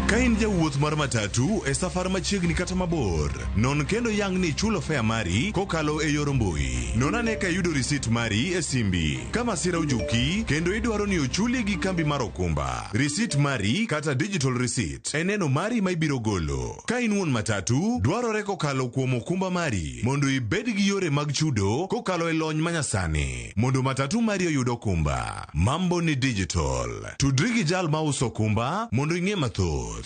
Ka in jawuoth mar matatu e safar machiegni kata mabor, non kendo yang ni ichulo fare mari kokalo e yor mbui. Non ane ka iyudo risit mari e simbi. Ka masira ojuki kendo idwaro ni ochuli gi kambi mar okumba, risit mari kata digital receipt e neno mari ma ibiro golo. Ka in wuon matatu, dwarore kokalo kuom okumba mari mondo ibed gi yore mag chudo kokalo e lony manyasani mondo matatu mari oyud okumba. Mambo ni digital. Tudri gi jal mauso okumba mondo ing'e mathoth.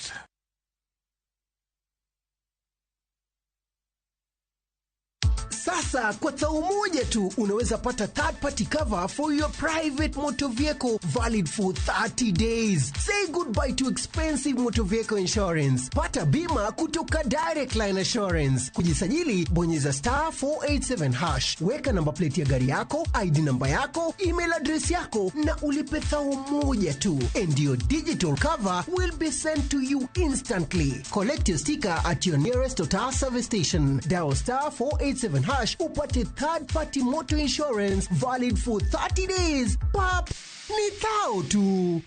Sasa kwa tao moja tu unaweza pata third party cover for your private motor vehicle valid for 30 days. Say goodbye to expensive motor vehicle insurance. Pata bima kutoka Direct Line Assurance. Kujisajili, bonyeza star 487 hash. Weka namba plate ya gari yako, ID namba yako, email address yako na ulipe thao moja tu. And your digital cover will be sent to you instantly. Collect your sticker at your nearest Total service station. Dial star 487 hash upate third party motor insurance valid for 30 days. Pap, ni thao tu.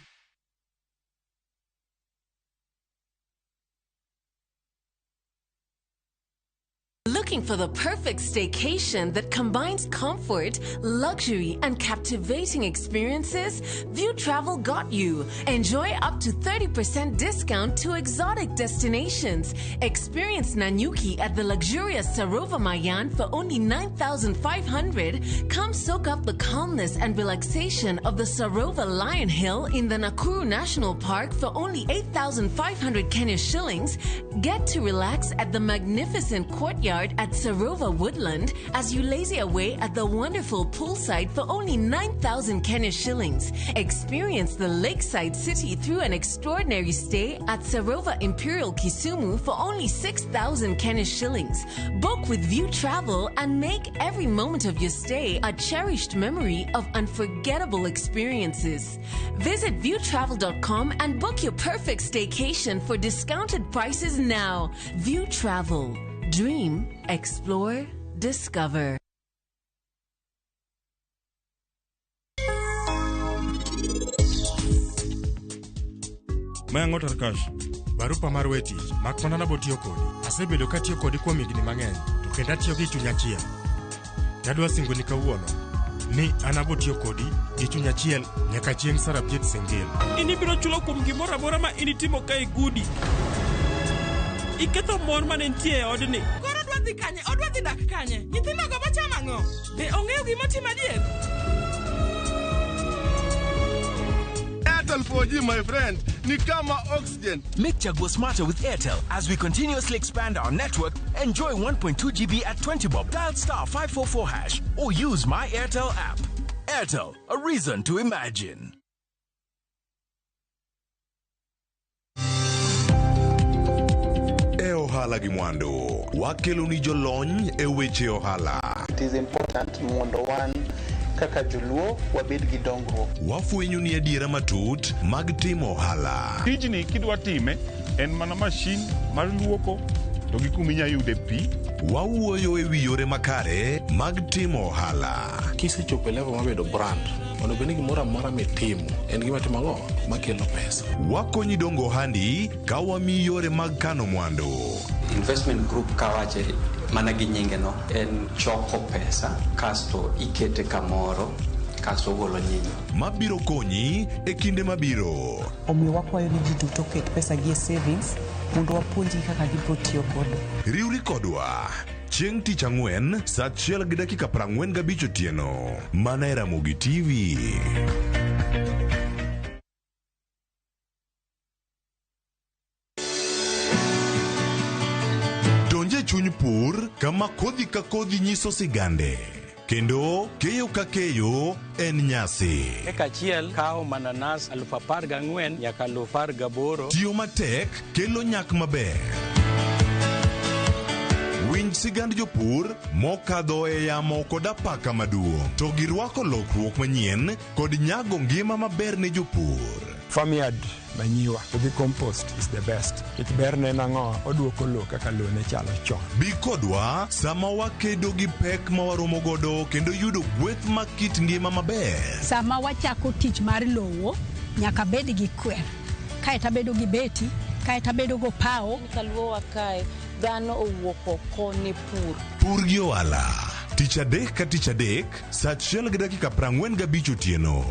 Looking for the perfect staycation that combines comfort, luxury, and captivating experiences? View Travel got you. Enjoy up to 30% discount to exotic destinations. Experience Nanyuki at the luxurious Sarova Mayan for only 9,500. Come soak up the calmness and relaxation of the Sarova Lion Hill in the Nakuru National Park for only 8,500 Kenya shillings. Get to relax at the magnificent courtyard at Sarova Woodland as you lazy away at the wonderful poolside for only 9,000 Kenya shillings. Experience the lakeside city through an extraordinary stay at Sarova Imperial Kisumu for only 6,000 Kenya shillings. Book with View Travel and make every moment of your stay a cherished memory of unforgettable experiences. Visit viewtravel.com and book your perfect staycation for discounted prices now. View Travel. Dream, explore, discover. Mayang'o Tarkash, barupa mar we tich, mak mana nabo tiyo kodi. Asebedo katiyo kodi kuom higni mang'eny, to kendo atiyo gi chuny achiel. Tadwa singoni kawuono ni an abo tiyo kodi gi chuny achiel nyaka chieng' Sarabjit Singil. In ibiro chulo kuom gimoro amora ma in itimo ka igudi. Iketho mor mane nitie e odni. Koro odwa dhi kanye? Odwa dhi dak kanye? Nyithindogo bochamo ang'o? Be ong'eyo gima otimo adier? Airtel 4G my friend ni kama oxygen. Make Chaguo smarter with Airtel. As we continuously expand our network, enjoy 1.2 GB at 20 bob. Dial star 544 hash or use my Airtel app. Airtel, a reason to imagine. E ohala gi mwandu, wakelo ni jolony e weche ohala. It is important mondo wan kaka joluo wabed gi dongruok. Wafwenyo ni adiera matut mag timo ohala. Tijni kidwa time en mana mashin mar luoko to gi kuma inya yude pi. Wawuoyo e wi yore makare mag timo ohala. Kisechopo e level mar bedo brand, onego bed ni gimoro amora mitimo en gima timo ang'o makelo pesa. Wakonyi dongo ohandi ka wamiyi yore mag kano mwandu. Investment group kawache mana gi nyinge no en choko pesa kasto ikete kamoro kasto ogolo nyinyo. Mabiro konyi e kinde mabiro. Omiyo wakwayo ni ji duto oket pesa gi e savings mondo wapuonjgi kaka gibiro tiyo godo. Riwri kodwa chieng' tich ang'wen saa 1:45 otieno mana e Ramogi TV. Donj e chuny pur kama kodhi ka kodhi nyiso sigande kendo keyo ka keyo en nyasi. Eka achiel kawo mananas 14,000 nyaka 18,000. Tiyo matek kelo nyak maber. Winj sigand jopur mokadho e yamo kod apaka maduong' to girwako lokruok manyien kod nyago ngima maber ne jopur. Farmyard manyiwa to gi compost is the best. Nikech berne en ang'o? Oduoko lowo kaka lowo ne chalo chon. Bi kodwa sama wakedo gi pek ma waromo godo kendo yudo gweth mag kit ngima maber. Sama wachako tich mar lowo, nyaka bed gi kwer. Kaeto abedo gi beti, kaeto abedo go pawo. Kaluowa kae, dhano owuok oko ne pur. Pur gi ohala. Tich adek ka tich adek, saa 1:45 otieno.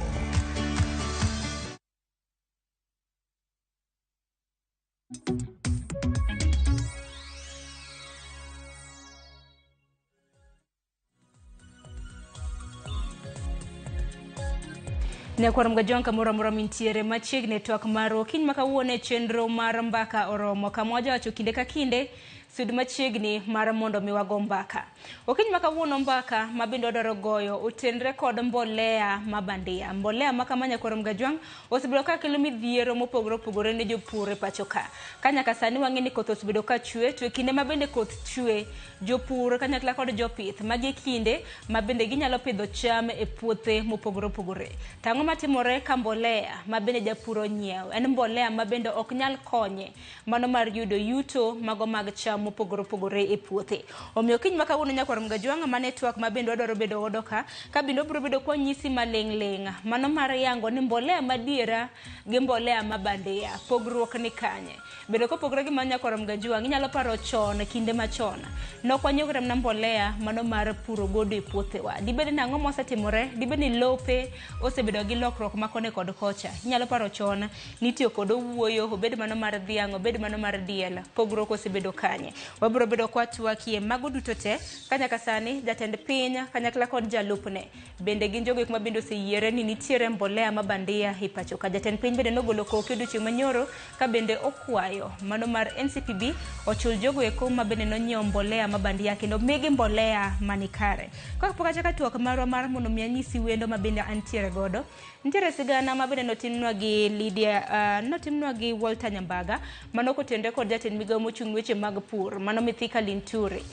Nyakwar Mgajwang' kamoro amora mintiere machiegni e twak mar okinyi ma kawuono e chenro mar mbaka oromo kama wajawacho kinde ka kinde sud machiegni mar mondo mi wago mbaka. Okinyi ma kawuono mbaka ma bende wadwaro goyo otenre kod mbolea ma bandia. Mbolea ma kama Nyakwar Mgajwang' osebedo ka kelo midhiero mopogore opogore ne jopur e pacho ka. Ka nyaka sani wang'e ni koth osebedo ka chwe to e kinde ma bende koth chwe jopur kanyakla kod jopith magi e kinde ma bende ginyalo pidho cham e puothe mopogore opogore. Tang'o matimore ka mbolea ma bende japur onyiewo en mbolea ma bende ok nyal konye mano mar yudo yuto mago mag cham mopogore opogore e puothe. Omiyo kiny ma kawuono Nyakwar Mgajwang' mane twak ma bende wadwaro bedo godo ka bende wabiro bedo kwa nyisi maling' ling' mano mar yango ni mbolea madiera gi mbolea ma bandia pogruok ni kanye. Bende kopogore gi mano Nyakwar Mgajwang' inyalo paro chon kinde machon nok wanyiewo kata mana mbolea mano mar puro godo e puothewa. Dibed ni ang'o mosetimore? Dibed ni lope osebedo gi lokruok ma koni kod kocha. Inyalo paro chon nitiyo kod owuoyo obed mano mar dhiang' obed mano mar diel pogruok osebedo kanye. Wabiro bedo kwa twakie mago duto te ka nyaka sani jatend piny kanyakla kod jalupne bende gin jogo ma bende oseyiere ni nitiere mbolea ma bandia e pacho ka. Jatend piny bende nogolo koke odiochieng' manyoro ka bende okwayo mano mar NCPB ochul jogo eko ma bende nonyiewo mbolea ma bandia kendo migi mbolea manikare. Kapok achako twak marwa mar mondo mi anyisi wendo ma bende antiere godo, nitiere sigana ma bende notimnwa gi Lydia, notimnwa gi Walter Nyambaga mano kotenre kod jatend migawo mochung' weche mag pur mano Mithika Linturi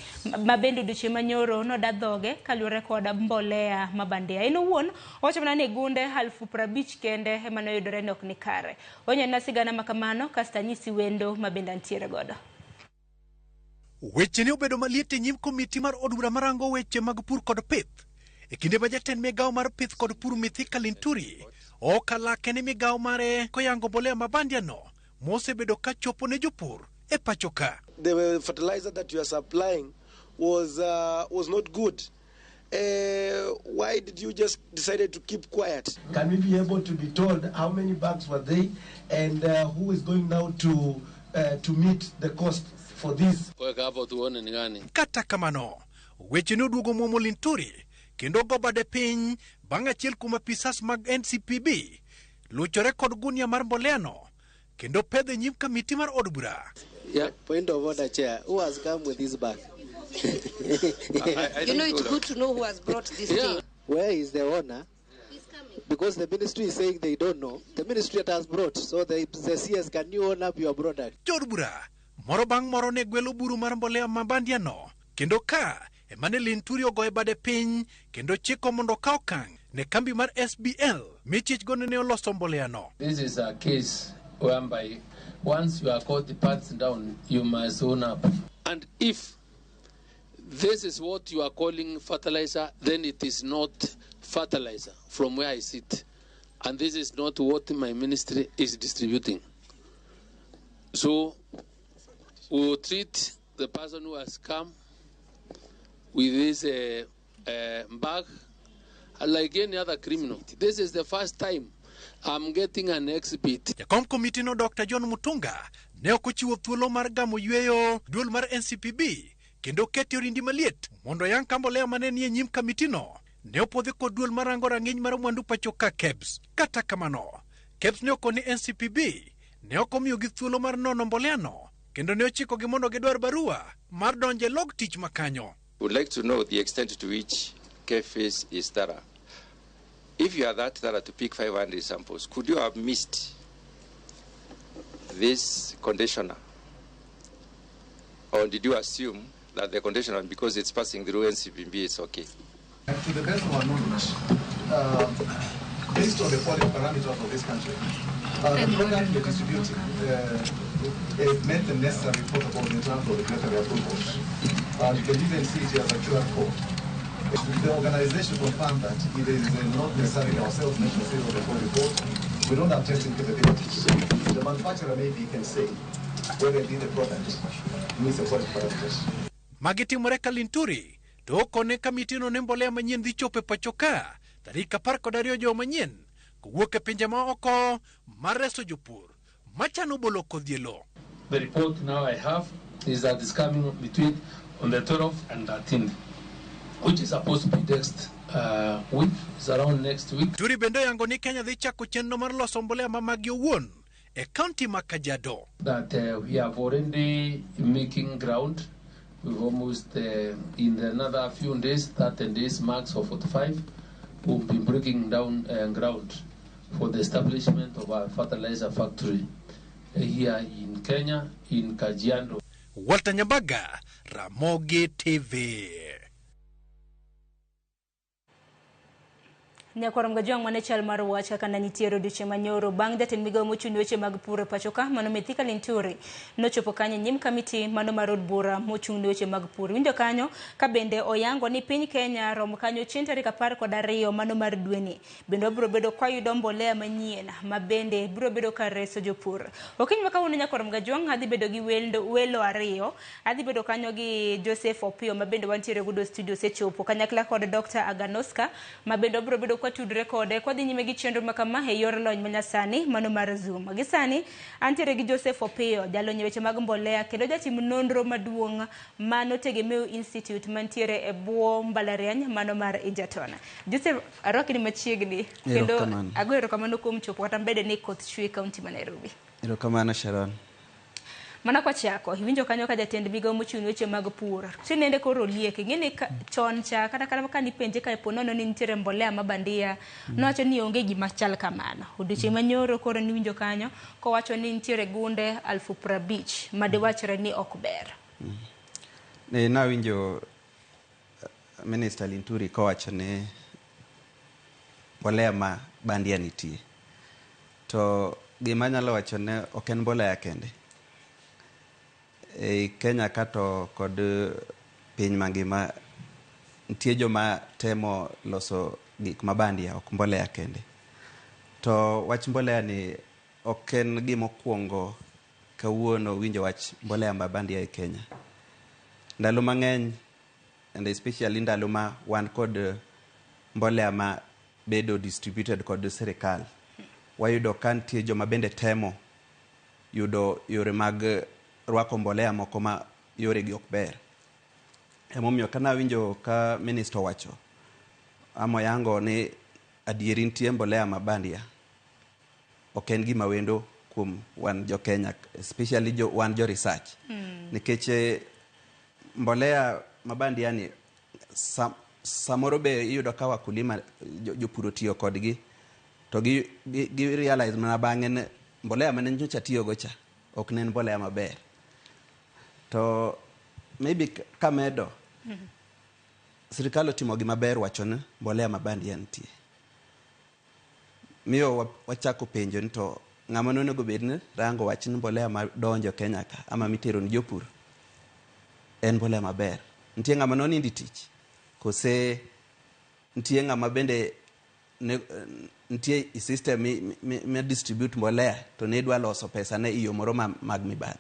ma bende odiochieng' manyoro noda dhoge kaluwore kod mbolea ma bandia. En owuon owacho mana ni gunde 50,000 kende ema noyudore ni ok ni kare. Onyena sigana ma kamano kasto anyisi wendo ma bende antiere godo. Weche ne obedo maliet e nyim komiti mar od bura marango weche mag pur kod pith. E kinde ma jatend migawo mar pith kod pur Mithika Linturi okalake ne migawo mare koyango mbolea ma bandia no mosebedo ka chopo ne jopur e pacho ka. The fertilizer that you are supplying was not good. Why did you just decided to keep quiet? Can we be able to be told how many bags were they and who is going now to meet the cost for this? Kata kamano, weche ne oduogo muomo Linturi kendo go bade piny bang' achiel kuom apisas mag NCPB luchore kod gunia mar mbolea no kendo pedho e nyim kamiti mar od bura. Yeah. Point of order, Chair. Who has come with this bag? You know, it's good to know who has brought this thing. Where is the owner? Because the ministry is saying they don't know. The ministry that has brought. So the CS, can you own up your product? Jood bura moro bang' moro ne gwelo buru mar mbolea ma bandia no kendo ka ema ne Linturi ogoye bade piny kendo chiko mondo okaw okang' ne kambi mar SBL michich go ne oloso mbolea no. This is a case whereby once you are caught the pants down, you must own up. And if this is what you are calling fertilizer, then it is not fertilizer from where I sit. And this is not what my ministry is distributing. So we will treat the person who has come with this bag like any other criminal. This is the first time I'm getting an exhibit. Jakom komiti no Dr. John Mutunga ne ok ochiwo thuolo mar gamo yweyo duol mar NCPB kendo keti orindi maliet mondo yang ka mbolea mane nie nyim kamitino ne opwodhi kod duol marango rang'iny mar mwandu pacho ka KEBS. Kata kamano, KEBS ne okoni NCPB ne ok omiyogi thuolo mar nono mbolea no kendo ne ochikogi mondo gidwar barua mar donjo e log tich makanyo. Would like to know the extent to which KEPHIS is thorough. If you are that thorough to pick 500 samples, could you have missed this conditioner? Or did you assume that the conditioner, because it's passing through NCPB, it's okay? To the best of our knowledge, based on the quality parameters of this country, the product we're distributing it met the necessary protocols in terms of regulatory approvals. You can even see it as a QR code. The organization confirmed that it is not necessarily ourselves mentioned on the full report. We don't have testing capabilities. The manufacturer maybe can say whether indeed the product meets the quality parameters. Magi timore ka Linturi to okone kamitino ne mbolea manyien dhi chopo e pacho ka tarik 12 juma manyien kowuok e pinje ma oko mar reso jopur machano bolo kodhi e lowo. The report now I have is that it's coming between on the 12th and 13th, which is supposed to be next week. It's around next week. Turi bende oyango ni Kenya dhi chako chenro mar loso mbolea ma magi owuon e kaunti ma Kajiado. That we have already making ground. We've almost in another few days, 13 days max or 45, we'll be breaking down ground for the establishment of our fertilizer factory here in Kenya, in Kajiado. Walter Nyambaga, Ramogi TV. Nyakwar Mgajwang' mane chal mar wach kaka ne nitiere odiochieng' manyoro bang' jatend migawo mochung' ne weche mag pur e pacho ka mano Mithika Linturi nochopo kanyo e nyim kamiti mano mar od bura mochung' ne weche mag pur. Winjo kanyo ka bende oyango ni piny Kenya rom kanyo chieng' tarik 12 mano mar dweni. Bende wabiro bedo kwayudo mbolea manyien ma bende biro bedo kar reso jopur. Okinyi ma kawuono Nyakwar Mgajwang' adhi bedo gi welo ariyo. Adhi bedo kanyo gi Joseph Opiyo ma bende wantiere godo studio sechopo kanyakla kod Dr. Aganoska ma bende wabiro bedo tudre kode kwa dhi nyime gi chenro ma kama e yor lony manyasani mano mar Zoom. Gi sani antiere gi Joseph Opiyo, jalony e weche mag mbolea kendo jatim nonro maduong' mano Tegemeo Institute mantiere e bwo mbalariany mano mar Egerton. Joseph, arwaki ni machiegni kendo agoyo erokamano kuom chopo kata mbede ni koth chwe e kaunti ma Nairobi. Erokamano Sharon. Mana kwa chako, iwinjo kanyo ka jatend migawo mochung' ne weche mag pur. Tinende koro oliek, ing'e ni chon cha kata ka nipenje ka po nono ni nitiere mbolea ma bandia, nowacho ni onge gima chal kamano. Odiochieng' manyoro koro niwinjo kanyo kowacho ni nitiere gunde 50,000 ma diwachre ni ok ber. Ne nawinjo Minister Linturi kowacho ni mbolea ma bandia nitie. To gima anyalo wacho ne ok en mbolea kende. E Kenya kato kod piny mangima nitie joma temo loso gik mabandia ok mbolea kende. To wach mbolea ni ok en gima okwongo kawuono winjo wach mbolea mabandia e Kenya. Ndalo mang'eny and especially ndalo ma wan kod mbolea ma bedo distributed kod sirikal, wayudo ka nitie joma bende temo yudo yore mag rwako mbolea moko ma yoregi ok ber. Emomiyo kana winjo ka minister owacho ama oyango ni adieri nitie mbolea mabandia, Ok en gima wendo kuom wan jo Kenya, especially jo, wan jo research. Nikech mbolea mabandia ni samoro be iyudo ka wakulima jopur otiyo kodgi to gi realize mana bang'e ni mbolea mane nyocha tiyogo cha ok ne en mbolea maber. To maybe kamedo, sirikal otimo gima ber wacho ni mbolea mabandia nitie. Miyo wachako penjo ni to ng'ama nonego bed ni rango wach ni mbolea madonjo Kenya ka ama mitero ni jopur en mbolea maber. Nitie ng'ama nonindi tich kose nitie ng'ama bende nitie i system mi distribute mbolea to ne dwa loso pesa ne iyo moro mag mibadhi.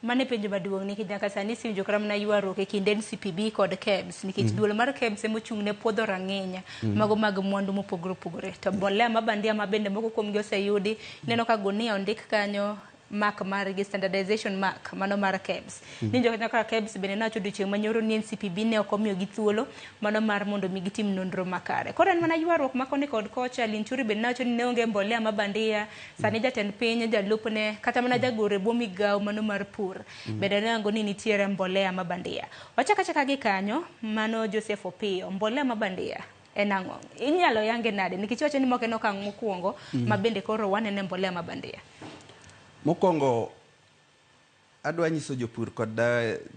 Mane penjo maduong' nikech nyaka sani siwinjo kata mana ywaruok e kind NCPB kod KEBS nikech duol mar KEBS emochung' ne puodho rang'iny mago mag mwandu mopogore opogore, to mbolea mabandia ma bende moko kuomgi oseyudi, ineno ka gunia ondik kanyo mark margi, standardization mark mano mar KEBS. Ninjo kata ka KEBS bende nowacho odiochieng' manyoro ni NCPB ne ok omiyogi thuolo mano mar mondo mi gitim nonro makare. Koro en mana ywaruok ma koni kod kocha. Linturi bende nowacho ni ne onge mbolea mabandia, sani jatend piny, jalupne, kata mana jagoro e bwo migawo mano mar pur bende noyango ni nitiere mbolea mabandia. Wachak achaka gi kanyo, mano Joseph Opiyo, mbolea mabandia en ang'o? Inyalo yange nade? Nikech iwacho ni moko en okang' mokwongo ma bende koro wanene mbolea mabandia. Mokwongo adwa nyiso jopur kod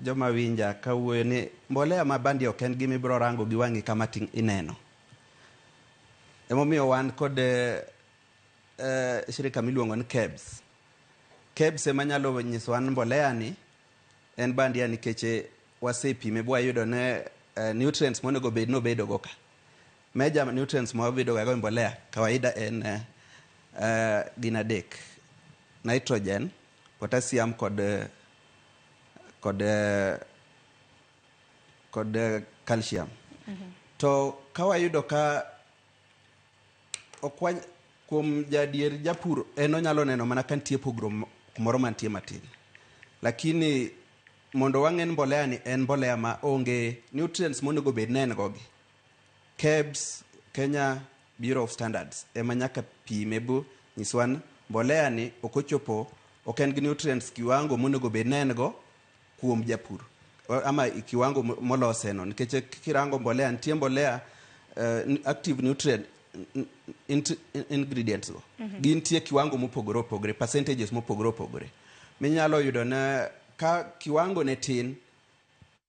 joma winja kawuoyo ni mbolea mabandia ok en gima ibiro rango gi wang'i kama ineno. Emomiyo wan kod shirika miluongo ni KEBS. KEBS ema nyalo nyiso wan mbolea ni en bandia nikech wasepime bwayudo ne nutrients monego bed nobedo go ka. Major nutrients mawabedo go e mbolea kawaida en gin adek: nitrogen, potassium kod calcium. To ka wayudo ka ok kuom jadier japur en onyalo neno mana ka nitie pogruok moro mantie matin. Lakini mondo wang'e ni mbolea ni en mbolea ma onge nutrients monego bed ni en go gi. KEBS, Kenya Bureau of Standards, ema nyaka pime bu nyiswa ni mbolea ni ok ochopo, ok en gi nutrients kiwango monego bed ni en go kuom japur ama kiwango molose no. Nikech kirango mbolea, nitie mbolea active nutrient ingredients go gintie kiwango mopogore opogore, percentages mopogore opogore. Minyalo yudo ne ka kiwango ne tin,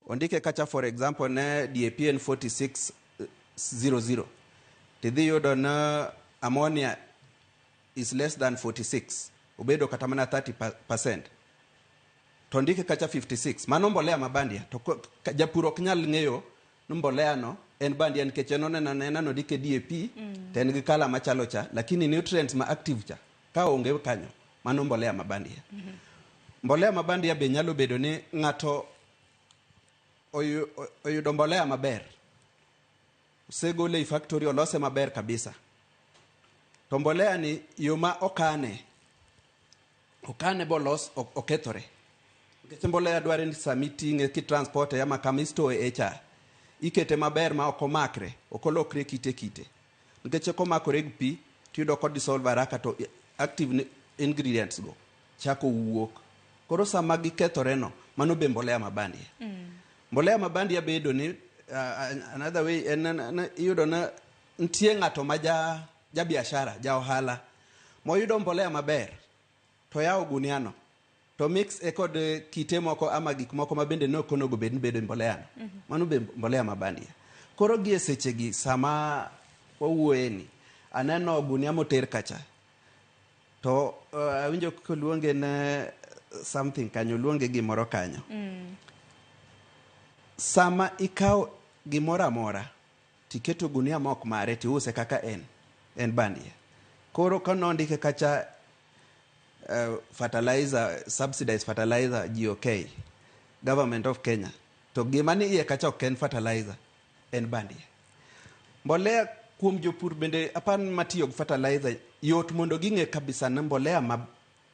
ondike kacha for example ne DAP en 4600, tidhi yudo ne ammonia is less than 46, obedo kata mana 30%, to ndike kacha 56, mano mbolea mabandia. To japur ok nyal ng'eyo ni mbolea no en bandia nikech en oneno anena nondike DAP to en gi kala machalo cha, lakini nutrients ma active cha ka onge kanyo, mano mbolea mabandia. Mbolea mabandia be nyalo bedo ni ng'ato oyudo mbolea maber, osegole e factory, olose maber kabisa, to mbolea ni yo ma okane bolos okethore. Nikech mbolea dware ni sama iting'e kitransporte ama kama istoe e cha, ikete maber ma ok omakre, ok olokre kite kite. Nikech komakore gi pi tiyudo ko dissolve haraka to active ingredients go chako wuok. Koro sama gikethore no, mano be mbolea mabandia. Mbolea mabandia bedo ni another way en iyudo na nitie ng'ato ma ja biashara, ja ohala moyudo mbolea maber to yawo guniano to mix e kod kite moko ama gik moko ma bende ne ok onego bed ni bedo e mbolea no. Mano be mbolea mabandia. Koro gi e sechegi sama wawuoye ni aneno gunia moter kacha to awinjo koluonge ne something kanyo, luonge gimoro kanyo. Sama ikawo gimoro amora tiketo gunia ma ok mare tiuse kaka en bandia. Koro ka nondike kacha fertilizer, subsidized fertilizer GOK, Government of Kenya, to gima ni iye kacha ok en fertilizer, en bandia. Mbolea kuom jopur bende apan matiyo gi fertilizer yot mondo ging'e kabisa ni mbolea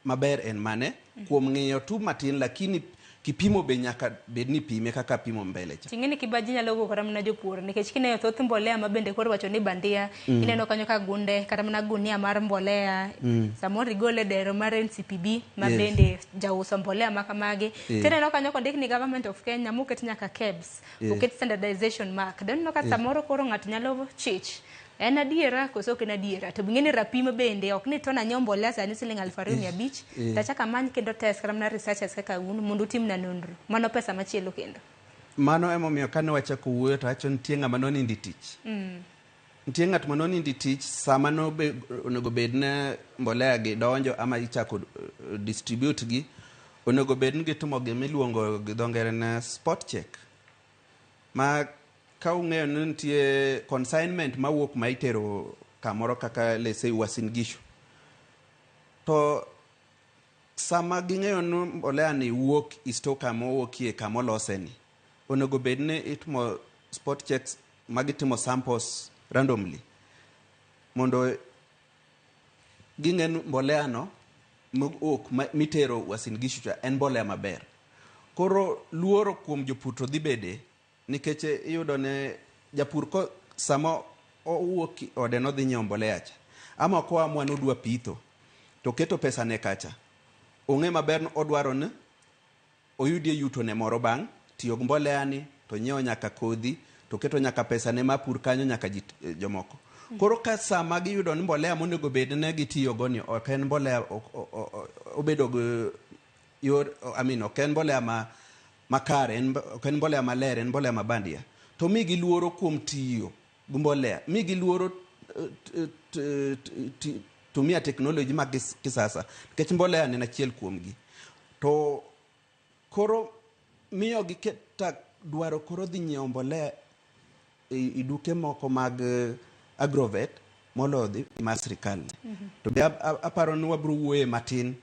maber en mane, kuom ng'iyo tu matin, lakini Kipimo be nyaka bed ni pime kaka pimo mbele cha. Ting'eni kibaji nyalo wuok kata mana jopur nikech kineno thoth mbolea ma bende koro wacho ni bandia. Ineno kanyo ka gunde kata mana gunia mar mbolea. Samoro igole dero mar NCPB ma bende jauso mbolea ma kamagi. Tineno kanyo kondik ni Government of Kenya moket nyaka KEBS. Oket standardization mark. Doneno ka samoro koro ng'ato nyalo chich. En adiera koso ok en adiera? To bing'e ni rapim bende ok ni tona nyiewo mbolea sani siling 2500. Tachak amany kendo test kata mana researchers kaka un mondo utimna nonro. Mano pesa machielo kendo. Mano emomiyo kane wachako wuoyo to awacho nitie ng'ama nonindo e tich. Nitie ng'at ma nonindo e tich sama onego bed ni mbolea gi donjo ama ichako distribute gi, onego bed ni gitimo gima iluongo gi dho ngere ni spot check. Ma ka ung'eyo ni nitie consignment mawuok ma itero kamoro kaka let's say Uasin Gishu. To sama ging'eyo ni mbolea ni wuok e store kama owuokie kama olose ni, onego bed ni itimo spot checks ma gitimo samples randomly mondo ging'e ni mbolea no mowuok mitero Uasin Gishu cha en mbolea maber. Koro luoro kuom jopur to dhi bede nikech iyudo ne japur ko sama owuok ode nodhi nyiewo mbolea cha ama koamua ni odwa pitho to keto pesa ne kacha ong'e maber ni odwaro ni oyudie yuto ne moro bang' tiyo gi mbolea ni to nyiewo nyaka kodhi to keto nyaka pesa ne mapur kanyo nyaka ji jomoko. Koro ka sama giyudo ni mbolea monego bed ne gitiyo go ni ok en mbolea obedo gi yor, I mean, ok en mbolea makare, ok en mbolea maler, en mbolea mabandia, to mi giluoro kuom tiyo gi mbolea, mi giluoro tumia teknoloji mag kisasa nikech mbolea en achiel kuomgi. To koro miyo giketa dwaro koro dhi nyiewo mbolea e duke moko mag agrovet moloyo dhi mar sirikal. To be aparo ni wabiro wuoye matin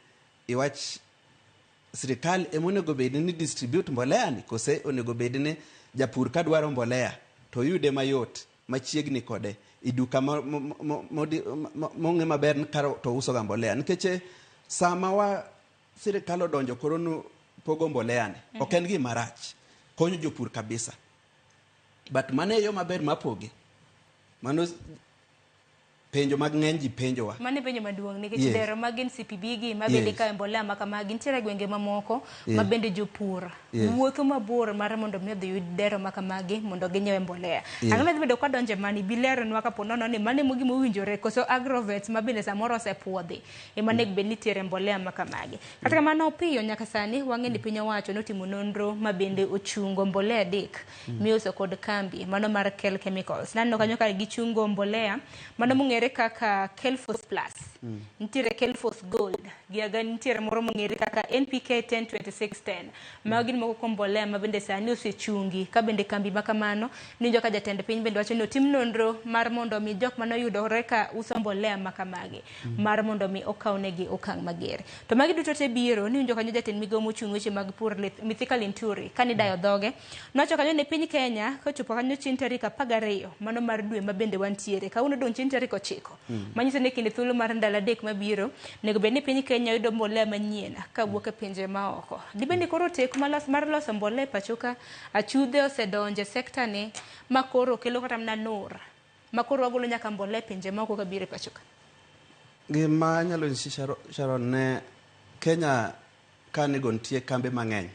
iwach sirikal ema onego bed ni distribute mbolea ni kose onego bed ni japur kadwaro mbolea to oyude mayot machiegni kode e duka mong'e maber ni kar to uso ga mbolea nikech sama wa sirikal odonjo koro nu pogo mbolea ni ok en gima rach, konyo jopur kabisa, but mano e yo maber mapoge. Mano penjo mag ng'eny ji penjowa. Mano e penjo maduong' nikech dero mag NCPB gi ma bende ikawe mbolea ma kamagi nitiere gwenge mamoko ma bende jopur wuotho mabor mar mondo mi odhi yud dero ma kamagi mondo ginyiewe mbolea. Ang'o madhi bedo kwadonje mani bi leronwa kapo nono ni mano emo gima owinjore koso agrovet ma bende samoro osepuodhi ema onego bed ni itere mbolea ma kamagi. Kata kamano piyo nyaka sani wang'e ni piny owacho notimo nonro ma bende ochungo mbolea 3 miuso kod kambi mano mar Kel Chemicals. Naneno kanyo ka gichungo mbolea mano mong'ere kaka Kelfos Plus, nitiere Kelfos Gold, gi nitiere moro mong'ere kaka NPK 102610. Mago gin moko kuom mbolea ma bende sani osechungi ka bende kambi ma kamano niwinjo ka jatend piny bende wacho ni otim nonro mar mondo mi jok manoyudore ka uso mbolea ma kamagi mar mondo mi okawnegi okang' mager. To magi duto te biro niwinjo kanyo jatend migawo mochung' weche mag pur Mithika Linturi kani dayo dhoge nowacho kanyo ni piny Kenya kochopo kanyo chieng' tarik 12 mano mar dwe ma bende wantiere kawuono dong' chieng' tarik 9 manyiso ni kinde thuolo mar ndalo 3 mabiro onego bed ni piny Kenya yudo mbolea manyien kawuok e pinje maoko. Dibed ni koro teko mar loso mbolea e pacho ka achudhe osedonjo e sekta ni ma koro kelo kata mana nur ma koro wagolo nyaka mbolea e pinje maoko kabiro e pacho ka. Gima anyalo nyisi Sharon ne Kenya ka nego nitie kambe mang'eny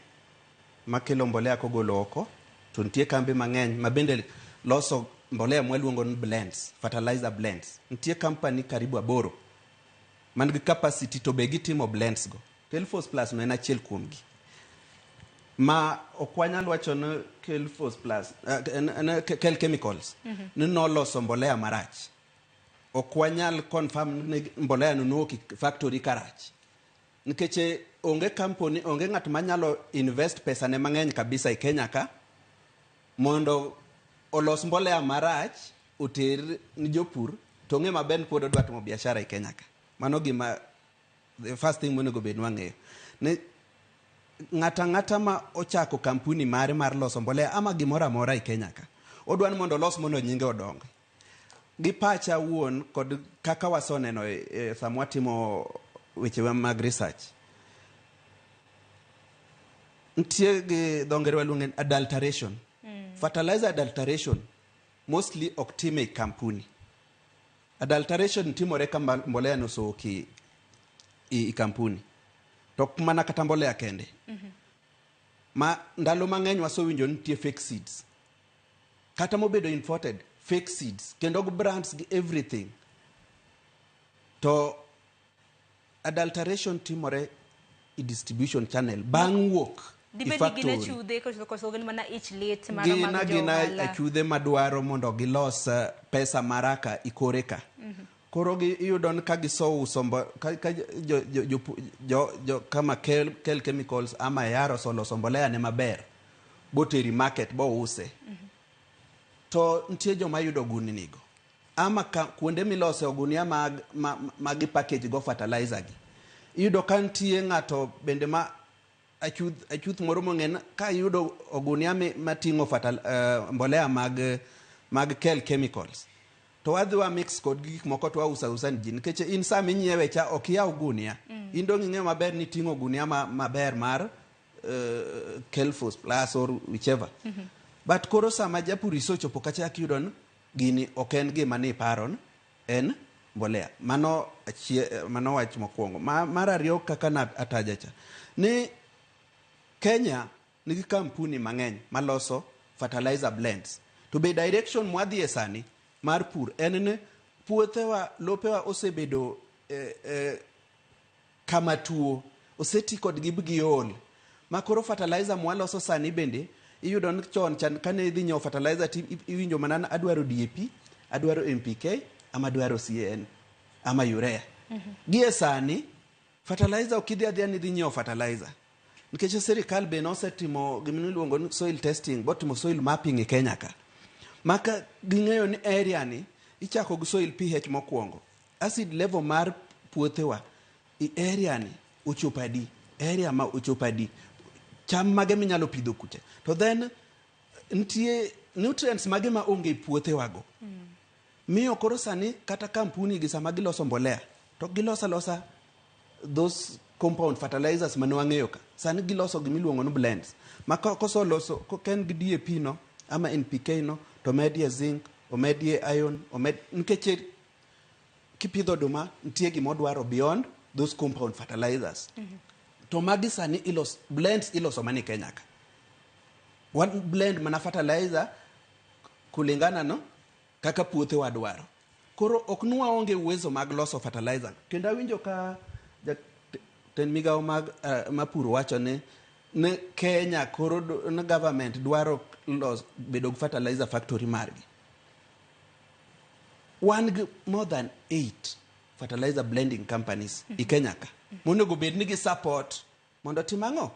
makelo mbolea kogolo oko to nitie kambe mang'eny ma bende loso mbolea mwaluongo ni blends, fertilizer blends. Nitie company karibu 8 man gi capacity to be gitimo blends go. Kelfos Plus no en achiel kuomgi. Ma ok wanyal wacho ni Kelfos Plus, Kel Chemicals ni noloso mbolea marach. Ok wanyal confirm ni mbolea no nowuok e factory karach. Nikech onge company, onge ng'at manyalo invest pesa ne mang'eny kabisa e Kenya ka mondo olos mbolea marach oter ni jopur to ng'e maber ni pod odwa timo biashara e Kenya ka. Mano gima the first thing monego bed ni wang'eyo. Ni ng'ata ng'ata ma ochako kampuni mare mar loso mbolea ama gimoro amora e Kenya ka, odwa ni mondo olos mondo nyinge odongi. Gi pacha wuon kod kaka wasoneno sama watimo weche mag research. Nitie gi dho ngere waluonge ni adulteration. Fertilizer adulteration mostly ok time e kampuni. Adulteration timore ka mbolea no osewuok i kampuni. To ok mana kata mbolea kende. Ma ndalo mang'eny wasewinjo ni nitie fake seeds. Kata mobedo imported, fake seeds kendo gi brands gi everything. To adulteration timore i distribution channel bang' wuok i Dibed ni gin factory. achudhe koso gin mana ich lit mano Gin mag agina jo-ohala? achudhe madwaro mondo gilos pesa maraka i kore ka. Koro gi iyudo ni ka giseuso ka jo kama Kel Chemicals ama Yaro osoloso mbolea ne maber boteri market bouse. To nitie joma yudo ogunni go. Ama ka, kuonde milose ogunia mag gi package go fertilizer gi. Iyudo ka nitie ng'ato bende ma achuth moro mong'e ka iyudo ogunia mating'o mbolea mag Kel Chemicals. To wadhi wa mix kod gik moko to wauso ausa ni ji nikech in sama inyiewe cha ok iyaw gunia. In dong' ing'eyo maber ni iting'o gunia maber mar Kelfos Plus or whichever. But koro sama japur isochopo kacha iyudo ni gini ok en gima ni iparo en mbolea. Mano mano wach mokwongo. Mar ariyo kaka na ataja cha ni Kenya nigi kampuni mang'eny maloso fertilizer blends. To be direction mwadhiye sani mar pur en ni puothewa, lopewa osebedo kama tuo, oseti kodgi giol. Ma koro fertilizer mwaloso sani bende iyudo ni chon chan kane idhi nyiewo fertilizer ti iwinjo mana ni adwaro DAP, adwaro NPK, ama adwaro CAN, ama urea. Gie sani fertilizer ok idhi adhiya ni idhi nyiewo fertilizer. Nikech sirikal be nosetimo gima iluongo ni soil testing, botimo soil mapping e Kenya ka. Maka ging'eyo ni area ni ichako gi soil pH mokwongo. Acid level mar puothewa i area ni ochopo adi, area ma ochopo adi, cham mage minyalo pidho kucha. To then nitie nutrients mage ma onge e puothewago. Miyo koro sani kata kampuni gi sama giloso mbolea to giloso alosa those compound fertilizers mane wang'eyo ka. Sani giloso gimiluongo ni blends. Ma kosoloso ka en gi DAP no ama NPK no to omedie zinc, omedie iron, omed nikech kipidho oduma nitie gimodwaro beyond those compound fertilizers. To magi sani blends iloso mana e Kenya ka. Wan blend mana fertilizer kulingana no kaka puothe wadwaro. Koro ok ni waonge uwezo mag loso fertilizer. Kendo awinjo ka jatend migawo mag mapur wacho ni Kenya koro ni government dwaro bedo gi fertilizer factory margi. Wan gi more than 8 fertilizer blending companies i Kenya ka. Monego bed ni gi support mondo otim ang'o?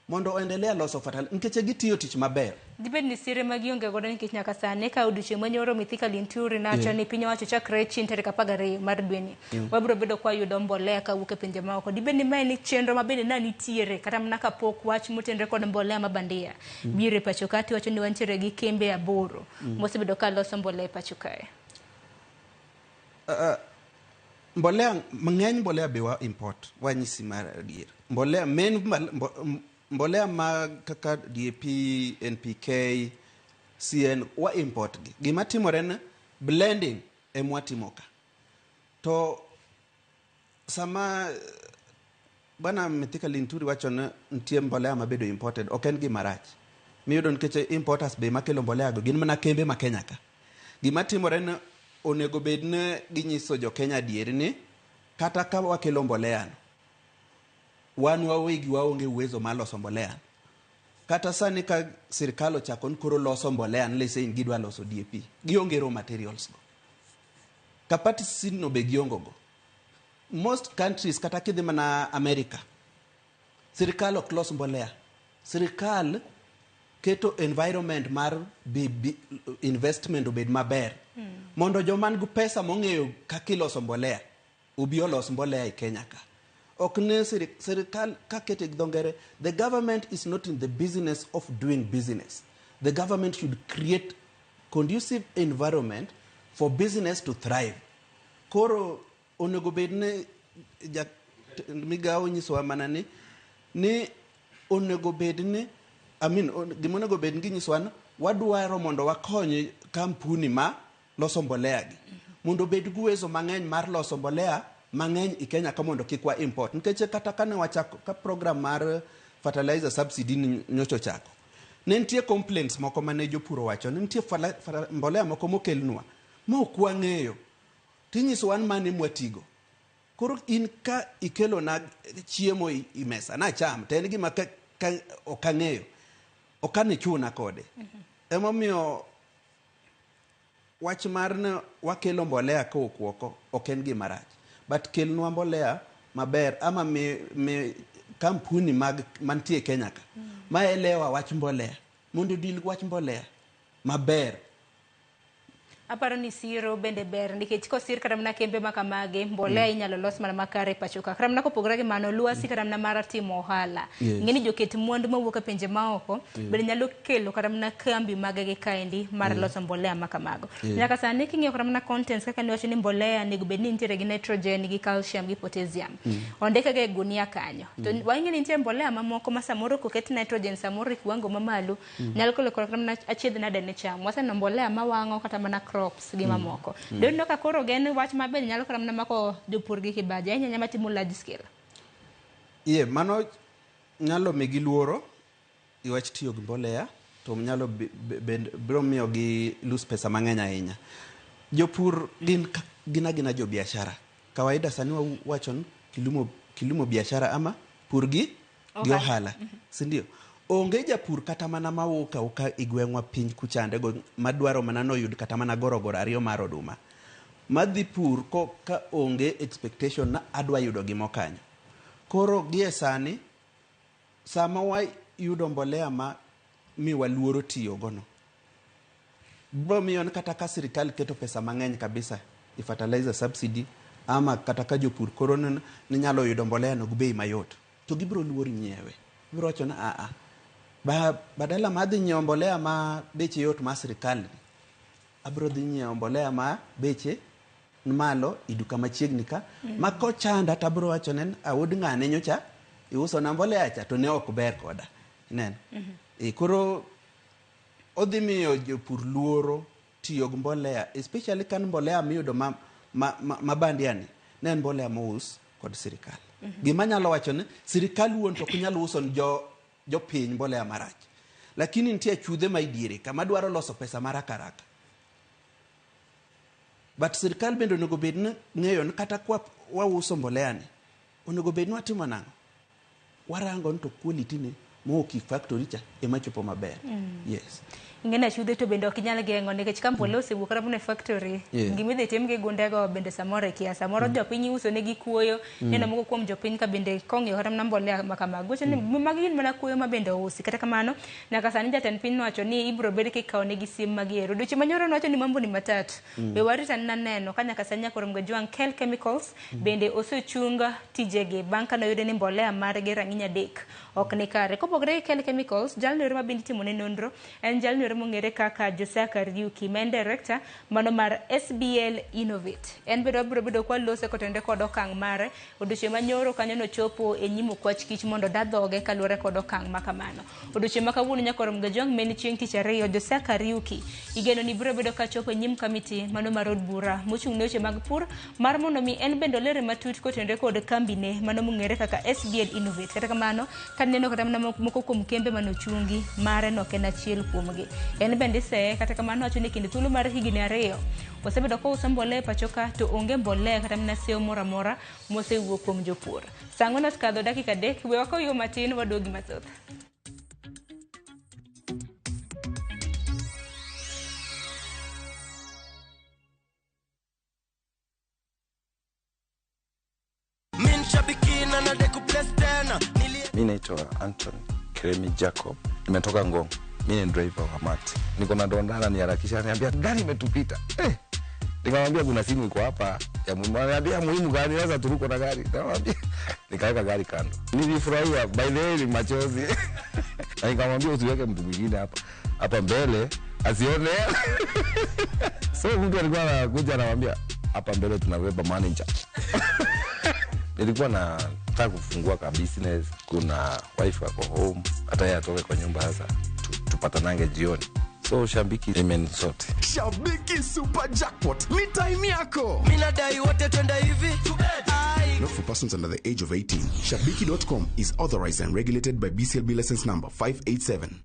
Mondo oendelea loso fertilizer nikech gitiyo tich maber. Dibed ni sire ma gionge godo nikech nyaka sani ka odiochieng' manyoro Mithika Linturi nacho ni piny owacho chakre chieng' tarik 12 mar dweni. Wabiro bedo kwa yudo mbolea kawuok e pinje maoko. Dibed ni mae ni chenro ma bende na nitiere kata mana kapok wach motenore kod mbolea ma bandia biro e pacho ka tiwacho ni wantiere gi kembe 8 mosebedo ka loso mbolea e pacho kae. Mbolea mang'eny mbolea be wa import wanyisi mar adier. Mbolea main mbolea ma kaka DAP, NPK, CN wa import gi. Gima timore ni blending ema watimo ka. To sama bwana Mithika Linturi wacho ni nitie mbolea mabedo imported, ok en gima rach. Miyudo nikech importers be makelo mbolea go gin mana kembe ma Kenya ka. Gima timore ni onego bed ni ginyiso jo Kenya adieri ni kata ka wakelo mbolea no, wan wawegi waonge uwezo mar loso mbolea. Kata sani ka sirikal ochako ni koro loso mbolea ni let's say gidwa loso DAP, gionge raw materials go. Capacity no be gionge go. Most countries kata kidhi mana America, sirikal ok los mbolea. Sirikal keto environment mar investment obed maber. Mondo joma nigi pesa mong'eyo kaka iloso mbolea obi olos mbolea e Kenya ka. Ok ne sirikal kakete gi dho ngere, the government is not in the business of doing business. The government should create conducive environment for business to thrive. Koro onego bed ni migawo nyisowa mana ni Onego bed ni, I mean, gima onego bed ni ginyisowa ni wadwaro mondo wakony kampuni ma loso mbolea gi mondo obed gi uwezo mang'eny mar loso mbolea mang'eny i Kenya ka mondo kik wa import. Nikech kata kane wachako ka program mar fertilizer subsidy ni nyocha ochako, ne nitie complaints moko mane jopur owacho ni nitie mbolea moko mokelnwa ma ok wang'eyo, tinyisowa ni mane mwatigo. Koro in ka ikelona chiemo i mesa nacham, to en gima ka ok ang'eyo, ok ane chuna kode. Emomiyo wach mar ne wakelo mbolea kowuok oko ok en gima rach, but kelnwa mbolea maber ama mi kampuni mag mantie Kenya ka ma elewa wach mbolea mondo deal gi wach mbolea maber. Aparo ni siro bende ber nikech kosir kata mana kembe makamagi mbolea inyalo los mana makare pacho ka. Kata mana kopogore gi mano, lwasi kata mana mar timo ohala. Ing'e ni joket mwandu mawuok e pinje maoko bende nyalo kelo kata mana kambi magegi kaendi mar loso mbolea makamago. Nyaka sani king'iyo kata mana contents kaka niwacho ni mbolea onego bed ni nitiere gi nitrogen gi calcium gi potassium. Ondike ga e gunia kanyo. To wang'e ni nitie mbolea mamoko ma samoro koket nitrogen samoro e kiwango mamalo nyalo kelo kata mana achiedh nade ne cham. Waseneno mbolea mawang'o kata mana crops gi mamoko. Doneno ka koro gen wach maber nyalo kata mana mako jopur gi kibaji ahinya ahinya matimo large scale. Ie, mano nyalo migi luoro i wach tiyo gi mbolea, to nyalo biro miyo gi lose pesa mang'eny ahinya. Jopur gin agina jo biashara. Kawaida sani wawacho ni kilimo biashara ama pur gi ohala. Si ndio? Onge japur kata mana mawuok auka i gweng'wa piny kuchande go madwaro mana noyud kata mana gorogoro ariyo mar oduma. Madhi pur ko ka onge expectation na adwa yudo gimo kanyo. Koro gie sani sama wayudo mbolea ma miwa luoro tiyo gono, biro miyo ni kata ka sirikal keto pesa mang'eny kabisa i fertilizer subsidy ama kata ka jopur koro ni nyalo yudo mbolea no gi bei mayot, to gibiro luor nyiewe. Gibiro wacho ni aa, badala ma adhi nyiewo mbolea ma beche yot ma sirikal ni, abiro dhi nyiewo mbolea ma beche ni malo i duka machiegni ka, ma kochanda to abiro wacho ne awuod ng'ane nyocha iuso na mbolea cha to ne ok ber koda. Ineno? Koro odhi miyo jopur luoro tiyo gi mbolea, especially kan mbolea miyudo ma bandia ni, ne en mbolea mous kod sirikal. Gima anyalo wacho ni sirikal wuon to ok nyal uso ni jopiny mbolea marach, lakini nitie chudhe ma idiere kama dwaro loso pesa maraka haraka. But sirikal bende onego bed ni ng'eyo ni kata kwa wauso mbolea ni, onego bed ni watimo nang'o? Warango ni to quality ne mowuok e factory cha ema chopo maber. Yes. Ing'e achudhe to bende ok inyal geng'o nikech ka mbolea osewuok kata mana e factory, gima idhi tim gi gundego bende samoro ikia. Samoro jopiny iuso negi kuoyo, neno moko kuom jopiny ka bende kong'iyo kata mana mbolea ma kamago. Wacho ni magi gin mana kuoyo ma bende ousi. Kata kamano, nyaka sani jatend piny nowacho ni ibiro bed kikawo negi sim magiero. Odiochieng' manyoro nowacho ni mambo ni matatu. Be warit anena neno ka nyaka sani nyaka Romgo Jwang' Kel Chemicals bende osechung tijegi bang' ka noyude ni mbolea margi rang'iny 3 ok ni kare. Kopogore gi Kel Chemicals, jalno ero ma bende itimone nonro en jalno ero mong'ere kaka Josiah Kariuki, ma en director mano mar SBL Innovate. En bende wabiro bedo kwa lose kotenore kod okang' mare. Odiochieng' manyoro kanyo nochopo e nyim okwach kich mondo oda dhoge kaluwore kod okang' ma kamano. Odiochieng' ma kawuono nyaka Romgo Jwang' ma en chieng' tich ariyo, Josiah Kariuki igeno ni biro bedo kachopo e nyim kamiti mano mar od bura mochung' ne weche mag pur mar mondo mi en bende olere matut kotenore kod kambine mano mong'ere kaka SBL Innovate. Kata kamano, kaneno kata mana moko kuom kembe manochungi mare no ok en achiel kuomgi. En bende iseye, kata kamano wacho ni kind thuolo mar higni 2 osebedo kouso mbolea e pacho ka to onge mbolea kata mana seyo moro amora mosewuok kuom jopur. Saa 4 osekadho dakika 3, we wakaw yo matin waduogi mathoth. Mi naitwa Anton Keremi Jacob, nimetoka Ngong. Mi ni driver wa mat. Niko na donda ananiharakisha, ananiambia gari imetupita. Nikamwambia kuna simu iko hapa ya muhimu. Ananiambia muhimu gani? Sasa turuko na gari. Nikamwambia nikaweka gari kando. Nilifurahia, by the way ni machozi. Na nikamwambia usiweke mtu mwingine hapa mbele asione. So mtu alikuwa anakuja anamwambia hapa mbele tunabeba manager. Nilikuwa na Nataka kufungua ka business, kuna wife ako home, hata yeye atoke kwa nyumba sasa tupatanange jioni. So Shabiki imenisort. Shabiki Super Jackpot ni time yako. Mimi nadai wote twende hivi. Not for persons under the age of 18. Shabiki.com is authorized and regulated by BCLB license number 587.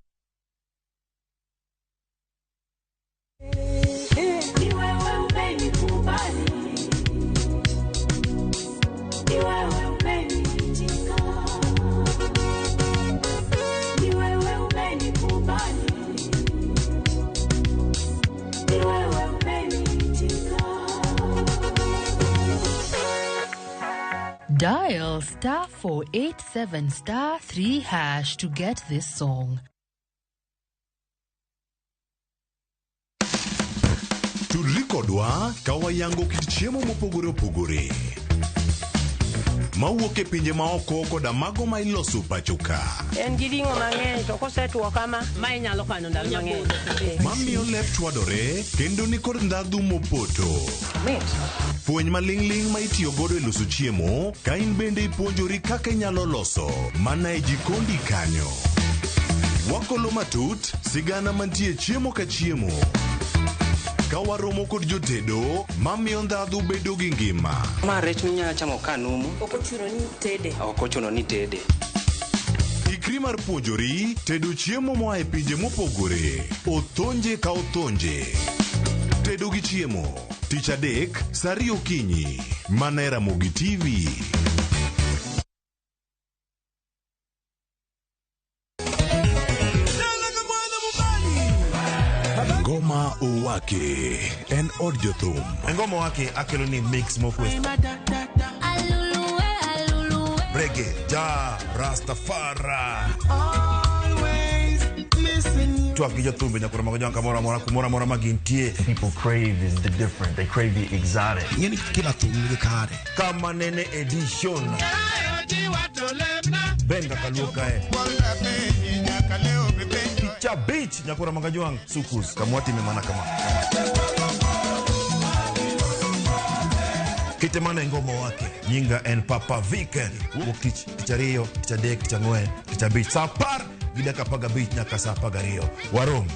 Dial star 487 star 3 hash to get this song. Tudri kodwa ka wayango kit chiemo mopogore opogore mawuok e pinje maoko koda mago ma iloso pacho ka. En gi ring'o mang'eny to kosetuo kama, ma inyalo kano ndalo mang'eny. Mamiyo lep chwadore kendo nikod ndhadhu mopoto. Fweny maling'ling' ma itiyo godo e loso chiemo ka in bende ipuonjori kaka inyalo loso mana e jikondi kanyo. Wakolo matut sigana mantie chiemo ka chiemo. Ka waromo kod jotedo mamiyo ndhadhu bedo gi ngima. Ma rech minyalo chamo ka numu. Ok ochuno ni tede. Ok ochuno ni tede. Ikri mar puonjori tedo chiemo moa e pinje mopogore. Othonje ka othonje. Tedo gi chiemo. Tich adek, saa ariyo okinyi. Mana e Ramogi TV. Ngoma Owake en od jothum. Ngoma Owake akelo ni mix mokwe. Reggae, ja, Rastafari. Twak gi jothumbe nyaka romo gi kamoro amora kumoro amora ma gintie. People crave is the different. They crave the exotic. Ng'eni kila thum nigi kare. Kama nene edition. Benga kaluo kae. Cha beach nyakura magajuang sukus kamwati memana kama. Kitemane ngoma wake nyinga en Papa Viken. Wuok tich tich ariyo tich adek tich ang'wen tich abich saa apar gi dakika apar gabich nyaka saa apar gariyo. Warom.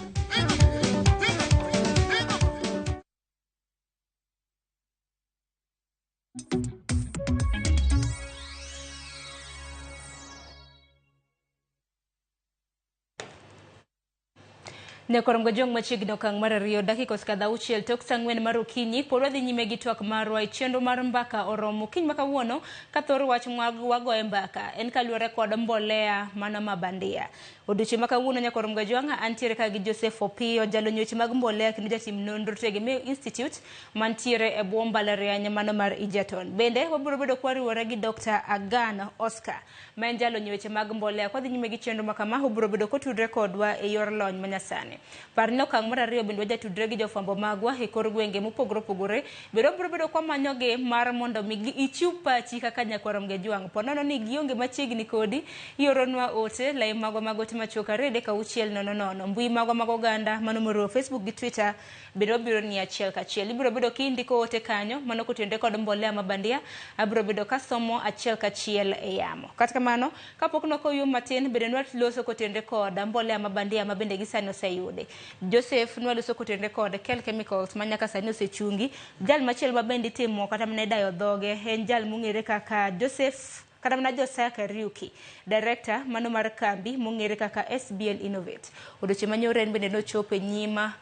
Nyakorom Gajwang' machiegni okang' mar ariyo dakika osekadho auchiel tok saa ang'wen mar okinyi pod wadhi nyime gi twak marwa e chenro mar mbaka oromo okinyi ma kawuono ka thor wach wagoye mbaka en kaluwore kod mbolea mano ma bandia. Odiochieng' ma kawuono Nyakorom Gajwang' antiere ka gi Joseph Opiyo jalony weche mag mbolea kendo jatim nonro Tegemeo Institute mantiere e bwo mbalariany mano mar Egerton. Bende wabiro bedo kwariwore gi Dr. Agan Oscar ma en jalony weche mag mbolea. Kwadhi nyime gi chenro ma kama obiro bedo kotudre kodwa e yor lony manyasani. Par ni okang' mar ariyo bende wajatudre gi jofwambo magwa e kor gwenge mopogore opogore bende wabiro bedo kwamanyogi mar mondo mi ichiw pachi kaka Nyakwarom Gajwang'. Po nono ni gionge machiegni kodi, ioronwa ote lai magwa mag ote machuok 2 3 6 0 0 mbui magwa mag oganda mano moriwo Facebook gi Twitter bende wabiro ni achiel kachiel. Ibiro bedo kindiko ote kanyo mano kotenore kod mbolea ma bandia, abiro bedo kasomo achiel kachiel e yamo. Kata kamano kapok nokoyo matin bende nwaloso kotenore kod mbolea ma bandia ma bende gisani oseyude. Joseph nwaloso kotenore kod Kel Chemicals ma nyaka sani osechungi. Jal machielo ma bende itimo kata mana dayo dhoge en jal mong'ere kaka Joseph kata mana Josiah Kariuki, director mano mar kambi mong'ere kaka SBL Innovate. Odiochieng' manyoro en bende nochopo e nyima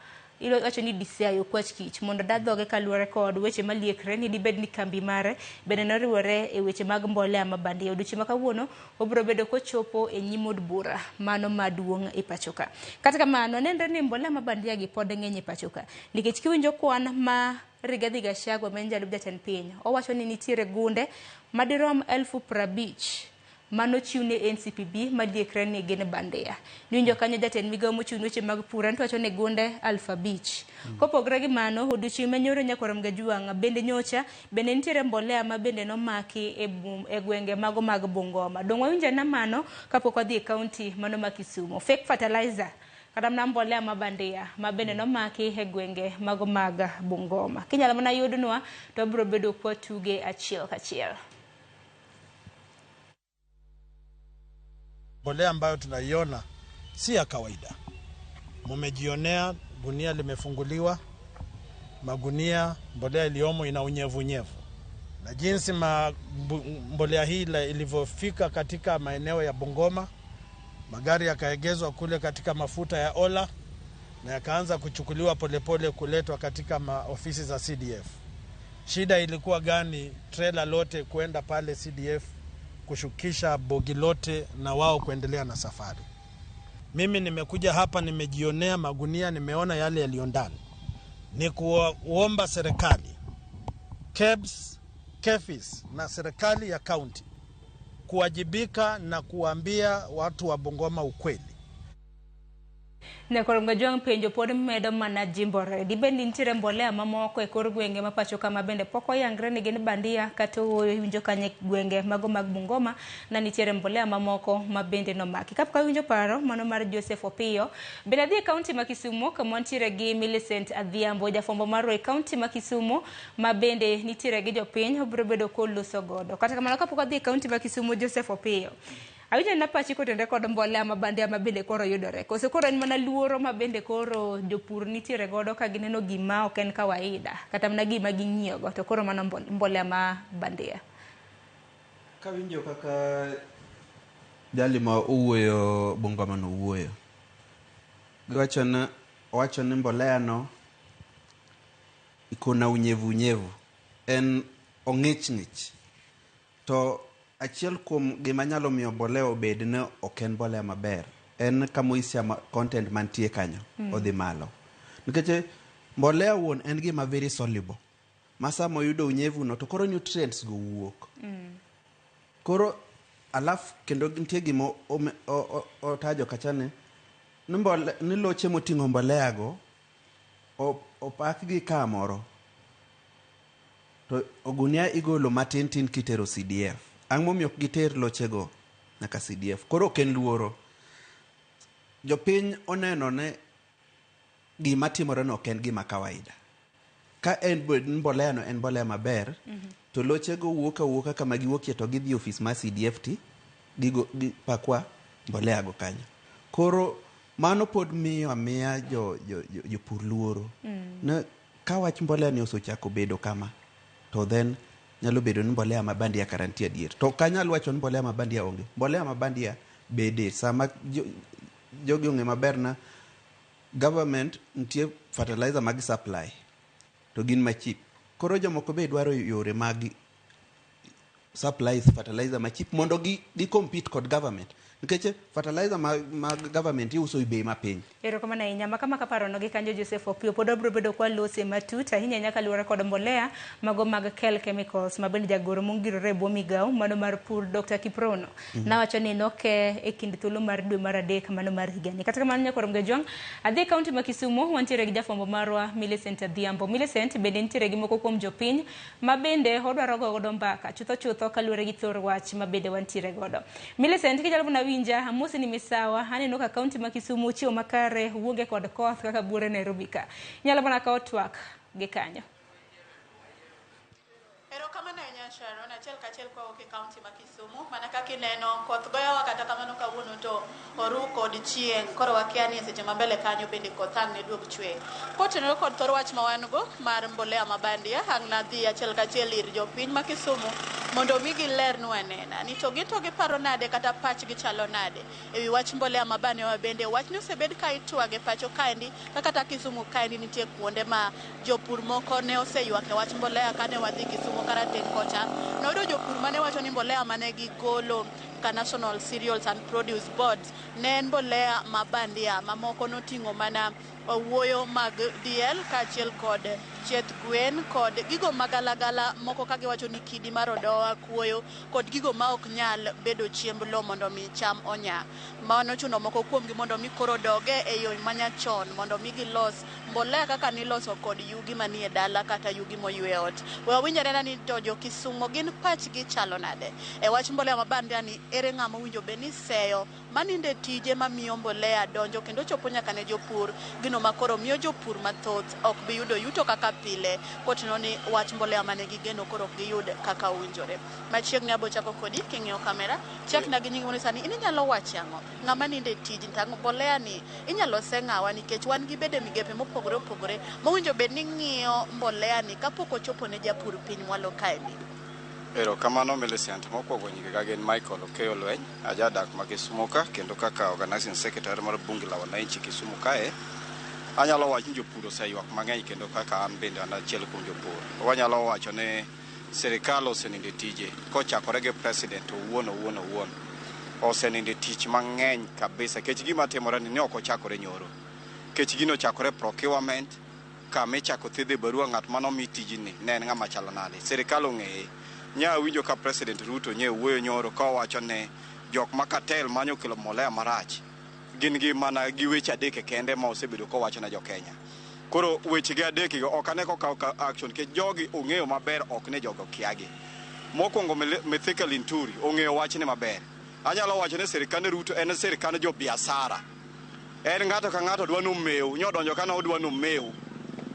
iwacho ni DCI okwach kich mondo da dhoge kaluwore kod weche maliekre ni dibed ni kambi mare bende noriwore e weche mag mbolea ma bandia. Odiochieng' ma kawuono obiro bedo kochopo e nyim od bura mano maduong' e pacho ka. Kata kamano nenre ni mbolea ma bandia gi pod ng'eny e pacho ka nikech kiwinjo kwan ma Rigathi Gachagua ma en jalup jatend piny owacho ni nitiere gunde madirom 50,000 manochiw ne NCPB maliekre ni gin bandia. Niwinjo kanyo jatend migawo mochung' ne weche mag pur en to wacho ni gunde 5,000. Kopogore gi mano odiochieng' manyoro Nyakwarom Gajwang' bende nyocha bende nitiere mbolea ma bende nomaki e gwenge mago mag Bungoma. Dong' wawinjo na mano kapok wadhi e kaunti mano ma Kisumu. Fake fertilizer kata mana mbolea ma bandia ma bende nomaki e gwenge mago mag Bungoma. Kinyalo mana yudnwa to wabiro bedo kwatuge achiel kachiel. Mbolea ambayo tunaiona si ya kawaida. Mumejionea, gunia limefunguliwa, magunia, mbolea iliyomo ina unyevunyevu, na jinsi mbolea hii ilivyofika katika maeneo ya Bungoma, magari yakaegezwa kule katika mafuta ya Ola na yakaanza kuchukuliwa polepole kuletwa katika maofisi za CDF. Shida ilikuwa gani? Trela lote kwenda pale CDF kushukisha bogi lote na wao kuendelea na safari. Mimi nimekuja hapa, nimejionea magunia, nimeona yale yaliyo ndani. Ni kuomba serikali, KEBS, KEPHIS na serikali ya kaunti kuwajibika na kuambia watu wa Bungoma ukweli. Nyakorongo Jwang' penjo pod medo mana jimbore. Dibed ni nitiere mbolea mamoko e kor gwenge ma pacho kama bende pok oyangre ni gin bandia kata ooyo iwinjo kanye gwenge mago mag Bungoma na nitiere mbolea mamoko ma bende nomaki. Kapok awinjo paro mano mar Joseph Opiyo, bende adhi e kaunti ma Kisumu kama wantiere gi Millicent Adhiambo, jafwambo marwa e kaunti ma Kisumu ma bende nitiere gi jopiny obiro bedo koloso godo. Kata kamano kapok adhi e kaunti ma Kisumu, Joseph Opiyo, awinjo na pachi kotenore kod mbolea ma bandia ma bende koro yudore. Koso koro en mana luoro ma bende koro jopur nitiere godo ka gineno gima ok en kawaida kata mana gima ging'iyogo to koro mano mbolea ma bandia. Kawinjo kaka jali ma owuoyo Bungoma no wuoyo, owacho ni mbolea no iko na unyevu unyevu, en ong'ich ng'ich. To achiel kuom gima nyalo miyo mbolea obed ni ok en mbolea maber en ka moisture content mantie kanyo odhi malo. Nikech mbolea wuon en gima very soluble, ma sama oyudo unyevu no to koro nutrients go wuok. Koro alafu kendo nitie gima otajo kacha ni loche moting'o mbolea go opakgi kamoro to ogunia igolo matin tin kitero CDF. Ang' momiyo ok giter lochego nyaka CDF? Koro ok en luoro. Jopiny oneno ne gima timore no ok en gima kawaida. Ka en mbolea no en mbolea maber, to lochego wuok awuoka kama giwuokie to gidhi ofis mar CDF ti gipakwa mbolea go kanyo. Koro mano pod miyo amiya jopur luoro. Ne ka wach mbolea ni osechako bedo kama, to then nyalo bedo ni mbolea ma bandia kara nitie adier. To ok anyal wacho ni mbolea ma bandia onge. Mbolea ma bandia bede sama jogi ong'e maber na government nitie fertilizer mag supply to gin ma cheap. Koro jomoko be dwaro yore mag supply fertilizer ma cheap mondo gi compete kod government. Nikech fertilizer mag government iuso e bei mapiny. Erokamano ahinya. Maka maka parono gi kanyo Joseph Opiyo pod wabiro bedo kwa lose matut ahinya ahinya kaluwore kod mbolea mago mag Kel Chemicals ma bende jagoro mongirore e bwo migawo mano mar pur Dr. Kiprono. Nawacho ni noke e kind thuolo mar dwe mar adek mano mar higani. Kata kamano nyakwar Mgajwang', adhi e kaunti ma Kisumu wantiere gi jafwambo marwa Millicent Adhiambo. Millicent bende nitiere gi moko kuom jopiny ma bende odwaro godo mbaka chutho chutho kaluwore gi thor wach ma bende wantiere godo. Millicent, kinyalo mana winja, amosi ni misawa, aneno ka kaunti ma Kisumu chiwo makare wuoge kod koth kaka buore Nairobi ka. Inyalo mana kawo twak gi kanyo. Erokamano ahinya Sharon, achiel kachiel kwawuok e kaunti ma Kisumu. Mana kaka ineno koth goyowa kata kamano kawuono to oru kod chieng'. Koro wakia ni e seche ma mbele kanyo bende koth ang' ne duog chwe. Kotenore kod thor wach ma wan go mar mbolea ma bandia, ang' nadhi achiel kachiel ir jopiny ma Kisumu mondo mi gilernwa anena ni to gin to giparo nade kata pachgi chalo nade ewi wach mbolea ma bandia. Bende wachni osebed ka itwage pacho kaendi kaka Kisumu kaendi nitie kuonde ma jopur moko ne oseywak e wach mbolea kane wadhi Kisumu Karateng' kocha. Noyudo jopur mane wacho ni mbolea mane gigolo ka National Cereals and Produce Board ne en mbolea ma bandia, mamoko noting'o mana owuoyo mag diel kaachiel kod chieth gwen kod gigo magalagala moko ka giwacho ni kidi mar odowa, kuoyo kod gigo ma ok nyal bedo chiemb lowo mondo mi cham onya. Mano ochuno moko kuomgi mondo mi koro doge e yo manyachon mondo mi gilos mbolea kaka niloso kod yugi manie dala kata yugi moywe e ot. We wawinj anena ni to jo Kisumo gin pachgi chalo nade e wach mbolea ma bandia ni, ere ng'ama owinjo bed ni seyo maninde tije mamiyo mbolea donjo kendo chopo nyaka ne jopur, gino makoro miyo jopur mathoth ok bi yudo yuto kaka pile kotineno ni wach mbolea mane gigeno koro ok giyud kaka owinjore. Machiegni abo chako kodi king'iyo kamera, chakna gi nyingi mondo sani in inyalo wacho ang'o? Ng'ama ninde tij tang'o mbolea ni inyalo se ng'awa nikech wan gi bede migepe mopogore opogore mowinjo bed ni ng'iyo mbolea ni kapok ochopo ne japur piny mwalo kaendi. Erokamano Millicent. Mokwongo nyingega gin Michael Okeyo Lweny, ajadak ma Kisumu ka kendo kaka organizing secretary mar Bunge la Wananchi Kisumu kae. Anyalo wacho ni jopur oseywak mang'eny kendo kaka an bende an achiel kuom jopur. Wanyalo wacho ni sirikal osenindo e tije kochakore gi president owuon owuon owuon. Osenindo e tich mang'eny kabisa nikech gima timore ni ne ok ochakore nyoro. Nikech gino ochakore procurement, kama ichako thiedhe barua ng'at manomi tijni ne en ng'ama chalo nade. Sirikal ong'eye. Nya winjo ka President Ruto nye wuoyo nyoro ka owacho ni jok ma cartel manyo kelo mbolea marach gin gi mana gi weche adek kende ma osebedo kowacho ne jo Kenya. Koro weche gi adek go ok ane kokawo action nikech jogi ong'eyo maber ok ni jogo kiagi. Mokwongo Mithika Linturi ong'eyo wachni maber. Anyalo wacho ni sirikand Ruto en sirikand jo biasara. En ng'ato ka ng'ato dwa nomew, nyodonjo ka odwa nomew.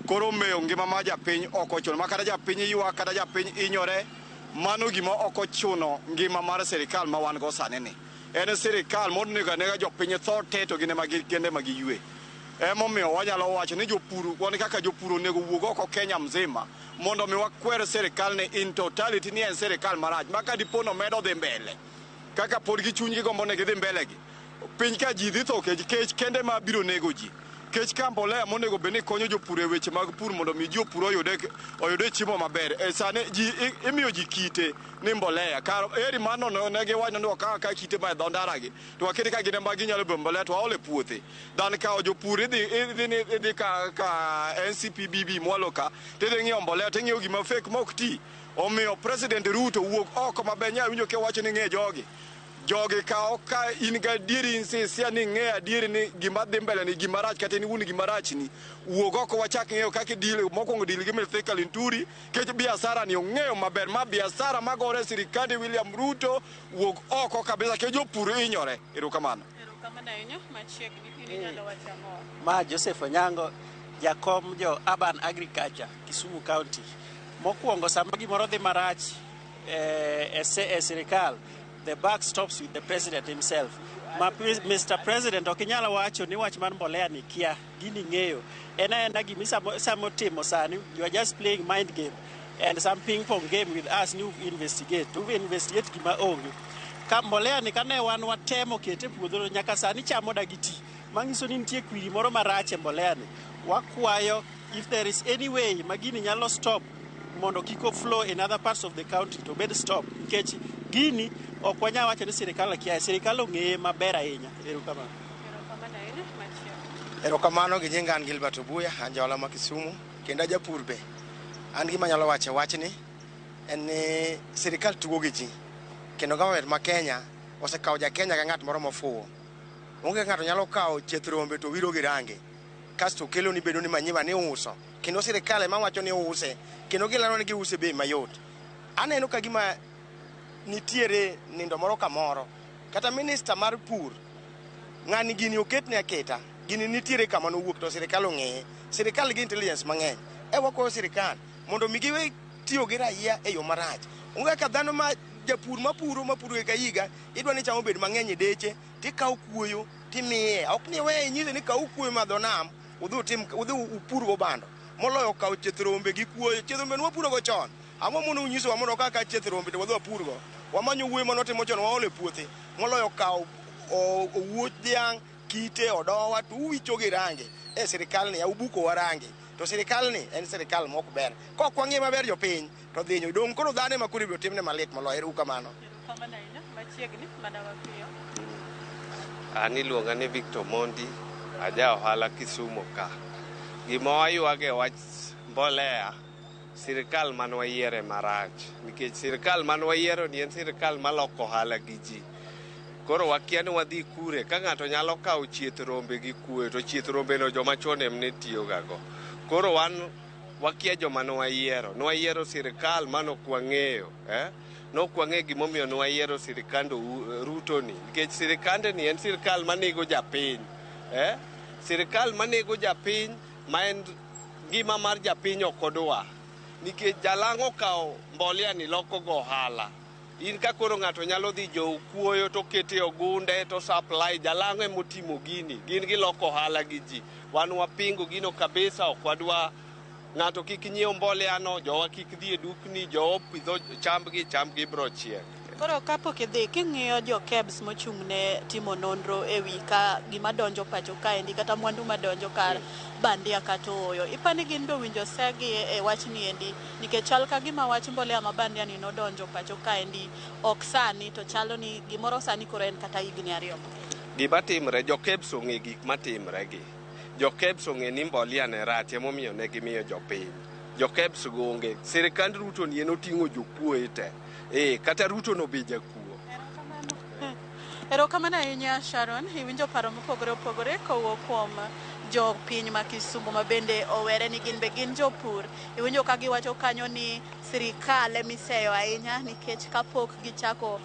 Koro mew ngima mar japiny ok ochuno ma kata japiny ywak kata japiny hinyore, mano gima ok ochuno ngima mar sirikal ma wan go sani ni. En sirikal monego anega jopiny tho te to gin ema kende ema giywe. Emomiyo wanyalo wacho ni jopur, wan kaka jopur onego wuog oko Kenya mzima mondo mi wakwer sirikal ni in totality ni en sirikal marach ma ka dipo nomedo dhi mbele kaka pod gi chunygi gombo ni gidhi mbele gi piny ka ji dhi tho kech kech kende ma biro nego ji. Kech ka mbolea monego bed ni konyo jopur e weche mag pur mondo mi ji opur oyude chiemo maber. E sani ji imiyo ji kite ni mbolea. Kar eri mano ne giwacho ni wakaw ka kite ma e dho ndara gi to waket ka gin ema ginyalo bedo mbolea to waol e puothe. Than kawo jopur idhi ka NCPBB mwalo ka tidhi ng'iewo mbolea ting'iewo gima fake ma ok ti. Omiyo President Ruto wuok oko maber nya winjo kiwacho ni ng'e jogi. Jogi ka ok ka in gadieri in sisia ni ng'e adieri ni gima dhi mbele ni gima rach kata in iwuon gima rach ni wuog oko wachak ng'eyo kaka idil mokwongo deal gi Mithika Linturi nikech biasara ni ong'eyo maber ma biasara magore sirikande William Ruto wuog oko kabisa nikech jopur hinyore. Erokamano. Erokamano ahinya machiegni in inyalo wacho ang'o? Ma Joseph Onyango, jakom jo Urban Agriculture, Kisumu County. Mokwongo sama gimoro dhi marach e sirikal, the buck stops with the president himself. Ma Mr. President ok inyal wacho ni wach mar mbolea ni kia, gini ng'eyo. En aena gimi samo timo sani, you are just playing mind game and some ping pong game with us ni investigate. To investigate gima onge. Ka mbolea ni kane wan watemo kete puodho nyaka sani chamo dagi ti. Manyiso ni nitie kwiri moro marach e mbolea ni. Wakwayo if there is any way ma gini nyalo stop mondo kik flow in other parts of the country to bed stop. Nikech gini ok wanyal wacho ni sirikal kia, sirikal ong'eye maber ahinya. Erokamano. Erokamano ahinya machiegni. Erokamano gi nyinga an Gilbert Obuya, an jaola ma Kisumu kendo ajapur be. An gima anyalo wacho e wachni en ni sirikal tugo gi ji kendo government ma Kenya osekawo ja Kenya ka ng'at moro mofuwo. Onge ng'ato nyalo kawo chieth rombe to wiro gi range kasto kelo ni bedo ni manyiwa ni uso kendo sirikal ema wacho ni use kendo gilando ni giuse bei mayot. Aneno ka gima nitiere nindo moro kamoro kata minista mar pur ng'ani gini oketne aketa gini nitiere kama nowuok to sirikal ong'eye. Sirikal gi intelligence mang'eny. E wakwayo sirikal mondo mi giwe tiyo gi raia e yo marach. Onge kaka dhano ma japur mapuro higa higa idwa ni cham obed mang'eny e deche tikawo kuoyo timiye. Ok ni weye inyise ni kaw kuoyo ma dho nam udhi upurgo bando moloyo kawo chieth rombe gi kuoyo. Chieth rombe nwapuro go chon. Ang'o mono unyisowa mondo kaka chieth rombe to wadhi wapurgo. Wamanyo wuoyi manotimo chon waolo e puothe moloyo kawo owuoch dhiang' kite odowa to uwicho gi range. E sirikal ni ubukowa range. To sirikal ni en sirikal mok ber. Kok wang'iye maber jopiny to dhinyo dong' koro dhano ema koro ibiro timne malit moloyo. Erokamano. Erokamano ahinya machiegni mana wapiyo. An iluonga ni Victor Mondi, aja ohala Kisumu ka. Gima waywage wach mbolea, sirikal man wayiere marach. Nikech sirikal man wayiero ni en sirikal maloko ohala gi ji. Koro wakia ni wadhi kure ka ng'ato nyalo kawo chieth rombe gi kuoyo to chieth rombe no joma chon em ne tiyogago. Koro wan wakia joma ne wayiero. Ne wayiero sirikal mane ok wang'eyo. Nok wang'eyo gimomiyo ne wayiero sirikand Ruto ni. Nikech sirikande ni en sirikal manego japiny. Sirikal manego japiny ma en ngima mar japiny ok odwa. Nikech jalang'o okawo mbolea ni loko go ohala. In ka koro ng'ato nyalo dhi jow kuoyo to kete ogunde to supply jalang'o emotimo gini. Gin giloko ohala gi ji. Wan wapingo gino kabisa, ok wadwa ng'ato kik nyiew mbolea no, jowa kik dhi e dukni, jowa opidho chambgi, chambgi biro chiek. Koro kapok idhi, king'iyo jo KEBS mochung' ne timo nonro e wi ka gima donjo pacho kaendi kata mwandu madonjo kar bandia kata ooyo, ipani gin be owinjo segi e wachni endi nikech chal ka gima wach mbolea ma bandia ni nodonjo pacho kaendi ok sani to chalo ni gimoro sani koro en kata higni 2. Gima timre, jo KEBS ong'e gik matimre gi. Jo KEBS ong'e ni mbolea ne rach emomiyo ne gimiyo jopiny. Jo KEBS go onge. Sirikand Ruto ni en oting'o jokuoye te. Kata Ruto no be jakuo. Erokamano ahinya Sharon, iwinjo paro mopogore opogore kowuok kuom jopiny ma Kisumu ma bende owere ni gin be gin jopur. Iwinjo ka giwacho kanyo ni sirikal emiseyo ahinya nikech kapok gichako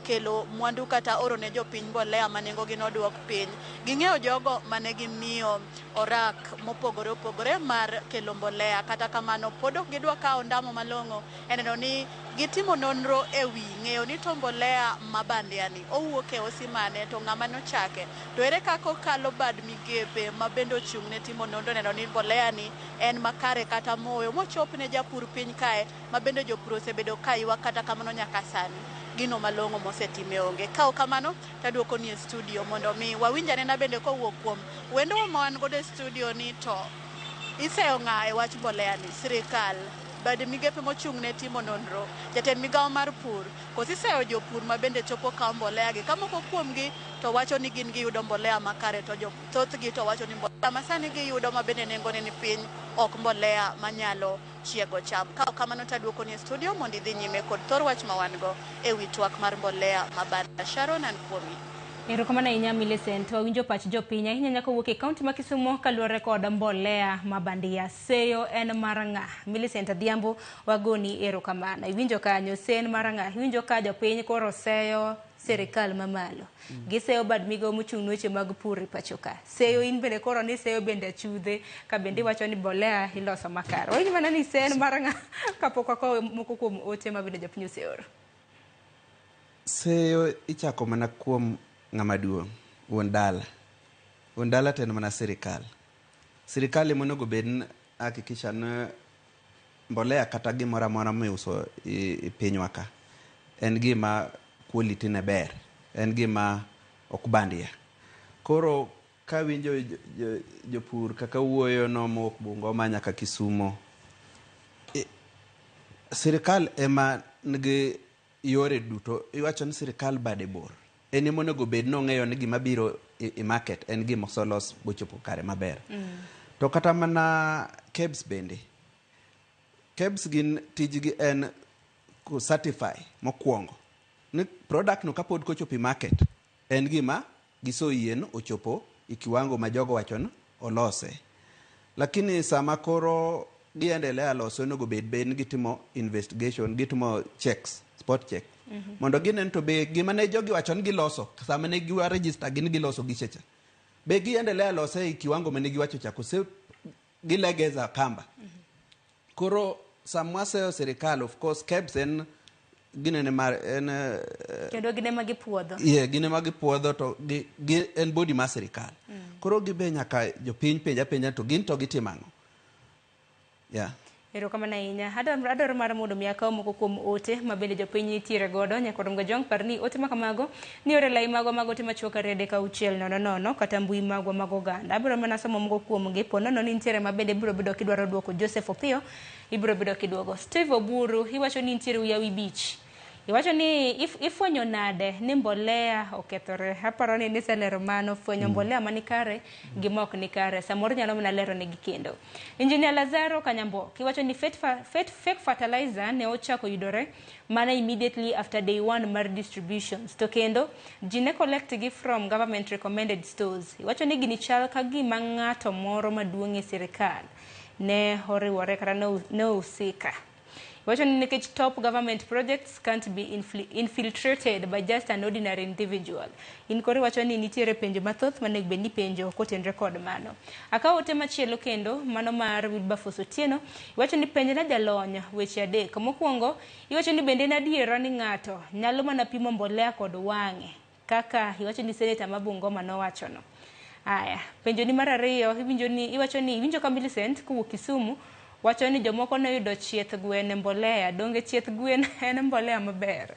kelo mwandu kata oro ne jopiny mbolea ma nengogi nodwok piny. Ging'eyo jogo mane gimiyo orak mopogore opogore mar kelo mbolea, kata kamano pod ok gidwa kawo ndamo malong'o e neno ni gitimo nonro e wi ng'eyo ni to mbolea ma bandia ni owuok e osi mane to ng'ama nochake, to ere kaka okalo bad migepe ma bende ochung' ne timo nonro neno ni mbolea ni en makare kata moyo mochop ne japur piny kae ma bende jopur osebedo ka ywak, kata kamano nyaka sani gino malong'o mosetime onge. Ka ok kamano taduoko ni e studio mondo mi wawinj anena bende kowuok kuom wendowa ma wan godo e studio ni to iseyo ng'a e wach mbolea ni, sirikal, bad migepe mochung' ne timo nonro, jatend migawo mar pur, koso iseyo jopur ma bende chopo kawo mbolea gi ka moko kuomgi to wacho ni gin giyudo mbolea makare to thothgi to wacho ni mbolea ma sani giyudo ma bende nengone ni piny ok mbolea manyalo chiego cham. Ka ok kamano taduoko ni e studio mondo idhi nyime kod thor wach ma wan go e wi twak mar mbolea ma bandia. Sharon, an kuomi. Erokamano ahinya Millicent, wawinjo pach jopiny ahinya nyaka wuok e kaunti ma Kisumu kaluwore kod mbolea ma bandia. Seyo en mar ng'a? Millicent Adhiambo wagoni erokamano. Iwinjo kanyo seyo en mar ng'a? Iwinjo ka jopiny koro seyo sirikal mamalo. Giseyo bad migawo mochung' ne weche mag pur e pacho ka. Seyo in bende koro ni seyo bende achudhe ka bende iwacho ni mbolea iloso makare. Wawinjo mana ni seyo en mar ng'a kapok wakowo moko kuom ote ma bende jopiny oseoro. Seyo ichako mana kuom ng'ama duong', wuon dala. Wuon dala to en mana sirikal. Sirikal ema onego bed ni hakikisha ni mbolea kata gimoro amora miuso e pinywa ka en gima quality ne ber, en gima ok bandia. Koro kawinjo jopur kaka wuoyo no mowuok Bungoma nyaka Kisumo, sirikal ema nigi yore duto. Iwacho ni sirikal bade bor. En ema onego bed ni ong'eyo ni gima biro e market en gima oselos bochopo kare maber. To kata mana KEBS bende. KEBS gin tijgi en certify mokwongo ni product no kapod kochopo e market en gima gisoyie ni ochopo e kiwango ma jogo wacho ni olose. Lakini sama koro giendelea lose onego bed ni gitimo investigation, gitimo checks, spot check. Mondo ginen to be gima ne jogi wacho ni giloso sama ne giwa register gin giloso gichecha be giendelea lose e kiwango mane giwacho cha kose gilegeza kamba. Koro sama waseyo sirikal, of course KEBS en ginene mar en kendo gin ema gipuodho. Yeah, gin ema gipuodho to gi en body mar sirikal. Koro gibe nyaka jopiny penja penja to gin to gitimo ang'o. Yeah. Erokamano ahinya. Adwaro mar mondo mi akaw moko kuom ote ma bende jopiny nitiere godo. Nyaka Jong par ni ote ma kamago ni ore lai magwa mag ote machuok 2 3 6 0 0 kata mbui magwa mag oganda. Abiro mana somo moko kuomgi po nono ni nitiere ma bende biro bedo kidwaro duoko Joseph Opiyo, ibiro bedo kiduogo. Steve Oburu iwacho ni nitiere Uyawi Beach. Iwacho ni ifwenyo nade ni mbolea okethore? Aparo ni niselero mano, fwenyo mbolea manikare gi ma ok nikare. Samoro nyalo mana lero negi kendo. Engineer Lazaro Kanyambo, iwacho ni fake fertilizer ne ochako yudore mana immediately after day one mar distributions. To kendo, ji ne collect gi from government recommended stores. Iwacho ni gini chal ka gima ng'ato moro maduong' e sirikal ne oriwore kata ne ohusika. Iwacho ni nikech top government projects can't be infiltrated by just an ordinary individual. In koro iwacho ni nitiere penjo mathoth manego bed ni penjo kotenre kod mano. Akawo ote machielo kendo, mano mar Wilberforce Otieno. Iwacho ni penjna jalony weche adek. Mokwongo, iwacho ni bende en adiera ni ng'ato nyalo mana pimo mbolea kod wang'e kaka iwacho ni seneta ma Bungoma nowachono. Aya, penjo ni mar ariyo, iwinjo ni iwacho ni iwinjo ka Millicent kowuok Kisumu wacho ni jomoko noyudo chieth gwen e mbolea, donge chieth gwen en mbolea maber?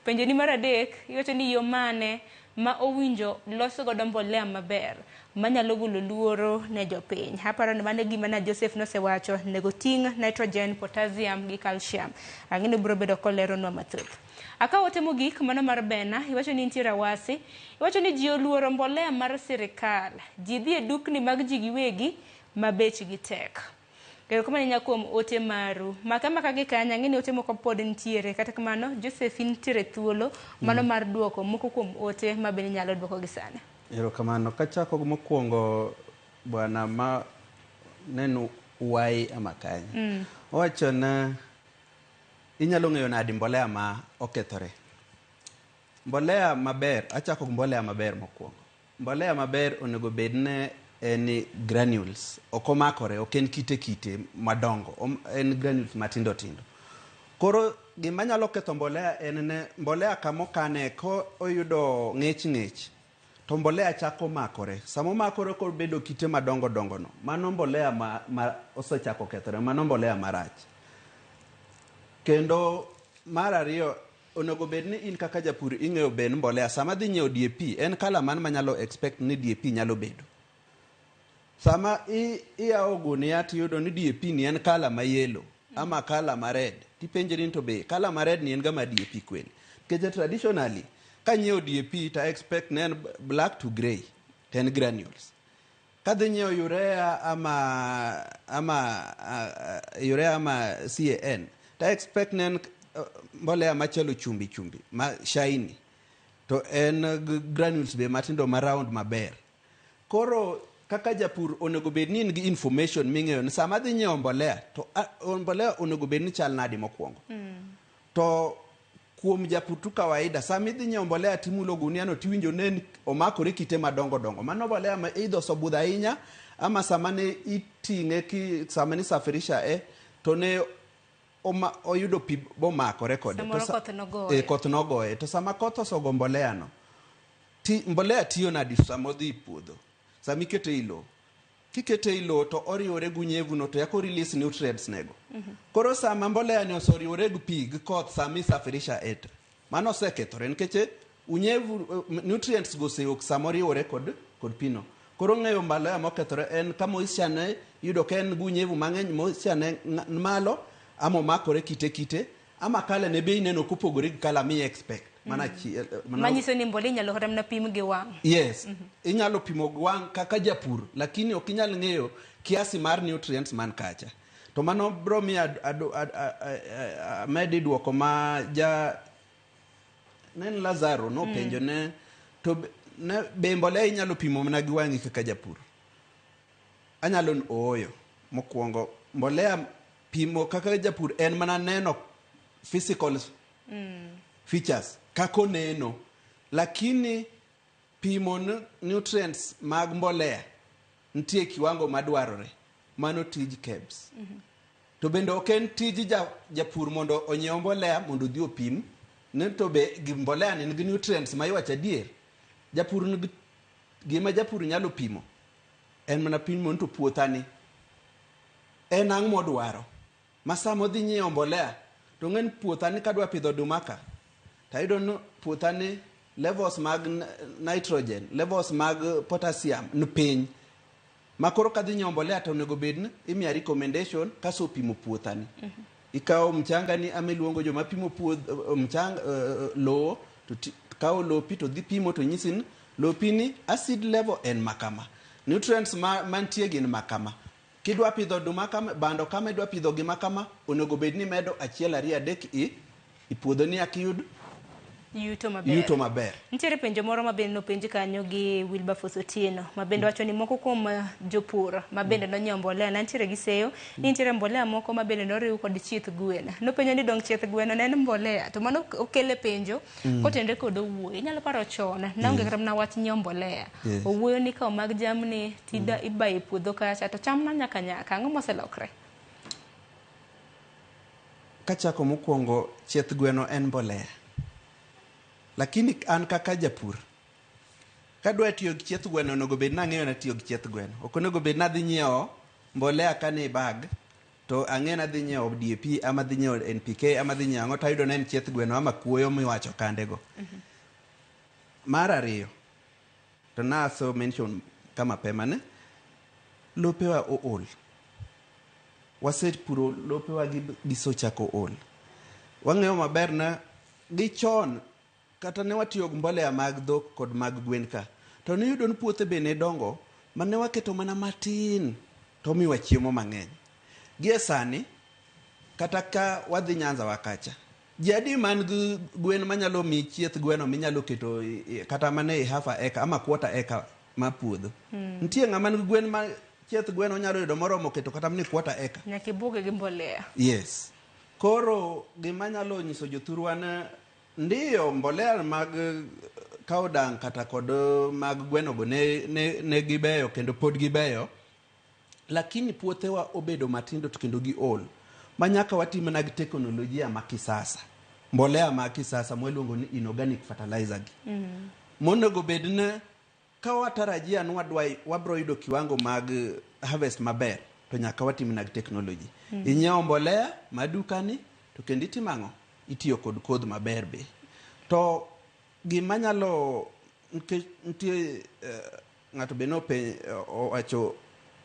Penjo ni mar adek, iwacho ni yo mane ma owinjo los godo mbolea maber manyalo golo luoro ne jopiny. Aparo ni mano e gima na Joseph nosewacho, nego ting' nitrogen, potassium gi calcium. Ang'e ni biro bedo koleronwa mathoth. Akawo ote mogik mano mar Bena, iwacho ni nitiere awasi. Iwacho ni ji oluoro mbolea mar sirikal. Ji dhi e dukni mag ji giwegi ma bechgi tek. Erokamano ahinya kuom ote maru. Maka maka gi kanya, ang'e ni ote moko pod nitiere. Kata kamano, Joseph nitiere thuolo mano mar duoko moko kuom ote ma bende inyalo duoko gi sani. Erokamano. Kachako mokwongo bwana ma neno wai ama kanye. Owacho na inyalo ng'eyo nadi mbolea ma okethore. Mbolea maber, achako gi mbolea maber mokwongo. Mbolea maber onego bed ne en granules, ok omakore, ok en kite kite madongo, en granules matindo tindo. Koro gima nyalo ketho mbolea en ne mbolea kamokane ko oyudo ng'ich ng'ich to mbolea chako makore. Sama omakore kobedo kite madongo dongo no, mano mbolea ma osechako kethore, mano mbolea marach. Kendo mar ariyo, onego bed ni in kaka japur ing'eyo ben mbolea. Sama dhi nyiewo DAP, en kala man manyalo expect ni DAP nyalo bedo. Sama iyawo gunia tiyudo ni DAP ni en kala ma yellow ama kala ma red, tipenjri ni to be kala ma red ni en ga ma DAP kweli. Nikech traditionally, kanyiewo DAP to expect ne en black to grey, to en granules. Kadhi nyiewo urea ama urea ama CAN, to expect ne en mbolea machalo chumbi chumbi, ma shiny, to en granules be matindo ma round maber. Koro kaka japur onego bed ni in gi information ming'eyo ni sama adhi nyiewo mbolea to mbolea onego bed ni chal nadi mokwongo. To kuom japur tu kawaida, sama idhi nyiewo mbolea timulo gunia no tiwinjo ne omakore kite madongo dongo. Mano mbolea ma idho sobudho ahinya, ama sama ne iting'e ki sama ne safirisha to ne oyudo pi bomakore kode. Samoro koth nogoye. Koth nogoye. To sama koth osogo mbolea no, mbolea tiyo nadi sama odhi e puodho? Sama ikete e lowo. Kikete e lowo to oriwore gi unyevu no to yako release nutrients nego. Koro sama mbolea ni oseriwore gi pi gi koth sama isafirisha eta, mano osekethore nikech unyevu nutrients go osewuok sama oriwore kod pi no. Koro ng'eyo mbolea mokethore en ka moisture ne yudo ka en gi unyevu mang'eny, moisture ne malo, ama omakore kite kite, ama kala ne be ineno kopogore gi kala mi expect. Mana manyiso ni mbolea inyalo kata mana pim gi wang'. Yes, inyalo pimo gi wang' kaka japur, lakini ok inyal ng'eyo kiasi mar nutrients man kacha. To mano bro miyo amedi duoko ma ja nen Lazaro nopenjo ne to ne be mbolea inyalo pimo mana gi wang'i kaka japur. Anyalo ooyo. Mokwongo mbolea pimo kaka japur en mana neno physical features kaka oneno, lakini pimo nutrients mag mbolea nitie kiwango madwarore, mano tij KEBS. To bende ok en tij japur mondo onyiew mbolea mondo odhi opim ni to be gi mbolea ni nigi nutrients ma iwacho adier. Japur nigi gima japur nyalo pimo en mana pimo ni to puothani en ang' modwaro. Ma sama odhi nyiewo mbolea to ng'en puothani kadwa pidho oduma ka, tayudo ni puothani levels mag nitrogen, levels mag potassium ni piny. Ma koro kadhi nyiewo mbolea to onego bed ni imiya recommendation kaso pimo puothani. Ikawo mchanga ni ama iluongo joma pimo puodho mchanga, lowo to kawo lopi to dhi pimo to nyisi ni lopi ni acid level en makama, nutrients mantie gin makama. Kidwa pidho oduma kama, bando kama, idwa pidho gima kama, onego bed ni imedo achiel, ariyo, adek i puodho ni akiyud yuto maber. Yuto maber. Nitiere penjo moro ma bende nopenj kanyo gi Wilberforce Otieno, ma bende wacho ni moko kuom jopur ma bende nonyiewo mbolea ne nitiere gi seyo ni nitiere mbolea moko ma bende noriw kod chieth gwen. Nopenjo ni dong chieth gweno ne en mbolea, to mano okele penjo kotenre kod owuoyo. Inyalo paro chon naonge kata mana wach nyiewo mbolea. Owuoyo ni kawo mag jamni tida ibayo e puodho kacha to cham na nyaka nyaka. Ang'o moselokre? Kachako mokwongo, chieth gweno en mbolea. Lakini an kaka japur, kadwa tiyo gi chieth gweno, onego bed nang'eyo natiyo gi chieth gweno. Ok onego bed nadhi nyiewo mbolea kani e bag, to ang'e nadhi nyiewo DAP ama dhi nyiewo NPK ama dhi nyiewo ang'o, tayudo ne en chieth gweno ama kuoyo miwacho kandego. Mar ariyo, to naso mention ka mapema ne, lopewa ool. Wasepuro lopewa gi gisechako ol. Wang'eyo maber na gi chon kata ne watiyo gi mbolea mag dhok kod mag gwen ka, to niyudo ni puothe be ne dongo mane waketo mana matin to miwa chiemo mang'eny. Gie sani, kata ka wadhi Nyanza wa kacha, ji adi man gi gwen manyalo mi chieth gweno minyalo keto kata mana e half a acre ama quarter acre ma puodho? Nitie ng'ama nigi gwen ma chieth gweno onyalo yudo moromo keto kata mana e quarter acre? Nyaka ibuge gi mbolea. Yes. Koro gima nyalo nyiso jothurwa ne ndiyo mbolea mag cow dung kata kod mag gweno go ne gibeyo kendo pod gibeyo, lakini puothewa obedo matindo to kendo giol ma nyaka watim mana gi teknolojia ma kisasa, mbolea ma kisasa mwaluongo ni inorganic fertilizer gi, monego bed ni ka watarajia ni wadwa wabro yudo kiwango mag harvest maber, to nyaka watim nag technology. Inyiewo mbolea ma dukani to kendo itimo ang'o? Itiyo kod kodhi maber be. To gima nyalo, nikech nitie ng'ato be owacho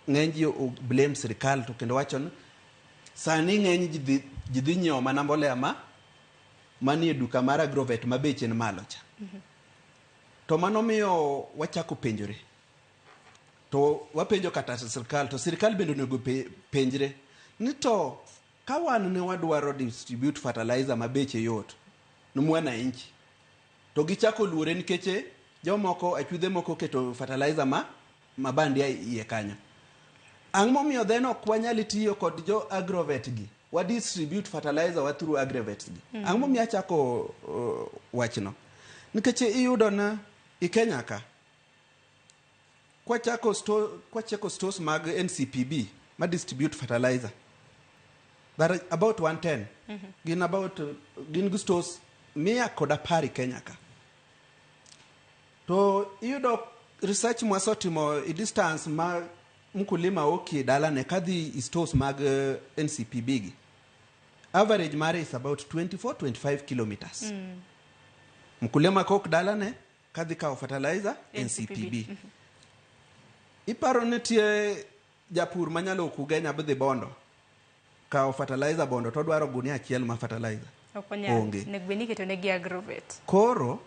ng'eny ji blame sirikal, to kendo wacho ni sani ng'eny ji dhi nyiewo mana mbolea ma manie duka mar Agrovet ma beche ni malo cha. To mano miyo wachako penjore. To wapenjo kata sirikal, to sirikal bende onego penjre ni to ka wan ne wadwaro distribute fertilizer ma beche yot ne mwananchi, to gichako luore nikech jomoko achudhe moko keto fertilizer ma mabandia iye kanyo. Ang'o momiyo then ok wanyal tiyo kod jo Agrovet gi? Wa distribute fertilizer wa through Agrovet gi. Ang'o momiyo achako wachno? Nikech iyudo na i Kenya ka, kwachako stores mag NCPB ma distribute fertilizer, there are about 110. Gin about gin gi stores 110 i Kenya ka. To iyudo research mwasetimo i distance ma mkulima okie dalane kadhi i stores mag NCPB gi. Average mare is about 24-25 kilometers. Mkulima kok dalane kadhi kawo fertilizer NCPB. NCPB. Iparo ni nitie japur manyalo Ugenya bidhi Bondo kawo fertilizer Bondo to odwaro gunia achiel ma fertilizer? Ok onyal. Onge. Onego bed ni iketo negi Agrovet. Koro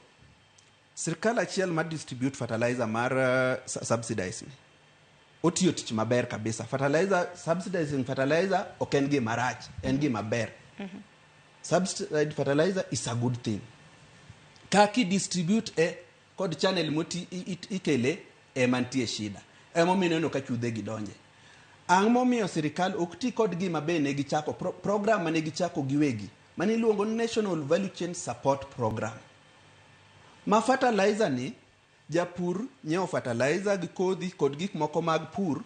sirkal achiel ma distribute fertilizer mar subsidize ni otiyo tich maber kabisa. Fertilizer, subsidizing fertilizer ok en gima rach, en gima ber. Subsidized fertilizer is a good thing. Kaki distribute e kod channel moti ikele ema nitie shida. Emomiyo ineno ka chudhe gi donje. Ang' momiyo sirikal ok ti kod gima be ne gichako program mane gichako giwegi mane iluongo ni National Value Chain Support Program. Ma fertilizer ni japur nyiewo fertilizer gi kodhi kod gik moko mag pur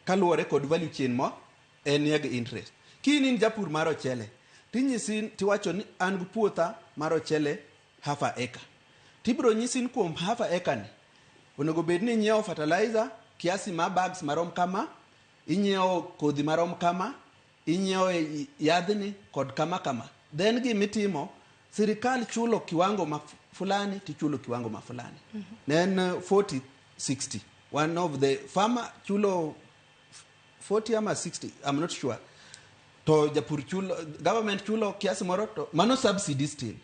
kaluwore kod value chain mo en gi interest. Kiny in japur mar ochele, tinyisi tiwacho ni an gi puotha mar ochele half a acre. Tibiro nyisi ni kuom half a acre ni onego bed ni inyiewo fertilizer kiasi ma bags marom kama, inyiewo kodhi marom kama, inyiewo yadhni kod kama kama. Then gimitimo, sirikal chulo kiwango ma fulani tichulo kiwango ma fulani. Ne en 40 60. One of the farmer chulo 40 ama 60, I'm not sure. To japur chulo, government chulo kiasi moro to mano subsidy still.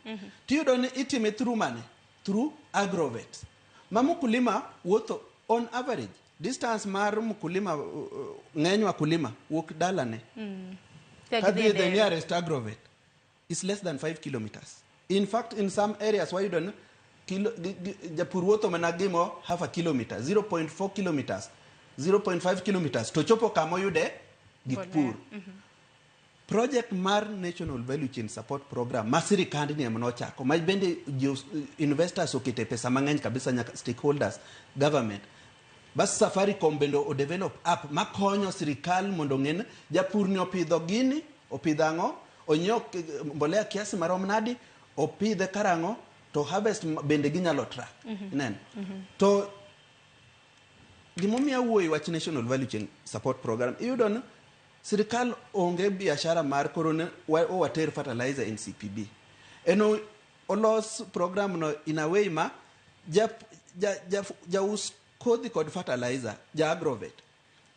Tiyudo ni itime through money, through agrovet. Ma mkulima wuotho on average distance mar mkulima, ng'eny wakulima wuok dalane kadhi the nearest agrovet is less than 5 kilometers. In fact, in some areas wayudo ni japur wuotho mana gimo half a kilometer, 0.4 kilometers, 0.5 kilometers to chopo kama oyude gik pur. Project mar National Value Chain Support Program ma sirikand ni ema nochako, ma bende investors okete pesa mang'eny kabisa, nyaka stakeholders, government. Bas Safaricom bende o develop app makonyo sirikal mondo ong'e ni japur ni opidho gini, opidho ang'o, onyiewo mbolea kiasi marom nadi, opidhe karang'o, to harvest bende ginyalo track. Ineno? To gimomiyo awuoyo e wach National Value Chain Support Program, iyudo ni sirikal onge biashara mar koro ne water fertilizer NCPB. En olos program no in a way ma jaus kodhi kod fertilizer, ja agrovet.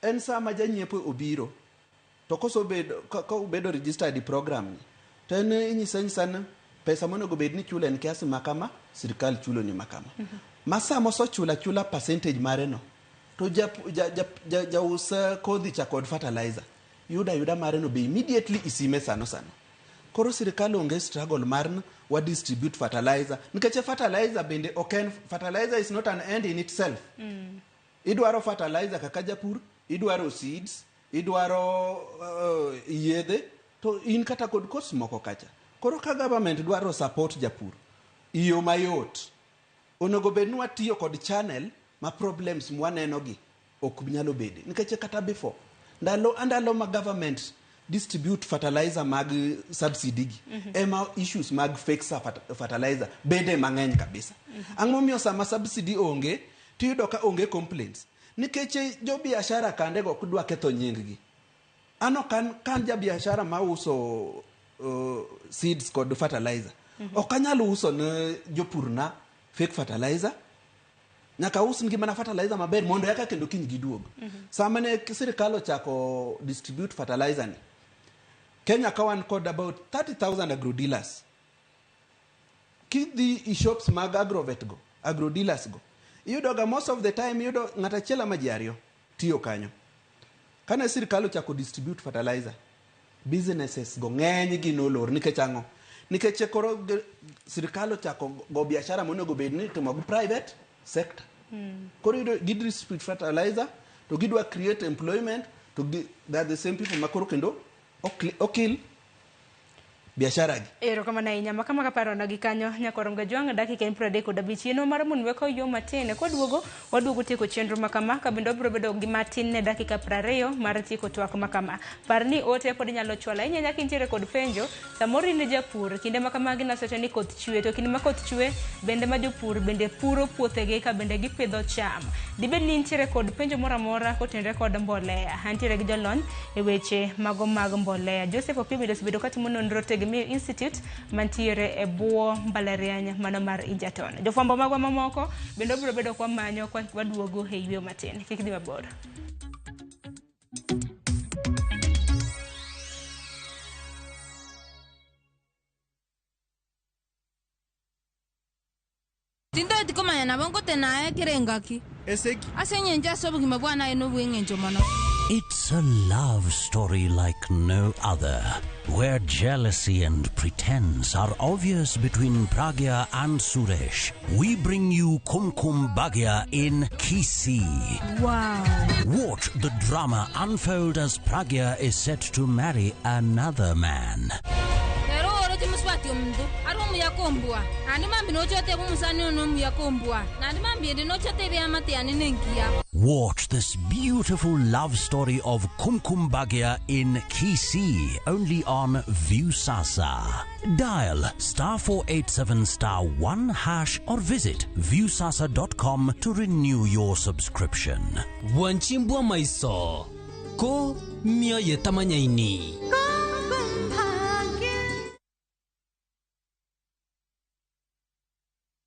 En sama janyiepo obiro to kosebedo ka obedo registered e program ni, to en inyise anyisa ni pesa monego bed ni chulo en kiasi makama, sirikal chulo ni makama. Ma sama osechulo achula percentage mare no, to jaus kodhi cha kod fertilizer yuda yuda mare no be immediately isime sano sano. Koro sirikal onge struggle mar wa distribute fertilizer, nikech fertilizer bende ok en, fertilizer is not an end in itself. Idwaro fertilizer kaka japur, idwaro seeds, idwaro yedhe, to in kata kod cost moko kacha. Koro ka government dwaro support japur iyo mayot, onego bed ni watiyo kod channel ma problems mwaneno gi ok nyalo bede. Nikech kata before ndalo ma government distribute fertilizer mag subsidy gi, ema issues mag fake fertilizer bede mang'eny kabisa. Ang'o momiyo sama subsidy onge tiyudo ka onge complaints? Nikech jo biashara kande go ok dwa ketho nying gi. Ano kan ja biashara mauso seeds kod fertilizer, ok anyal uso ne jopur na fake fertilizer. Nyaka us ngi mana fertilizer maber mondo eka kendo kiny giduog. Sama ne sirikal ochako distribute fertilizer ni, Kenya ka wan kod about 30,000 agro dealers. Kidhi e shops mag agrovet go, agro dealers go, iyudo ga most of the time iyudo ng'at achiel ama ji ariyo tiyo kanyo. Kane sirikal ochako distribute fertilizer, businesses go ng'eny gi nolor. Nikech ang'o? Nikech koro sirikal ochako go biashara monego bed ni itimo gi private sector. Koro iyudo gi distribute fertilizer to gidwa create employment, to they are the same people ma koro kendo okil biashara gi. Erokamano ahinya. Makama kaparona gi kanyo nyakorom Gajwang' dakika en 35 yeno mar mon weko yo matin koduogo waduogo tieko chenro makama ka bende wabiro bedo gi matin ne dakika 20 mar tieko twak makama. Par ni ote pod inyalo chwalo ahinya nyaka intiere kod penjo. Samoro in japur, kinde makamagi nasewacho ni koth chwe, to kinde ma koth chwe bende ma jopur bende puro puothegi ka bende gipidho cham. Dibed ni intiere kod penjo moro amora kotenore kod mbolea. Antiere gi jolony e weche mago mag mbolea. Joseph Opiyo bende osebedo katimo nonro Tegemeo Institute mantiere e bwo mbalariany mano mar Egerton. Jofwambo magwa mamoko bende obiro bedo kwa manyo kwa waduogo e yweyo matin. Kik dhi mabor. Tindo tikomanya nabo ngote naye kirengaki. Eseki. Ase nyenje ase obogima bwa naye nobweng'encho mono. It's a love story like no other, where jealousy and pretense are obvious between Pragya and Suresh. We bring you Kumkum Bhagya in Kisii. Wow. Watch the drama unfold as Pragya is set to marry another man. Ero oro timuswati omuntu ari omuyakombwa nandi mambi nochote bumusani ono omuyakombwa nandi mambi endi nochote ebyamate yani nenkiya. Watch this beautiful love story of Kumkum Bhagya in Kisii, only on Viusasa. Dial *487*1# or visit viusasa.com to renew your subscription. Wanchimbwa maiso ko mioyo tamanyaini.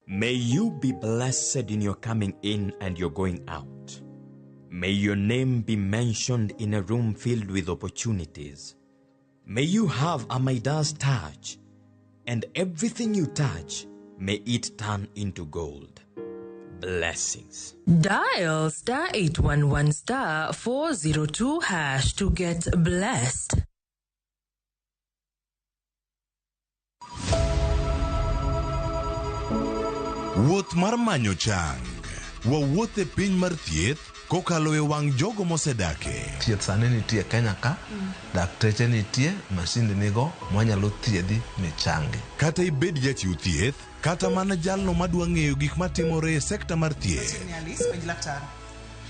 May you be blessed in your coming in and your going out. May your name be mentioned in a room filled with opportunities. May you have a Midas touch, and everything you touch, may it turn into gold. Blessings. Dial star 811 star 402 hash to get blessed. Wuoth mar manyo chang. Wawuoth e piny mar thieth kokalo e wang' jogo mosedake. Thieth sani nitie Kenya ka, dakteche nitie, masinde nigo mwanyalo thiedhi michangi. Kata ibed jachiw thieth, kata mana jalno madwa ng'eyo gik matimore e sekta mar thieth.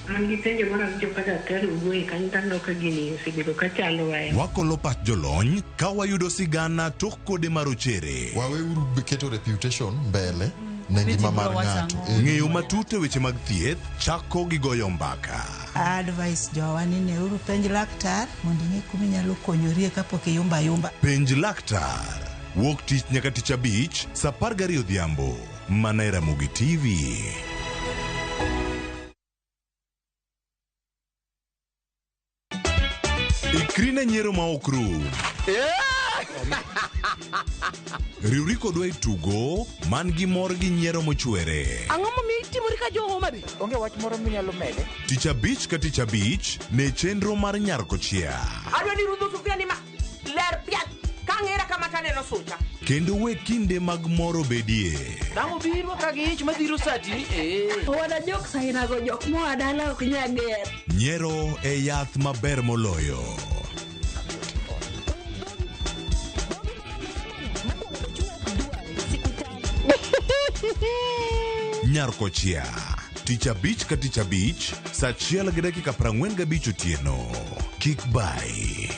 An gi penjo moro awinjo ka daktari owuoye kanyo to aneno ka gini osebedo ka chandowa e Wakolo pach jolony ka wayudo sigana tok kode marochere. Waweuru keto reputation mbele ne ngima mar ng'ato. Ng'eyo matut e weche mag thieth chako gi goyo mbaka. Advice jowa ni neuru penj laktar mondo ing'e kuma inyalo konyorie kapok iyumba ayumba. Penj laktar. Wuok tich nyaka tich abich, saa 12 odhiambo. Mana e Ramogi TV. Ikri ne nyiero ma ok rum. Riwri kodwa e tugo man gi mor gi nyiero mochwere. Ang'o momiyo itimori ka jo Homa Bay? Onge wach moro minyalo mede. Tich abich ka tich abich ne chenro mar nyar kochia. Adwa ni rudho sufuria ni ma ler piak ka ang'era kama taneno sucha. Kendo we kinde mag mor obedie. Dang' obiro ka gi ich madhiro sati ni ee. Owada jok sainago jok moa dala ok nyal ger. Nyiero e yath maber moloyo. Nyar kochia. Tich abich ka tich abich, saa 1:45 otieno. Kik bai.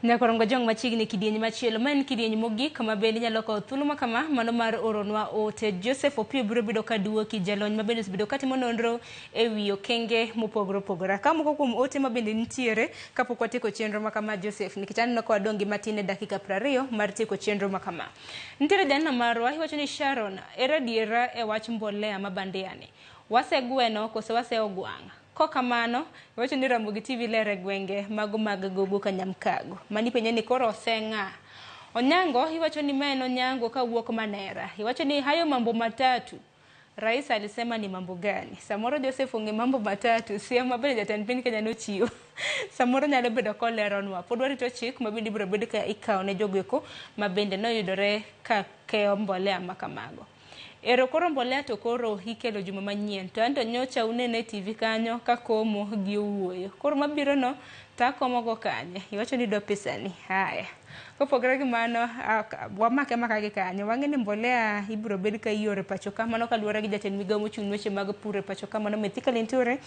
Nyakorongo jong machiegni kidieny machielo ma en kidieny mogik ma bende nyalo kawo thuolo ma kama mano mar oronwa ote. Joseph Opiyo biro bedo ka duoki jalony ma bende osebedo katimo nonro e wi okenge mopogore opogore. Ka moko kuom ote ma bende nitiere kapok watieko chenro ma kama Joseph, nikech aneno ka wadong' gi matin e dakika 20 mar tieko chenro ma kama. Nitiere janeno marwa iwacho ni Sharon, ere adiera e wach mbolea ma bandia ni? Wasegweno koso waseogwang'? Kokamano, iwacho ni Ramogi TV ler e gwenge mago mag Gogo Kanyamkago. Mani penye ni koro oseng'a. Onyango, iwacho ni ma en Onyango kawuok Manera. Iwacho ni hayo mambo matatu. Rais alisema ni mambo gani? Samoro Joseph ong'e mambo matatu, siem ma bende jatend piny Kenya nochiwo. Samoro nyalo bedo koleronwa. Pod warito chik ma bende ibiro bed ka ikawo ne jogoeko ma bende noyudore ka keyo mbolea ma kamago. Ero koro mbolea to koro ikelo juma manyien. To anto nyocha unene e TV kanyo ka komo gi owuoyo. Koro mabiro no to akomo go kanye? Iwacho ni idwa pesani. Haya. Kopogore gi mano, wamake maka gi kanyo. Wang'e ni mbolea ibiro bed ka ioro e pacho ka. Mano kaluwore gi jatend migawo mochung' ne weche mag pur e pacho ka, mano Mithika Linturi.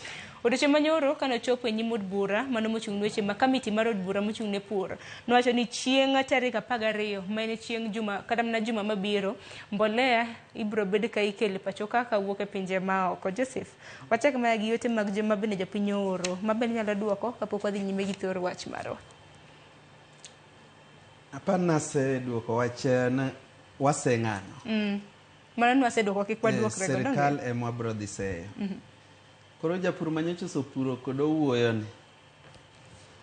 Odiochieng' manyoro kanochopo e nyim od bura, mano mochung' ne weche ma kamiti mar od bura mochung' ne pur, nowacho ni chieng' tarik 12 ma en chieng' juma kata mana juma mabiro, mbolea ibiro bed ka ikelo e pacho ka kawuok e pinje maoko. Joseph, wachak mana gi yote mag joma bende jopiny ooro, ma bende nyalo duoko kapok wadhi nyime gi thor wach marwa. Apar naseduoko wach ne waseng'ano. Mano nwaseduoko kik waduokre go, donge? Sirikal ema wabiro dhi seyo. Koro japur manyocha osepuro kod owuoyo ni,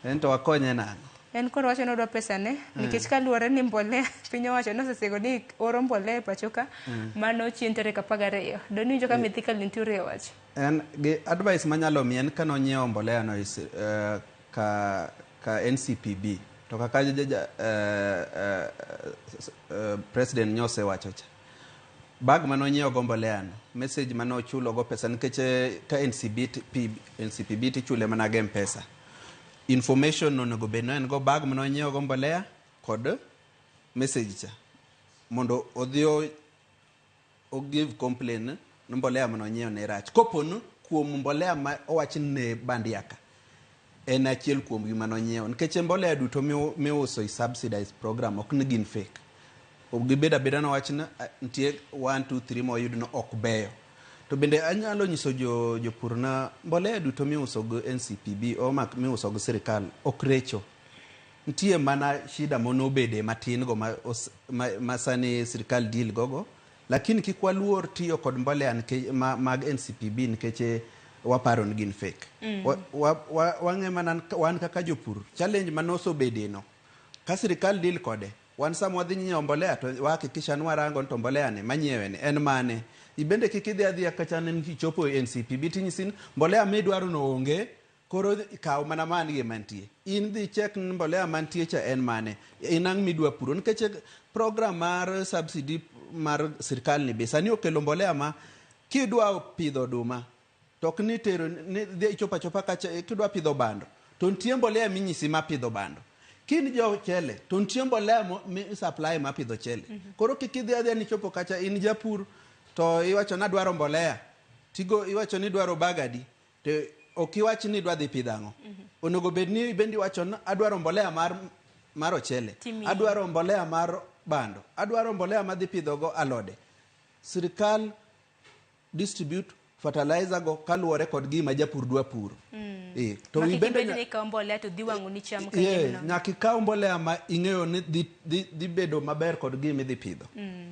en to wakonye nang'o? En koro wacho ni odwa pesane nikech kaluwore ni mbolea piny owacho nosesego ni oro mbolea e pacho ka mano chieng' tarik 12. Doniwinjo ka Mithika Linturi owacho. En gi advice manyalo miye en kanonyiewo mbolea no ka NCPB to kaka president nyosewacho cha. Bag manonyiewo go mbolea no, message manochulo go pesa nikech ka NCPB tichule mana gi M-Pesa. Information onego bed no en go bag manonyiewo go mbolea kod message cha mondo odhi o give complain ni mbolea manonyiewo ne rach. Kopo ni kuom mbolea ma owach ni bandia ka en achiel kuom gima nonyiewo nikech mbolea duto miuso e subsidized program ok ni gin fake. Gibed abeda nowach ni nitie 1 2 3 moyud no ok beyo. To bende anyalo nyiso jopur na mbolea duto miuso go NCPB o miuso go sirikal ok recho. Nitie mana shida monobede matin go ma, os, ma, ma sani sirikal deal gogo, lakini kik waluor tiyo kod mbolea nikech, ma, mag NCPB nikech waparo ni gin fake. Wang'e mana wan kaka jopur challenge manosobede no ka sirikal deal kode wan sama wadhi nyiewo mbolea to wahakikisha ni warango ni to mbolea ni manyiewe ni en mane ibende kik idhi adhiya kacha ni kichopo e NCPB tinyisi ni mbolea midwaro no onge koro kaw mana man gi mantie in dhi check ni mbolea mantie cha en mane in ang' midwa puro nikech program mar subsidy mar sirikal ni be sani okelo mbolea ma kidwa pidho oduma to ok ni tero ni dhi ichopo achopa kacha kidwa pidho bando to nitie mbolea minyisi ma pidho bando kin jo chele to nitie mbolea mi supply ma pidho chele. Koro kik idhi adhiya ni chopo kacha in japur to iwacho ni adwaro mbolea tigo iwacho ni idwaro bag adi to ok iwach ni idwa dhi pidho ang'o. Onego bed ni bende iwacho ni adwaro mbolea mar ochele. Timiyi. Adwaro mbolea mar bando, adwaro mbolea madhi pidho go alode. Sirikal distribute fertilizer go kaluwore kod gima japur dwa puro. To Ma kik ibende ibed ni ikawo mbolea to dhi wang'o ni cham kayiem nono. Nyaka ikaw mbolea ma ing'eyo ni dhi bedo maber kod gima idhi pidho.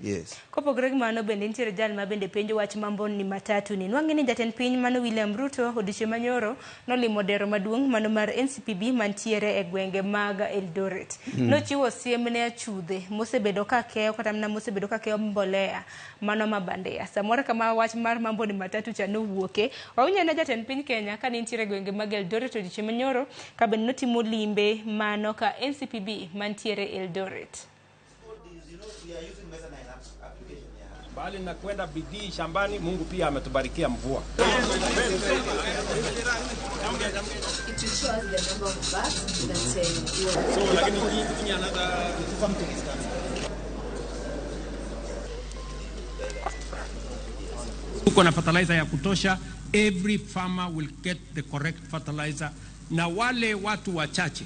Yes. Kopogore gi mano bende nitiere jal ma bende penjo wach mambo ni matatu ni. Nwang'e ni jatend piny mano William Ruto odiochieng' manyoro nolimo dero maduong' mano mar NCPB mantiere e gwenge mag Eldoret. Nochiwo siem ne achudhe mosebedo ka keyo kata mana mosebedo ka keyo mbolea mano ma bandia. Samoro kama wach mar mambo ni matatu cha nowuoke. Wawinjo ne jatend piny Kenya ka nitiere e gwenge mag Eldoret odiochieng' manyoro ka bende notimo limbe mano ka NCPB mantiere Eldoret. Bali na kwenda bidii shambani, Mungu pia ametubarikia mvua. So, lakini hii another something is coming. Tuko na fertilizer ya kutosha. Every farmer will get the correct fertilizer. Na wale watu wachache,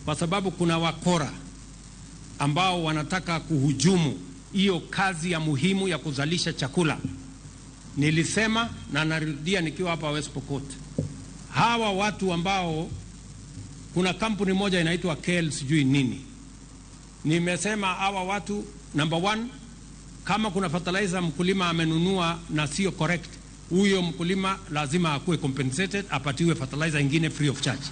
kwa sababu kuna wakora ambao wanataka kuhujumu hiyo kazi ya muhimu ya kuzalisha chakula. Nilisema na narudia nikiwa hapa West Pokot, hawa watu ambao kuna kampuni moja inaitwa KEL sijui nini, nimesema hawa watu number 1, kama kuna fertilizer mkulima amenunua na sio correct, huyo mkulima lazima akuwe compensated, apatiwe fertilizer ingine free of charge.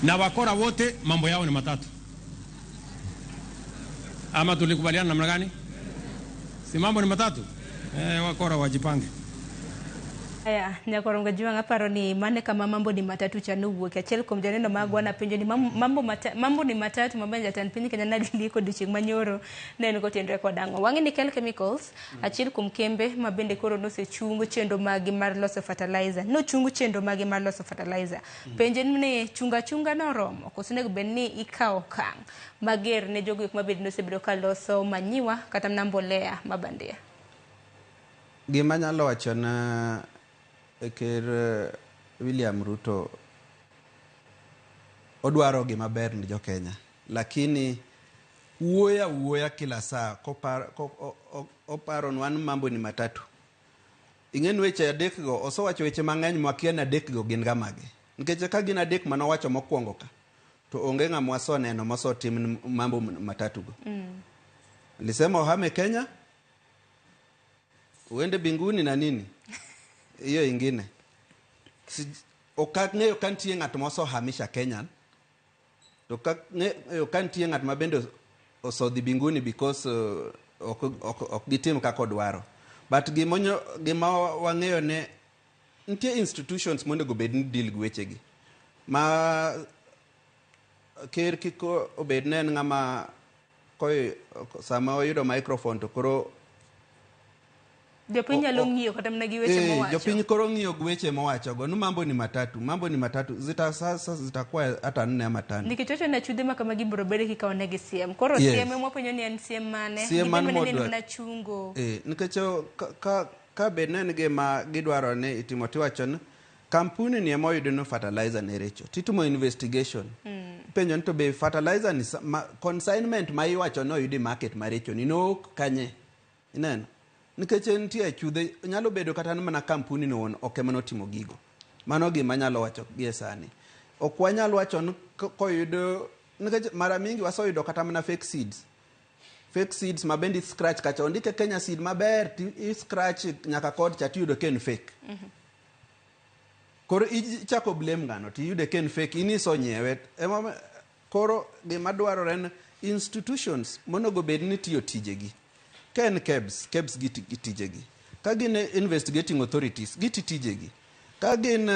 Na wakora wote mambo yao ni matatu. Ama tulikubaliana namna gani? Si mambo ni matatu? Wakora wajipange. Aya, nyakoronga jiwang' aparo ni mane kama mambo ni matatu cha nowuok. Achiel kuom janeno magwa napenjo ni mambo ni matatu ma bende jatend piny Kenya naliko odiochieng' manyoro ne en kotenore kod ang'o. Wang'e ni Kel Chemicals, achiel kuom kembe ma bende koro nosechung chenro magi mar loso fertilizer. Nochung chenro magi mar loso fertilizer. Penje ni chunga chunga noromo, koso onego bed ni ikawo okang' mager ne jogo eko mabende nosebedo ka loso manyiwa kata mana mbolea ma bandia. Gima anyalo wacho na Ker William Ruto odwaro gima ber ni jo-Kenya, lakini wuoyo awuoya kila saa oparonwa ni mambo ni matatu. Ing'e ni weche adek go osewacho weche mang'eny mwakia ni adek go gin ga mage. Nikech ka gin adek manowacho mokwongo ka, to onge ng'ama wasoneno mosetim mambo matatu go. Alisema uhame Kenya, uende binguni na nini? Hiyo ingine. Ok ang'eyo ka nitie ng'at mosohamisha Kenya. To ka ng'eyo ka nitie ng'at ma bende osodhi binguni because ok gitim kaka odwaro. But gima wang'eyo ne nitie institutions monego bed ni deal gi wechegi. Ma ker kik obed ne en ng'ama sama oyudo microphone to koro Jopiny nyalo ng'iyo kata mana gi weche mowacho. Jopiny koro ng'iyo gi weche mowacho go. Mambo ni matatu, mambo ni matatu. Zita sasa zitakuwa hata 4 ama 5. Nikech wacho ni achudhe ma kamagi biro bedo kikawo negi siem. Koro siem mwapenjo ni en siem mane? Siem Gibed mane mana ni en modwaro? mana chungo. Nikech ka bed ne en gima gidwaro ni itimo tiwacho ni kampuni ni ema oyudo ni fertilizer ne richo. Titimo investigation. Penjo ni to be fertilizer ni consignment ma iwacho ni oyudi market maricho ni nok kanye? Ineno? Nikech nitie achudhe, nyalo bedo kata mana kampuni no ok ema notimo gigo. Mano gima anyalo wacho gie sani. Ok wanyal wacho ni koyud nikech mara mingi waseyudo kata mana fake seeds. Fake seeds ma bende scratch kacha ondike Kenya seed maber ti i scratch nyaka kod cha tiyudo ka en fake. Koro ichako blame ng'ano tiyude ka en fake in isonyiewe. Ema koro gima dwarore en institutions monego bed ni tiyo tijegi. Ka en KEBS, KEBS giti tijegi. Ka gin investigating authorities, giti tijegi. Ka gin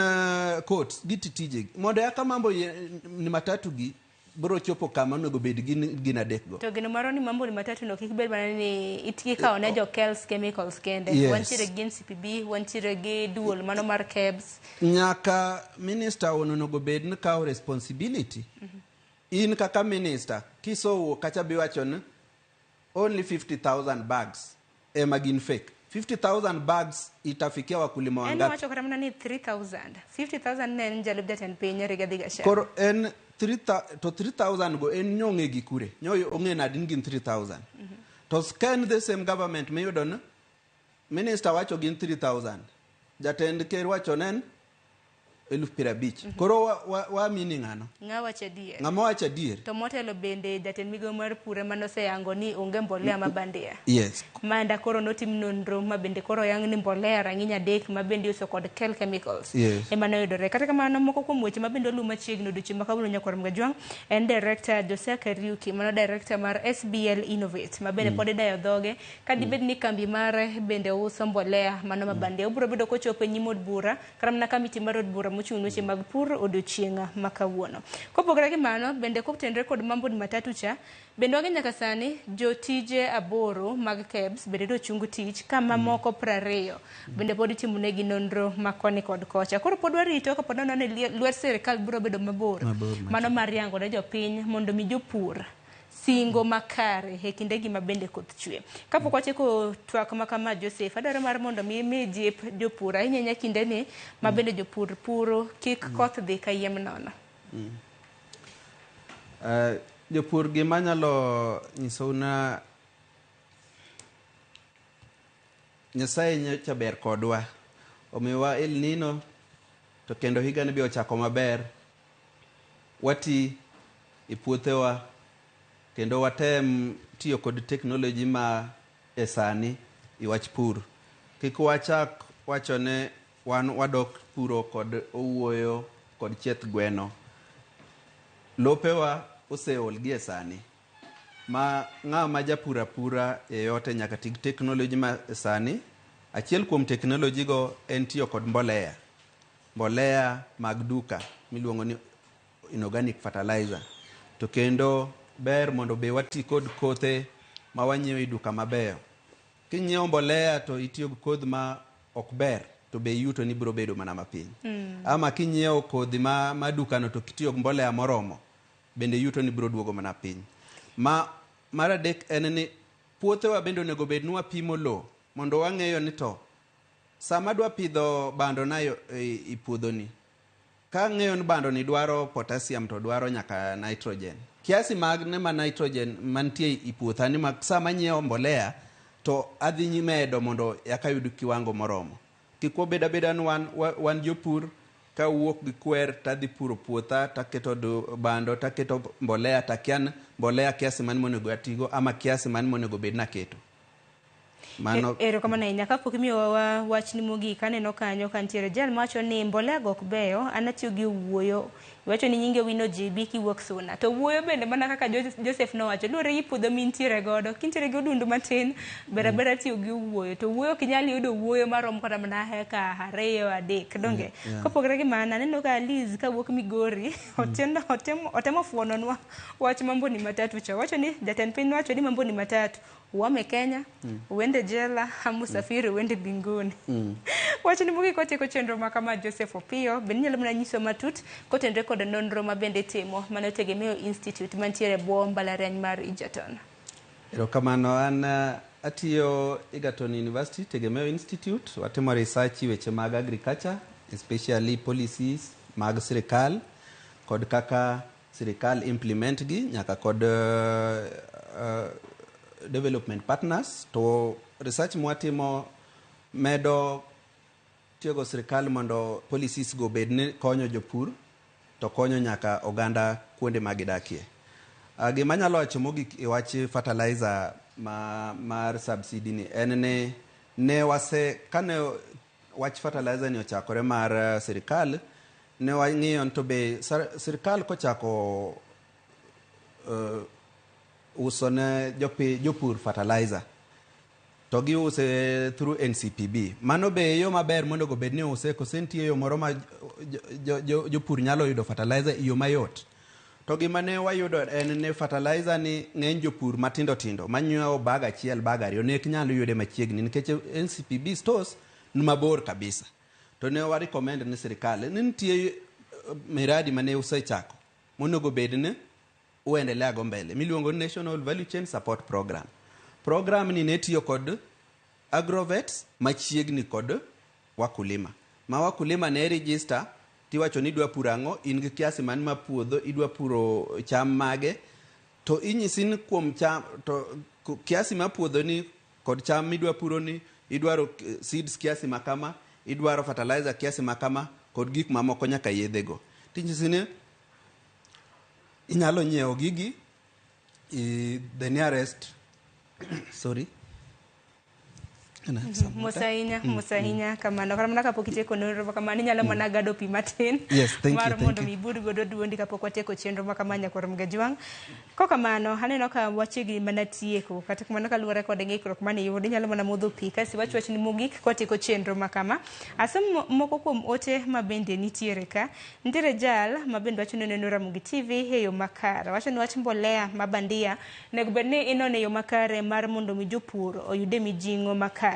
courts, giti tijegi. Mondo eka mambo ni matatu gi biro chopo kama onego bed gin adek go. To geno marwa ni mambo ni matatu no kik bed mana ni ikawo ne jo Kels Chemicals kende. Yes. Wantiere gi NCPB, wantiere gi duol mano mar KEBS. Nyaka minister onego bed ni kawo responsibility. In kaka minister, kisowuok kacha biwacho ni only 50,000 bags ema gin fake. 50,000 bags itafikia wakulima En wangapi? wacho kata mana ni 3,000. 50,000 ne en jalup jatend piny Rigathi Gachagua. Koro en 3,000 to 3,000 go en nyong'e gi kure? Nyo ong'e nadi ni gin 3,000? To scan the same government miyudo ni minister wacho gin 3,000. Jatend ker wacho ne en 50,000. Koro wa mini ng'ano? Ng'a wacho adier? Ng'ama wacho adier? To motelo bende jatend migawo mar pur ema noseyango ni onge mbolea ma bandia. Yes. Manda koro notim nonro ma bende koro oyang ni mbolea rang'iny 3 ma bende iuso kod Kel Chemicals. Yes. Ema noyudore. Kata kamano moko kuom weche ma bende oluw machiegni odiochieng' ma kawuono nyakwar Mgajwang' en director Jose Kariuki mano director mar SBL Innovate ma bende pod idayo dhoge ka dibed ni kambi mare bende uso mbolea mano ma bandia. Obiro bedo kochopo e nyim od bura kata mana kamiti mar od bura mochung' ne weche mag pur odiochieng' ma kawuono. Kopogore gi mano bende kotenore kod mambo ni matatu cha bende wang'e nyaka sani jotije 8 mag KEBS bende nochung tich ka mamoko 20 bende pod itimonegi nonro ma koni kod kocha. Koro pod warito kapo nono ni lwet sirikal biro bedo mabor mano mar yango ne jopiny mondo mi jopur singo makare e kindegi ma bende koth chwe. Kapok wachako twak ma kama Joseph, adwaro mar mondo mi imi jip jopur ahinya ahinya kindeni ma bende jopur puro kik koth dhi kayiem nono. Jopur gima anyalo nyisou na Nyasaye nyocha ber kodwa. Omiyowa El Nino to kendo higani be ochako maber. Wati e puothewa kendo watem tiyo kod teknoloji ma e sani e wach pur. Kik wachak wacho ne wan wadok puro kod owuoyo kod chieth gweno. Lopewa oseol gi e sani. Ma ng'ama japur apura yeyote nyaka ti gi teknoloji ma sani. Achiel kuom teknoloji go en tiyo kod mbolea. Mbolea mag duka miluongo ni inorganic fertilizer. To kendo ber mondo be wati kod kothe ma wanyiewo e duka mabeyo. Kinyiewo mbolea to itiyo gi kodhi ma ok ber to be yuto ni biro bedo mana mapiny. Ama kinyiewo kodhi ma dukano to kitiyo gi mbolea moromo bende yuto ni biro duogo mana piny. Ma mar adek en ni puothewa bende onego bed ni wapimo lowo mondo wang'eyo ni to sama adwa pidho bando na e puodhoni ka ang'eyo ni bando ni dwaro potassium to dwaro nyaka nitrogen. Kiasi mag ne ma nitrogen mantie e puotha ni ma sama anyiewo mbolea to adhi medo mondo eka ayud kiwango moromo. Kik wabed abeda ni wan jopur ka wuok gi kwer tadhi puro puotha taketo bando taketo mbolea takia ni mbolea kiasi mane monego atigo ama kiasi mane monego bed naketo. Mano Erokamano ahinya. Kapok imiyowa wachni mogik, aneno kanyo ka nitiere jal mawacho ni mbolea go ok beyo, an atiyo gi owuoyo. Iwacho ni nyinge Wino JB kiwuok Suna. To owuoyo bende mana kaka Joseph nowacho, luwore gi puodho mintiere godo. Kintiere gi odundu matin, ber abera tiyo gi owuoyo. To owuoyo ok inyal yudo owuoyo marom kata mana heka 2, 3, donge? Kopogore gi mano, aneno ka Liz kawuok Migori, otemo fuononwa wach mambo ni matatu cha. Owacho ni jatend piny nowacho ni mambo ni matatu. Uame Kenya, uende jela, ama usafiri uende mbinguni. Wach ni mogik watieko chenro ma kama Joseph Opiyo, bende inyalo mana nyiso matut kotenore kod nonro ma bende itimo mano Tegemeo Institute mantiere e bwo mbalariany mar Egerton. Erokamano, an atiyo Egerton University, Tegemeo Institute. Watimo research e weche mag agriculture, especially policies mag sirikal kod kaka sirikal implement gi nyaka kod development partners. To research mwatimo medo tiego sirikal mondo policies go bed ni konyo jopur to konyo nyaka oganda kuonde ma gidakie. Gima anyalo wacho mogik e wach fertilizer mar subsidy ni en ni ne wase kane wach fertilizer ni ochakore mar sirikal, ne wang'iyo ni to be sirikal kochako uso ne jopur fertilizer to giuse through NCPB. Mano be yo maber mondo bed ni use kose nitie yo moro ma jopur nyalo yudo fertilizer e yo mayot. To gima ne wayudo en ni fertilizer ni ng'eny jopur matindo tindo manyiewo bag achiel, bag ariyo, ne ok nyal yude machiegni nikech NCPB stores ni mabor kabisa. To ne wa recommend ni sirikal ni nitie miradi mane usechako monego bed ni uendelea go mbele miluongo ni National Value Chain Support Program. Program ni ne tiyo kod agrovets machiegni kod wakulima. Ma wakulima ne register tiwacho ni idwa puro ang'o, in gi kiasi man ma puodho, idwa puro cham mage, to inyisi ni kuom cham to kiasi ma puodho ni kod cham midwa puro ni idwaro seeds kiasi ma kama, idwaro fertilizer kiasi ma kama, kod gik mamoko nyaka yedhe go. Tinyisi ni inyalo nyiewo gigi i the nearest, sorry. Can I have some water? Mos ahinya, mos ahinya kamano. Kata mana kapok itieko nonro ma kamano, inyalo mana gado pi matin Yes, thank you, mar thank mondo you. mi ibud godo duondi kapok watieko chenro ma kama nyakwar Mgajwang'. Kokamano, aneno ka wachiegni mana tieko. Kata kamano kaluwore kod ng'ikruok mane iyudo, inyalo mana modho pi kasi wach wachni mogik kwatieko chenro ma kama. Asomo moko kuom ote ma bende nitiere ka. Nitiere jal ma bende wacho ni oneno Ramogi TV e yo makare. Wacho ni wach mbolea ma bandia onego bed ni inono e yo makare mar mondo mi jopur oyude mijing'o makare.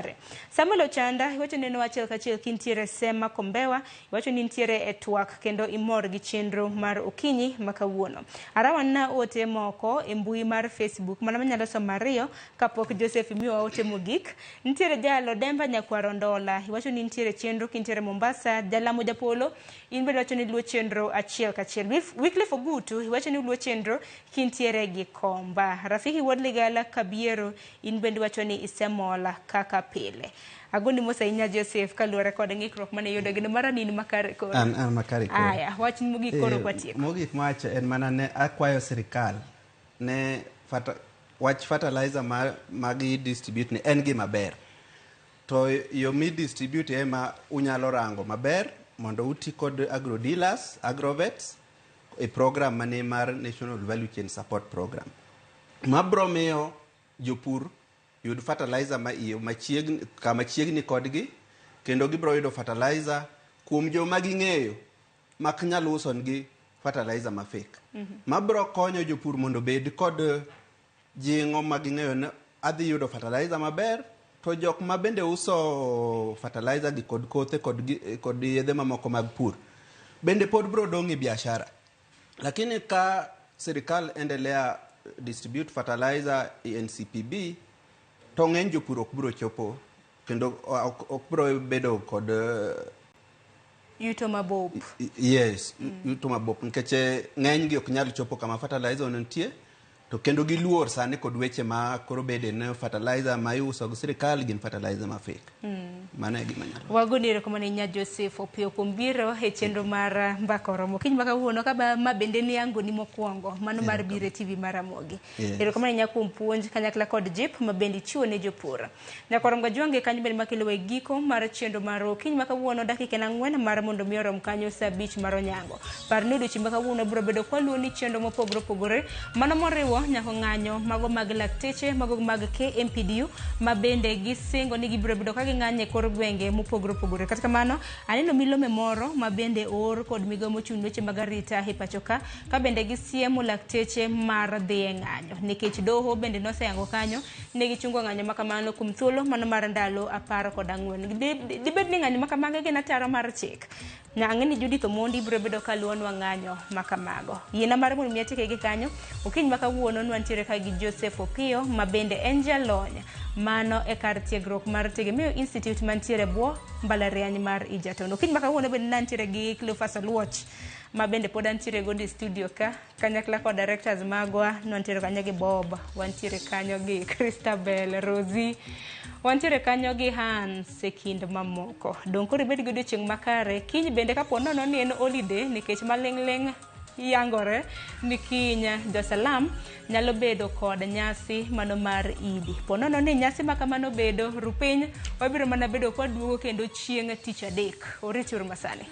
Samuel Ochanda iwacho ni neno achiel kachiel kintiere Sema Kombewa, iwacho ni nitiere e twak kendo imor gi chenro mar okinyi ma kawuono. Arawa na ote moko e mbui mar Facebook mana manyalo somo ariyo kapok Joseph imiyowa ote mogik. Nitiere jalo Demba Nyakwaro Ndola, iwacho ni nitiere chenro kintiere Mombasa. Jalamo Japolo in bende iwacho ni luwo chenro achiel kachiel. Wycliffe Ogutu iwacho ni luwo chenro kintiere Gikomba. Rafiki Wuod Ligala Kabiero in bende iwacho ni isemola kaka pile. Agoni mos ahinya Joseph kaluwore kod ng'ikruok mane iyudo gino mara ni in makare koro. An makare koro. Aya, wach mogik koro kwatieko. Mogik mwacho en mana ne akwayo sirikal ne wach fertilizer ma gi distribute ni en gima ber. To yo mi distribute ema unyalo rango maber mondo uti kod agro dealers, agrovets e program mane mar National Value Chain Support Program. Ma bro miyo jopur yud fertilizer ma iyo machiegni, kama chiegni kodgi, kendo gibro yudo fertilizer kuom joma ging'eyo mak nyal uso negi fertilizer ma fake. Ma bro konyo jopur mondo obed kod jing'o ma ging'eyo ni adhi yudo fertilizer maber, to jok ma bende uso fertilizer gi kod kothe kod yedhe mamoko mag pur bende pod bro dong' e biashara. Lakini ka sirikal endelea distribute fertilizer e NCPB, to ng'eny jopur ok bro chopo kendo ok bro bedo kod yuto mabop. Yes, yuto mabop nikech ng'eny gi ok nyal chopo kama fertilizer nitie, to kendo giluor sani kod weche ma koro bede ne fertilizer ma iuso gi sirikal gin fertilizer ma fake. Mano e gima nyalo. Wagoni erokamano ahinya Joseph Opiyo kuom biro e chenro mar Mbaka Oromo. Kiny ma kawuono ka ma bende ni angoni mokwongo mano mar biro e TV mar Ramogi. Erokamano ahinya kuom puonj kanyakla kod jip ma bende ichiwo ne jopur. Nyakwar Mgajwange kanyo bende makelo e giko mar chenro mar okinyi ma kawuono dakika en 4 mar mondo mi orom kanyo saa 5 mar onyango. Par ni odiochieng' ma kawuono biro bedo kwaluwo ni chenro mopogore opogore mano moriwo nyaka ng'anyo mago mag lakteche mago mag KMPDU ma bende gisingo ni gibiro bedo ka ging'anyo e kor gwenge mopogore opogore. Kata kamano aneno milome moro ma bende oor kod migawo mochung' weche mag arita e pacho ka bende gisiemo lakteche mar dhi e ng'anyo nikech doho bende noseyango kanyo ne gichungo ng'anyo ma kamano kuom thuolo mano mar ndalo 14. Dibed ni ng'anyo ma kamago gin ataro mar chik. Ang'e ni Judith Omondi biro bedo ka luwonwa ng'anyo ma kamago. Yiena mar mondo mi atieke gi kanyo okinyi ma kawuono nwantiere ka gi Joseph Opiyo ma bende en jalony mano e kar tiegruok mar Tegemeo Institute mantiere bwo mbalariany mar Egerton. Okinyi ma kawuono bende nantiere gi Cleophas Oluoch. Ma bende pod antiere godo e studio ka kanyakla kod directors magwa nwantiere kanyo gi Bob, wantiere kanyo gi Christabel, Rosie, wantiere kanyo gi Hans e kind mamoko. Dong' koro ibed gi odiochieng' makare. Kiny bende kapo nono ni en holiday nikech maling'ling' yangore ni kiny jo-Salam nyalo bedo kod nyasi mano mar Idi. Po nono ni nyasi ma kamano bedo, rupiny wabiro mana bedo kwaduogo kendo chieng' tich adek. Oriti uru masani.